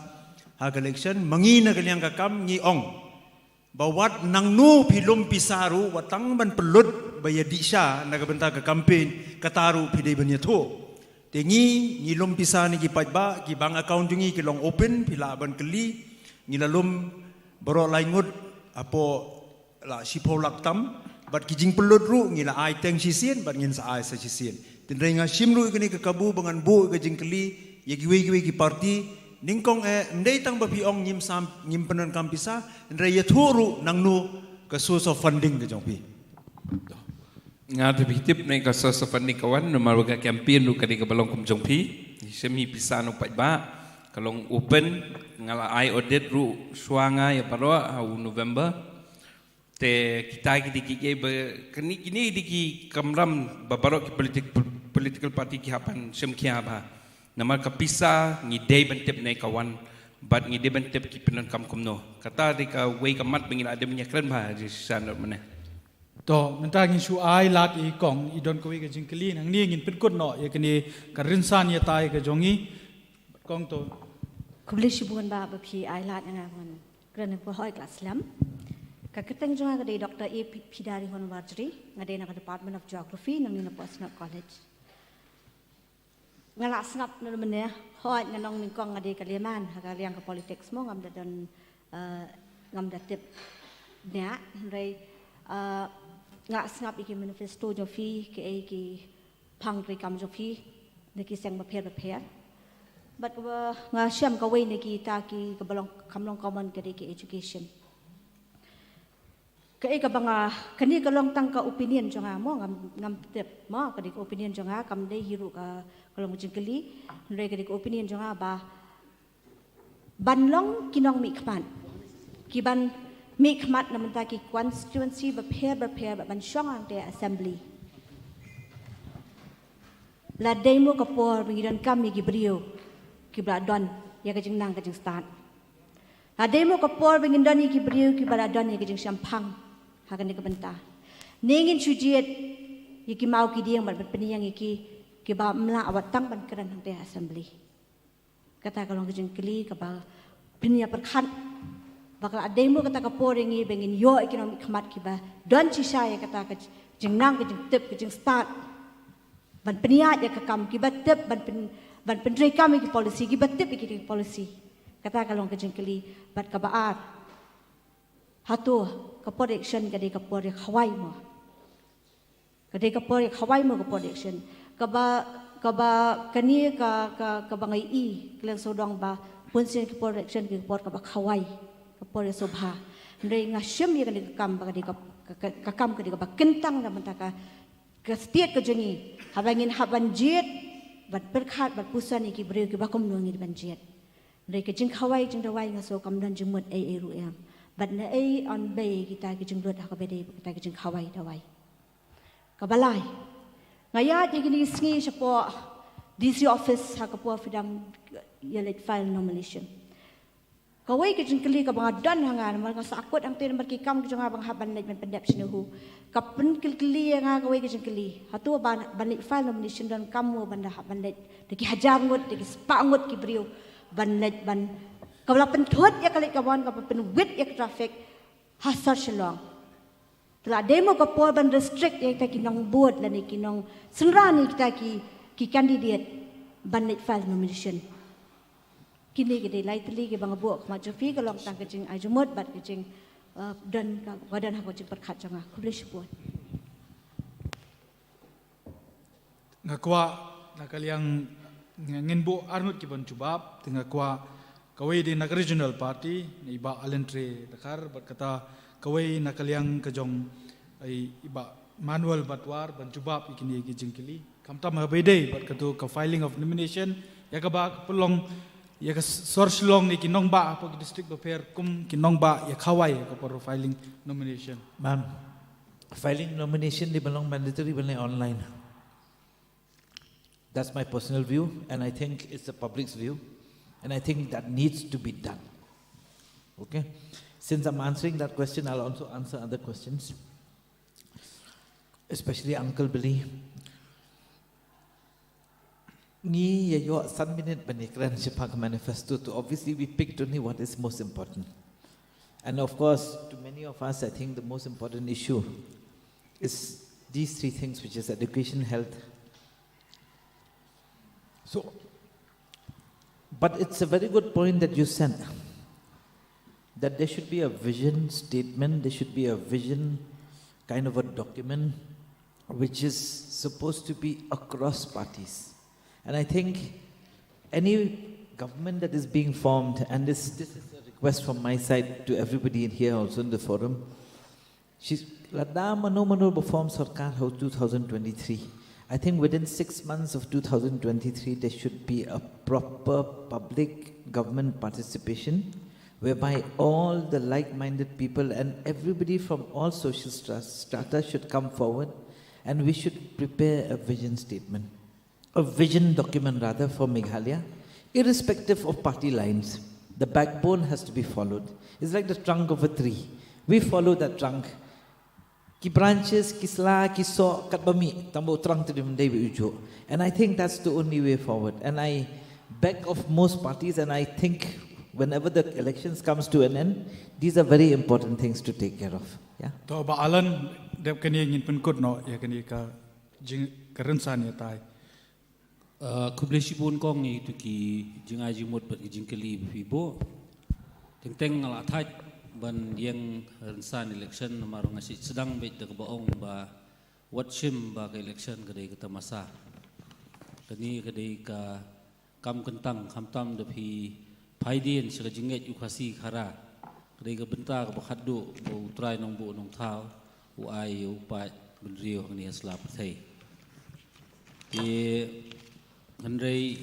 ha ka election, ma ngi na ka liang ka KAM ngi ong ba wat nangno phi lum pisa ruh, wat tang ban pynlut ba ïa dih sha na ka bynta ka campaign, kata ruh phi dei ban ïathuh. Te ngi, ngi lum pisa na ki paidbah, ki bank account jong ngi ki long open, phi lah ban kylli. Ngi la lum baroh lai ngut hapoh la shiphew lak tam, bad ki jingpynlut ruh ngi la ai teng shisien bad ngin sa ai sa shisien. Tynrai nga shim ruh ïa kane ka kabu ba ngan buh ïa ka jingkylli ïa kiwei kiwei ki party, nyngkong eh, ym dei tang ba phi ong ngim sam, ngim pyndonkam pisa, hynrei ïathuh ruh nangno ka source of funding ka jong phi. Nga te phi tip ne ka source of funding ka wan, namar ba ka campaign ruh ka dei kaba long kum jong phi. Shem hi pisa no pat ba ka long open, nga la ai audit ruh shuwa nga ïa baroh ha u November. Te kita ki dei ki ba kini kini dei ki kamram ba baroh ki politik, political party ki hap ban shem khia ba. Namar ka pisa ngi dei ban tip ne ka wan, bad ngi dei ban tip ki pyndonkam kumno. Kata dei kawei ka mat ba ngi la dei ban ïakren ba ji san dot mane. To, mynta ngin shu ai lad ïa i kong, i don kawei ka jingkylli, nangne ngin pynkut noh ïa kane ka rynsan ïa tai ka jong i. Kong to. Khublei shibun ba ba phi ai lad ïa nga ban kren ïa phi hoi klas lem. Ka kyrteng jong nga ka dei Doctor A P Pidari Hon Warjri, nga dei na ka Department of Geography, nangne na Post College. Nga la sngap na mynne, hoi nga nong nyngkong nga dei ka layman ha ka liang ka politics mo, ngam da don, eh, ngam da tip nia, hynrei, eh, nga sngap ïa ki manifesto jong phi, ki ei ki pang trei kam jong phi na ki seng bapher bapher. Bad kaba nga shem kawei na kita ki kaba long kam long common ka dei ki education. Kaei kaba nga, kane ka long tang ka opinion jong nga mo, ngam, ngam tip mo, ka dei ka opinion jong nga, kam dei hi ruh ka, ka long jingkylli, hynrei ka dei ka opinion jong nga ba ban long ki nongmihkhmat ki ban mihkhmat na bynta ki constituency bapher bapher bad ban shong hangtei assembly. La dei mo ka por ba ngi donkam ïa ki briew kiba la don ïa ka jingnang ka jingstad. La dei mo ka por ba ngin don ïa ki briew kiba la don ïa ka jingshemphang ha kane ka bynta. Ne ngin shu jied ïa ki maw ki dieng bad ban pynïeng ïa ki, kiba ym lah wat tang ban kren hangtei assembly. Kata ka long ka jingkylli kaba pynïapyrkhat ba ka la dei mo kata ka por ïa ngi ba ngin ïoh ïa ki nongmihkhmat kiba don shisha ïa kata ka jingnang ka jingtip ka jingstad ban pynïaid ïa ka kam, kiba tip ban pyn, ban pyntreikam ïa ki policy, kiba tip ïa ki policy. Kata ka long ka jingkylli. Bad kaba ar, hato ka por election ka dei ka por ïa khawai mo? Ka dei ka por ïa khawai mo ka por election? Kaba, kaba kane ka, ka, kaba nga ïohi ka liang sawdong ba bun sien ki por election ki por kaba khawai, ka por ïa sngewbha. Hynrei nga shem ïa kane ka kam ba ka dei ka, ka, ka, ka kam ka dei kaba kyntang na bynta ka, ka state ka jong ngi. Haba ngin hap ban jied, ban pyrkhat, ban puson ïa ki briew kiba kumno ngin ban jied. Hynrei ka jingkhawai jingdawai nga sngew kam don jingmut ei ei ruh ïa. Bad na ei yn bei kita ki jinglut ha kaba dei kita ki jingkhawai dawai. Kaba lai, nga ïaid ïa kine ki sngi shapoh D C office ha ka por phi dang ïa leit file nomination. Kawei ka jingkylli kaba nga don ha nga namar nga sahkut hangtei namar ki kam ki jong nga ba nga hap ban leit ban pyndep shane hu. Ka pynkylli ïa nga kawei ka jingkylli, hato ban, ban leit file nomination donkam mo ban da hap ban leit da ki hajar ngut, da ki spah ngut ki briew ban leit ban, kaba la pynthut ïa ka leit ka wan, kaba pynwit ïa ka traffic ha sor Shillong. Te la dei mo ka por ban restrict ïa kita ki nongbud lane ki nongsynran ïa kita ki, ki candidate ban leit file nomination? Kine ki dei lai tylli kiba nga buh ha khmat jong phi, ka long tang ka jingai jingmut bad ka jing, uh, don ka, ka don ha ka jingpyrkhat jong nga. Khublei shibun. Nga kwah na ka liang, nga, ngin buh arngut ki ban jubab, te nga kwah kawei dei na ka regional party, i Bah Alan Trei Dkhar, bad kata kawei na ka liang ka jong i, i Bah Manuel Batwar ban jubab ïa kine ki jingkylli. Khamtam ha ba ïadei bad kato ka filing of nomination, ïa kaba ka pynlong ïa ka sor Shillong ne ki nongbah hapoh ki district bapher kum ki nongbah ïa khawai ïa ka por filing nomination. Ma'am, filing nomination dei ban long mandatory ban leh online. That's my personal view, and I think it's the public's view, and I think that needs to be done. Okay? Since I'm answering that question, I'll also answer other questions, especially Uncle Billy. Ngi ïa ïoh san minit ban ïakren shaphang ka manifesto, to obviously we picked only what is most important. And of course, to many of us, I think the most important issue is these three things, which is education, health. So, but it's a very good point that you sent, that there should be a vision statement, there should be a vision kind of a document which is supposed to be across parties. And I think any government that is being formed, and this, this is a request from my side to everybody in here also in the forum, she's, lada mano mano ba form sorkar ha u two thousand twenty-three, I think within six months of two thousand twenty-three, there should be a proper public government participation whereby all the like minded people and everybody from all social stra- strata should come forward, and we should prepare a vision statement, a vision document rather, for Meghalaya, irrespective of party lines. The backbone has to be followed. It's like the trunk of a tree. We follow that trunk. Ki branches, ki sla, ki soh, katba mih, tang ba u trunk te un dei ba u juh. And I think that's the only way forward. And I beg of most parties, and I think whenever the elections comes to an end, these are very important things to take care of. Yeah. To Bah Alan, dep kane ngin pynkut noh ïa kane ka jing ka rynsan ïatai. Uh, khublei shibun kong ïa kito ki jingai jingmut bad ki jingkylli ba phi buh. Teng teng nga la thait ban ïeng rynsan election namar nga shu sdang beit da kaba ong ba wat shim ba ka election ka dei ka tamasa. Kane ka dei ka kam kyntang, khamtam da phi phai dien sha ka jingngeit u Khasi Khara. Ka dei ka bynta kaba khatduh ba u Trai Nongbuh Nongthaw u ai ïa u paid bynriew hangne ha sla pyrthei. Te hynrei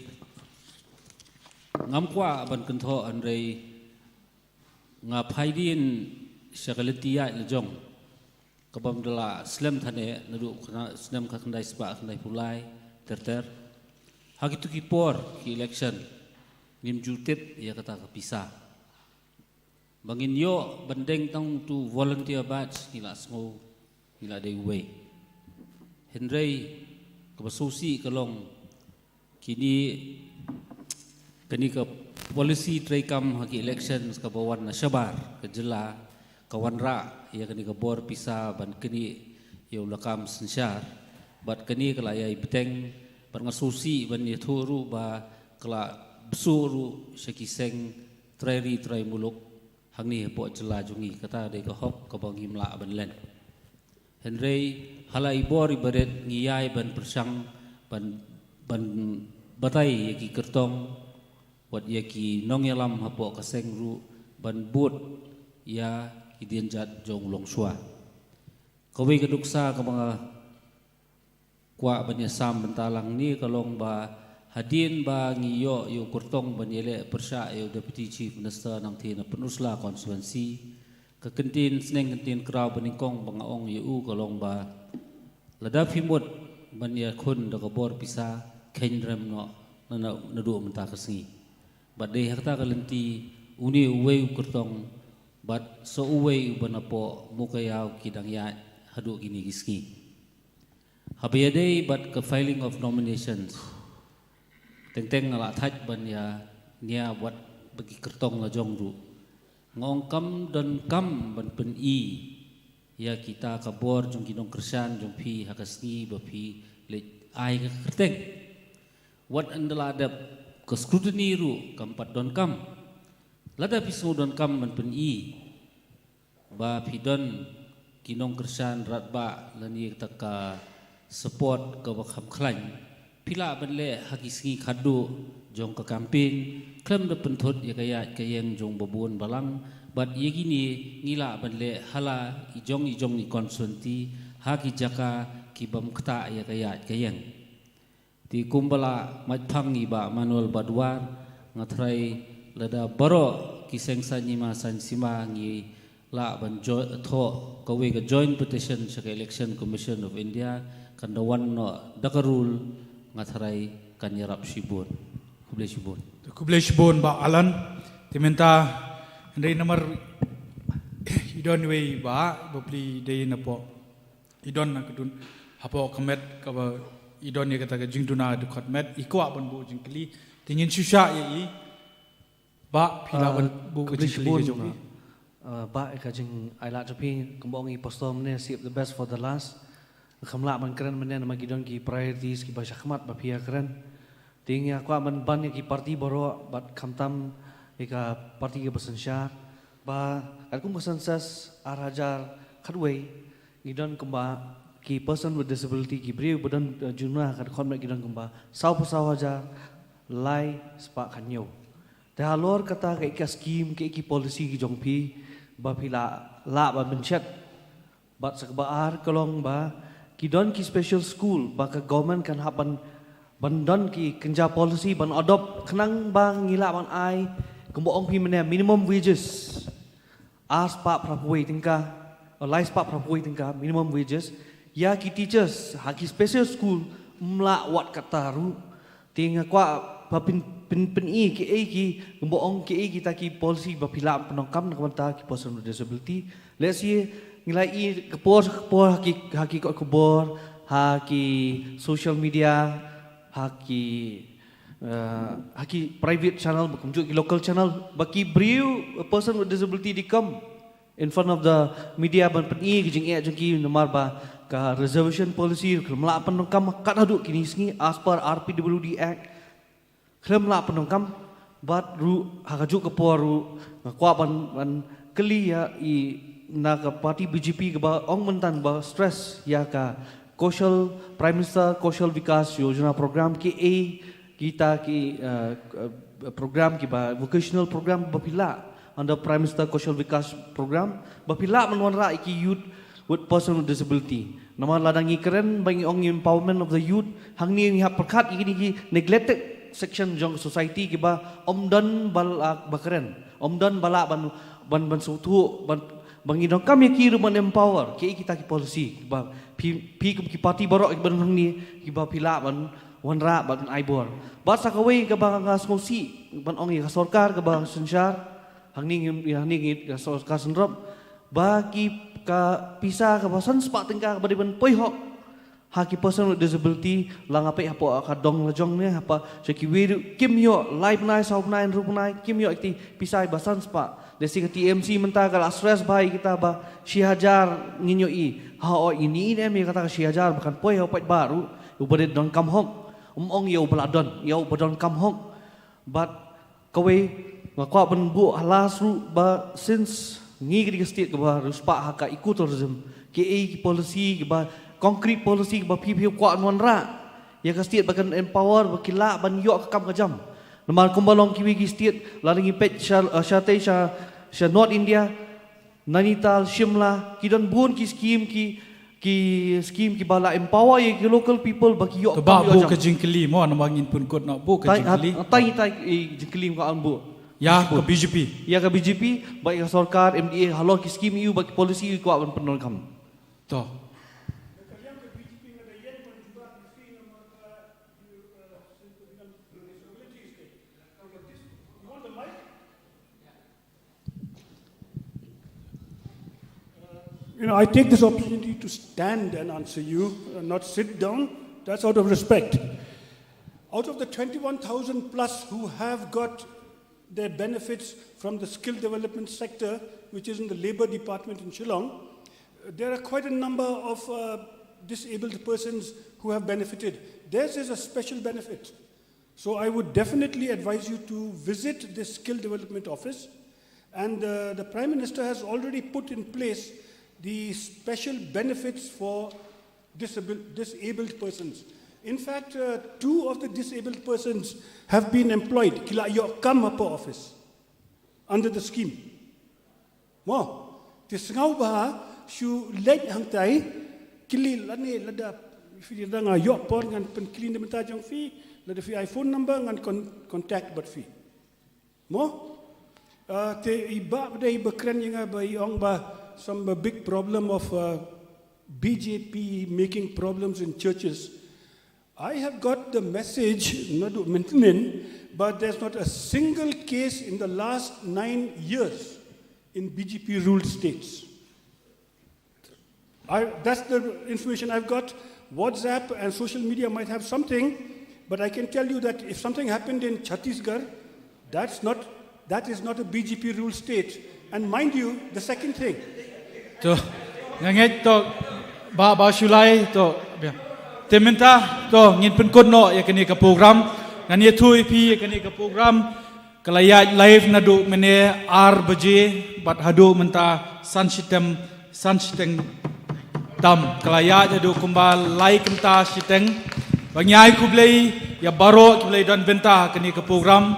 ngam kwah ban kynthoh, hynrei nga phai dien sha ka lynti ïaid la jong kabym da la slem than eh naduh khana- snem khatkhyndai spah khyndaiphew lai ter ter. Ha kito ki por ki election ngim ju tip ïa kata ka pisa. Ba ngin ïoh ban deng tang uto u volunteer batch ngi la sngew ngi la dei uwei. Hynrei kaba sngewsih ka long kine, kane ka policy treikam ha ki election kaba wan na shabar ka jylla ka wanrah ïa kane ka bor pisa ban knieh ïa u lakam synshar. Bad kane ka la ïai bteng bad nga sngewsih ban ïathuh ruh ba ka la bsuh ruh sha ki seng trai ri trai muluk hangne hapoh jylla jong ngi. Kata dei ka hok kaba ngim lah ban len. Hynrei ha la i bor i barit ngi ïai ban pyrshang ban ban batai ïa ki kyrtong wat ïa ki nongïalam hapoh ka seng ruh ban bud ïa ki dienjat jong u longshuwa. Kawei ka nuksa kaba nga kwah ban ïasam bynta lang ne ka long ba hadien ba ngi ïoh ïa u kyrtong ban ïaleh pyrshah ïa u Deputy Chief Minister nangtei na Pynursla constituency, ka kyntien sneng kyntien kraw ba nyngkong ba nga ong ïa u ka long ba lada phi mut ban ïakhun da ka bor pisa, kheiñ rem noh na- na- naduh mynta ka sngi. Bad dei ha kata ka lynti une uwei u kyrtong bad sa uwei uba napoh Mowkaiaw ki dang ïaid haduh kine ki sngi. Haba ïadei bad ka filing of nominations, teng teng nga la thait ban ïa nia wat bad ki kyrtong la jong ruh. Nga ong kam don kam ban pyni ïa kita ka bor jong ki nongkyrshan jong phi ha ka sngi ba phi leit ai ka kyrteng. Wat ynda la dep ka scrutiny ruh kam pat don kam. Lada phi sngew don kam ban pyni ba phi don ki nongkyrshan radbah lane kata ka support kaba kham khlaiñ, phi lah ban leh ha ki sngi khatduh jong ka campaign khlem da pynthut ïa ka ïaid ka ïeng jong ba bun balang. Bad ïa kine ngi lah ban leh ha la i jong i jong i constituency ha ki jaka ki bym ktah ïa ka ïaid ka ïeng. Te kumba la mait phang i Bah Manuel Badwar, nga tharai lada baroh ki seng saiñ hima saiñ sima ngi lah ban jo- thoh kawei ka joint petition sha ka Election Commission of India, kan da wan noh da ka rule, nga tharai kan ïarap shibun. Khublei shibun. Khublei shibun Bah Alan. Te mynta hynrei namar i don iwei i bah ba plie dei napoh, i don na ka dun hapoh ka met kaba i don ïa kata ka jingduna dkhot met, i kwah ban buh jingkylli. Te ngin shu shah ïa i bah, phi lah ban buh ka jingkylli ka jong phi. Bah, ïa ka jingailad jong phi, kumba ong i pastor mynne, save the best for the last. Ngam lah ban kren mynne namar ki don ki priorities kiba shakhmat ba phi ïa kren. Te nga kwah ban ban ïa ki party baroh bad khamtam ïa ka party kaba synshar ba katkum ka census ar hajar khatwei ngi don kumba ki person with disability, ki briew ba don jingduna ka dkhot met, ki don kumba sawphew saw hajar lai spah khathynñiew. Te halor kata, kaei ka scheme, kaei ki policy ki jong phi ba phi lah lah ban pynshet? Bad sa kaba ar ka long ba ki don ki special school ba ka government kan hap ban, ban don ki kynja policy ban adopt khnang ba ngi lah ban ai, kumba ong phi mynne, minimum wages ar spah phra phew tyngka, o, lai spah phra phew tyngka minimum wages ïa ki teachers ha ki special school, ym lah wat katta ruh. Te nga kwah ba pyn, pyn, pyni kiei ki, kumba ong, kiei kita ki policy ba phi lah pyndonkam na ka bynta ki person with disability. Let's say ngi la i ka por ka por ha ki, ha ki kot khubor, ha ki social media, ha ki, eh, ha ki private channel, ba kumjuh ki local channel, ba ki briew, a person with disability, dei kam in front of the media ban pyni ki jingeh jong ki namar ba ka reservation policy khlem lah pyndonkam kat haduh kine ki sngi as per R P W D Act. Khlem lah pyndonkam, bad ruh ha kajuh ka por ruh nga kwah ban, ban kylli ïa i na ka party B J P kaba ong mynta ba stress ïa ka Kaushal, Prime Minister Kaushal Vikas Yojana program, kiei kita ki, eh, eh, program kiba vocational program ba phi lah under Prime Minister Kaushal Vikas program, ba phi lah ban wanrah ïa ki youth with person with disability. Namar lada ngi kren ba ngi ong empowerment of the youth, hangne ngi hap pyrkhat ïa kine ki neglected section jong society kiba ym don ba lah ba kren, ym don ba lah ban, ban, ban sngewthuh, ban, ba ngi donkam ïa ki ruh ban empower. Kiei kita ki policy ba phi, phi kum ki party baroh kiba don hangne kiba phi lah ban wanrah ban ai bor. Bad sa kawei kaba nga sngewsih ban ong ïa ka sorkar kaba synshar, hangne ngi, hangne ngi ka sorkar synrop, ba ki ka pisa kaba san spah tyngka kaba dei ban poi hok ha ki person with disability, la nga peit hapoh ka dong la jong ne, hapoh sha kiwei ruh kim ïoh, lai bnai, saw bnai, hynriew bnai, kim ïoh ïa ki pisa ba san spah. Lehse ka T M C mynta ka la stress bha ïa kita ba shi hajar ngin ïohi. Hooid, ngin ïohi ne em ïa kata ka shi hajar ba kan poi ha u paidbah ruh, uba dei donkam hok. Ym ong ïa uba la don, ïa uba donkam hok. Bad kawei, nga kwah ban buh ha last ruh ba since ngi ka dei ka state kaba riewspah ha ka ecotourism, kiei ki policy kiba, concrete policy kiba phi, phi kwah ban wanrah ïa ka state ba kan empower, ba ki lah ban ïoh ka kam ka jam. Namar kumba long kiwei ki state, lada ngi peit sha, eh, shatei sha, sha North India, Nainital, Shimla, ki don bun ki scheme ki, ki scheme kiba la empower ïa ki local people ba ki ïoh, to ba kam ïoh buh jam. Ka jingkylli mo, namar ngin pynkut noh buh ka, tai, jingkylli. Tai, tai, eh, jingkylli ka ong buh. Ïa ka B J P. Ïa ka B J P, bad ïa ka sorkar M D A, halor ki scheme ïa u bad ki policy ïa u kwah ban pyndonkam. To. You know, I take this opportunity to stand and answer you, uh, not sit down. That's out of respect. Out of the twenty-one thousand plus who have got their benefits from the skill development sector, which is in the Labour Department in Shillong, uh, there are quite a number of, uh, disabled persons who have benefited. Theirs is a special benefit. So I would definitely advise you to visit the Skill Development Office. And, uh, the Prime Minister has already put in place the special benefits for disabil-, disabled persons. In fact, uh, two of the disabled persons have been employed. Ki la ïoh kam hapoh office under the scheme. Mo, te sngewbha shu leit hangtai, kylli lane lada phi dang ïoh por ngan pynkylli na bynta jong phi, lada phi ai phone number ngan con-, contact bad phi. Mo? Ah, te i bah ba dei ba kren ïa nga ba i ong ba some, a big problem of, uh, B J P making problems in churches. I have got the message, naduh mynhynnin, but there's not a single case in the last nine years in B J P ruled states. I, that's the information I've got. WhatsApp and social media might have something, but I can tell you that if something happened in Chhattisgarh, that's not, that is not a B J P ruled state. And mind you, the second thing. To, nga ngeit to, Bah, Bah Shullai, to, biang. Te mynta, to, ngin pynkut noh ïa kane ka program. Ngan ïathuh ïa phi ïa kane ka program. Ka la ïaid live naduh mynne ar baje bad haduh mynta san shiteng, san shiteng tam. Ka la ïaid haduh kumba lai kynta shiteng. Ba ngi ai khublei ïa baroh kiba la don bynta ha kane ka program.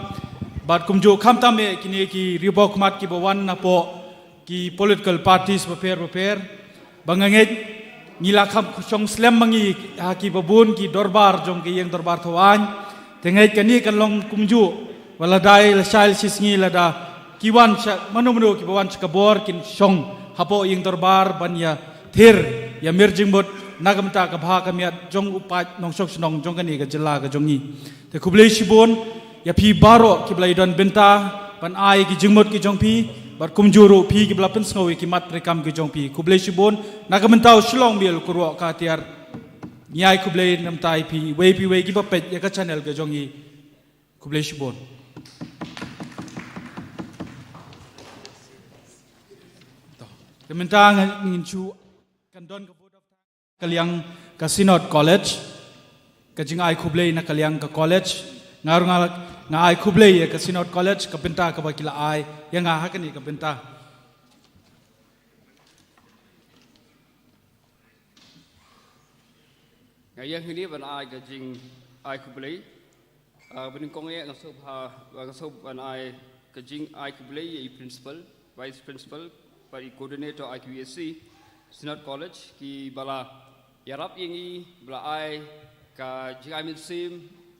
Bad kumjuh khamtam ïa kine ki riewbowkhmat kiba wan napoh ki political parties bapher bapher. Ba nga ngeit Ngi la kham shong slem ma ngi ha ki babun ki dorbar jong ki ïing dorbar thawaiñ. Te ngeit kane kan long kumjuh. Wat la dei la shai la shisngi lada ki wan sha mano mano kiba wan sha ka bor kin shong hapoh ïing dorbar ban ïa thir ïa mir jingmut na ka bynta ka bha ka miat jong u paid nongshong shnong jong kane ka jylla ka jong ngi. Te khublei shibun ïa phi baroh kiba la ïadon bynta ban ai ki jingmut ki jong phi bad kumjuh ruh phi kiba la pynsngew ïa ki mat treikam ki jong phi. Khublei shibun na ka bynta u Shillong Mail Kyrwoh Khatiar. Ngi ai khublei namar ïa phi wei phi wei kiba peit ïa ka channel ka jong ngi. Khublei shibun. Te mynta ngin shu kan don ka vote of thanks ka liang ka Synod College. Ka jingai khublei na ka liang ka college. Nga ruh nga, nga ai khublei ïa ka Synod College ka bynta kaba ki la ai ïa nga ha kane ka bynta. Nga ïa hangne ban ai ka jingai khublei. Ah, ba nyngkong ïa nga sngewbha, nga sngewbha ban ai ka jingai khublei ïa i principal, vice principal bad i coordinator I Q S C Synod College kiba la ïarap ïa ngi, ba la ai ka jingai mynsiem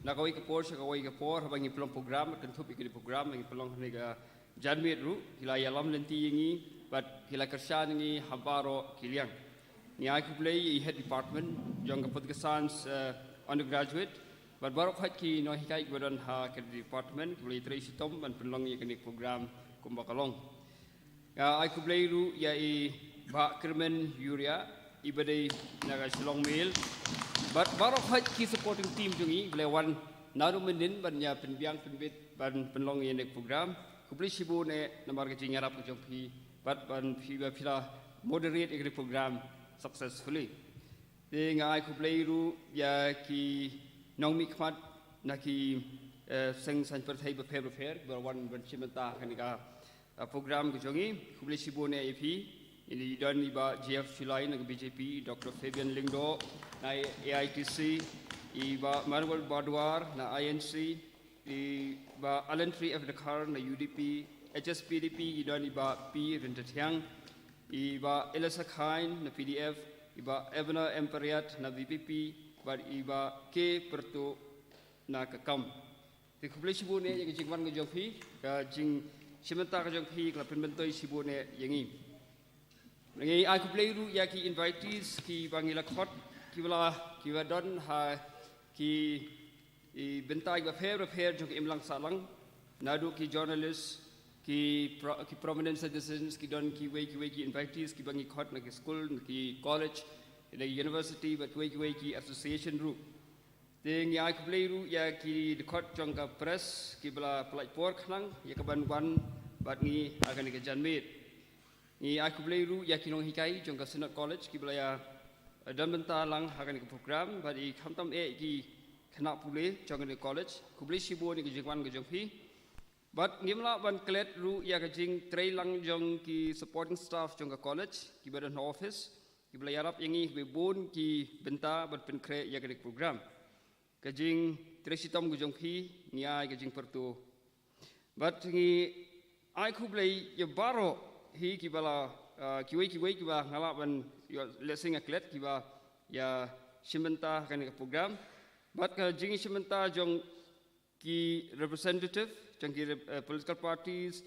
na kawei ka por sha kawei ka por haba ngi pynlong program, kynthup ïa kane ka program ngi pynlong hangne ka janmiet ruh, ki la ïalam lynti ïa ngi bad ki la kyrshan ïa ngi ha baroh ki liang. Ngi ai khublei ïa i head department jong ka Political Science, eh, undergraduate bad baroh khoit ki nonghikai kiba don ha ka department kiba la ïatrei shitom ban pynlong ïa kane ka program kumba ka long. Nga ai khublei ruh ïa i Bah Kyrmen Uriah iba dei na ka Shillong Mail bad baroh khoit ki supporting team jong ngi ba la wan naduh mynhynnin ban ïa pynbiang pynbit ban pynlong ïa kane ka program. Khublei shibun eh namar ka jingïarap ka jong phi bad ban phi ba phi la moderate ïa kane ka program successfully. Te nga ai khublei ruh ïa ki nongmihkhmat na ki, eh, seng saiñ pyrthei bapher bapher ba wan ban shim bynta ha kane ka, eh, program ka jong ngi. Khublei shibun eh ïa phi. Ngi don i Bah J F Shullai na ka B J P, Doctor Fabian Lyngdoh na A I T C, i Bah Manuel Badwar na I N C, i Bah Alan Tree F Dkhar na U D P, H S P D P ngi don i Bah P Ryntathiang, i Bah Elisa Khain na P D F, i Bah Evna M Pariat na V P P bad i Bah K Pyrtuh na ka KAM. Te khublei shibun eh ïa ka jingwan ka jong phi, ka jingshim bynta ka jong phi ka la pynmyntoi shibun eh ïa ngi. Ngi ai khublei ruh ïa ki invitees kiba ngi la khot kiba la, kiba don ha ki bynta kiba pher bapher jong ka imlang sahlang, naduh ki journalist, ki pro-, ki prominent citizens, ki don kiwei kiwei ki invitees kiba ngi khot na ki school, na ki college, na ki university bad kiwei kiwei ki association ruh. Te ngi ai khublei ruh ïa ki dkhot jong ka press kiba la pyllait por khnang ïa ka ban wan bad ngi ha kane ka janmiet. Ngi ai khublei ruh ïa ki nonghikai jong ka Synod College kiba la ïa, eh, don bynta lang ha kane ka program bad i khamtam eh ki khynnah pule jong kane ka college. Khublei shibun ïa ka jingwan ka jong phi. Bad ngim lah ban klet ruh ïa ka jingtrei lang jong ki supporting staff jong ka college kiba don ha office kiba la ïarap ïa ngi kiba bun ki bynta ban pynkhreh ïa kane ka program. Ka jingtrei shitom ka jong phi ngi ai ka jingpyrto. Bad ngi ai khublei ïa baroh hi kiba la, ah, kiwei kiwei kiba nga lah ban ïoh lehse nga klet kiba ïa shim bynta ha kane ka program. Bad ka jingshim bynta jong ki representative jong ki rep-, eh, political parties,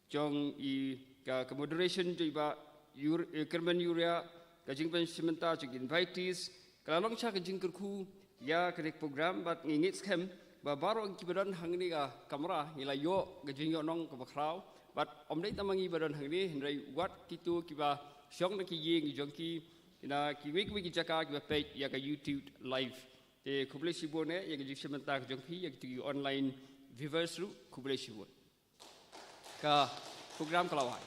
jong i ka, ka moderation jong i Bah Ur-, eh, Kyrmen Uriah, ka jingpynshim bynta jong ki invitees, ka la long sha ka jingkyrkhu ïa kane ka program bad ngi ngeit skhem ba baroh kiba don hangne ka kamra ngi la ïoh ka jingïohnong kaba khraw bad ym dei tang ma ngi ba don hangne hynrei wat kito kiba shong na ki ïing jong ki na kiwei kiwei ki jaka kiba peit ïa ka YouTube live. Te khublei shibun eh ïa ka jingshim bynta ka jong phi ïa kito ki online viewers ruh khublei shibun. Ka program ka la wai.